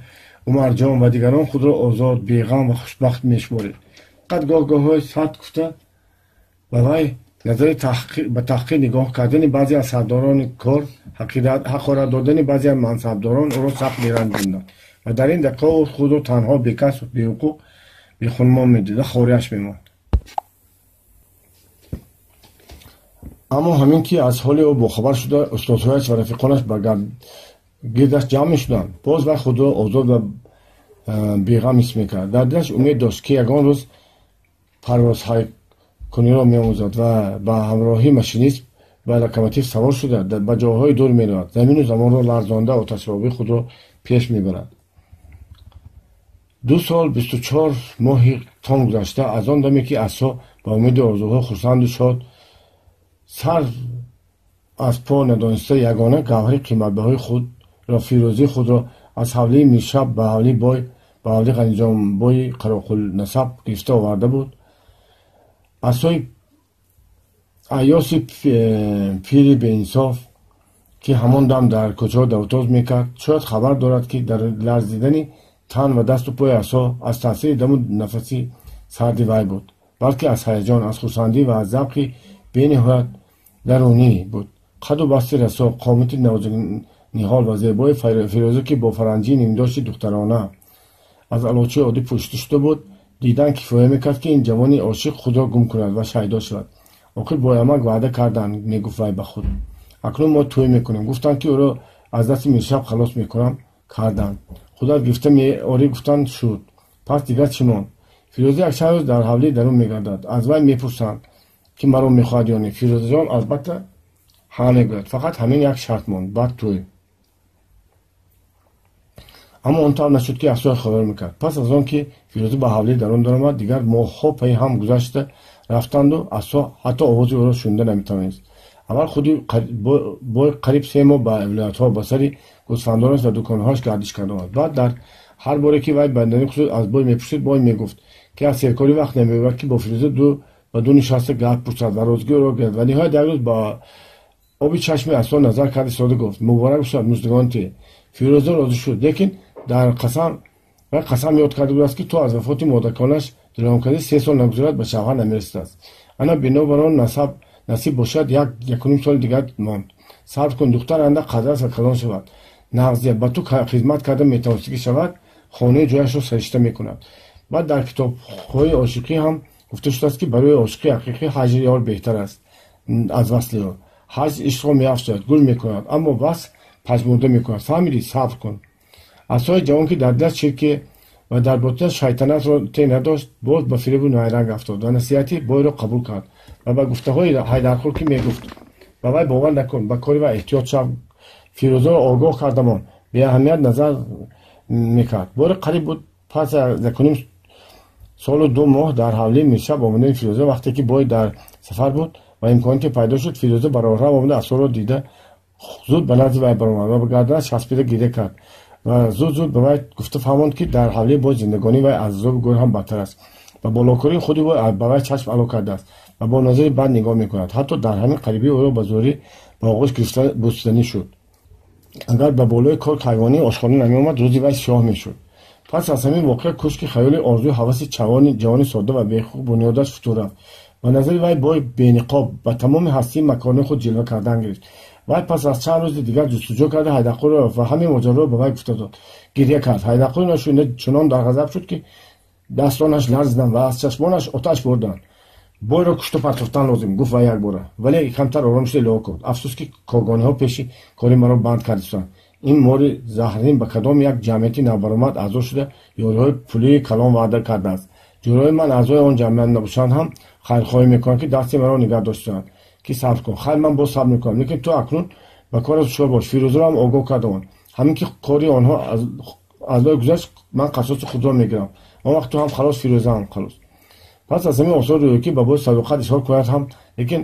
Умарҷон ва дигарон худро озод, беғам ва хушбахт мешуморид. Фақат гоҳ-гоҳҳои сард гуфта ба вай назари ба таҳқир нигоҳ кардани баъзе аз сардорони кор, ҳақорат додани баъзе аз мансабдорон ӯро сахт меранҷонданд ва дар ин дақиқа ӯ худро танҳо, бекас, беҳуқуқ, бехунмон медид ва хориаш мемонд. Аммо ҳамин ки аз ҳоли ӯ бохабар шуда, устодҳояш ва рафиқонаш ба гирдаш ҷамъ мешуданд, боз вай худро озод ва беғам ҳис мекард. Дар дилаш умед дошт, ки ягон рӯз парвозкуниро меомӯзад ва ба ҳамроҳии машинист ба локомотив савор шуда ба ҷойҳои дур меравад, замину замонро ларзонда оташробии худро пеш мебарад. 2 сол 24 моҳи том гузашта аз он даме ки Асо ба умеди орзуҳо хурсанду шод сар аз по надониста ягона гавҳари қиматбаҳои худро, фирӯзии худро аз ҳавлии Миршаб ба ҳавлии бой, ба ҳавлии Ғаниҷонбои Қароқулнасаб гирифта оварда буд. Асои айёси пири беинсоф, ки ҳамон дам дар кӯчаҳо давтоз мекард, шояд хабар дорад, ки дар ларзидани тан ва дасту пои Асо аз таъсири даму нафаси сарди вай буд, балки аз ҳаяҷон, аз хурсандӣ ва аз завқи бениҳоят дарунӣ буд. Қаду басти расо, қомати ниҳол ва зебои фирӯза, ки бо фаранҷии нимдошти духтарона аз алочии оддӣ пӯшида шуда буд, дидан кифоя мекард, ки ин ҷавони ошиқ худро гум кунад ва шайдо шавад. Охир боямак ваъда карданд, мегуфт вай ба худ. Акнун мо тӯй мекунем. Гуфтанд, ки ӯро аз дасти Миршаб халос мекунам, карданд. Худат гирифта меорӣ, гуфтанд, шуд. Пас дигар чӣ монд? Фирӯза якчанд рӯз дар ҳавлии дарун мегардад. Аз вай мепурсанд, ки маро мехоҳад ё не. Фирӯзаҷон албатта ҳа мегӯяд. Фақат ҳамин як шарт монд, баъд тӯй. Аммо он тавр нашуд, ки Асои хабар мекард. Пас аз он ки Фирӯза ба ҳавлии дарун даромад, дигар моҳҳо пайи ҳам гузашта рафтанду Асо ҳатто овози ӯро шунида наметавонист. Аввал худи бой қариб 3 моҳ ба вилоятҳо, ба сари гӯсфандонаш ва дуконҳояш гардиш карда омад. Баъд дар ҳар боре ки вай бандани хусус аз бой мепурсид, бой мегуфт, ки аз серкорӣ вақт намеёбад, ки бо Фирӯза ду ба ду нишаста гап пурсад ва розигӣ ӯро гирад. Ва ниҳоят як рӯз ба оби чашми Асо назар карда истода гуфт: муборак бошад, муздагонте. Фирӯза розӣ шуд, лекин дар қасам вай қасам ёд карда будааст, ки то аз вафоти модарконаш диломкардӣ 3 сол нагузарад, ба шавҳар намерасидааст. Ана бинобар он насиб бошад, 1.5 соли дигар монд. Сабр кун, духтар андак қадрас ва калон шавад, нағзия ба ту хизмат карда метавонистагӣ шавад, хонаи ҷояшро саришта мекунад. Баъд дар китобҳои ошиқӣ ҳам гуфта шудааст, ки барои ошиқи ҳақиқӣ ҳаҷри ёр беҳтар аст аз васли ёр. Ҳаҷр ишқро меафзояд, гул мекунад, аммо васл пажмурда мекунад. Фаҳмидӣ? Сабр кун. Асои ҷавон, ки дар дилаш чирке ва дар ботинаш шайтанатро те надошт, боз ба фиребу найранг афтод ва насиҳати бойро қабул кард ва ба гуфтаҳои Ҳайдархӯр, ки мегуфт: ба вай бовар накун, ба кори вай эҳтиёт шав, Фирӯзаро огоҳ кардамон, беаҳамият назар мекард. Боре қариб буд пас аз 1.5 солу 2 моҳ дар ҳавлии Миршаб омадани Фирӯза, вақте ки бой дар сафар буд ва имконите пайдо шуд, Фирӯза ба роҳрав омада Асоро дида зуд ба назди вай баромад ва ба гарданаш часпида гиря кард ва зуд-зуд ба вай гуфта фаҳмонд, ки дар ҳавлии бой зиндагонии вай аз азоби гӯр ҳам бадтар аст ва болокории худи вай ба вай чашм ало кардааст ва бо назари бад нигоҳ мекунад. Ҳатто дар ҳамин қарибӣ ӯро ба зӯрӣ ба оғӯш гирифта бӯсиданӣ шуд. Агар ба болои кор кайвонии ошхона намеомад, рӯзи вай сиёҳ мешуд. Пас аз ҳамин воқеа кӯшки хаёли орзуи ҳаваси ҷавони содда ва беҳуқуқ бунёдаш футӯр рафт. Ба назари вай бой бениқоб ба тамоми ҳастии макони худ ҷилва кардан гирифт. Вай пас аз чанд рӯзи дигар ҷустуҷӯ карда Ҳайдарқулро ёфт ва ҳамин моҷароро ба вай гуфта дод. Гирья кард. Ҳайдарқул инро чунон дар ғазаб шуд, ки дастонаш ларзиданд ва аз чашмонаш оташ бурданд. Бойро кушту партофтан лозим, гуфт вай якбора, вале камтар ором шуда илова кард: афсӯс, ки когониҳо пеши кори маро банд кардистанд. Ин мори заҳрин ба кадом як ҷамъияти навбаромад аъзо шуда, ёриҳои пулии калон ваъда кардааст. Ҷӯрои ман аъзои он ҷамъият набошанд ҳам, хайрхоҳӣ мекунанд, ки дасти маро нигаҳ доштаанд, ки сабр кун. Хайр, ман боз сабр мекунам, лекин ту акнун ба корат ҳушёр бош. Фирӯзаро ҳам огоҳ кардаон. Ҳамин ки кори онҳо аз лой гузашт, ман қасоси худро мегирам. Он вақт ту ҳам халос, Фирӯза ҳам халос. Пас аз ҳамин осор рӯёкӣ ба бои садоқат изҳор кунад ҳам, лекин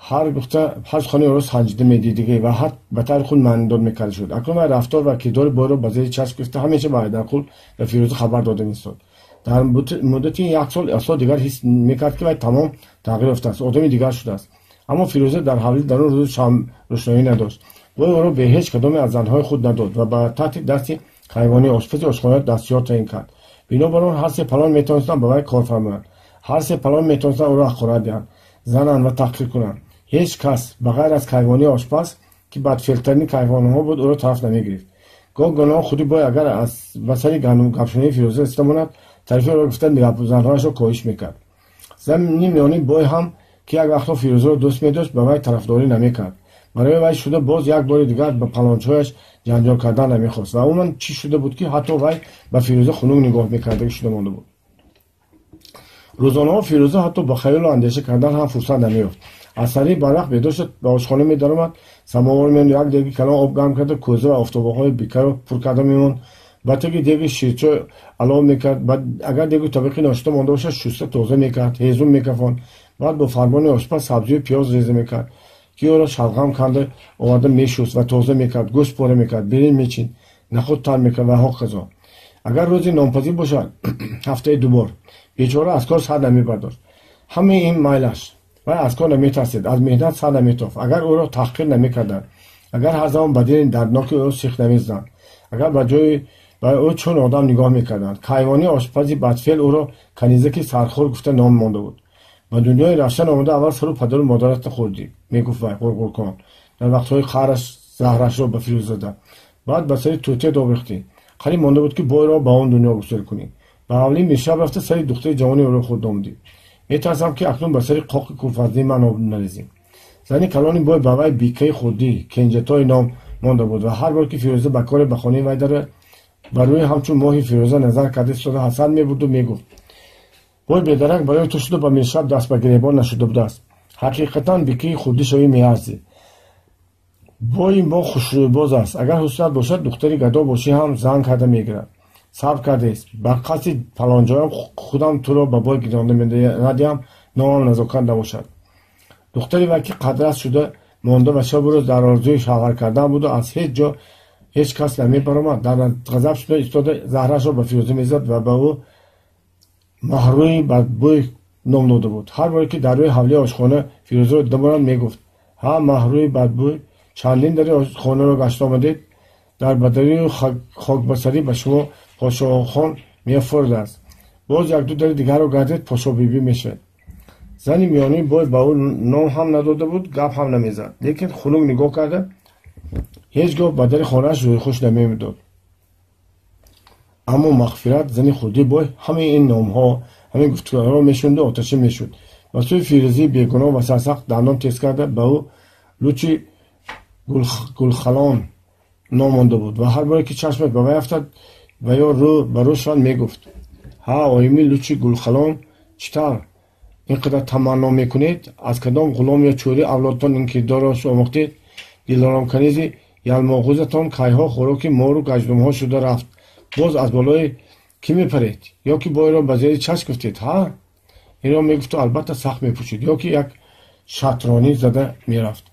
ҳар гуфта, ҳар сухани ӯро санҷида медидигӣ ва ҳар ба таври худ маънидод мекарда шуд. Акнун вай рафтор ва кирдори бойро ба зери чашм гирифта, ҳамеша ба Ҳайдарқул ва Фирӯза хабар дода меистод. Дар муддати як сол асо дигар ҳис мекард, ки вай тамом тағйир ёфтааст, одами дигар шудааст. Аммо Фирӯза дар ҳавли дарун рӯзу шам рӯшноӣ надошт. Бой ӯро бе ҳеҷ кадоме аз занҳои худ надод ва ба таҳти дасти хайвонии ошпази ошхона дастёр таъин кард. Бинобар он ҳар се палон метавонистанд ба вай кор фармоянд, ҳар се палон метавонистанд ӯро ҳақорат диҳанд, зананд ва таҳқир кунанд. Ҳеҷ кас ба ғайр аз кайвонии ошпаз, ки бадфеълтарини кайвониҳо буд, ӯро тараф намегирифт. Гоҳ гуноҳ худи бой агар аз ба сари гапшунии Фирӯза расида монад, тарафи ӯро гуфта занҳояшро коҳиш мекард. Зани миёни бой ҳам, ки як вақтҳо Фирӯзаро дӯст медошт, ба вай тарафдорӣ намекард. Барои вай шуда боз як бори дигар ба палончояш ҷанҷол кардан намехост ва умуман чӣ шуда буд, ки ҳатто вай ба Фирӯза хунук нигоҳ мекардагӣ шуда монда буд. Рӯзонаҳо Фирӯза ҳатто ба хаёлу андеша кардан ҳам фурсат намеёфт. Аз сари барвақт бедор шуд, ба ошхона медаромад, самовар меонд, як деги калон об гарм карда, кӯза ва офтобаҳои бикаро пур карда мемонд, ба теги деги ширчой алов мекард, агар дегу табиқи ношиста монда бошад, шуста тоза мекард, ҳезум мекафонд, баъд бо фармони ошпаз сабзию пиёз реза мекард, ки ӯро шалғам канда оварда мешуст ва тоза мекард, гӯшт пора мекард, биринҷ мечин, нахуд тар мекард ва ҳоказо. Агар рӯзи нонпазӣ бошад, ҳафтаи дубор, бечора аз кор сар намебардошт. Ҳамаи ин майлаш. Вай аз кор наметарсид, аз меҳнат сар наметофт. Агар ӯро таҳқир намекарданд, агар ҳар замон ба дили дардноки ӯ сих намезаданд, агар ба ҷои ба ӯ чун одам нигоҳ мекарданд. Кайвонии ошпази бадфеъл ӯро канизаки сархӯр гуфта ном монда буд. Ба дунёи равшан омада, аввал сару падару модаратро хӯрдӣ, мегуфт вай ғурғуркон, дар вақтҳои қаҳраш заҳрашро ба Фирӯза зада. Баъд ба сари тӯтия добихтӣ. Қариб монда буд, ки бойро ба он дунё гусел кунӣ. Ба ҳавлии миршаб рафта, сари духтари ҷавони ӯро хӯрд омадӣ. Метарсам, ки акнун ба сари қоқи курфазлии ман об нарезӣ. Зани калони бой ба вай бикаи хурдӣ, кенҷатой ном монда буд ва ҳар бор ки Фирӯза ба коре ба хонаи вай дарояд, ба рӯи ҳамчун моҳи Фирӯза назар карда истода ҳасад мебурду мегуфт: бой бедарак барои ту шуду ба миршаб даст ба гиребон нашуда будааст. Ҳақиқатан бикаи хурдӣ шавӣ меарзӣ. Бои мо хушрӯйбоз аст. Агар ҳуснат бошад, духтари гадо бошӣ ҳам зан карда мегирад. Сабр кардест. Ба қасди фалонҷоям худам туро ба бой гиронда надиҳам, номам назокат набошад. Духтари вай, ки қадрас шуда монда ва шабу рӯз дар орзуи шавҳар кардан буду аз ҳеҷ ҷо ҳеҷ кас намебаромад, дар ғазаб шуда истода заҳрашро ба Фирӯза мезад ва ба ӯ маҳрӯи бадбӯй ном дода буд. Ҳар боре ки дар рӯи ҳавлии ошхона Фирӯзаро дида монад, мегуфт: ҳа, маҳрӯи бадбӯй, чандин дари хонаро гашта омадед, дар бадарию хокбасарӣ ба шумо подшоҳхон мефурдааст. Боз якду дари дигарро гардед, подшоҳбибӣ мешавед. Зани миёнии бой ба ӯ ном ҳам надода буд, гап ҳам намезад, лекин хунук нигоҳ карда, ҳеҷ гоҳ ба дари хонааш рӯйхуш намедод. Аммо Мағфират, зани хурдии бой, ҳамаи ин номҳо, ҳамин гуфтугӯҳоро мешуниду оташин мешуд. Ба сӯи Фирӯзии бегуноҳ ва сарсахт дандон тез карда, ба ӯ лучи гулхалон ном монда буд ва ҳар боре ки чашмаш ба вай афтад ва ё рӯ ба рӯ шавад, мегуфт: ҳа, оими лучи гулхалон, чӣ тавр ин қадар таманно мекунед? Аз кадом ғулом ё чӯри авлодтон ин кирдорро омӯхтед? Дилоромканизи ялмоғузатон кайҳо хӯроки мору гаҷдумҳо шуда рафт. Боз аз болои кӣ мепаред? Ё ки бойро ба зери чашм гирифтед, ҳа? Инро мегуфту албатта сахт мепӯшид, ё ки як шатронӣ зада мерафт.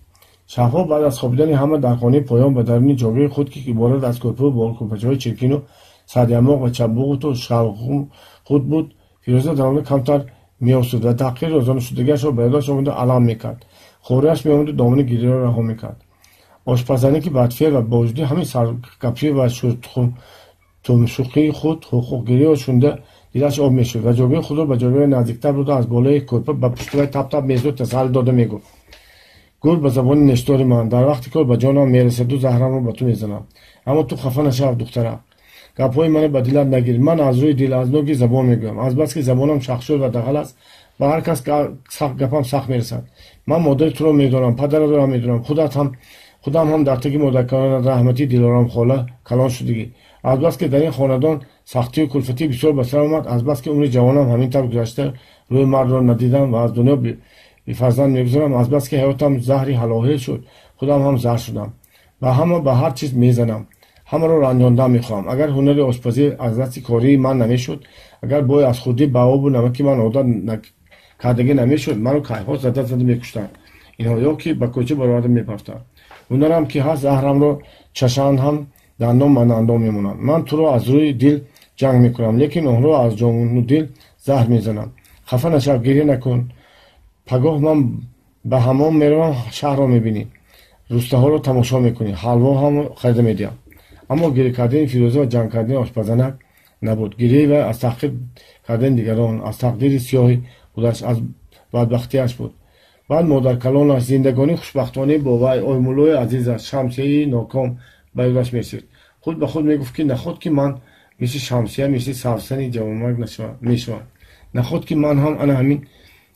Шабҳо баъд аз хобидани ҳама дар хонаи поён ба даруни ҷогири худ, ки иборат аз кӯрпаву болкӯрпачаҳои чиркину сардиямоқ ва чабуғуту шалғум худ буд, Фирӯза даромада камтар меосуд ва таҳқири розонашудагиашро ба ёдаш омада алам мекард. Хорияш меомаду домани гирёро раҳо мекард. Ошпазане, ки бадфеъл ва бо вуҷуди ҳамин саргапӣ ва тумшуқии худ ҳуқуқгириро шунида дилаш об мешуд ва ҷогири худро ба ҷогири наздиктар бурда, аз болои кӯрпа ба пушти вай тап-тап мезаду тасалли дода мегуфт: Гӯр ба забони нештори ман, дар вақти кор ба ҷонам мерасаду заҳрамро ба ту мезанам. Аммо ту хафа нашав, духтара. Гапҳои мана ба дилат нагир. Ман аз рӯи дил, аз ноги забон мегӯям. Азбаски забонам шахшӯр ва дағал аст, ба ҳар кас гапам сахт мерасад. Ман модари туро медонам, падаратро медонам, худам ҳам дар таги модаркалона раҳматии Дилорам хола калон шудагӣ. Азбаски дар ин хонадон сахтию кулфатӣ бисёр ба сар омад, азбаски умри ҷавонам ҳамин тавр гузашта, рӯи мардро надидам ва аз дунё бефарзанд мегузарам, азбаски ҳаётам заҳри ҳалоҳил шуд, худам ҳам заҳр шудам. Ба ҳама ба ҳар чиз мезанам, ҳамаро ранҷондан мехоҳам. Агар ҳунари ошпазӣ аз дасти кории ман намешуд, агар бой аз хурдӣ ба обу намаки ман одат кардагӣ намешуд, маро кайҳо зада зада мекуштанд инҳо ё ки ба кӯча бароварда мепартанд. Ҳунарам ки ҳаст, заҳрамро чашанд ҳам дандон ба дандон мемонанд. Ман туро аз рӯи дил ҷанг мекунам, лекин онҳоро аз ҷону дил заҳр мезанам. Хафа нашав, гиря накун. Пагоҳ ман ба ҳамом меравам, шаҳрро мебинӣ, рустаҳоро тамошо мекунӣ, ҳалво ҳам харида медиҳам. Аммо гиря кардани Фирӯза ва ҷанг кардани ошпазанак набуд. Гиряи вай аз таҳқир кардани дигарон, аз тақдири сиёҳи худаш, аз бадбахтиаш буд. Баъд модаркалонаш, зиндагонии хушбахтонӣ бо вай, оймуллои азизаш, Шамсияи ноком ба ёдаш мерасид. Худ ба худ мегуфт, ки наход ки ман мисли Шамсия, мисли Савсани ҷавонмарг мешавам. Наход ки ман ҳам ана ҳамин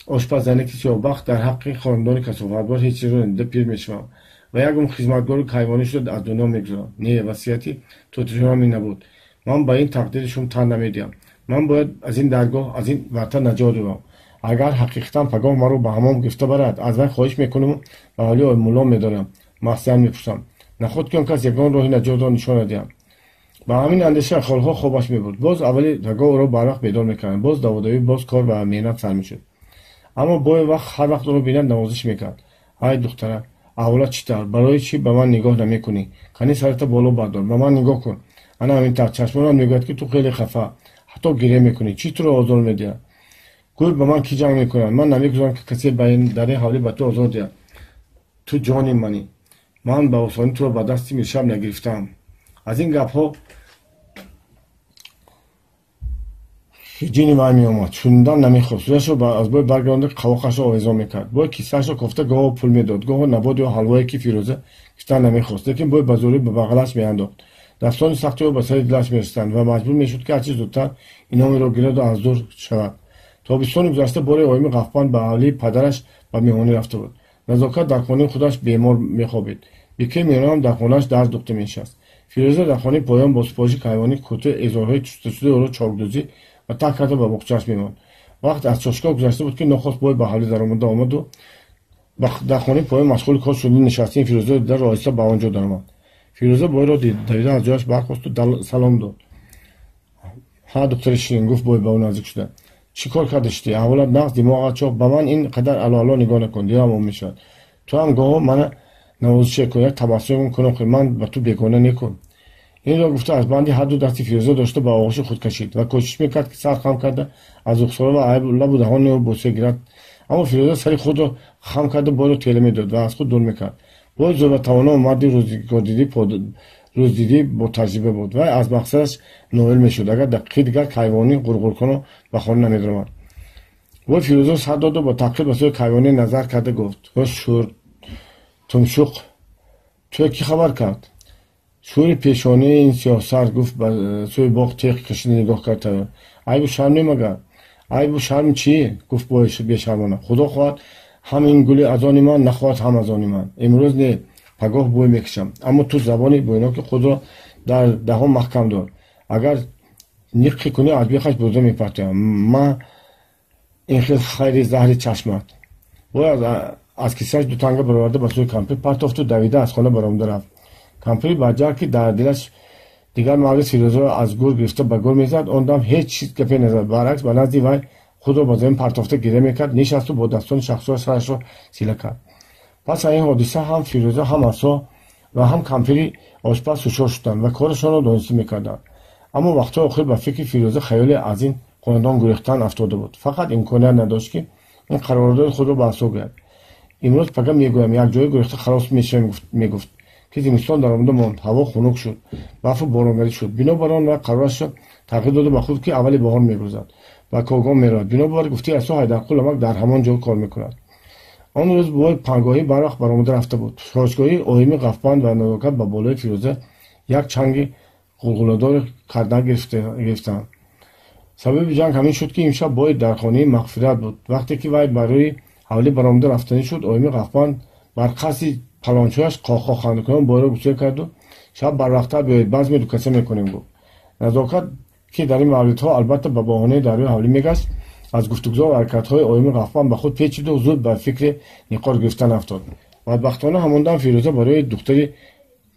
ошпазанаки сиёҳбахт дар ҳаққи хонадони касофатбор ҳеҷ чизро надида пир мешавам ва як умр хизматгори кайвонӣ шуда аз дунё мегузарам. Не, васияти тотиҷонам ин набуд. Ман ба ин тақдири шум тан намедиҳам. Ман бояд аз ин даргоҳ, аз ин варта наҷот ёбам. Агар ҳақиқатан пагоҳ маро ба ҳамом гирифта барад, аз вай хоҳиш мекунаму ба ҳоли оймулло медорам, маслиҳат мепурсам. Наход ки он кас ягон роҳи наҷотро нишон надиҳам. Ба ҳамин андеша холҳо хобаш мебурд. Боз аввали пагоҳ ӯро барвақт бедор мекарданд. Боз даводавӣ, боз кор ва меҳнат сар мешуд. Аммо бое вақт ҳар вақт ӯро бинад навозиш мекард. Ай духтара, аҳволат чӣ тавр? Барои чӣ ба ман нигоҳ намекунӣ? Кани сарата боло бардор, ба ман нигоҳ кун. Ана ҳамин тавр чашмонам мегӯяд, ки ту хеле хафа, ҳатто гиря мекунӣ. Чӣ туро озор медиҳад? Гӯй ба ман кӣ ҷанг мекунад? Ман намегузорам, ки касе дар ин ҳавлӣ ба ту озор диҳад. Ту ҷони манӣ. Ман ба осонӣ туро ба дасти миршаб нагирифтаам. Аз ин гапҳо ҷини вай меомад. Шунидан намехост. Рӯяшро аз бой баргардонда қавоқашро овезон мекард. Бой кисаашро кофта гоҳо пул медод, гоҳо набот ё ҳалвое, ки Фирӯза гирифтан намехост, лекин бой ба зӯрӣ ба бағалаш меандохт. Дастони сахти ӯ ба сари дилаш мерасиданд ва маҷбур мешуд, ки ҳарчи зудтар иномеро гираду аз дур шавад. Тобистони гузашта боре оими Ғафбанд ба ҳавлии падараш ба меҳмонӣ рафта буд. Назокат дар хонаи худаш бемор мехобид. Бикаи меҳронам дар хонааш дарз духта менишаст. Фирӯза дар хонаи поён бо супориши кайвонӣ кӯтои эзорҳои чусташудаи ӯро чокдӯзӣ ва так карда ба боғчааш мемонд. Вақт аз чошгоҳ гузашта буд, ки нохост бой ба ҳавлӣ даромада омаду дар хонаи поён машғули кор шуда нишастани Фирӯзаро дида оҳиста ба он ҷо даромад. Фирӯза бойро давида аз ҷояш бархосту салом дод. Ҳа, духтари ширин, гуфт бой ба ӯ наздик шуда. Чӣ кор карда шудӣ? Аҳволат нағз, димоғат чоқ. Ба ман ин қадар алоало нигоҳ накун, дилам об мешавад. Ту ҳам гоҳо мана навозише кун, як табассум кун, охир ман ба ту бегона некун. Инро гуфта аз банди ҳарду дасти Фирӯза дошта ба оғӯши худ кашид ва кӯшиш мекард, ки сар хам карда аз рухсора ва айб лабу даҳони ӯ бӯса гирад. Аммо Фирӯза сари худро хам карда бойро тела медод ва аз худ дур мекард. Бой зӯр ва тавоно марди рӯздидӣ бо таҷриба буд. Вай аз мақсадаш ноил мешуд, агар дақиқаи дигар кайвонӣ ғурғуркуно ба хона намедаромад. Бой Фирӯза сар доду бо таҳқир ба сӯи кайвонӣ назар карда гуфт: шӯр тумшуқ, туя кӣ хабар кард? Шӯри пешонии ин сиёҳсар, гуфт ба сӯи боғ теғ кашида нигоҳ кард. Айбу шарм немагар? Айбу шарм чӣ? Гуфт бой бешармона. Худо хоҳад ҳам ин гули аз они ман, нахоҳад ҳам аз они ман. Имрӯз не, пагоҳ бӯй мекашам. Аммо ту забони бӯйноки худро дар даҳон маҳкам дор. Агар ниққи кунӣ, аз бехаш бурда мепартоям. Ма ин хел хайри заҳри чашмат. Бой аз кисааш ду танга бароварда ба сӯи кампир партофту давида аз хона баромада рафт. Кампири баҷар, ки дар дилаш дигар маврид Фирӯзаро аз гӯр гирифта ба гӯр мезад, он дам ҳеҷ чиз гапе назад. Баръакс, ба назди вай худро ба замин партофта гиря мекард, нишасту бо дастони шахсура сарашро сила кард. Пас аз ин ҳодиса ҳам Фирӯза, ҳам Асо ва ҳам кампири ошпаз ҳушёр шуданд ва корашонро дониста мекарданд. Аммо вақтҳои охир ба фикри Фирӯза хаёле аз ин хонадон гурехтан афтода буд. Фақат имконият надошт, ки ин қарордоди худро ба Асо гӯяд. Имрӯз пага мегӯям, якҷоя гурехта халос мешавем, мегуфт, ки зимистон даромада монд, ҳаво хунук шуд, барфу боронгарӣ шуд. Бинобар он вай қарорашро тағйир доду ба худ, ки аввали баҳор мегурзад, ба Когон меравад. Бинобар гуфтаи Асо, Ҳайдарқул амак дар ҳамон ҷо кор мекунад. Он рӯз бой пангоҳӣ барвақт баромада рафта буд. Шошгоҳӣ Оими Ғафбанд ва Назокат ба болои Фирӯза як чанги ғулғуладор кардан гирифтанд. Сабаби ҷанг ҳамин шуд, ки имшаб бой дар хонаи Мағфират буд. Вақте ки вай ба рӯи ҳавлӣ баромада рафтанӣ шуд, Оими Ғафбанд бар қасди палончояш қоҳқоҳ хандакунон бойро гусел карду шаб барвақттар биёед, базми дукаса мекунем, гуфт. Назокат, ки дар ин мавридҳо албатта ба баҳонаи дар рӯи ҳавлӣ мегашт, аз гуфтугузор ва ҳаракатҳои Оими Ғафбанд ба худ печиду зуд ба фикри никор гирифтан афтод. Бадбахтона ҳамондам Фирӯза барои духтари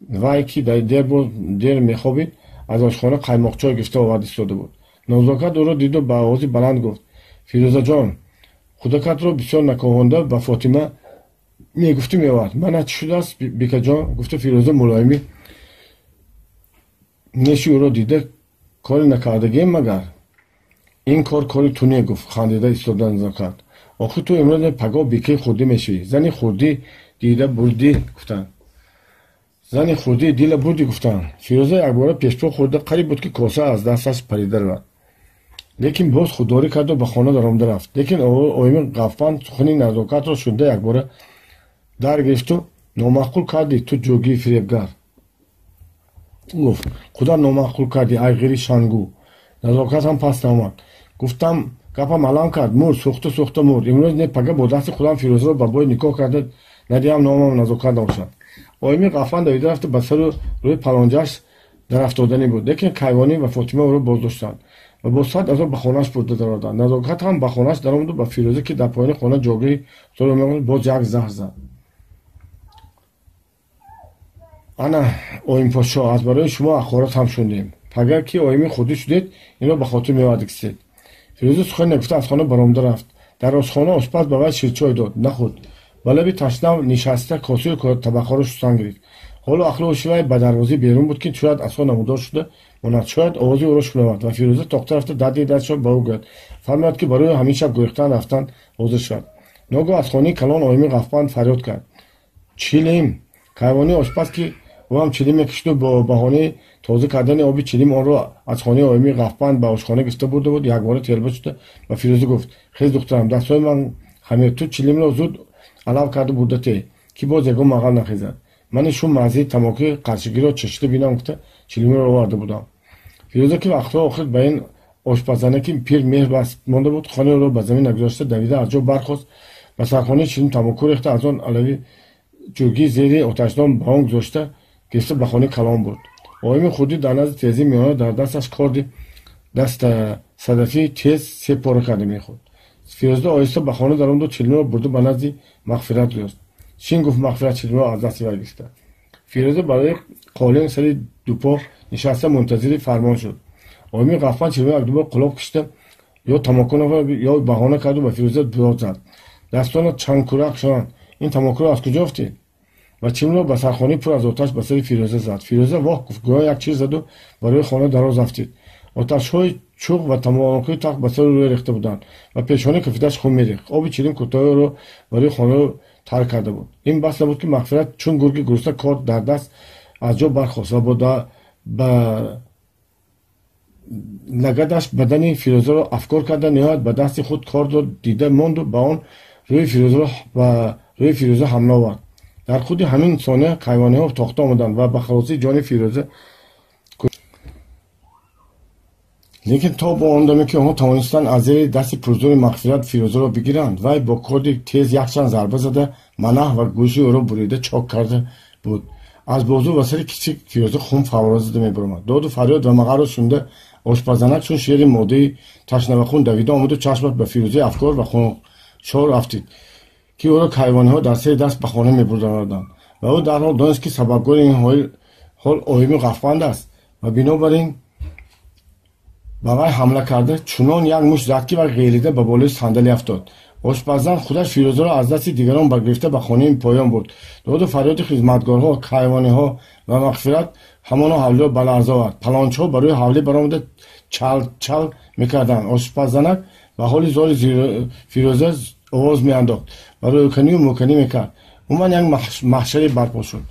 вай, ки дер мехобид, аз ошхона қаймоқчой гирифта овард истода буд. Назокат ӯро диду ба овози баланд гуфт: Фирӯзаҷон, худакатро бисёр накоҳонда ба Фотима мегуфтӣ меовард. Мана чӣ шудааст, бикаҷон? Гуфта Фирӯза мулоимӣ неши ӯро дида кори накардагием магар? Ин кор кори ту не, гуфт хандида истода Назокат. Охир ту имрӯз пагоҳ бикаи хурдӣ мешавӣ. Зани хурдӣ дида бурдӣ, гуфтанд. Зани хурдӣ дила бурдӣ, гуфтанд. Фирӯза якбора пешпо хӯрда қариб буд, ки коса аз дасташ парида равад. Лекин боз худдорӣ карду ба хона даромада рафт. Лекин Оими Ғафбанд сухани Назокатро шунида якбора дар гирифту номаъқул кардӣ, ту ҷӯгии фиребгар, гуфт. Худат номаъқул кардӣ, айғири шангӯ. Назокат ҳам пас наомад. Гуфтам гапам алам кард, мурд, сӯхта сӯхта мурд. Имрӯз не пага бо дасти худам Фирӯзаро ба бой никоҳ карда надиҳам, номам Назокат набошад. Оими Ғафбанд давида рафта ба сару рӯи палонҷааш дарафтоданӣ буд. Лекин Кайвонӣ ва Фотима ӯро боздоштанд ва бо сад азоб ба хонааш бурда дароварданд. Назокат ҳам ба хонааш даромаду ба Фирӯза, ки дар поёни хона ҷойгоҳи худро меомад, боз як заҳр зад. Ана Оим подшоҳ, аз барои шумо ҳақорат ҳам шунидем. Пагар ки оими хурдӣ шудед, инро ба хотир меовардиксед. Фирӯза сухан нагуфта аз хона баромада рафт. Дар ошхона ошпаз ба вай ширчой дод, нахӯрд. Ба лаби ташнав нишаста косаю табақҳоро шустан гирифт. Ҳоло ақлу ҳуши вай ба дарвозаи берун буд, ки шояд асо намудор шуда монад, шояд овози ӯро шунавад ва Фирӯза тохта рафта дарди дасташро ба ӯ гӯяд, фармояд, ки барои ҳамин шаб гурехтан рафтан ҳозир шавад. Ногоҳ аз хонаи калон Оими Ғафбанд фарёд кард: Чилим! Кайвонии ошпаз, ки ӯ ҳам чилим мекашиду бо баҳонаи тоза кардани оби чилим онро аз хонаи Оими Ғафбанд ба ошхона гирифта бурда буд, якбора телба шуда ба Фирӯза гуфт: Хез, духтарам, дастҳои ман хамир, ту чилимро зуд алав карда бурда те, ки боз ягон мағал нахезад. Мани шум маззаи тамокуи қаршигиро чашида бинам, гуфта чилимро оварда будам. Фирӯза, ки вақтҳо охир ба ин ошпазанаки пир меҳр баст монда буд, хонаи ӯро ба замин нагузошта давида аз ҷо бархост, ба сархонаи чилим тамоку рехта аз он алави ҷӯгӣ зери оташдон ба он гузошта гирифта ба хонаи калон бурд. Оими хурдӣ дар назди тезии миёна дар дасташ корди даста садафии тез се пора карда мехӯрд. Фирӯза оҳиста ба хона даромаду чилимро бурда ба назди Мағфират гузошт. Чин, гуфт Мағфират чилимро аз дасти вай гирифта. Фирӯза барои қолин сари дупо нишаста мунтазири фармон шуд. Оими Ғафбанд чилимро якдубор қулоб кишида ё тамоку нахӯрд, ё баҳона карду ба Фирӯза дод зад: Дастонат чангкурак шаванд, ин тамокуро аз куҷо ёфтӣ? Ва чилимро ба сархонаи пур аз оташ ба сари Фирӯза зад. Фирӯза воҳ гуфт, гӯё як чиз заду барои хона дароз афтид. Оташҳои чуғ ва тамокуи тахт ба сари рӯя рехта буданд ва пешонаи кафидаш хун мерехт. Оби чилим куртаҳоро барои хонаро тар карда буд. Ин бас набуд, ки Мағфират чун гурги гурусна корд дар даст аз ҷо бархост ва ба лагадаш бадани Фирӯзаро афкор карда, ниҳоят ба дасти худ кордро дида монду ба он рӯи Фирӯзаро ба рӯи Фирӯза ҳамла овард. Дар худи ҳамин сония кайвониҳо тохта омаданд ва ба халосии ҷони Фирӯза. Лекин то бо он даме, ки онҳо тавонистанд аз зери дасти пурзӯри Мағфират Фирӯзаро бигиранд, вай бо корди тез якчанд зарба зада манаҳ ва гӯши ӯро бурида чок карда буд. Аз бозу ва сари кичик Фирӯза хун фаввора зада мебаромад. Доду фарёд ва мағарро шунида ошпазанак чун шери модаи ташнавахун давида омаду чашмаш ба Фирӯзаи афкор ва хуншор афтид, ки ӯро кайвониҳо дар сари даст ба хона мебурданд. Ва ӯ дарҳол донист, ки сабабгори ин ҳол Оими Ғафбанд аст ва бинобар ин ба вай ҳамла карда чунон як мушт зад, ки вай ғелида ба болои сандалӣ афтод. Ошпаззан худаш Фирӯзаро аз дасти дигарон баргирифта ба хонаи поён бурд. Доду фарёди хизматгорҳо, кайвониҳо ва Мағфират ҳамоно ҳавлиро ба ларза овард. Палончаҳо ба рӯи ҳавлӣ баромада чал-чал мекарданд. Ошпаззанак ба ҳоли зори Фирӯза овоз меандохт ва рӯйканию мӯканӣ мекард. Умуман як маҳшаре барпо шуд.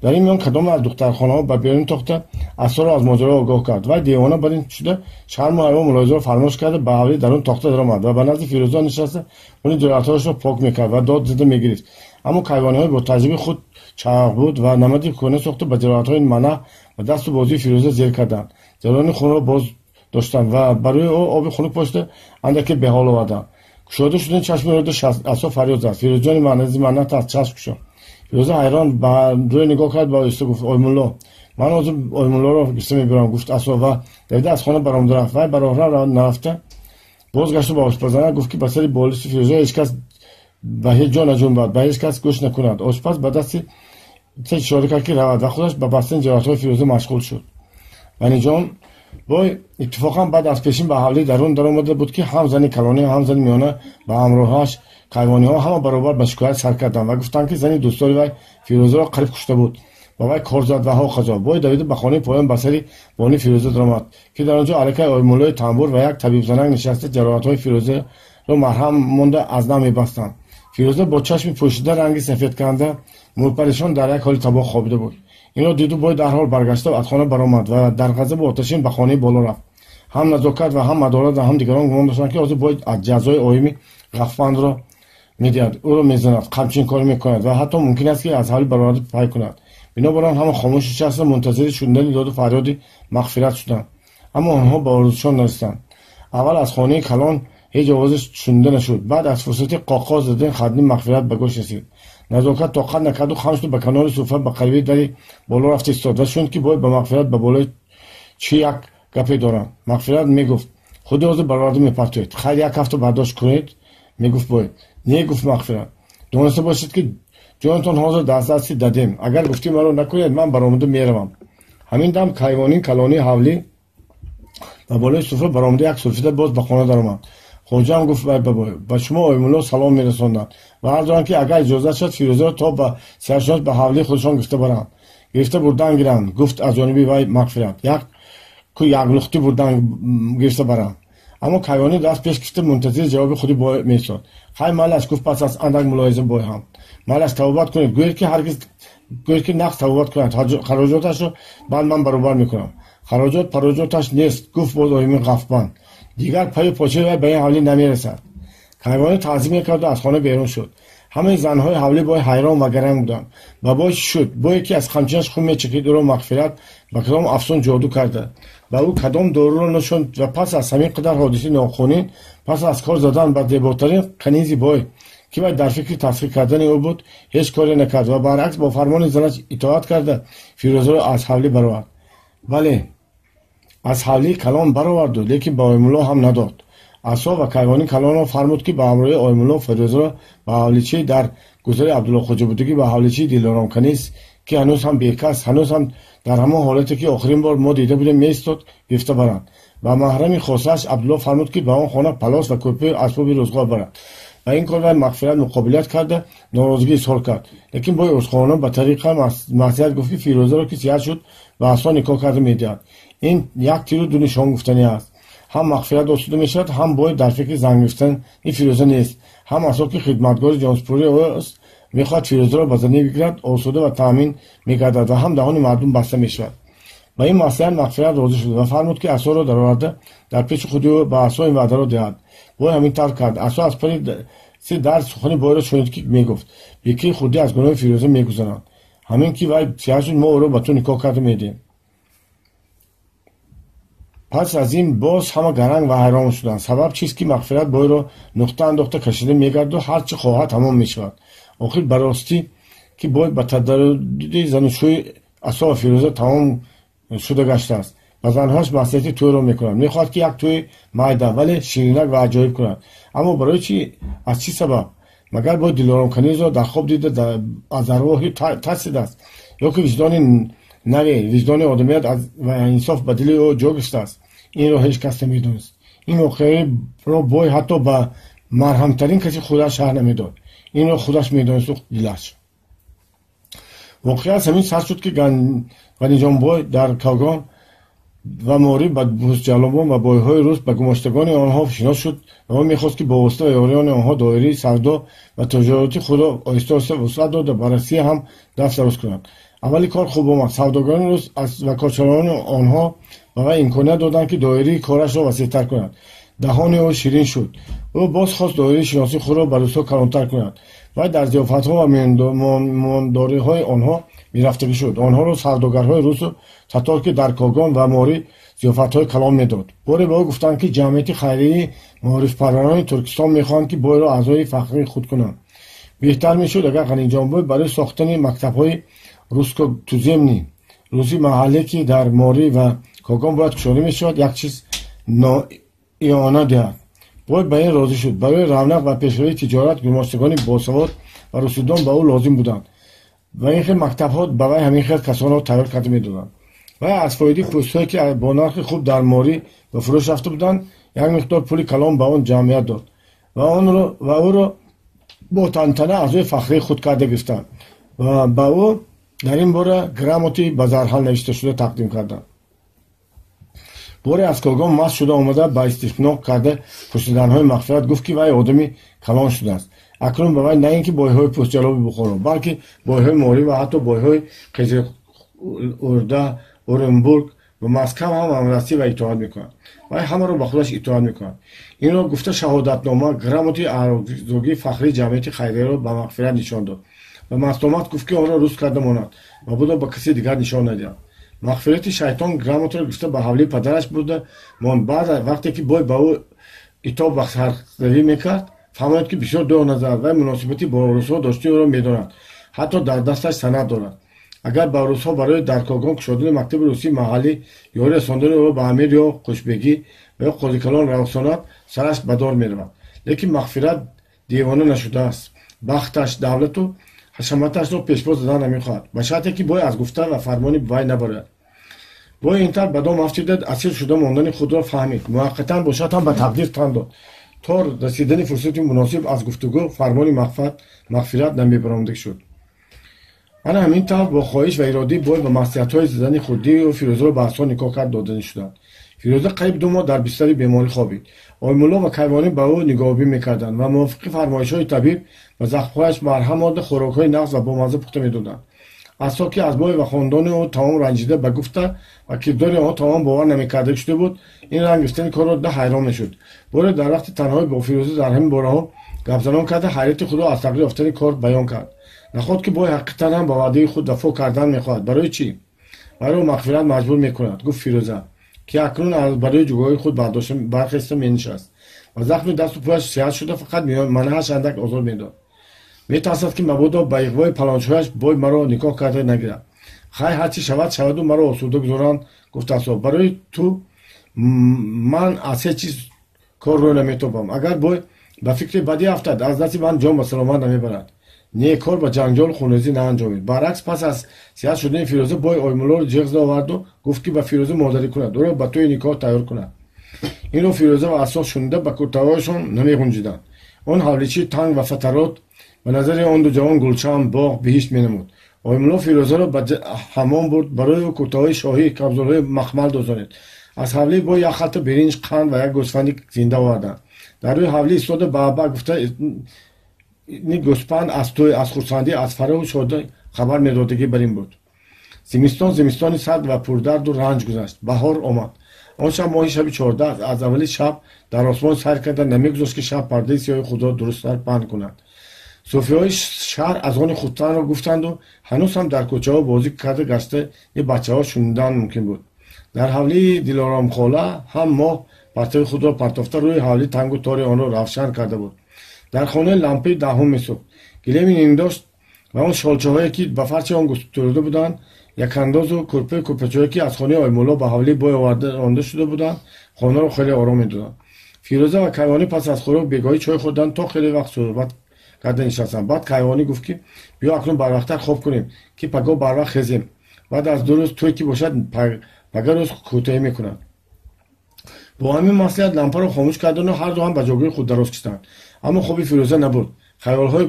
Дар ин миён кадоме аз духтархонаҳо ба берун тохта Асоро аз моҷаро огоҳ кард. Вай девона бар ин шуда шарму ҳаё мулоҳизаро фаромӯш карда ба ҳавлии дарун тохта даромад ва ба назди Фирӯза нишаста хуни ҷароҳатҳояшро пок мекард ва дод зада мегирифт. Аммо кайвониҳои бо таҷрибаи худ чарх буд ва намади кӯҳна сохта ба ҷароҳатҳои манаҳ ва дасту бозии Фирӯза зер карданд. Ҷараёни хунро боз доштанд ва бар рӯи ӯ оби хунук пошида андаке беҳол оварданд. Кушода шудани чашми ӯро Асо фарёд зад: «Фирӯзҷони ман, азизи ман, натарс, чашм кушо». Фирӯза ҳайрон ба рӯй нигоҳ кард ва оҳиста гуфт: «Оймулло, ман ҳозир Оймуллоро гирифта мебарам», гуфт Асо ва давида аз хона баромада рафт. Вай ба роҳрав нарафта бозгашту ба ошпазана гуфт, ки ба сари болишти Фирӯза ҳеҷ кас ба ҳеҷ ҷо наҷунбад, ба ҳеҷ кас гӯш накунад. Ошпаз ба дасти ишора кард, ки равад, ва худаш ба бастани ҷароҳатҳои Фирӯза машғул шуд. Ғаниҷон бой иттифоқан баъд аз пешин ба ҳавлии дарун даромада буд, ки ҳам зани калонӣ, ҳам зани миёна ба ҳамроҳаш кайвониҳо ҳама баробар ба шикоят сар карданд ва гуфтанд, ки зани дӯстдори вай Фирӯзаро қариб кушта буд ва вай кор зад ва ҳоказо. Бой давида ба хонаи поён ба сари бони Фирӯза даромад, ки дар он ҷо аллакай Оймуллои тамбур ва як табибзанак нишаста ҷароҳатҳои Фирӯзаро марҳам монда аз нав мебастанд. Фирӯза бо чашми пӯшида, ранги сафед канда, мӯйпаришон дар як ҳоли табоҳ хобида буд. Инро диду бой дарҳол баргашта аз хона баромад ва дар ғазабу оташин ба хонаи боло рафт. Ҳам назокат ва ҳам адолат ва ҳам дигарон гумон доштанд, ки ҳозир бой аз ҷазои оими ғафбандро медиҳад, ӯро мезанад, қамчинкорӣ мекунад ва ҳатто мумкин аст, ки аз ҳавли бароварда пай кунад. Бинобар он ҳама хомӯш нишаста мунтазири шунидани доду фарёди мағфират шуданд. Аммо онҳо ба орзушон нарасиданд. Аввал аз хонаи калон ҳеҷ овозе шунида нашуд. Баъд аз фурсати қоқоз задани хадни мағфират ба гӯш расид. Назокат тоқат накарду хам шуду ба канори суфра ба қариби дари боло рафта истод ва шунид, ки бой ба мағфират ба болои чӣ як гапе доранд. Мағфират мегуфт: «Худи ҳозир бароварда мепартоед. Хайр, як ҳафта бардошт кунед», мегуфт бой. «Не», гуфт мағфират, «дониста бошед, ки ҷонатон ҳозир дар дасти дадем. Агар гуфтӣ маро накунед, ман баромада меравам». Ҳамин дам кайвонии калонии ҳавлӣ ба болои суфра баромада як сулфида боз ба хона даромад. «Хоҷаам», гуфт вай ба бой, «ба шумо Оймулло салом мерасонданд ва арз доранд, ки агар иҷозат шавад, Фирӯзаро то ба сиҳатшинос ба ҳавлии худашон гирифта баранд». «Гирифта бурдан гиранд», гуфт аз ҷониби вай мағфират, «як лухтӣ бурдан гирифта баранд». Аммо кайвонӣ даст пеш гирифта мунтазири ҷавоби худи бой меистод. «Хай, майлаш», гуфт пас аз андак мулоҳиза бой ҳам, «майлаш, тавбат кунед, гӯед, ки ҳаргиз, гӯед, ки нақд тавбат кунад, хароҷоташро баъд ман баробар мекунам». «Хароҷот пароҷоташ нест», гуфт боз оими ғафбанд, «дигар паю почаи вай ба ин ҳавлӣ намерасад». Кайвонӣ таъзим мекарду аз хона берун шуд. Ҳамаи занҳои ҳавлӣ бой ҳайрон ва гаранг буданд. Ба бой чӣ шуд? Бое ки аз қамчинаш хун мечакид, ӯро мағфират ба кадом афсун ҷоду карда, ба ӯ кадом доруро нӯшонд ва пас аз ҳамин қадар ҳодисаи нохунин, пас аз кор задан ба зеботарин канизи бой, ки вай дар фикри тасхир кардани ӯ буд, ҳеҷ коре накард ва баръакс бо фармони занаш итоат карда Фирӯзаро аз ҳавлӣ баровард. Бале, аз ҳавлии калон бароварду, лекин ба Оймулло ҳам надод. Асо ва кайвонии калонро фармуд, ки ба ҳамроҳии Оймулло Фирӯзаро ба ҳавличаи дар гузари Абдулло Хоҷабудугӣ, ба ҳавличаи Дилором каниз, ки ҳанӯз ҳам бекас, ҳанӯз ҳам дар ҳамон ҳолате, ки охирин бор мо дида будем, меистод, гирифта баранд. Ба маҳрами хосааш Абдулло фармуд, ки ба он хона палос ва кӯрпаи асбоби рӯзғор барад. Ба ин кор вай мағфират муқобилият карда норозигӣ изҳор кард, лекин бой узхона ба тариқа маслиҳат гуфт, ки Фирӯзаро, ки сиҳат шуд, ба Асо никоҳ карда медиҳад. Ин як тиру ду нишон гуфтанӣ аст: ҳам мағфират осуда мешавад, ҳам бой дар фикри зан гирифтани Фирӯза нест, ҳам Асо, ки хидматгори ҷонсупурии ӯст, мехоҳад Фирӯзаро ба занӣ бигирад, осуда ва таъмин мегардад ва ҳам даҳони мардум баста мешавад. Ба ин маслиҳат мағфират розӣ шуд ва фармуд, ки Асоро дароварда дар пеши худи ӯ ба Асо ин ваъдаро диҳад. Бой ҳамин тавр кард. Асо аз пари дар сухани бойро шунид, ки мегуфт: «Бекии хурдӣ аз гуноҳи Фирӯза мегузаранд. Ҳамин ки вай сиҳат шуд, мо ӯро ба ту никоҳ карда медиҳем». Пас аз ин боз ҳама гаранг ва ҳайрон шуданд. Сабаб чист, ки мағфират бойро нуқта андохта кашида мегарду ҳар чӣ хоҳад, ҳамон мешавад? Охир ба ростӣ, ки бой ба тадарруди занушӯи Асо ва Фирӯза тамом шуда гаштааст. Ба занҳош маслиҳати тӯйро мекунад. Мехоҳад, ки як тӯи майда, вале ширинак ва аҷоиб кунад. Аммо барои чӣ, аз чӣ сабаб? Магар бой Дилором канизро дар хоб дида аз арвоҳи тарсидааст ё ки виҷдони наве, виҷдони одамият ва инсоф ба дили ӯ ҷо гирифтааст? Инро ҳеҷ кас намедонист. Ин воқеаро бой ҳатто ба марҳамтарин каси худаш шарҳ намедод. Инро худаш медонисту дилаш. Воқеа аз ҳамин сар шуд, ки Ғаниҷонбой дар Кавгон ва Морӣ ба русҷаллобон ва бойҳои рус, ба гумоштагони онҳо шинос шуд ва ӯ мехост, ки бо восита ва ёриёни онҳо доираи савдо ва тиҷорати худро оҳиста оҳиста вусъат дода, ба Россия ҳам даст дароз кунад. Аввали кор хуб омад. Савдогарони рус ва корчалони онҳо ба вай имконият доданд, ки доираи корашро васеътар кунад. Даҳони ӯ ширин шуд. Ӯ боз хост доираи шиносии худро ба русҳо калонтар кунад. Вай дар зиёфатҳо ва меҳмондориҳои онҳо мерафтагӣ шуд. Онҳоро савдогарҳои русу татор, ки дар Когон ва Морӣ зиёфатҳои калон медод. Боре ба ӯ гуфтанд, ки ҷамъияти хайрияи маорифпарварони Туркистон мехоҳанд, ки бойро аъзои фахрии худ кунанд. Беҳтар мешуд, агар Ғаниҷонбой барои сохтани мактабҳои русско-туземный русӣ маҳалле, ки дар Морӣ ва Когон бояд кушода мешавад, як чиз иона диҳад. Бой ба ин розӣ шуд. Барои равнақ ва пешравии тиҷорат гумоштагони босавод ва русидон ба ӯ лозим буданд ва ин хел мактабҳо ба вай ҳамин хел касонро тайёр карда медоданд. Вай аз фоидаи пӯстҳое, ки бо нархи хуб дар Морӣ ба фурӯш рафта буданд, як миқдор пули калон ба он ҷамъият дод ва ӯро бо тантана аъзои фахрии худ карда гирифтанд ва ба ӯ дар ин бора грамоти ба зарҳал навишташуда тақдим карданд. Боре аз Когон маст шуда омада ба истишноқ карда пурсиданҳои Мағфират гуфт, ки вай одами калон шудааст. Акнун ба вай на ин ки бойҳои пӯстҷалоби Бухоро, балки бойҳои Морӣ ва ҳатто бойҳои Қизилурда, Оренбург ва Москав ҳам амрасӣ ва итоат мекунанд. Вай ҳамаро ба худаш итоат мекунад. Инро гуфта шаҳодатнома, грамоти аъзогии фахрии ҷамъияти хайрияро ба Мағфират нишон дод ва мастомат гуфт, ки онро рӯз карда монад ва будо ба касе дигар нишон надиҳад. Мағфирати шайтон грамотро гирифта ба ҳавлии падараш бурда монд. Баъд вақте ки бой ба ӯ итоб ва сарзавӣ мекард, фаҳмид, ки бисёр дор назар вай муносибати бо русҳо доштии ӯро медонад, ҳатто дар дасташ санад дорад. Агар ба русҳо барои дар Когон кушодани мактаби русии маҳаллӣ ёрӣ расондани ӯро ба амир ё Қушбегӣ ва ё қозикалон расонад, сараш ба дор меравад. Лекин Мағфират девона нашудааст. Бахташ, давлату ҳашаматашро пешбоз задан намехоҳад, ба шарте ки бой аз гуфта ва фармони вай набарояд. Бой ин тавр ба дом афтида асир шуда мондани худро фаҳмид. Муваққатан бошад ҳам ба тақдир тан дод. То расидани фурсати муносиб аз гуфтугӯ фармони Мағфират намебаромадагӣ шуд. Ана ҳамин тавр бо хоҳиш ва иродии бой ба маслиҳатҳои задани хурдию Фирӯзаро ба Асо никоҳ кард доданӣ шуданд. Фирӯза қариб 2 моҳ дар бистари беморӣ хобид. Оймулло ва Кайвонӣ ба ӯ нигоҳубин мекарданд ва мувофиқи фармоишҳои табиб ба захмҳояш марҳам орда хӯрокҳои нағз ва бомазза пухта медоданд. Асо, ки аз бой ва хондони ӯ тамом ранҷида ба гуфта ва кирдори онҳо тамом бовар намекарда шуда буд, ин ранг гирифтани корро дида ҳайрон мешуд. Боре дар вақти танҳоӣ бо Фирӯза дар ҳамин бораҳо гапзанон карда ҳайрати худро аз тағйир ёфтани кор баён кард. Наход ки бой ҳақиқатан ҳам ба ваъдаи худ вафо кардан мехоҳад. Барои чӣ? Вайро Мағфират маҷбур мекунад, гуфт Фирӯза, ки акнун аз барои ҷугоҳи худ бархеста менишаст ва захми дасту пояш сиҳат шуда фақат манааш андак озор медод. Метарсад, ки мабодо ба иғвои палончояш бой маро никоҳ карда нагирад. Хай, ҳарчи шавад шаваду маро осуда гузоранд, гуфт Асо. Барои ту ман аз ҳеҷ чиз кор рӯй наметобам. Агар бой ба фикри бадӣ афтад, аз дасти ман ҷон ба саломат намебарад. Не, кор ба ҷанҷолу хунрезӣ наанҷомид. Баръакс, пас аз сиҳат шудани Фирӯза бой Оймуллоро ҷиғ зада оварду гуфт, ки ба Фирӯза модарӣ кунад, ӯро ба тӯи никоҳ тайёр кунад. Инро Фирӯза ва Асо шунида ба куртаҳояшон намеғунҷиданд. Он ҳавличии танг ва фатарот ба назари он ду ҷавон гулшан, боғ, биҳишт менамуд. Оймулло Фирӯзаро ба ҳамом бурд, барои ӯ куртаҳои шоҳӣ, кабзорҳои махмал дозонид. Аз ҳавлии бой як халта биринҷ, қанд ва як гӯсфанди зинда оварданд. Дар рӯи ҳавлӣ истода ба аба гуфта ни гӯспанд аз тӯй, аз хурсандӣ, аз фароҳу шодӣ хабар медодагӣ бар ин буд. Зимистон зимистони сард ва пурдарду ранҷ гузашт. Баҳор омад. Он шаб моҳи шаби 14 аз аввали шаб дар осмон сайр карда намегузошт, ки шаб пардаи сиёҳи худро дурусттар паҳн кунад. Суфиҳои шаҳр аз они худтанро гуфтанду ҳанӯз ҳам дар кӯчаҳо бозӣ карда гашта и бачаҳо шунидан мумкин буд. Дар ҳавлии Дилоромхола ҳам моҳ партои худро партофта рӯи ҳавлӣ тангу тори онро равшан карда буд. Дар хонаи лампаи даҳум месӯхт. Гилеми нимдошт ва он шолчаҳое, ки ба фарчи он густурда буданд, якандозу курпаи курпачаҳое, ки аз хонаи Оймулло ба ҳавлии бой оварда ронда шуда буданд, хонаро хеле ором медоданд. Фирӯза ва Кайвонӣ пас аз хӯрок бегоҳӣ чой хӯрданд, то хеле вақт суҳбат карда нишастанд. Баъд Кайвонӣ гуфт, ки биё акнун барвақттар хоб кунем, ки пагоҳ барвақт хезем. Баъд аз 2 рӯз тӯй ки бошад, пага рӯз кӯтоҳӣ мекунад. Бо ҳамин маслиҳат лампаро хомӯш кардану ҳар ду ҳам ба ҷойгоҳи худ дароз киштанд. Аммо хоби Фирӯза набуд. Хаёлҳои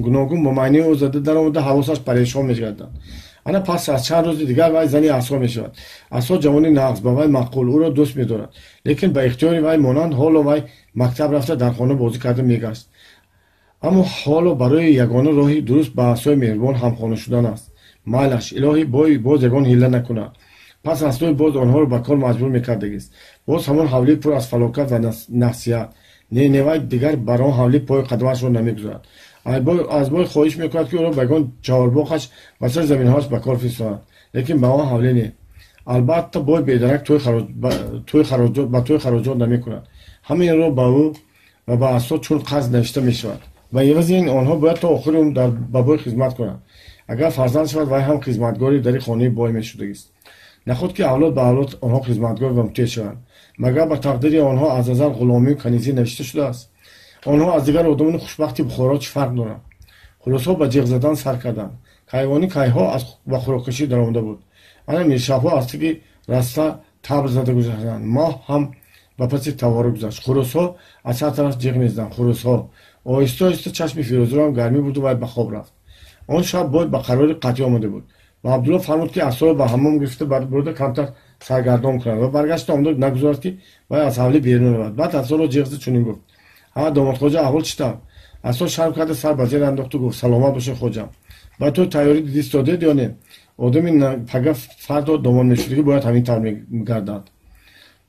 гуногун бо маънии ӯ зада даромада ҳавосаш парешон мегарданд. Ана пас аз чанд рӯзи дигар вай зани Асо мешавад. Асо ҷавони нағз, ба вай маъқул, ӯро дӯст медорад. Лекин ба ихтиёри вай монанд ҳоло вай мактаб рафта дар хона бозӣ карда мегашт. Аммо ҳоло барои ягона роҳи дуруст ба Асои меҳрубон ҳамхона шудан аст. Майлаш, илоҳӣ бой боз ягон ҳилла накунад. Пас аз тӯй боз онҳоро ба кор маҷбур мекардагист. Боз ҳамон ҳавлӣ пур аз фалокат ва нафсият. Не, не, вай дигар бар он ҳавлӣ пои қадамашро намегузорад. Аз бой хоҳиш мекунад, ки ӯро ба ягон чаҳорбоғаш ба сари заминҳояш ба кор фиристонад, лекин ба он ҳавлӣ не. Албатта, бой бедарак ба тӯй хароҷот намекунад. Ҳаминро ба ӯ ва ба Асо чун қарз навишта мешавад. Ба ивази ин онҳо бояд то охири умр ба бой хизмат кунанд. Агар фарзанд шавад, вай ҳам хизматгори дари хонаи бой мешудагист. Наход ки авлод ба авлод онҳо хизматгор ва мутеъ шаванд. Магар ба тақдири онҳо аз азал ғуломию канизӣ навишта шудааст? Онҳо аз дигар одамони хушбахти Бухоро чӣ фарқ доранд? Хулосҳо ба ҷиғ задан сар карданд. Кайвонӣ кайҳо ба хӯроккашӣ даромада буд. Ана миршабҳо аз таги раста табр зада гузаштанд. Моҳ ҳам ба паси тавора гузашт. Хурӯсҳо аз ҳар тараф ҷиғ мезаданд. Хурӯсҳо. Оҳиста оҳиста чашми Фирӯзаро ҳам гармӣ бурду вай ба хоб рафт. Он шаб бой ба қарори қатъӣ омада буд. Ба Абдулло фармуд, ки Асоро ба ҳаммом гирифта бурда камтар саргардон кунад ва баргашта омада нагузорад, ки вай аз ҳавлӣ берун равад. Баъд Асоро ҷиғ зад, чунин гуфт: «Ҳа, домодхоҷа, аҳвол чӣ тавр?» Асо шарм карда сар ба зер андохту гуфт: «Саломат бошед, хоҷам. Ба ту тайёрӣ дидистодед ё не? Одами пага фардо домод мешудагӣ бояд ҳамин тавр мегардад.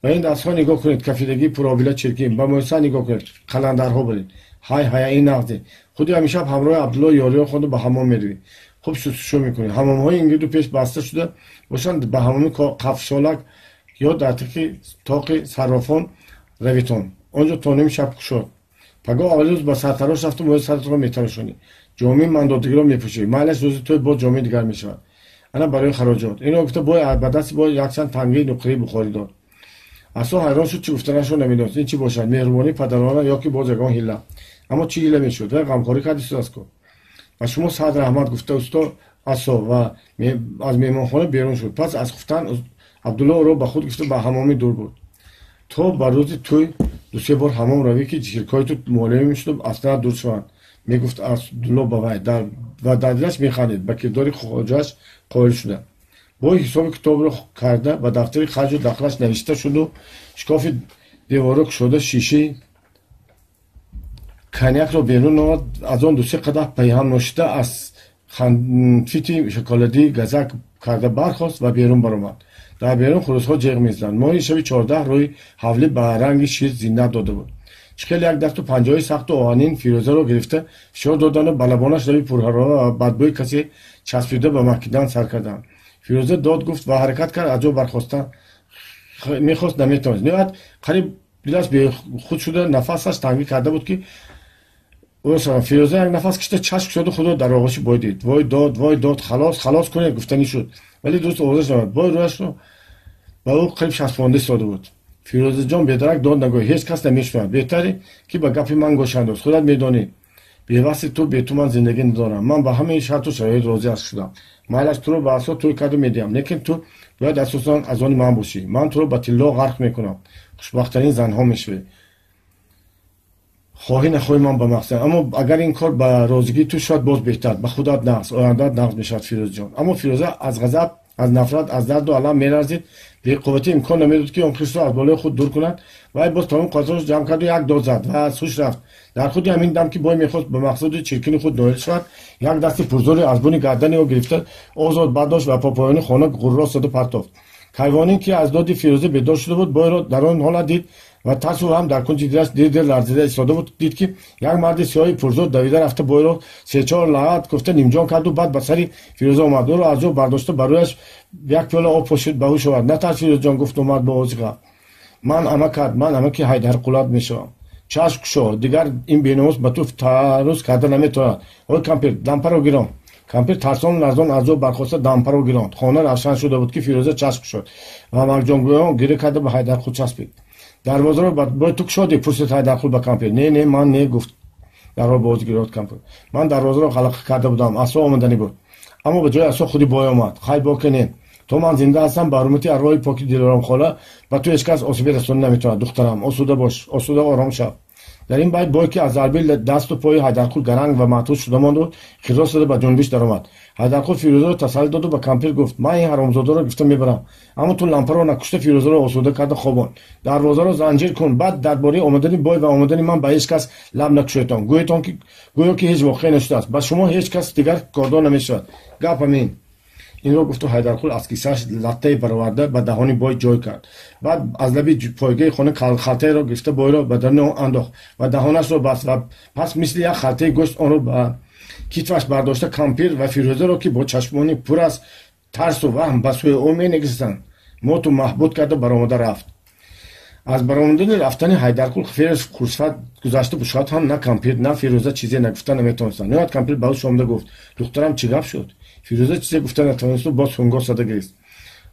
Ба ин дастҳо нигоҳ кунед, кафидагии пуробила, чиркин. Ба мӯйсар нигоҳ кунед, қаландарҳо буред. Ҳай ҳая, ин нағзе. Худи ҳамин ҳамроҳи Абдулло ёриён хонда ба ҳаммом меравӣ, хуб шустушӯ мекунӣ. Ҳаммомҳои ингирду пеш баста шуда бошанд, ба ҳаммоми Қафшолак ё дар таки тоқи саррофон равитон, он ҷо то ними шаб кушод. Пагоҳ аввали рӯз ба сартарош рафту мӯи саратро метарошонӣ, ҷомаи мандодагиро мепӯшӣ. Майлаш, рӯзи тӯй боз ҷомаи дигар мешавад. Ана барои хароҷот». Инро гуфта, бой ба дасти бой якчанд тангаи нуқраи бухорӣ дод. Асо ҳайрон шуд, чӣ гуфтанашро намедонист. Ин чӣ бошад? Меҳрубонии падарона ё ки боз ягон ҳилла? Аммо чӣ ҳилла мешуд? Вай ғамхорӣ кард истодааст ку. «Ба шумо сад раҳмат», гуфта усто Асо ва аз меҳмонхона берун шуд. Пас аз хуфтан Абдулло ӯро ба худ гирифта ба ҳаммоми дур бурд. «То ба рӯзи тӯй дусе бор ҳаммом равӣ, ки чиркҳои ту муолима мешуду аз танат дур шаванд», мегуфт Абдулло ба вай ва дар дилаш механдид, ба кирдори хоҷааш қоил шуда. Бой ҳисоби китобро карда, ба дафтари харҷу дахлаш навишта шуду шкофи деворро кушода, шишаи коньякро берун овард, аз он дусе қадаҳ пайҳам нӯшида, аз конфити шоколадӣ газак карда бархост ва берун баромад. Дар берун хурӯсҳо ҷеғ мезаданд. Моҳи шаби 14 рӯи ҳавлӣ ба ранги шир зинат дода буд. Чӣ хел як дасту панҷаҳои сахту оҳанин Фирӯзаро гирифта фишор доданду ба лабонаш лаби пурҳарора ва бадбӯи касе часпида ба макидан сар карданд. Фирӯза дод гуфт ва ҳаракат кард, аз ҷо бархостан мехост, наметавонист. Ниҳоят, қариб дилаш бехуд шуда, нафасаш тангӣ карда буд, ки Фирӯза як нафас кашида, чашм кушоду худро дар оғӯши бой дид. «Вой дод, вой дод, халос, халос кунед», гуфтанӣ шуд, вале дуруст овозаш наомад. Бой рӯяшро ба ӯ қариб часпонда истода буд. «Фирӯзаҷон, бедарак дод нагӯй, ҳеҷ кас намешунавад. Беҳтаре, ки ба гапи ман гӯш андоз. Худат медонӣ, бевасли ту, бе ту ман зиндагӣ надорам. Ман ба ҳамаи шарту шароит розӣ шудам. Майлаш, туро ба Асо тӯй карда медиҳам, лекин ту бояд асосан аз они ман бошӣ. Ман туро ба тилло ғарқ мекунам, хушбахттарин занҳо мешавӣ. Хоҳӣ нахоҳӣ, ман ба мақсад. Аммо агар ин кор ба розигии ту шавад, боз беҳтар. Ба худат нағз, ояндаат нағз мешавад, Фирӯзҷон». Аммо Фирӯза аз ғазаб, аз нафрат, аз дарду алам меларзид. Беқувватӣ имкон намедод, ки он хирсро аз болои худ дур кунад. Вай боз тамоми қувваташро ҷамъ карду як дод зад ва аз ҳуш рафт. Дар худи ҳамин дам, ки бой мехост ба мақсуди чиркини худ ноил шавад, як дасти пурзӯре аз буни гардани ӯ гирифта, озод бардошт ва по поёни хона ғуррост заду партофт. Кайвонӣ, ки аз доди Фирӯза бедор шуда буд, бойро дар он ҳолат дид ва тарсу ҳам дар кунҷи дилаш дер дер ларзида истода буд, дид, ки як марди сиёҳи пурзӯр давида рафта, бойро сечор лаъат гуфта нимҷон карду баъд ба сари Фирӯза омад, ӯро аз ҷо бардошта, ба рӯяш як пиёла об пошид, ба ҳуш овард. «Натарс, Фирӯзҷон», гуфт мард бо овози ғаф, «ман амакат, ман амаки Ҳайдарқулат мешавам. Чашм кушо, дигар ин беномус ба ту таарруз карда наметавонад. Ой кампир, дампаро гирон». Кампир тарсону ларзон аз ҷо бархоста, дампаро гиронд. Хона равшан шуда буд, ки Фирӯза чашм кушод ва марҷонгӯён гиря карда ба Ҳайдарқул часпид. «Дарвозаро бой ту кушодӣ?» пурсид Ҳайдарқул ба кампир. «Не, не, ман не», гуфт дарҳол боз гирод кампир. «Ман дарвозаро ғалақа карда будам, Асо омаданӣ буд, аммо ба ҷои Асо худи бой омад. Хай, боке не. То ман зинда ҳастам, ба ҳурмати арвоҳи поки Дилором хола, ба ту ҳеҷ кас осебе расонда наметавонад. Духтарам, осуда бош, осуда ором шав». Дар ин байт бой, ки аз зарби дасту пои Ҳайдарқул гаранг ва маътуш шуда монда буд, хиррос зада ба ҷунбиш даромад. Ҳайдарқул Фирӯзаро тасаллӣ доду ба кампир гуфт: «Ман ин ҳаромзодаро гирифта мебарам, аммо ту лампаро накушта, Фирӯзаро осуда карда хобон, дарвозаро занҷир кун. Баъд дар бораи омадани бой ва омадани ман ба ҳеҷ кас лаб накушоедтон. Гӯё ки ҳеҷ воқеа нашудааст. Ба шумо ҳеҷ кас дигар кордор намешавад. Гап ҳамин». Инро гуфту Ҳайдарқул аз кисааш латтае бароварда ба даҳони бой ҷой кард. Баъд аз лаби пойгаи хона халтаеро гирифта бойро ба даруни он андохт ва даҳонашро баст ва пас мисли як халтаи гӯшт онро ба китфаш бардошта кампир ва Фирӯзаро, ки бо чашмони пур аз тарсу ваҳм ба сӯи ӯ менигристанд, моту маҳбут карда баромада рафт. Аз баромадани рафтани Ҳайдарқул хеле хурсанд гузашта бошад ҳам на кампир, на Фирӯза чизе нагуфта наметавонистанд. Ниҳоят кампир ба ӯ шомида гуфт: духтарам, чӣ гап шуд? Фирӯза чизе гуфта натавонисту боз ҳунгос зада гирист.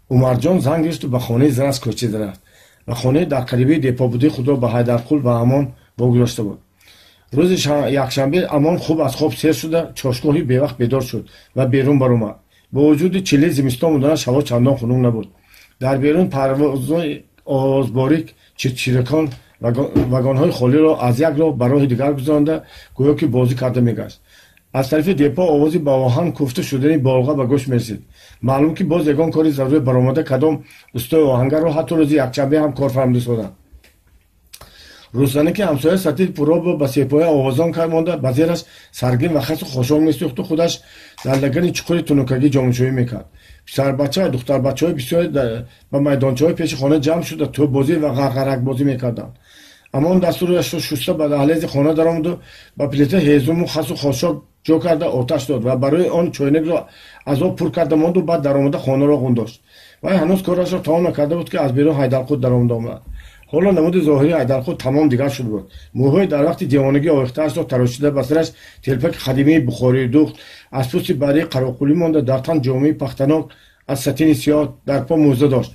Умарҷон занг гирифту ба хонаи занаш кӯчида рафт ва хонаи дар қарибаи депо будии худро ба Ҳайдарқул ва Амон вогузошта буд. Рӯзи якшанбе Амон хуб аз хоб сер шуда, чошгоҳи бевақт бедор шуд ва берун баромад. Бо вуҷуди чилли зимистон буданаш ҳаво чандон хунук набуд. Дар берун парвозои овозборик чирчиракон вагонҳои холиро аз як роҳ ба роҳи дигар гузаронда, гӯё ки бозӣ карда мегашт. Аз тарафи депо овози ба оҳан куфта шудани болға ба гӯш мерасид. Маълум ки боз ягон кори зарурӣ баромада, кадом устои оҳангарро ҳатто рӯзи якшанбе ҳам кор фармуда истоданд. Рӯззане ки ҳамсоя сатил пуробро ба сепоя овозон кард монда, ба зераш саргин ва хасу хошок месӯхту худаш дар лагани чуқури тунукагӣ ҷомушӯӣ мекард. Писарбача ва духтарбачаҳои бисёре ба майдончаҳои пеши хона ҷамъ шуда тӯббозӣ ва ғарғаракбозӣ мекарданд. Амон дастурашро шуста ба даҳлези хона даромаду ба плита ҳезуму хасу хошок ҷо карда оташ дод ва барои он чойникро аз об пур карда монду баъд даромада хонаро ғун дошт. Вай ҳанӯз корашро тамом накарда буд, ки аз берун Ҳайдарқул даромада омад. Ҳоло намуди зоҳирии Ҳайдарқул тамом дигар шуда буд. Мӯйҳои дар вақти девонагӣ овехтаашро тарошида, ба сараш телпаки қадимии бухории духт, аз пӯсти барии қароқулӣ монда, дар тан ҷомаи пахтанок аз сатини сиёҳ, дар по мӯза дошт.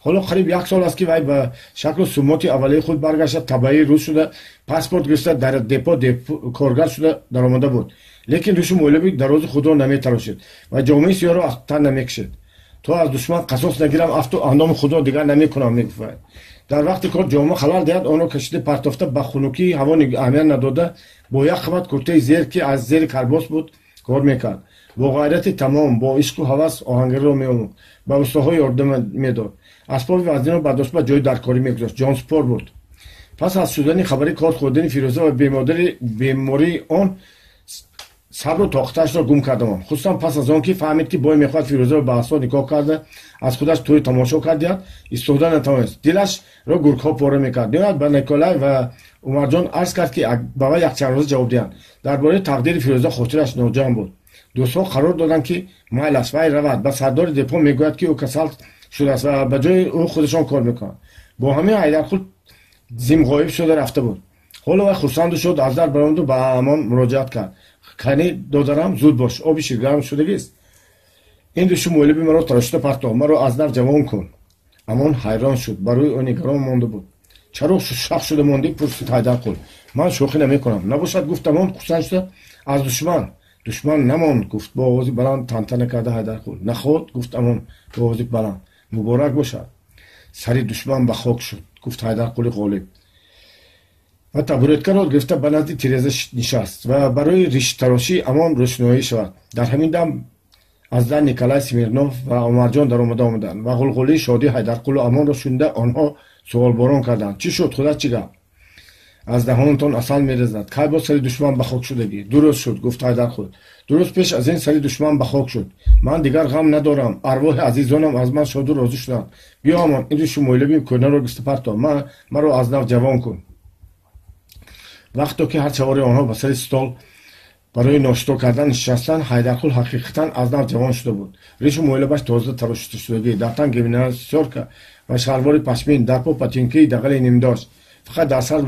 Ҳоло қариб як сол аст, ки вай ба шаклу сумоти аввалии худ баргашта, табаии рус шуда, паспорт гирифта, дар депо коргар шуда даромада буд. Лекин ришу мӯйлаби дарози худро наметарошид ва ҷомаи сиёҳро аз тан намекашид. То аз душман қасос нагирам, афту андоми худро дигар намекунам, мегуфт вай. Дар вақти кор ҷома халал диҳад, онро кашида партофта, ба хунукии ҳаво аҳамият надода, бо як қабат куртаи зер, ки аз зери карбос буд, кор мекард. Бо ғайрати тамом, бо ишқу ҳавас оҳангариро меомӯхт, ба устоҳо ёрдам медод, асбоби вазнинро бардошта ба ҷои даркорӣ мегузошт. Ҷонспор буд. Пас аз шудани хабари корт хӯрдани Фирӯза ва бемории он сабру тоқаташро гум кардам. Хусусан пас аз он ки фаҳмид, ки бой мехоҳад Фирӯзаро ба асо никоҳ карда, аз худаш тӯй тамошо кард диҳад, истода натавонист. Дилашро гургҳо пора мекард. Ниҳоят ба Николай ва Умарҷон арз кард, ки ба вай якчанд рӯза ҷавоб диҳанд. Дар бораи тақдири Фирӯза хотираш ноҷамъ буд. Дӯстҳо қарор доданд, ки майл аст, вай равад ба сардори депо, мегӯяд, ки ӯ касал шудааст ва ба ҷои ӯ худашон кор мекунанд. Бо ҳамин Ҳайдарқул зимғоиб шуда рафта буд. Ҳоло вай хурсанду шуд, аз дар баромаду ба Амон муроҷиат кард: кани, додарам, зуд бош, оби ширгарм шудагист. Ин душу мӯйлаби маро тарошида партов, маро аз нав ҷавон кун. Амон ҳайрон шуд, ба рӯи ӯ нигарон монда буд. Чаро шах шуда мондӣ? Пурсид Ҳайдарқул. Ман шӯхӣ намекунам. Набошад, гуфт Амон хурсанд шуда, аз душман душман намонд, гуфт бо овози баланд тантана карда Ҳайдарқул. Наход, гуфт Амон бо овози баланд. Муборак бошад, сари душман ба хок шуд, гуфт Ҳайдарқули ғолиб ва табуреткаро гирифта ба назди тиреза нишаст ва барои риштарошӣ Амон рӯшноӣ шавад. Дар ҳамин дам аз дар Николай Смирнов ва Умарҷон даромада омаданд ва ғулғулии шодии Ҳайдарқулу Амонро шунида, онҳо суолборон карданд: чӣ шуд, худат чӣ гап? Аз даҳонатон асал мерезад. Кай боз сари душман ба хок шудагӣ? 2 рӯз шуд, гуфт Ҳайдарқул. 2 рӯз пеш аз ин сари душман ба хок шуд. Ман дигар ғам надорам, арвоҳи азизонам аз ман шоду розӣ шуданд. Биё, Амон, ин ришу мӯйлаби кӯҳнаро гирифта партов, маро аз нав ҷавон кун. Вақто ки ҳар чаҳори онҳо ба сари стол барои ношито кардан нишастанд, Ҳайдарқул ҳақиқатан аз нав ҷавон шуда буд. Ришу мӯйлабаш тоза тарошида шудагӣ, дар тан гимнастёрка ва шалвори пашмин, дар по патинкаи дағали нимдошт. Фақат дар сар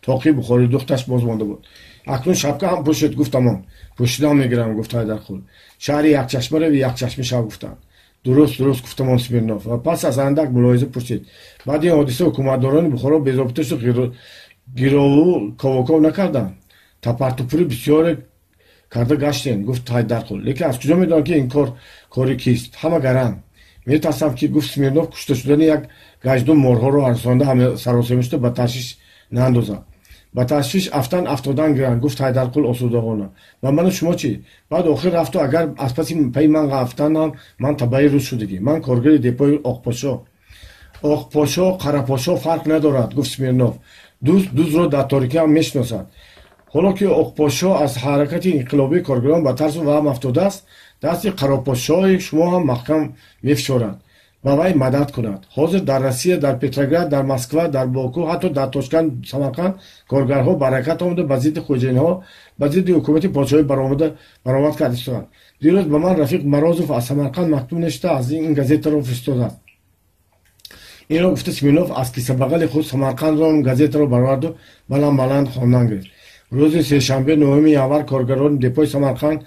тоқи бухори духташ боз монда буд. Акнун шапка ҳам пӯшед, гуфт Амон. Пӯшидам мегирам, гуфт Ҳайдарқул. Шаҳри Якчашма рави, якчашма шав, гуфтанд. Дуруст, дуруст, гуфт Амон Смирнов ва пас аз андак мулоҳиза пурсид: баъди ин ҳодиса ҳукуматдорони Бухоро безобита шуд, гирову ковоков накарданд? Тапартупури бисёре карда гаштем, гуфт Ҳайдарқул. Лекин аз куҷо медонам, ки ин кор кори кист? Ҳама гаранд. Метарсам, ки, гуфт Смирнов, кушта шудани як гаҷдум морҳоро ҳарсонда саросема шуда ба ташвиш наандозад. Ба ташвиш афтан афтодан гиранд, гуфт Ҳайдарқул осудагона. Ва ману шумо чӣ? Баъд охир рафту агар аз паси пайи ман гафтанам, ман табаи рус шудагӣ, ман коргари депои Оқпошо. Оқпошо, Қарапошо фарқ надорад, гуфт Смирнов. Дузд дузро дар торикӣ ҳам мешиносад. Ҳоло ки Оқпошо аз ҳаракати инқилобии коргарон ба тарсу ваҳм афтодааст, Дасти қароподшоҳи шумо ҳам маҳкам мефишорад, ба вай мадад кунад. Ҳозир дар Россия, дар Петроград, дар Москва, дар Боку, ҳатто дар Тошканд, Самарқанд коргарҳо ба ҳаракат омада, ба зидди хоҷаинҳо, ба зидди ҳукумати подшоҳӣ баромад карда истодаанд. Дирӯз ба ман рафиқ Морозов аз Самарқанд мактуб навишта, аз ин газетаро фиристодааст. Инро гуфта, Смирнов аз кисабағали худ Самарқандро газетаро бароварду баланд баланд хондан гирифт. Рӯзи сешанбе, 9 январ, коргарони депои Самарқанд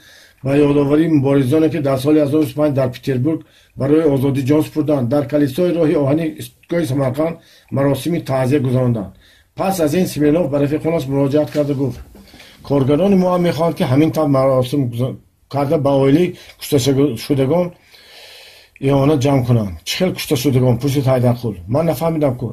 ба ёдоварии муборизоне, ки дар соли 1905 дар Петербург барои озодӣ ҷон супурданд, дар калисои роҳи оҳани истгоҳи Самарқанд маросими таъзия гузаронданд. Пас аз ин Смирнов ба рафиқонаш муроҷиат карда гуфт: коргарони мо ҳам мехоҳанд, ки ҳамин тавр маросим карда, ба оилаи кушташудагон иона ҷамъ кунанд. Чӣ хел кушташудагон? Пурсид Ҳайдарқул. Ман нафаҳмидам ку,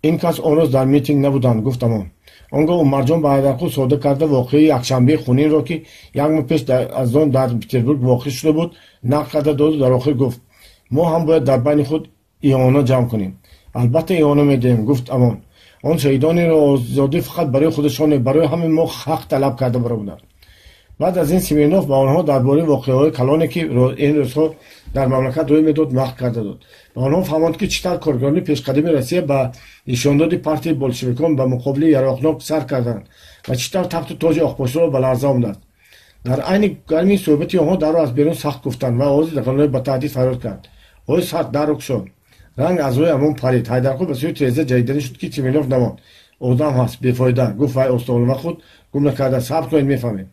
ин кас он рӯз дар митинг набуданд, гуфт Амон. Он гоҳ Умарҷон ба Ҳайдарқул сода карда воқеаи якшанбеи хунинро, ки як моҳ пеш аз он дар Петербург воқеъ шуда буд, нақл карда доду дар охир гуфт: мо ҳам бояд дар байни худ иона ҷамъ кунем. Албатта, иона медиҳем, гуфт Амон. Он шаҳидонеро озодӣ фақат барои худашон, барои ҳамаи мо ҳақ талаб карда баромаданд. Баъд аз ин Смирнов ба онҳо дар бораи воқеаҳои калоне, ки ин рӯзҳо дар мамлакат рӯй медод, нақл карда дод. Ба онҳо фаҳмонд, ки чӣ тавр коргарони пешқадами Россия ба нишондоди партияи болшевикон ба муқобили яроқнок сар карданд ва чӣ тавр тахту тоҷи оқпоширо ба ларза омадааст. Дар айни гарми суҳбати онҳо дарро аз берун сахт гуфтанд ва овози дағалои ба таҳдид фарёд кард: ой, сахт, дарро кушод! Ранг аз рӯи Амон парид. Ҳайдарқул ба сӯи тиреза ҷаҳиданӣ шуд, ки Смирнов намонд. Одам ҳаст, бефоида, гуфт вай остоона ва худ гум накарда: сабр кунед, мефаҳмем.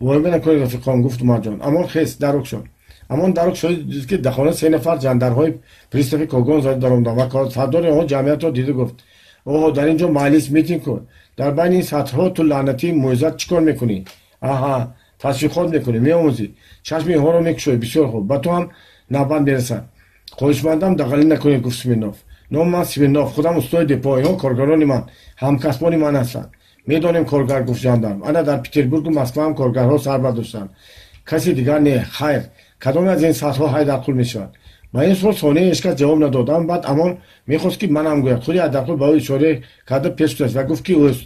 Воҳима накунед, рафиқон, гуфт Умарҷон. Амон хест, дарро кушод. Амон дарро кушод, дид, ки дар хона се нафар жандармҳои пристави Когон зада даромаданд ва сардори онҳо ҷамъиятро дида гуфт: оҳо, дар ин ҷо маҷлис, митинг кун. Дар байни ин сатрҳо ту, лаънатии мӯйзад, чӣ кор мекунӣ? Аҳа, ташвиқот мекунӣ, меомӯзӣ, чашми инҳоро мекушоӣ. Бисёр хуб, ба ту ҳам навбат мерасад. Хоҳишмандам, дағалӣ накунед, гуфт Смирнов. Номи ман Смирнов, худам устои депо, инҳо коргарони ман, ҳамкасбони ман ҳастанд. Медонем, коргар, гуфт жандарм. Ана дар Петербургу Москва ҳам коргарҳо сар бардоштанд, каси дигар не. Хайр, кадоме аз ин сатрҳо Ҳайдарқул мешавад? Ба ин суол сонияи ҳеҷ кас ҷавоб надод. Аммо баъд Амон мехост, ки манам гӯяд. Худи Ҳайдарқул ба ӯ ишора карда пеш гузашт ва гуфт, ки ӯст.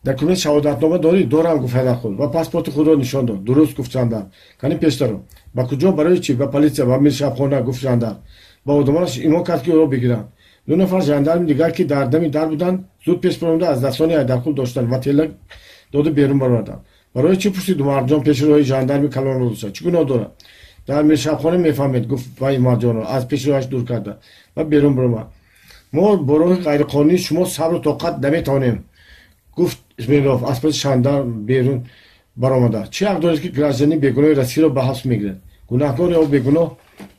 Документ, шаҳодатнома дорӣ? Дорам, гуфт Ҳайдарқул ва паспорти худро нишон дод. Дуруст, гуфт жандарм. Кани, пештаро. Ба куҷо, барои чӣ? Ба политсия, ба миршабхона, гуфт жандарм. Ба одамонаш имо кард, ки ӯро бигиранд. Ду нафар жандарми дигар, ки дар дами дар буданд, зуд пеш баромада, аз дастони Ҳайдарқул доштанд ва тела дода берун бароварданд. Барои чӣ? Пурсид Умарҷон, пеши роҳи жандарми калонро дошта. Чӣ гуноҳ дорад? Дар миршабхона мефаҳмед, гуфт вай Умарҷонро аз пеши роҳаш дур карда ва берун баромад. Мо бо роҳи ғайриқонунии шумо сабру тоқат наметавонем, гуфт Смирнов аз паси жандарм берун баромада. Чӣ ҳақ доред, ки гражданини бегуноҳи Россияро ба ҳабс мегиред? Гунаҳкор ё бегуноҳ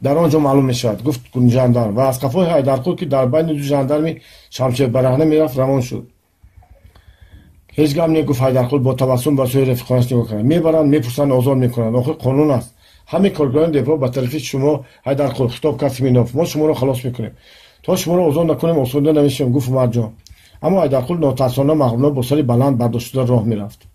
дар он ҷо маълум мешавад, гуфт жандарм ва аз қафои Ҳайдарқул, ки дар байни ду жандарми шамшербараҳна мерафт, равон шуд. Ҳеҷ гап не, гуфт Ҳайдарқул, бо табассум ба сӯи рафиқонаш нигоҳ кард. Мебаранд, мепурсанд, озод мекунанд. Охир қонун аст. Ҳамин коргарони депо ба тарафи шумо, Ҳайдарқул, хитоб кард Смирнов. Мо шуморо халос мекунем. То шуморо озод накунем, осуда намешавем, гуфт Умарҷон. Аммо Ҳайдарқул нотарсона, мағрурона, бо сари баланд бардошташуда роҳ мерафт.